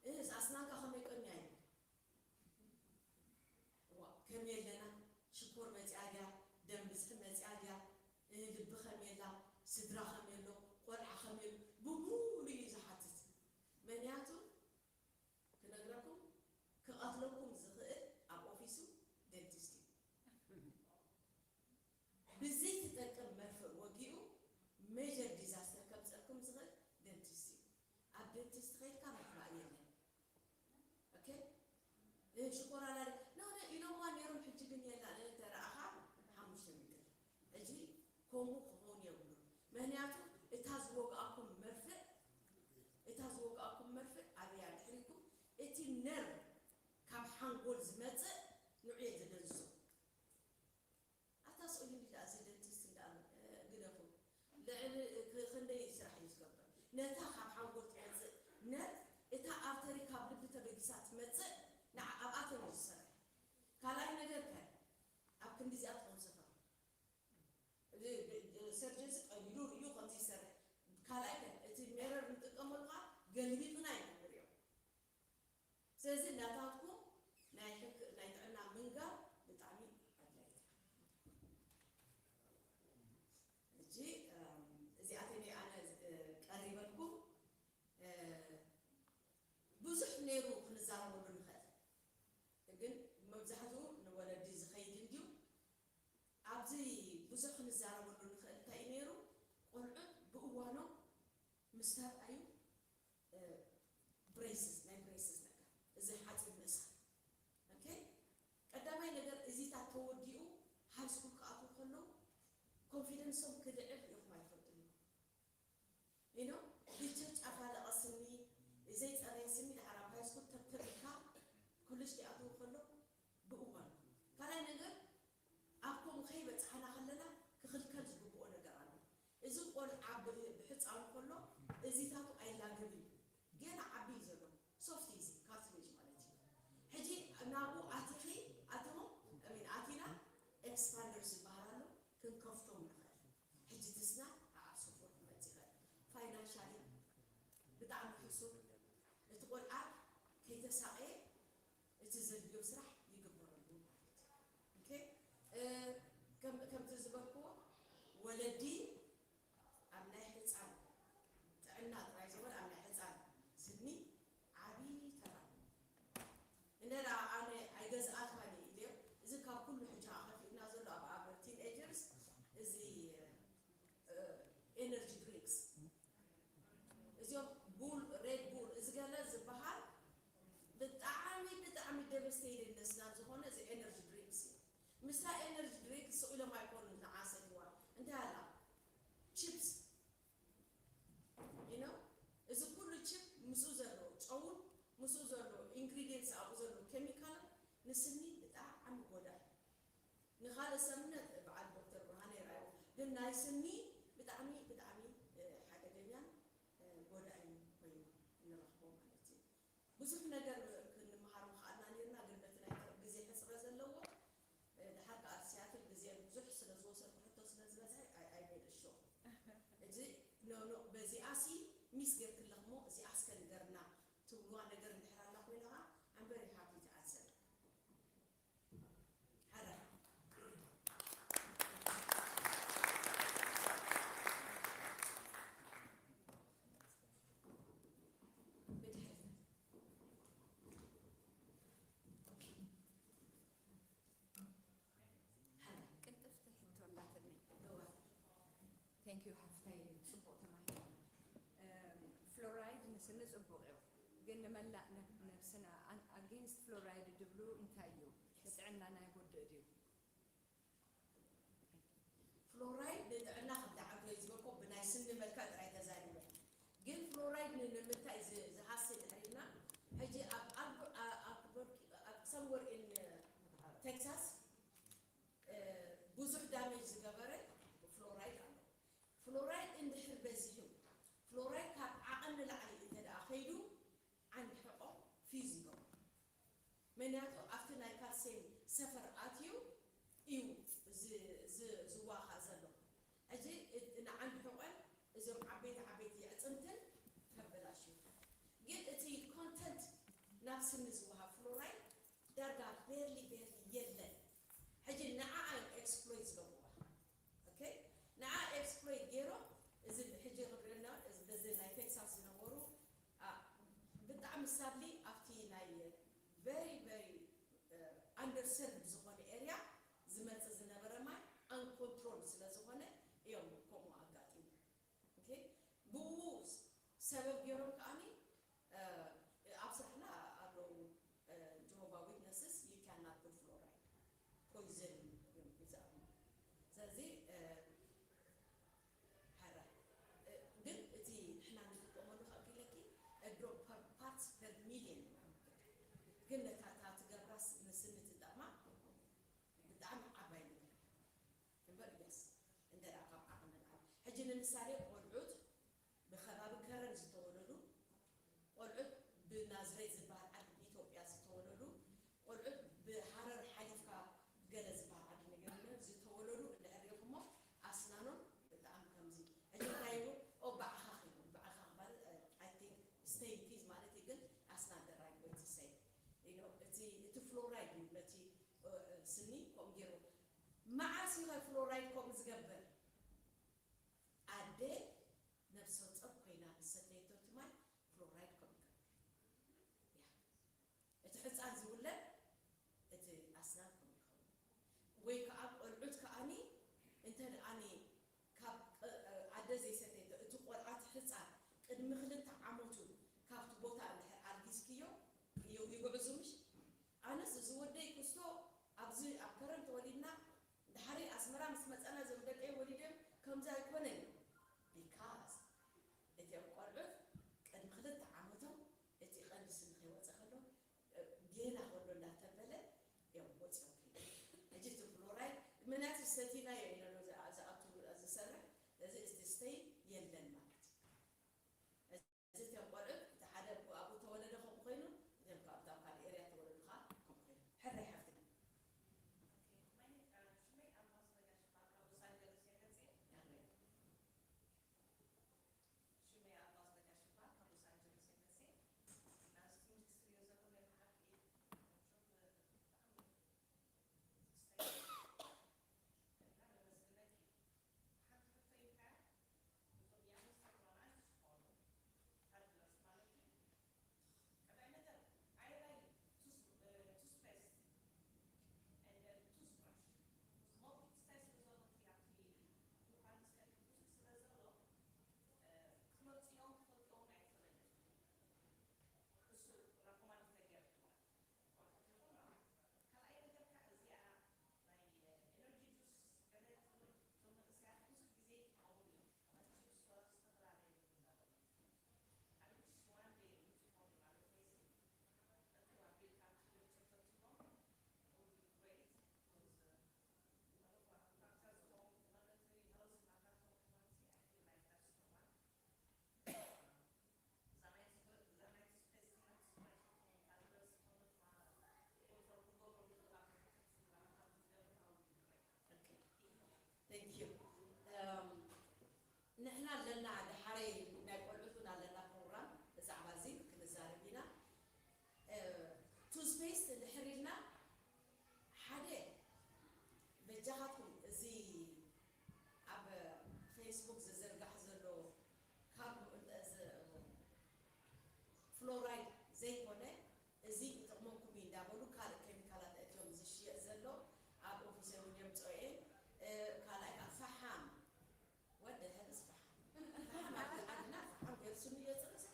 "እህ፣ ኣስናንካ ከመይ ቀንያ?" እዩ። ዋ፣ ከመይ ኣለና? ሽኮር መጽያ ድያ? ደም ብዝሒ መጽያ ድያ? እህ፣ ልቢ ከመይ ኣላ? ስድራ ከመይ ኣሎ? ቆልዓ ከመይ ኣሎ? ብሙሉ እዩ ዝሓትት። ምክንያቱ፣ ክነግረኩም፣ ክቐትለኩም ዝኽእል ኣብ ኦፊሱ ደንቲስት እዩ። ብዘይትጠቅም መርፍእ ወጊኡ ሜጀር ዲዛስተር ከምፀልኩም ዝኽእል ደንቲስት እዩ። ኣብ ደንቲስት ከይድካ ምኽባእ የለን። ኦኬ? እ፣ ሽኮር ኣላለ። ኖ፣ ኖ፣ ኢሎምዋ ነይሮም፣ ሕጂ ግን የላን። እንተ ረኣኻ ሓሙሽተ ሚትር። ሕጂ ከምኡ ክኸውን የብሉን። ምክንያቱ እታ ዝወግኣኩም መርፍእ፣ እታ ዝወግኣኩም መርፍእ ኣብያ ድሕሪኩም እቲ ነርቭ ካብ ሓንጎል ዝመጽእ ንዑ እየ ዘደንዝዞ። ኣታ ስእሉ እንዲ ደኣ እዚ ደንቲስት እንዳ፣ እ፣ ግደፉ። ልዕሊ ክ-፣ ክንደይ ስራሕ እዩ ዝገብር። ነታ ካብ ሓንጎል ትመጽእ ነርቭ፣ እታ ኣርተሪ ካብ ልቢ ተበጊሳ ትመጽእ፣ ንዓ ኣብኣተን እዩ ዝሰርሕ። ካልኣይ ነገር ከ፣ ኣብ ክንዲ እዚኣ ትኾን ሰፈር። ሰርጀንስ ቀሊሉ ርእዩ ከምዚ ይሰርሕ። ካልኣይ ከ፣ እቲ ሜረር ንጥቀመሉ ኸዓ ገልቢጥና ኢና ንሪኦ። ስለዚ ናታትኩም ናይ ሕክ-፣ ናይ ጥዕና ምንጋር ብጣዕሚ ኣድላይት እያ። ሕጂ፣ እም፣ እዚኣተ ብዙሕ ክንዛረበሉ ንኽእል እንታይ እዩ ነይሩ? ቆልዑት ብእዋኖም ምስ ተርኣዩ ብሬስስ ናይ ብሬስስ ነገር እዚ ሓፂን ምእሳር ኦኬ። ቀዳማይ ነገር እዚታት ተወዲኡ ሃይስኩል ክኣትዉ ከለዉ ኮንፊደንሶም ክልዕል ኢኹም ኣይፈልጡን ኢኹም። You know ብቸርች ኣፋለቐ ስኒ ዘይፀረየ ስኒ ድሓር ኣብ ሃይስኩል ተብተቢካ ኮሌጅ ክኣትዉ ከሎ ብእዋን ካልኣይ ነገር ኣብ ከምኡ ከይበፃሕና ከለና ክኽልከል ዝግብኦ ነገር ኣሎ። እዚ ቆልዓ ብሕፃኑ ከሎ እዚታቱ ኣይላገብ እዩ። ገና ዓቢ እዩ ዘሎ። ሶፍት እዩ እዚ ካርትሬጅ ማለት እዩ። ሕጂ ናብኡ ኣቲኺ ኣቲኹም ሚን ኣቲና ኤክስፓንደር ዝበሃል ኣሎ ክንከፍቶም ንኽእል። ሕጂ ትስና ኣኣብ ሶፍት ክመፅእ ይኽእል። ፋይናንሻሊ ብጣዕሚ ሕሱር እቲ ቆልዓ ከይተሳቐየ እቲ ዘድልዮ ስራሕ ይግበረሉ ማለት እዩ። ኦኬ፣ እ፣ ከም-፣ ከምቲ ዝበልክዎ ወለዲ ኣብ ናይ ህፃን ጥዕና ጥራይ ዘይኮነ ኣብ ናይ ህፃን ስኒ ዓብዪ ተራ ኣለዎ። እንደ ኣነ ኣይገዝኣልካን እየ ኢለዮም። እዚ ካብ ኩሉ ሕጂ ከፊእና ዘሎ ኣብ ኣብ ቲን ኤጀርስ እዚ ኤነርጂ ድሪንክስ እዚኦም ቡል ሬድ ቡል እዚ ገለ ዝበሃል ብጣዕሚ ብጣዕሚ ደቨስቴይትድ ስለ ዝኾነ እዚ ኤነርጂ ድሪንክስ እዩ። ምስታ ኤነርጂ ድሪንክስ ስቕ ኢሎም ኣይኮኑን ንዓ ሰትይዋ እንታይ ኣላ ቺፕስ you know እዚ ኩሉ ቺፕ ምስኡ ዘሎ ጨውን ምስኡ ዘሎ ኢንግሪዲየንትስ ኣብኡ ዘሎ ኬሚካል ንስኒ ብጣዕሚ ጎዳኢ ንኻልእ ሰብነት በዓል ዶክተር ብርሃነ ይርኣዮ ግን ናይ ስኒ ብጣዕሚ ብጣዕሚ ሓደገኛን ጎዳኢን ኮይኑ ንረኽቦ ማለት እዩ። ብዙሕ ነገር ክንመሃር ምኽኣልና ነይርና ግን በቲ ናይ ግዜ ሕፅረት ዘለዎ ድሓር ከዓ ኣብ ሲያትል ግዜ ብዙሕ ስለ ዝወሰድኩ ሕቶ ስለ ዝበዝሐ I made a show እዚ no no በዚኣ ሲ ሚስ ጌርክለኽሞ እዚኣ እስከ ንገርና ትብልዋ ነገር እንድሕር ኣላ ኮይና ከዓ I'm very happy to answer። ቅልጥፍቲ ሕቶ ኣላትኒ። Thank you ሓፍተይ ጽቡቕ ተማሂረ። ፍሎራይድ ንስኒ ጽቡቕ እዩ ግን ንመላእ ነብስና against ፍሎራይድ ድብሉ እንታይ እዩ? ንጥዕናና ይጎድእ ድዩ? ፍሎራይድ ንጥዕና ከምቲ ዓብዶይ ዝበልኮ ብናይ ስኒ መልክዕ ጥራይ ተዛሪበ ግን ፍሎራይድ ንምንታይ ዝሃሲ ድሕሪና ሕጂ ኣብ somewhere in Texas ብዙሕ ዳሜጅ ዝገበረ ፍሎራይድ ኣሎ። ፍሎራይድ እንድሕር በዚሑ ፍሎራይድ ካብ ዓቐን ንላዕሊ እንተ ደኣ ከይዱ ዓንዲ ሕቖ ፊውዝ ይገብሮ። ምክንያቱ ኣብቲ ናይ ካልሲየም ሰፈር ኣትዩ እዩ ዝዋኻ ዘሎ። ሕጂ ንዓንዲ ሕቖን እዞም ዓበይቲ ዓበይቲ የዕፅምትን ተበላሽዩ። ግን እቲ ኮንተንት ናብ ስኒ ዝወሃብ ፍሎራይድ ዳርጋ ቤርሊ ቤርሊ የለን። ሕጂ ንዓኣ እዮም ኤክስፕሎይት ዝገብርዋ። ኦኬ ንዓ ኤክስፕሎይት ገይሮም እዚ ሕጂ ክብልና እዚ በዚ ናይ ቴክሳስ ዝነበሩ ብጣዕሚ ሳድሊ ኣብቲ ናይ very very underserved ዝኾነ ኤርያ ዝመፅእ ዝነበረ ማይ ኣንኮንትሮል ስለ ዝኾነ እዮም ከምኡ ኣጋጢሙ። ኦኬ ብኡ ሰበብ ገይሮም ከዓኒ ኣብ ስራሕና ኣለዉ ጆሆባ ዊትነስስ you cannot put fluoride poison እዮም ዝኣምኑ። ስለዚ ሕራይ ግን እቲ ንሕና ንጥቀመሉ ካብ ኢለኪ ድሮ ፓርትስ ፐር ሚልየን ግን ነታ እታ ትገብራስ ንስኒ ትጠቕማ ብጣዕሚ ዓባይ ነገር እምበር yes እንተ ካብ ዓቕሚ ንዓብ ሕጂ ንምሳሌ ቆልዑት ብኸባቢ ከረን ዝተወለዱ ቆልዑት ብናዝሬት ዝበሃል ዓዲ ብኢትዮጵያ ዝተወለዱ ቆልዑት ብሃረር ሓሊፍካ ገለ ዝበሃል ዓዲ ነገር ዝተወለዱ እንድሕር ሪኢኹሞ ኣስናኖም ብጣዕሚ ከምዚ ሕጂ እንታይ ይብሉ ኦ ባዕኻ ኺዱ ባዕኻ ክባል I think stay in peace ማለት እዩ ግን ኣስናን the right way to say you know እቲ እቲ ፍሎራይድ እዩ ነቲ ስኒ ከምኡ ገይሩ መዓስ እዩ ኸ ፍሎራይድ ከምኡ ዝገብር ኣደ ነብሰ ጾር ኮይና ዝሰተየቶ እቲ ማይ ፍሎራይድ ከምኡ ይገብር። ያ እቲ ሕጻን ዝውለድ እቲ ኣስናን ከምኡ ይኸውን። ወይ ከኣ ቆልዑት ከኣኒ እንተ ደኣ ቅድሚ ክልተ ዓመቱ ካብቲ ቦታ እንድሕር ኣልጊስክዮ ይጉዕዙ ምሽ? ኣነስ እዚ ወደይ ክስቶ ኣብዚ ኣብ ከረን ተወሊድና ድሓሪ ኣስመራ ምስ መጸና እዞም ደቀይ ወሊደም ከምዚ ኣይኮነን። Because እቲኦም ቆልዑት ቅድሚ ክልተ ዓመቶም እቲ ቀንዲ ስኒ ከይወጸ ከሎ ጌና ከሎ እንዳተበለ እዮም ወጺኦም ከይዱ። ሕጂ እቲ ፍሎራይድ ምክንያቱ ሰቲናዮ ኢለ ነው ዝኣቱ ዝሰርሕ እዚ እቲ ስተይ የለን ማለት እዩ። እዚ እቶም ቆልዑት እቲ ሓደ ኣብኡ ተወለደ ከምኡ ኮይኑ እቶም ካብ እታ ካልእ ኤርያ ተወለዱ ከዓ ከምኡ ኮይኑ። ሕራይ ሓፍትና። ንሕና ኣለና። ድሓረይ ናይ ቆልዑት እውን ኣለና ፕሮግራም ብዛዕባ እዚ ክንዛረብ ኢና። ቱዝፔስት እንድሕር ኢልና ሓደ በጃኻትኩም እዚ ኣብ ፌስቡክ ዝዝርጋሕ ዘሎ ካብ ፍሎራይድ ዘይኮነ እዚ ይጠቕመኩም እዩ እንዳበሉ ካልእ ኬሚካላት እዮም ዝሽየጥ ዘሎ። ኣብ ኦፊሰይ እውን የምፅኦ እየ። ካልኣይ ከዓ ፈሓም ወዲ ሕርስ ፈሓም ፈሓም ኣብ ዓድና ፈሓም ገይሩ ስኒ እየፅርሰ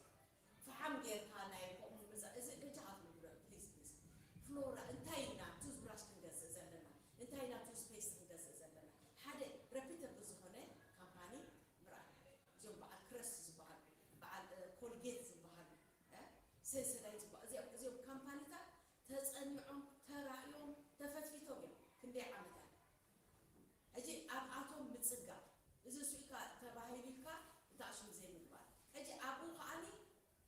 ፈሓም ጌርካ ናይ ከምኡ ምፃ እዚ በጃኻትኩም ግበሩ ፕሊዝ ፕሊዝ። ፍሎራ እንታይ ኢና ቱዝብራሽ ክንገዝእ ዘለና እንታይ ኢና ቱዝፔስት ክንገዝእ ዘለና ሓደ ረፒተብል ዝኾነ ካምፓኒ ምርኣይ። እዚኦም በዓል ክረስ ዝበሃሉ በዓል ኮልጌት ዝበሃሉ ሰንሰዳይት ዝበሃሉ እዚኦም እዚኦም ካምፓኒታት ተፀኒዖም ተራእዮም ተፈትፊቶም እዮም ክንደይ ዓመታት። ሕጂ ኣብኣቶም ምፅጋብ እዚ ስኢልካ ተባሂሉ ኢልካ እታእሽም ዘይምግባር። ሕጂ ኣብኡ ከዓኒ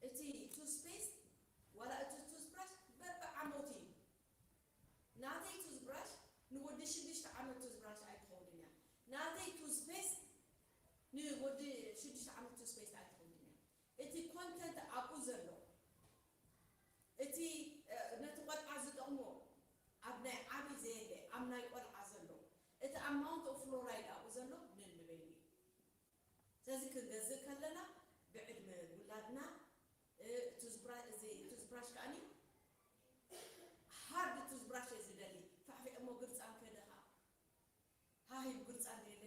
እቲ ቱዝፔስት ዋላ እቲ ቱዝብራሽ በብዓመቱ እዩ። ናተይ ቱዝብራሽ ንወዲ ሽዱሽተ ዓመት ቱዝብራሽ ኣይትኸውንን እያ። ናተይ ቱዝፔስት ንወዲ ሽዱሽተ ዓመት ቱዝፔስት ኣይትኸውንን እያ። እቲ ኮንተንት ኣብኡ ዘሎ እቲ ነቲ ቆልዓ ዝጠቕሞ ኣብ ናይ ዓቢ ዘየለ ኣብ ናይ ቆልዓ ዘሎ እቲ ኣማውንት ኦፍ ፍሎራይድ ኣብኡ ዘሎ ነንበይኑ እዩ። ስለዚ ክንገዝእ ከለና ብዕድመ ውላድና ቱዝብራሽ ከዓኒ ሃርድ ቱዝብራሽ እየ ዝደሊ ፋሕፊዐሞ ግርፃን ከደኻ ሃሂቡ ግርፃን ደለ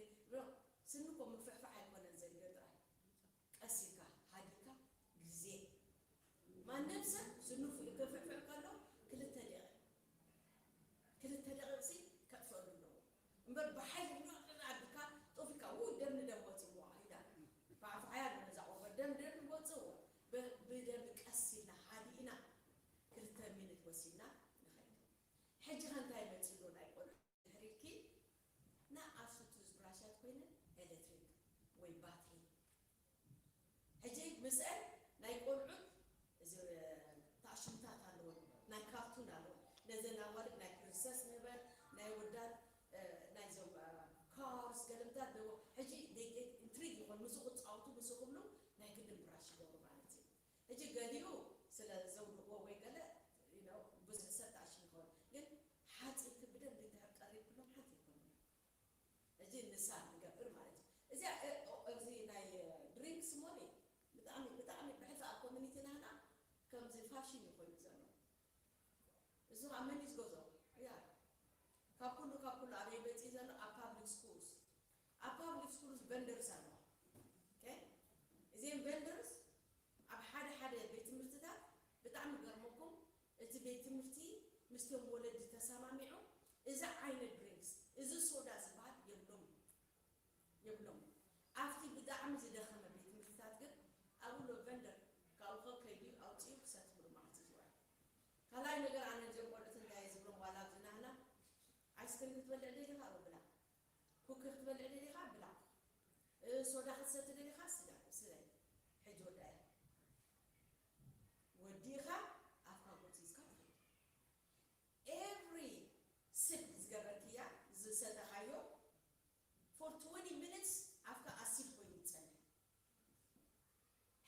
ስኒ እኮ ምፍሕፋሕ ኣይኮነን ዘድልዮ ጥራይ ቀስ ኢልካ ሃዲእካ ግዜ ማንም ሰብ ስኑ ክፍዕፍዕ ከሎ ክልተ ደቂቕ ክልተ ደቂቕሲ ከጥፍአሉ ኣለዎ እምበር ብሓይሊ ንዕቅን ኣቢልካ ጦፊካ ው ደም ንደም ወፂዎ ኢላ ፋዕፋዕያ ኣሎ ነዛ ቆርበት ደም ደም ወፅዎ ብደንቢ ቀስ ኢልና ሃዲእና ክልተ ሚኒት ወሲድና ንኸይድ ሕጂ ከ እንታይ መፂ ኣሎ ናይ ቆልዑ ድሕሪልኪ ንኣሱ ቱዝብራሻት ኮይነን ኤሌክትሪክ ወይ ባትሪ ሕጂ ምስአን ናይ ቆልዑት እዚ ታሽምታት ኣለወን ናይ ካርቱን ኣለወን ነዘን ኣዋልድ ናይ ፕሪንሰስ ንበል ናይ ወዳት ናይዞም ካርስ ገለምታት ደዎ ሕጂ ኢንትሪግ ይኾን ምስ ክፃወቱ ምስ ክብሉ ናይ ግድን ብራሽ ይገብሩ ማለት እዩ ሕጂ ገሊኡ ስለ ዘውድቕዎ ወይ ገለ ብዙሕ ሰብ ታሽም ይኸውን ግን ሓፂቲ ብደንብ እንድሕር ቀሪብክሎም ሓንቲ ይኮኑ ሕጂ ንሳ ንገብር ማለት እዩ እዚኣ እዚ ናይ ድሪንክስ ሞኒ ብጣዕሚ ብጣዕሚ ብሕልፊ ኣብ ኮሚኒቲ ናህና ከምዚ ፋሽን እዩ ኮይኑ ዘሎ እዚ ከዓ መን እዩ ዝገዝኦ ያ ካብ ኩሉ ካብ ኩሉ ኣበይ መፅእ ዘሎ ኣብ ፓብሊክ ስኩልስ ኣብ ፓብሊክ ስኩልስ ቨንደርስ ኣለዋ እዚም ቨንደርስ ብጣዕሚ ገርመኩም፣ እቲ ቤት ትምህርቲ ምስቶም ወለዲ ተሰማሚዑ እዚ ዓይነት ድሪንክስ፣ እዚ ሶዳ ዝበሃል የብሎም፣ የብሎም። ኣብቲ ብጣዕሚ ዝደኸመ ቤት ትምህርትታት ግን ኣብኡ ኣሎ ቨንደር፣ ካብኡ ከ ከይዱ ኣውፂኡ ክሰትብሉ ማለት እዩ ዝውዕል። ካልኣይ ነገር ኣነ እዞም ቆልዑት እንታይ እየ ዝብሎም ዋላ ኣብዚ ናህና ኣይስክሪም ክትበልዕ ደሊኻ ብላ፣ ኩኪ ክትበልዕ ደሊኻ ብላ፣ እ፣ ሶዳ ክትሰቲ ደሊኻ ስዳ ስለ ሕጂ ወዳያ ወዲኻ ኣፍካ ጎቲዝካ ትኸይድ። ኤቭሪ ስፕ ዝገበርክያ ዝሰተኻዮ for twenty minutes ኣፍካ ኣሲድ ኮይኑ ይጸንሕ።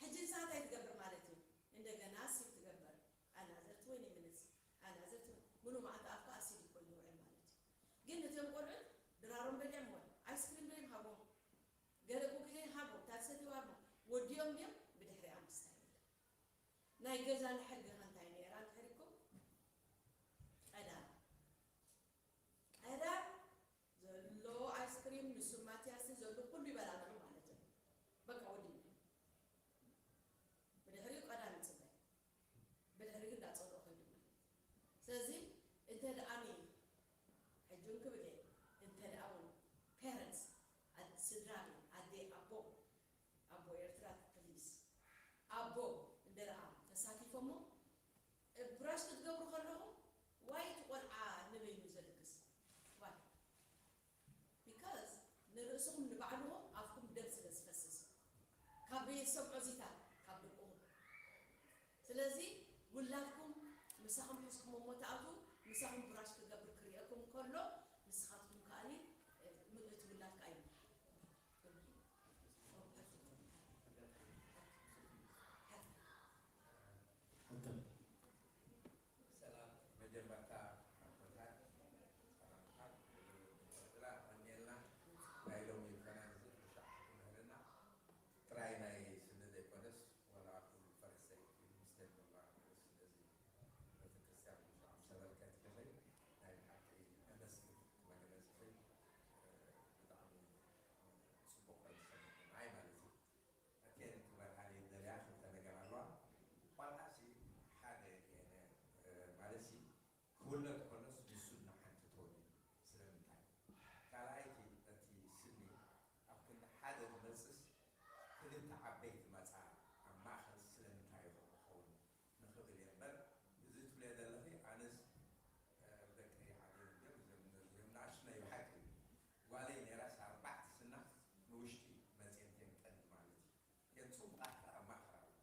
ሕጂ ንሳ እንታይ ትገብር ማለት እዩ? እንደገና ሲፕ ትገብር። ኣናዘር ትወኒ ሚኒትስ፣ ኣናዘር ትወኒ፣ ሙሉ መዓልቲ ኣፍካ ኣሲድ ኮይኑ ይውዕል ማለት እዩ። ግን እቶም ቆልዑት ድራሮም በሊዖም ወይ ኣይስክሪም ዶ ይሃቦም፣ ገለ ኩኪ ዶ ይሃቦም፣ ታክሰት ይዋርሞ ወዲኦም ድዮም ብድሕሪኣ ምስታይ የለን። ናይ ገዛ ንሕጊ ከ እንታይ ነይራ እንድሕር ኢልኩም? ቀዳም ቀዳም ዘሎ ኣይስክሪም ንሱ ማትያስን ዘሎ ኩሉ ይበላልዑ ማለት እዩ። በቃ ወዲና። ብድሕሪኡ ቀዳም ይፅበ። ብድሕሪ ግን እንዳፀልኦ ከይዱ ማለት እዩ። ስለዚ እንተ ደኣ እኔ ሕጂ እውን ክብል እየ፣ እንተ ደኣ እውን ፓረንትስ፣ ኣድ-፣ ስድራ ቤት፣ ኣደ፣ ኣቦ፣ ኣቦ ኤርትራ ፕሊስ፣ ኣቦ እንደ ደኣ ተሳቲፎሞ፣ ብራሽ ክትገብሩ ከለኹም ዋይ እቲ ቆልዓ ንበይኑ ዘልግስ ዋይ? ቢካዝ ንርእስኹም ንባዕልኹም ኣፍኩም ደም ስለ ዝፈስስ ካብ ቤተሰብ ዖዚታት ካብ ደቅኹም። ስለዚ ውላድኩም ምሳኹም ሒዝኩሞ እሞ ትኣትዉ፣ ምሳኹም ብራሽ ክገብር ክርእየኩም ከሎ ንስኻትኩም ከኣኒ እቲ ውላድ ከኣ ይምራሕ። ሰላም፣ መጀመርታ ኣቦታት ሰላምታት፣ ኤርትራ ቀኒልና ናይ ሎሚ ፈረንዚ ብሻዕ ክትምህርና ጥራይ ናይ ስኒ ዘይኮነስ፣ ዋላ ኩሉ ፈረሰይ ምስ ደምባ ስለዚ ቤተክርስትያን ብሻዕ ሰበርከት ከኸይ ናይ ብሓቂ ነመስግን መግለጺ ብጣዕሚ ጽቡቕ ኮይኑ ሰማዕናይ ማለት እዩ። ኣቴን ክበልዓለይ ዝደልያ ክልተ ነገር ኣለዋ። ዋላሲ ሓደ ገለ፣ እ፣ ማለትሲ ክውለድ ከሎስ ንሱ ንሓንቲ ተወሊዱ። ስለምንታይ? ካልኣይቲ እቲ ስኒ ኣብ ክንዲ ሓደ ዝመጽስ ክልተ ዓበይቲ መጻ ኣብ ማእከል ስለምንታይ ይኸውን ንኽብል እየ እምበር፣ እዚ ትብልዮ ዘለኺ ኣነስ፣ እ፣ ደቂ ዓደይ እዮም፣ እዚኦም፣ እዚኦም ንኣሽቱ ናይ ብሓቂ ጓለይ ነይራስ ኣርባዕተ ስና ንውሽጢ መጽየን ተንቀል ማለት እዩ። እተን ጽቡቓት ከኣ ኣብ ማእከል ኣለዋ።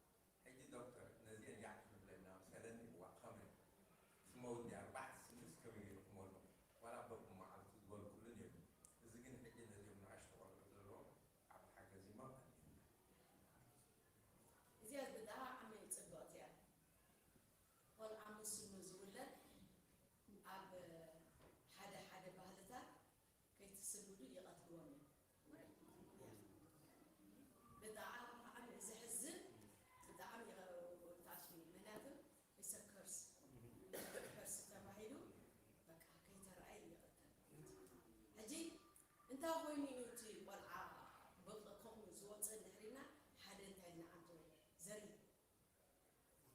ሕጂ ዶክተር ነዚአን ያዕ ክንብለና መሰለኒ፣ እዋ ከመይ ክመውት ድያ? ኣርባዕተ ስንስ ከመይ ገይሩ ክመልኦ? ዋላ በብመዓልቱ ዝበልኩሉን የብሉን። እዚ ግን ሕጂ ነዚኦም ንኣሽቱ ቆልዑ ዘለዎም ዓቢ ሓገዝ እዩ ማለት እዩ። እዚኣ ብጣዕሚ ጽብቕቲ እያ። ቆልዓ ምስ ስኑ ዝውለድ ኣብ ሓደ ሓደ ባህልታት ከይትስንዱ ይቐትልዎም እዮም። ብጣዕሚ ዘሕዝን፣ ብጣዕሚ ይታሽኒ። ምክንያቱ it's a curse፣ ከርስ ተባሂሉ በቃ ከይተረኣየ ይቐተል። ሕጂ እንታይ ኮይኑ እዩ እቲ ቆልዓ ብቕ-፣ ከምኡ ዝወፅእ እንድሕር ኢልና ሓደ እንታይ ኢልና ኣንተ ዘርኢ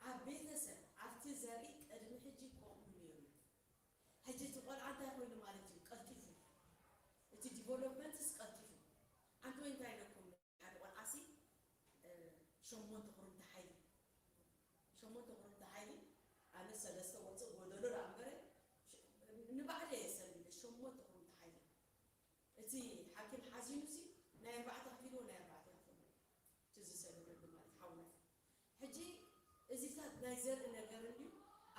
ኣብ ቤተሰብ ኣብቲ ዘርኢ ቅድሚ ሕጂ ከምኡ ነይሩ። ሕጂ እቲ ቆልዓ እንታይ ኮይኑ ማለት እዩ? ቀልጢፉ። እቲ ዲቨሎፕመንትስ ቀልጢፉ። ኣንተ ወይ እንታይ ኢለኩም ሓደ ቆልዓሲ፣ እ፣ ሸሞንተ ኩርምቲ ሓይሊ። ሸሞንተ ኩርምቲ ሓይሊ፣ ኣነ ሰለስተ ወፅእ ጎደሎ ደኣ እምበረ፣ ሸ-፣ ንባዕለይ እየ ሰሊለ፣ ሸሞንተ ኩርምቲ ሓይሊ። እቲ ሓኪም ሓዚኑሲ ናይ ኣርባዕተ ክፊልዎ፣ ናይ ኣርባዕተ ክፍልዎ። እቲ ዝሰደደሉ ማለት ሓውና። ሕጂ እዚታት ናይ ዘርኢ ነገር እንድዩ።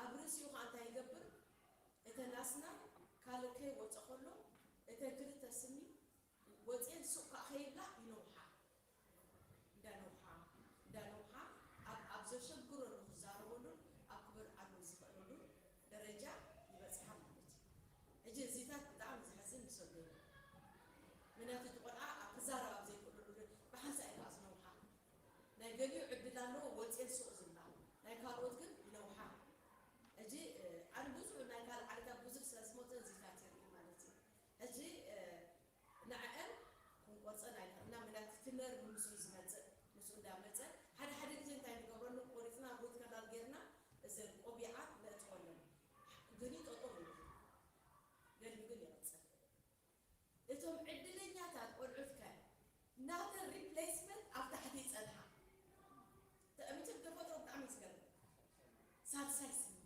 ኣብ ርእሲኡ ኸዓ እንታይ ይገብር? እተን ኣስናን ካልእ ከይወፀ ከሎ፣ እተን ክልተ ስኒ ወፅየን ሱቕ ከኣ ከይብላ ይነውሓ። እንዳነውሓ፣ እንዳነውሓ ኣብ፣ ኣብ ዘሸግረሉ ክዛረበሉን ኣብ ክበልዓሉ ዝኽእለሉ ደረጃ ይበጽሓ ማለት እዩ። ሕጂ እዚታት ብጣዕሚ ዘሕዝን ንሰዶ እዩ። ምክንያቱ እቲ ቆልዓ ኣብ ክዛረብ ኣብ ዘይክእለሉ ብሓንሳእ እዩ ከኣ ዝነውሓ። ናይ ገሊኡ ዕድል ኣለዎ ወፅየን ሱቕ ዝብላ፣ ናይ ካልኦት ግን ይነውሓ። ሕጂ፣ እ፣ ኣነ ብዙሕ ናይ ካልእ ዓድታት ብዙሕ ስለ ዝመፅእ እዚታት ይርኢ ማለት እዩ። ሕጂ፣ እ፣ ንዐአን ክንቆርፀን ኣይንኽእልና፣ ምክንያቱ እቲ ነርቭ ምስኡ እዩ ዝመፅእ። ምስኡ እንዳመፀ ሓደ ሓደ ግዜ እንታይ ንገብረሉ፣ ቆሪፅና ሩት ከናል ጌርና ግን ጠጠው ይብል፣ ገሊኡ ግን ይቕጽል። እቶም ዕድለኛታት ቆልዑትከ ናተን ሪፕሌስመንት ኣብ ታሕቲ ይጸንሓ። መቸም ተፈጥሮ ብጣዕሚ እዩ ዝገርም። ሳልሳይ ስኒ፣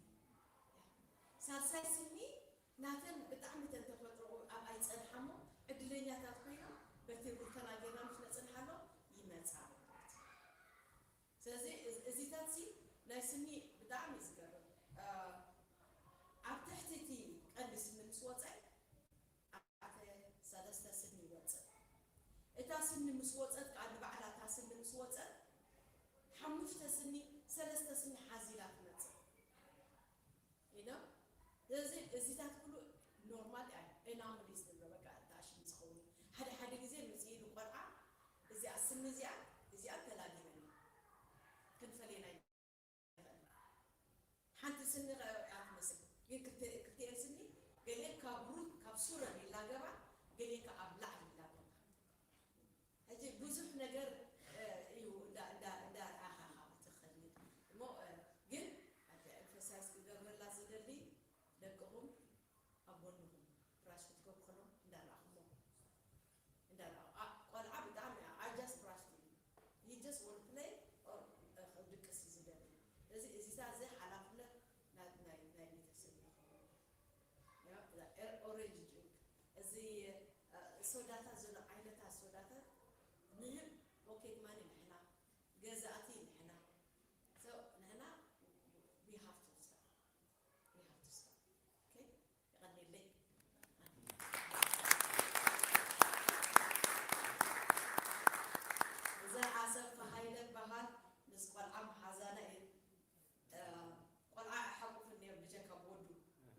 ሳልሳይ ስኒ ናተን ብጣዕሚ ተን ተፈጥሮ ኣብ ኣይጸንሓሞ ዕድለኛታት ኮይኖም በቲ ሩተና ጌርና ምስ ነጽንሓሎም ይመጻ ማለት እዩ። ስለዚ እዚ- እዚታት ሲ ናይ ስኒ ብጣዕሚ እዩ ዝገርም። እ፣ ኣብ ትሕቲ እቲ ቀንዲ ስኒ ምስ ወጸ ኣተ ሰለስተ ስኒ ይወጽእ። እታ ስኒ ምስ ወጸት ከኣ ንባዕላ እታ ስኒ ምስ ወጸት ሓሙሽተ ስኒ ሰለስተ ስኒ ሓዚላ ትመጽእ። ኢና ስለዚ እዚታት ኩሉ ኖርማል እያ። ኤናምሊስ ንብሎ በቃ ታሽም ዝኸውን ሓደ ሓደ ግዜ ምስ ኢሉ ቆልዓ እዚኣ ስኒ እዚኣ እዚኣ ተላጊበኒ ክንፈልየና ሓንቲ ስኒ እያ ትመስል። ግን ክልተ- ክልቲኤን ስኒ ገሊኤን ካብ ሩት ካብ ሱረን ይላገባ፣ ገሊኤን ካብ ኣብ ላዕሊ ይላገባ። ሕጂ ብዙሕ ነገር እ፣ እዩ እንዳ እንዳ እንዳ ረኣኻ ትኸድ እሞ እ፣ ግን ኣቲ ኤምፈሳይዝ ክገብረላ ዝደሊ ደቅኹም ኣብ ጎንኹም ብራሽ ክትገብሩ ከለኹም እንዳረኣኹሞ እንዳረኣኹ ኣ- ቆልዓ ብጣዕሚ I just brush him, he just want play or እ፣ ድቅስ እዩ ዝደሊ። እዚ እዚታ እዚ ሓላፍነት ናይ ናይ ናይ ቤተሰብ ይኸውን። ያ ኦሬንጅ ጁስ እዚ እ፣ ሶዳታት ዘሎ ዓይነታት ሶዳታት ንህብ ፖኬት ማኒ ንሕና ገዛእቲ ንሕና so ንሕና we have to stop, we have to stop. Okay? የቐንየለይ። እዛ ኣሰፋ ሃይለ በሃል ምስ ቆልዓ መሓዛና እየ። እ፣ ቆልዓ ኣይሓቁፍን ነይሩ ብጀካ ብወዱ።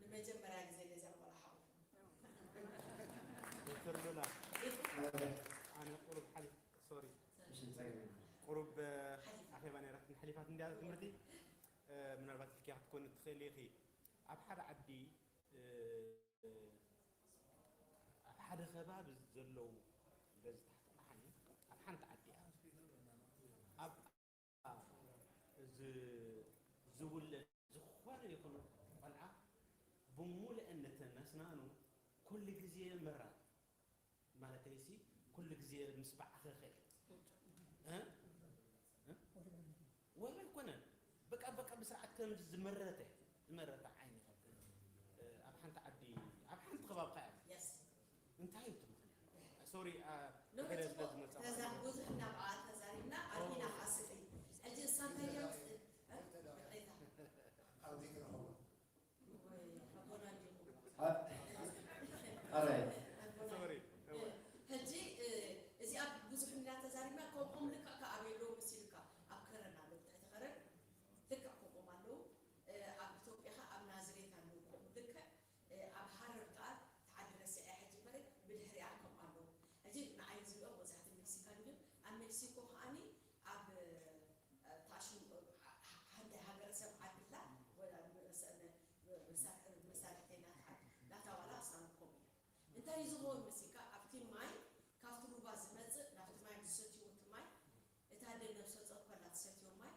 ንመጀመርያ ግዜ ነዛ ቆልዓ ሓቁፍ። ዶክተር ሉላ ኣነ ቁሩብ ሓሊፍ ሶሪ ቁሩብ ኣኼባ ነይራትኒ ሓሊፋት እንድያ ትምህርቲ ምናልባት ኢልኪያ ክትኮኒ ትኽእሊ ኢኺ ኣብ ሓደ ዓዲ ኣብ ሓደ ከባቢ ዘለዉ በዚ ታሕቲ መሓኒ ኣብ ሓንቲ ዓዲ እያ ኣብ ዝውለድ ዝኾነ ይኹን ቆልዓ ብሙሉአን ነተን ኣስናኑ ኩሉ ግዜ መራን ማለተይሲ ኩሉ ግዜ ምስ በዓኸኸ እዩ እ? እ? ወላ ኣይኮነን በቃ በቃ ብስርዓት ከም ዝመረተ ዝመረተ ዓይኒ ኣብ ሓንቲ ዓዲ ኣብ ሓንቲ ከባቢ ከኣ እንታይ እዩ ሶሪ ገለ ስለ ዝመጻ ተዛ ብዙሕ እናበኣ ተዛሪብና ኣርኪና ሓስብ ሕጂ እሳ እንታይ እያ ይቅሬታ ኣቦና እንዲኹም ኣራይ ኣቦና ሕጂ እዚኣ ብዙሕ እና ተዛሪብና ከምኦም ልክዕ ከ ኣበይ ኣለዉ መሲሉካ ኣብ ከረን ኣለዉ ትሕቲ ከረን ልክዕ ከምኦም ኣለዉ ኣብ ኢትዮጵያ ከ ኣብ ናዝሬት ኣለዉ ከምኡ ልክዕ ኣብ ሃረር ከኣ ተዓዲ ረሲዐ ሕጂ እምበር ብድሕሪኣ ከምኡ ኣለዉ ሕጂ ንዓይ ዝሪኦ መብዛሕትኡ ሜክሲካን እዮም ኣብ ሜክሲኮ ከኣኒ ኣብ ታሽሙ ሓንቲ ሃገረሰብ ዓዲ ኣላ መሳርሕተይ ናታ ዓዲ ናታ ዋላ ኣሳኑ ከምኡ እዩ እንታይ እዩ ዝኸውን መሲልካ ኣብቲ ማይ ካብቲ ሩባ ዝመፅእ ናብቲ ማይ ዝሰትይዎ እቲ ማይ እታ ኣደ ነብሰ ፆር ከላ ትሰትዮ ማይ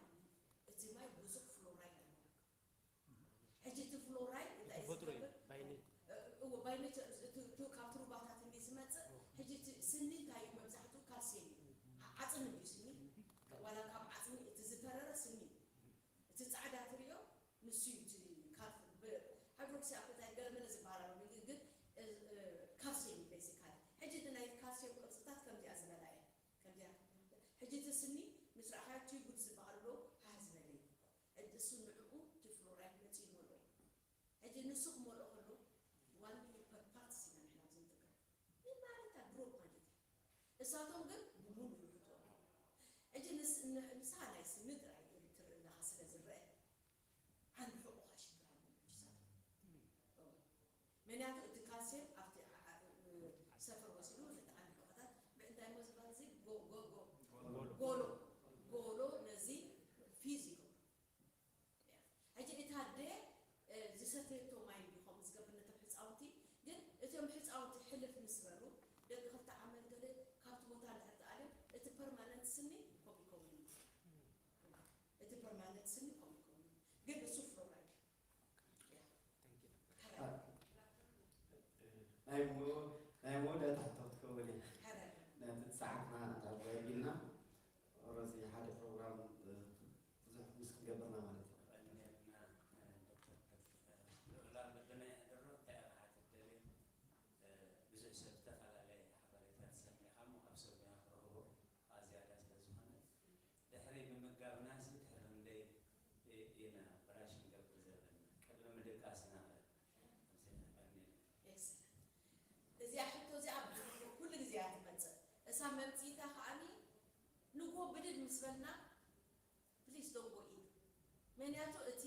እቲ ማይ ብዙሕ ፍሎራይድ ኣለዎ ሕጂ እቲ ፍሎራይድ እንታይ እዩ ተፈጥሮ እዩ ዝገብር by nature እዎ by nature እቲ እቲ ካብቲ ሩባታት እንዲ ዝመፅእ ሕጂ እቲ ስኒ እንታይ እዩ መብዛሕትኡ ካልሲየም እዩ ዓፅሚ እዩ ስኒ ዋላ ካብ ዓፅሚ እቲ ዝተረረ ስኒ እዩ እቲ ፃዕዳ ትሪኦ ንሱ እዩ እቲ ካልሲየም ሃይድሮክሲኣፔታይት ገለ መለ ዝበሃል ኣሎ ግን ካልሲየም እዩ basically ሕጂ እቲ ናይ ካልሲየም ቅርፅታት ከምዚኣ ዝበላ እየን ከምዚኣ ሕጂ እቲ ስኒ ምስ ረኣኻዮ ቲዩቡል ዝበሃል ኣሎ ሃህ ዝበለ እዩ ሕጂ እሱ ንዕኡ እቲ ፍሎራይድ መፂኡ ይመልኦ እዩ ሕጂ ንሱ ክመልኦ ከሎ ዋን ፐር ፓርትስ ኢና ንሕና ኣብዚ ንጥቀም ምን ማለት እያ ድሮፕ ማለት እያ እሳቶም ግን ብሙሉ ይውሕጡ ሕጂ ንስኻ ናይ ስኒ ጥራይ ትርኢ ኣለኻ ስለ ዝረአ ዓንዲ ሕቖኻ ሽግር ኣለዎም ሕጂ እሳቶም ምክንያቱ እቲ ካልሲየም ኣብቲ ሰፈር ወሲዱ ነቲ ዓንዲ ሕቖታት ብእንታይ እሞ ዝበሃል እዚ ጎ- ጎ- ጎ- ጎሎ ጎሎ ነዚ ፊዝ ይገብሮ ሕጂ እታ ኣደ ዝሰተየቶ ማይ እዩ ከምኡ ዝገብር ነቶም ህፃውንቲ ግን እቶም ህፃውንቲ ሕልፍ ምስ በሉ ደቂ ክልተ ዓመት ገለ ካብቲ ቦታ እንድሕር ተኣልዮም እቲ ፐርማነንት ስኒ ከምኡ ይኸውን እዩ እቲ ፐርማነንት ስኒ ከምኡ ይኸውን እዩ ግን እሱ ፍሎራይድ እያ እዛ መምፅኢታ ከዓኒ ንጎ ብድድ ምስ በልና please don't go eat። ምክንያቱ እቲ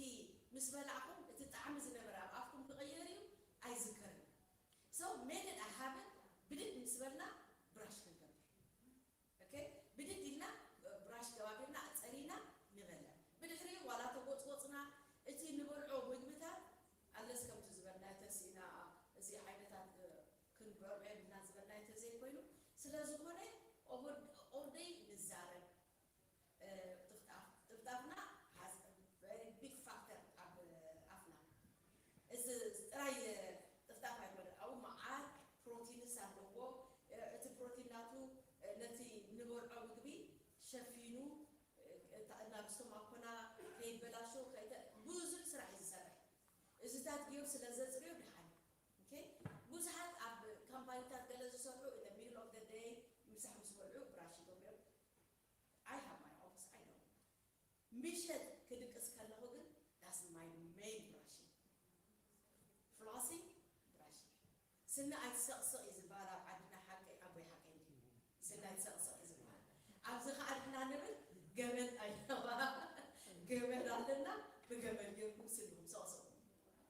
ምስ በላዕኹም እቲ ጣዕሚ ዝነበረ ኣብ ኣፍኩም ክቕየር እዩ፣ ኣይዝከርን። So made it a habit። ብድድ ምስ በልና ብራሽ ክንገብር። Okay፣ ብድድ ኢልና ብራሽ ገባቢርና ኣፀሪና ንበልዕ። ብድሕሪኡ ዋላ ተጎፅጎፅና እቲ ንበልዖ ምግብታት ኣለስ ከምቲ ዝበልናዮ ተሲእና እዚ ዓይነታት ክንበልዖ የብልና ዝበልናዮ ተዘይኮይኑ ስለ ዝኾነ over all day ንዛረብ። ጥፍጣፍ ጥፍጣፍና has a very big factor ኣብ ኣፍና። እዚ ጥራይ ጥፍጣፍ ኣይኮነ ኣብኡ መዓት ፕሮቲንስ ኣለዎ። እቲ ፕሮቲን ናቱ ነቲ ንበልዖ ምግቢ ሸፊኑ ናብ ስቶማኮና ከይበላሾ ብዙሕ ስራሕ እዩ ዝሰርሕ። እዚታት ገይሩ ስለ ዘፅርዮ ድሓን ብዙሓት ኣብ ካምፓኒታት ገለ ዝሰርሑ in the middle of the day ምሳሕ ምስ በልዑ ብራሽ ይገብሩ እዮም። I have my office I don't። ምሸት ክድቅስ ከለኹ ግን that's my main brushing። Flossing፣ brushing። ስኒ ኣይትሰቕስቕ እዩ ዝበሃል ኣብ ዓድና። ሓቀይ ኣቦይ ሓቀይ እንዲ ስኒ ኣይትሰቕስቕ እዩ ዝበሃል። ኣብዚ ከዓ ንሕና ንብል ገመድ ኣይነባ ገመድ ኣለና። ብገመድ ገይርኩም ስንኹም ሰቕስቑ።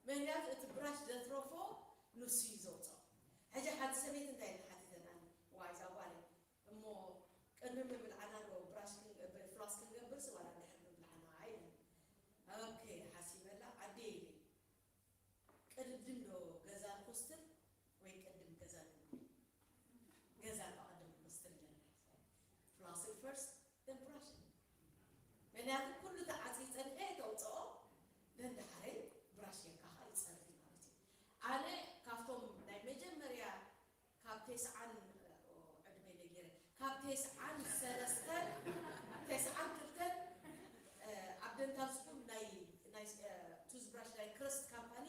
ምክንያቱ እቲ ብራሽ ዘትረፎ ንሱ እዩ ዘውፅኦ። ሕጂ ሓንቲ ሰበይቲ እንታይ ኢላ ሓቲተናኒ? ዋይ እዛ ጓለይ እሞ ቅድሚ ምብልዓና ዶ ብራሽ ፍላስ ክንገብርስ ዋላ ድሕሪ ምብልዓና ኢለ። ኦኬ ሓሲበላ ኣደይ ኢለ ቅድድም ዶ ገዛ ንኮስትር ወይ ቅድም ገዛ ንጉ? ገዛ ዶ ቅድም ንኮስትር ኢለ። Flossing first then brushing። ምክንያቱ ኩሉ ተዓፂ ፀኒሐ ተውፅኦ then ዳሕረይ ብራሽ ጌርካ ከዓ ይፀርግ ማለት እዩ። ኣነ ካብቶም ናይ መጀመርያ ካብ ተስዓን ዕድመይ ነጊረ ካብ ተስዓን ሰለስተን ተስዓን ክልተን ኣብ ደንታል ስኩል ናይ ናይ ቱዝብራሽ ናይ ክረስት ካምፓኒ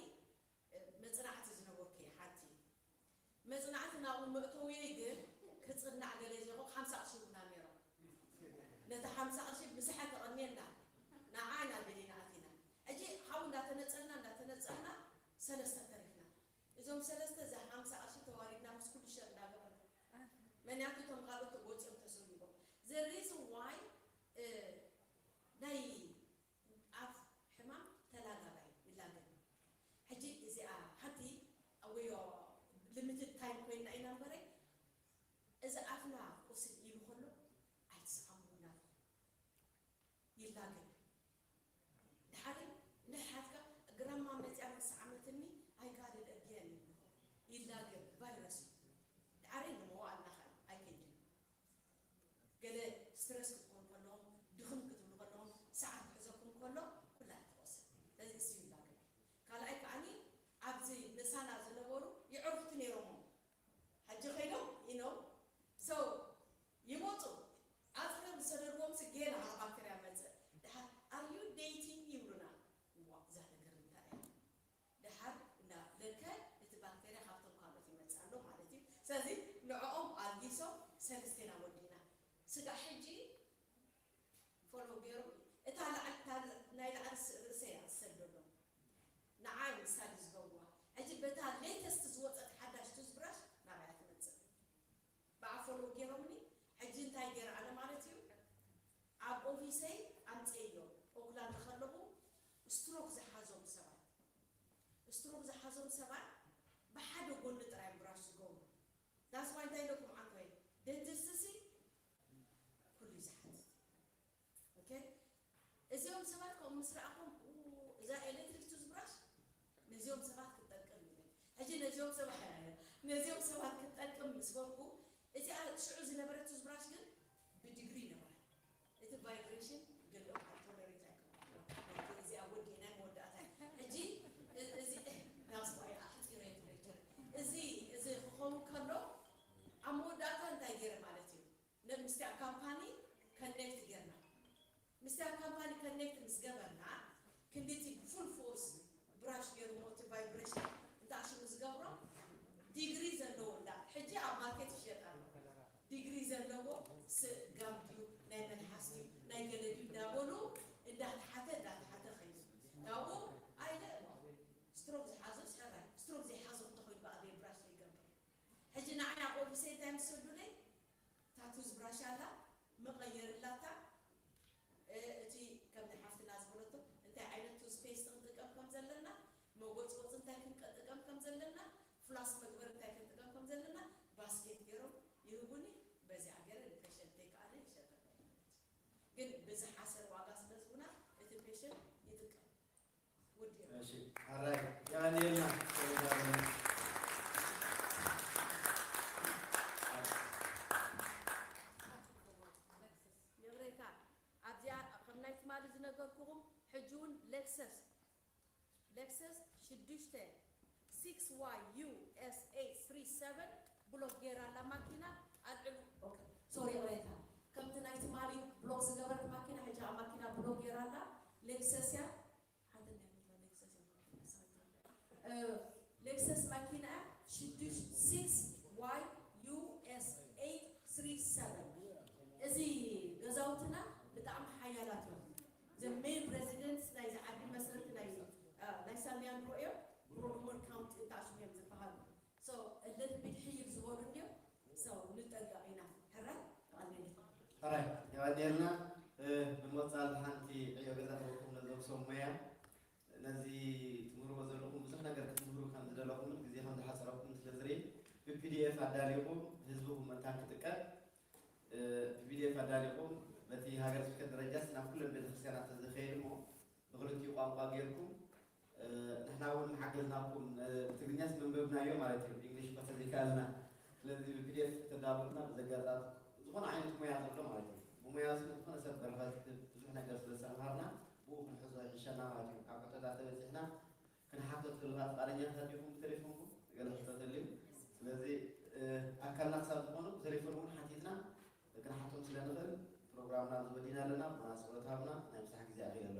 መፅናዕቲ ዝነበርኩ እየ ሓንቲ መፅናዕቲ ናብኡ መእተውየይ ግን ክፅናዕ ገለ ዜኮ ሓምሳ ቅርሺ ቡና ነይሮም ነቲ ሓምሳ ቅርሺ ብዝሓ ተቐንየና ንዓ ኢና ደሊና ኣቲና ሕጂ ሓው እንዳተነፀልና እንዳተነፀልና ሰለስተ ተሪፍና እዞም ሰለስተ እዛ ሓምሳ ቅርሺ ተዋሪድና ምስ ኩሉ ሸር እንዳገበርና መንያቱ እቶም ካልኦት ተጎፂኦም ተሰዊቦም the reason why ናይ ኣፍ ሕማም ተላጋባይ ይላገብ ሕጂ እዚኣ ሓንቲ ኣወዮ limited time ኮይና ኢና እምበረ እዚ ኣፍና ቁስል ኢሉ ከሎ ኣይትስዓሙ እናት ይላገብ ድሓሪ ንሓትካ ግራማ መፅያ ምስ ዓመትኒ ኣይጋደል እግየን ይብልኮ ይላገብ ቫይረስ እዩ ድሓሪ ንመዋእልና ኸ ኣይከይድን ገለ ስትረስ ክትኮኑ ከለኹም ድኽም ክትብሉ ከለኹም ሰዓት ክሕዘኩም ከሎ ኩላ ትወስድ ስለዚ እሱ ይላገብ ካልኣይ ከዓኒ ኣብዚ ምሳና ዝነበሩ ይዕርፉቲ ነይሮሞ ሕጂ ከይዶም you know so ይመፁ ኣፅርዮም ዝሰደድዎም ሲ ጌና ባክተርያ መፅእ ድሓር are you dating ይብሉና እዋ እዛ ነገር እንታይ እያ ድሓር እና ለከ እቲ ባክተርያ ካብቶም ካልኦት ይመፅእ ኣሎ ማለት እዩ ስለዚ ንዕኦም ኣልጊሶም ሰለስቴና ወዲና ስጋዕ ሕጂ ፎሎ ገይሮም እታ ላዕሊ እታ ናይ ላዕሊ ርእሰይ እያ ዝሰደሎም ንዓይ ምሳሌ ዝገብርዋ ሕጂ በታ ሌተስት ዝወፀት ሓዳሽ ቱዝብራሽ ናባያ ትመፅእ ብዓ ፎሎ ገይሮምኒ ሕጂ እንታይ ገይረ ኣነ ማለት እዩ ኣብ ኦፊሰይ ኣምፅኤዮ ኦክላንድ ከለኹ ስትሮክ ዝሓዞም ሰባት ስትሮክ ዝሓዞም ሰባት ብሓደ ጎኒ ጥራይ ብራሽ ዝገብሩ that's why እንታይ ኢለኩም ዓንኮይ ደንቲስት ሲ ኩሉ እዩ ዝሓትት okay እዚኦም ሰባት ከምኡ ምስ ረኣኹም እዛ ኤሌክትሪክ ቱዝብራሽ ነዚኦም ሰባት ክትጠቅም ኢለ ሕጂ ነዚኦም ሰባት ነዚኦም ሰባት ክትጠቅም ምስ በልኩ እዚኣ ሽዑ ዝነበረት ቱዝብራሽ ግን ብዲግሪ ይነበራ እቲ ቫይብሬሽን ገሊኦም ኣብ ቶለሬት ኣይከ እዚኣ ወዲ ናይ መወዳእታ ሕጂ እዚ ናስዋይ ኣሕፂረ ትሬቸር እዚ እዚ ክኸውን ከሎ ኣብ መወዳእታ እንታይ ገይረ ማለት እዩ ምስቲያ ካምፓኒ ከኔክት ጌርና ምስቲያ ካምፓኒ ከኔክት ምስ ገበርና ክንዲቲ ፉል ፎርስ ብራሽ ገይሩ ሞቲ ቫይብሬሽን እንታሽሙ ዝገብሮ ዲግሪ ዘለዎ እንዳ ሕጂ ኣብ ማርኬት ይሸጥ ኣሎ ዲግሪ ዘለዎ ስእ ጋም ድዩ ናይ መልሓስ ድዩ ናይ ገለ ድዩ እንዳበሉ እንዳተሓተ እንዳተሓተ ኸይዱ ካብኡ ኣይለ ስትሮክ ዝሓዞ ሰራይ ስትሮክ ዘይሓዞ እንተኾይኑ ብኣበይ ብራሽ ዘይገብር ሕጂ ንዓይ ኣብ ኦፊሰይ እንታይ ምስ ሰዱለይ እታ ዘለና፣ መጎፅጎፂ እንታይ ክንጥቀም ከም ዘለና፣ ፍላስ መግበሪ እንታይ ክንጥቀም ከም ዘለና ባስኬት ገይሮም ይህቡኒ። በዚኣ ገይረ ንፔሸንተይ ከኣ ይሸጠ። ግን ብዝሓሰር ዋጋ ስለ ዝቡና እቲ ፔሸንት ይጥቀም። ውድ እዮም። እሺ፣ ኣራይ፣ የቐንየልና። የብረካ ኣብዚኣ ከም ናይ ትማሊ ዝነገርኩኹም ሕጂ እውን ሌክሰስ ሌክሰስ ሽዱሽተ six Y U S eight three seven ብሎክ ገይራ ኣላ ማኪና ኣልዕሉ። ሶሪ ቅሬታ ከምቲ ናይ ትማሊ ብሎክ ዝገበረት ማኪና ሕጂ ኣብ ማኪና ብሎክ ገይራ ኣላ። ሌክሰስ እያ ሓንቲ ናይ ምድረ ሌክሰስ እያ። እ፣ ሌክሰስ ማኪና ሽዱሽተ six Y U S eight three seven። እዚ ገዛውትና ብጣዕሚ ሓያላት እዮም። The main residents ናይዚ ዓዲ መስረቲ ናይ እ፣ ናይ ሳልያንድሮ እዮም። ብሮድሞር ካውንቲ እንተኣሽሙ እዮም ዝበሃሉ። So እለቲ ቢድ ሕይል ዝበሉ እንዲዮም። So ንጠንቀቕ ኢና። ሕራይ ተቐኒልና። ሕራይ የቐንየልና። እ፣ ንመጻል ሓንቲ ዕዮ ገዛ ተወኩም ነዞም ሰብ ሞያ ነዚ ትምህርዎ ዘለኹም ብዙሕ ነገር ክትምህሩ ከም ዝደለኹምን ግዜ ከም ዝሓፀረኩም ስለ ዝርኢ ብፒዲኤፍ ኣዳሊኹም ህዝብኹም መታን ክጥቀም እ፣ ብፒዲኤፍ ኣዳሊኹም በቲ ሃገረ ስብከት ደረጃ ናብ ኩለን ቤተክርስትያናት ተዝኸይድ እሞ ብክልቲኡ ቋንቋ ጌርኩም እ፣ ንሕና እውን ምሓገዝናኩም እ፣ ብትግርኛስ መንበብናዮ ማለት እዩ ብእንግሊሽ እኳ ተዘይከኣልና ስለዚ ብፒዲኤፍ ተዳሉና ብዘጋጣሚ ዝኾነ ዓይነት ሞያ ዘሎ ማለት እዩ ብሞያ ስለ ዝኾነ ሰብ በረኸት ብዙሕ ነገር ስለ ዝተምሃርና ብኡ ክንሕዞ ይሕሸና ማለት እዩ ኣብ ሕቶታት ተበፂሕና ክንሓቶ ትኽእሉ ፍቓደኛታት ዲኹም ብቴሌፎንኩም ገለ ሕቶ ተልዩ ስለዚ ኣካልና ክሳብ ዝኾኑ ብቴሌፎን እውን ሓቲትና ክንሓቶም ስለ ንኽእል ፕሮግራምና ዝወዲና ኣለና ብና ስለት ሃብና ናይ ምሳሕ ግዜ ኣኺል ኣሎ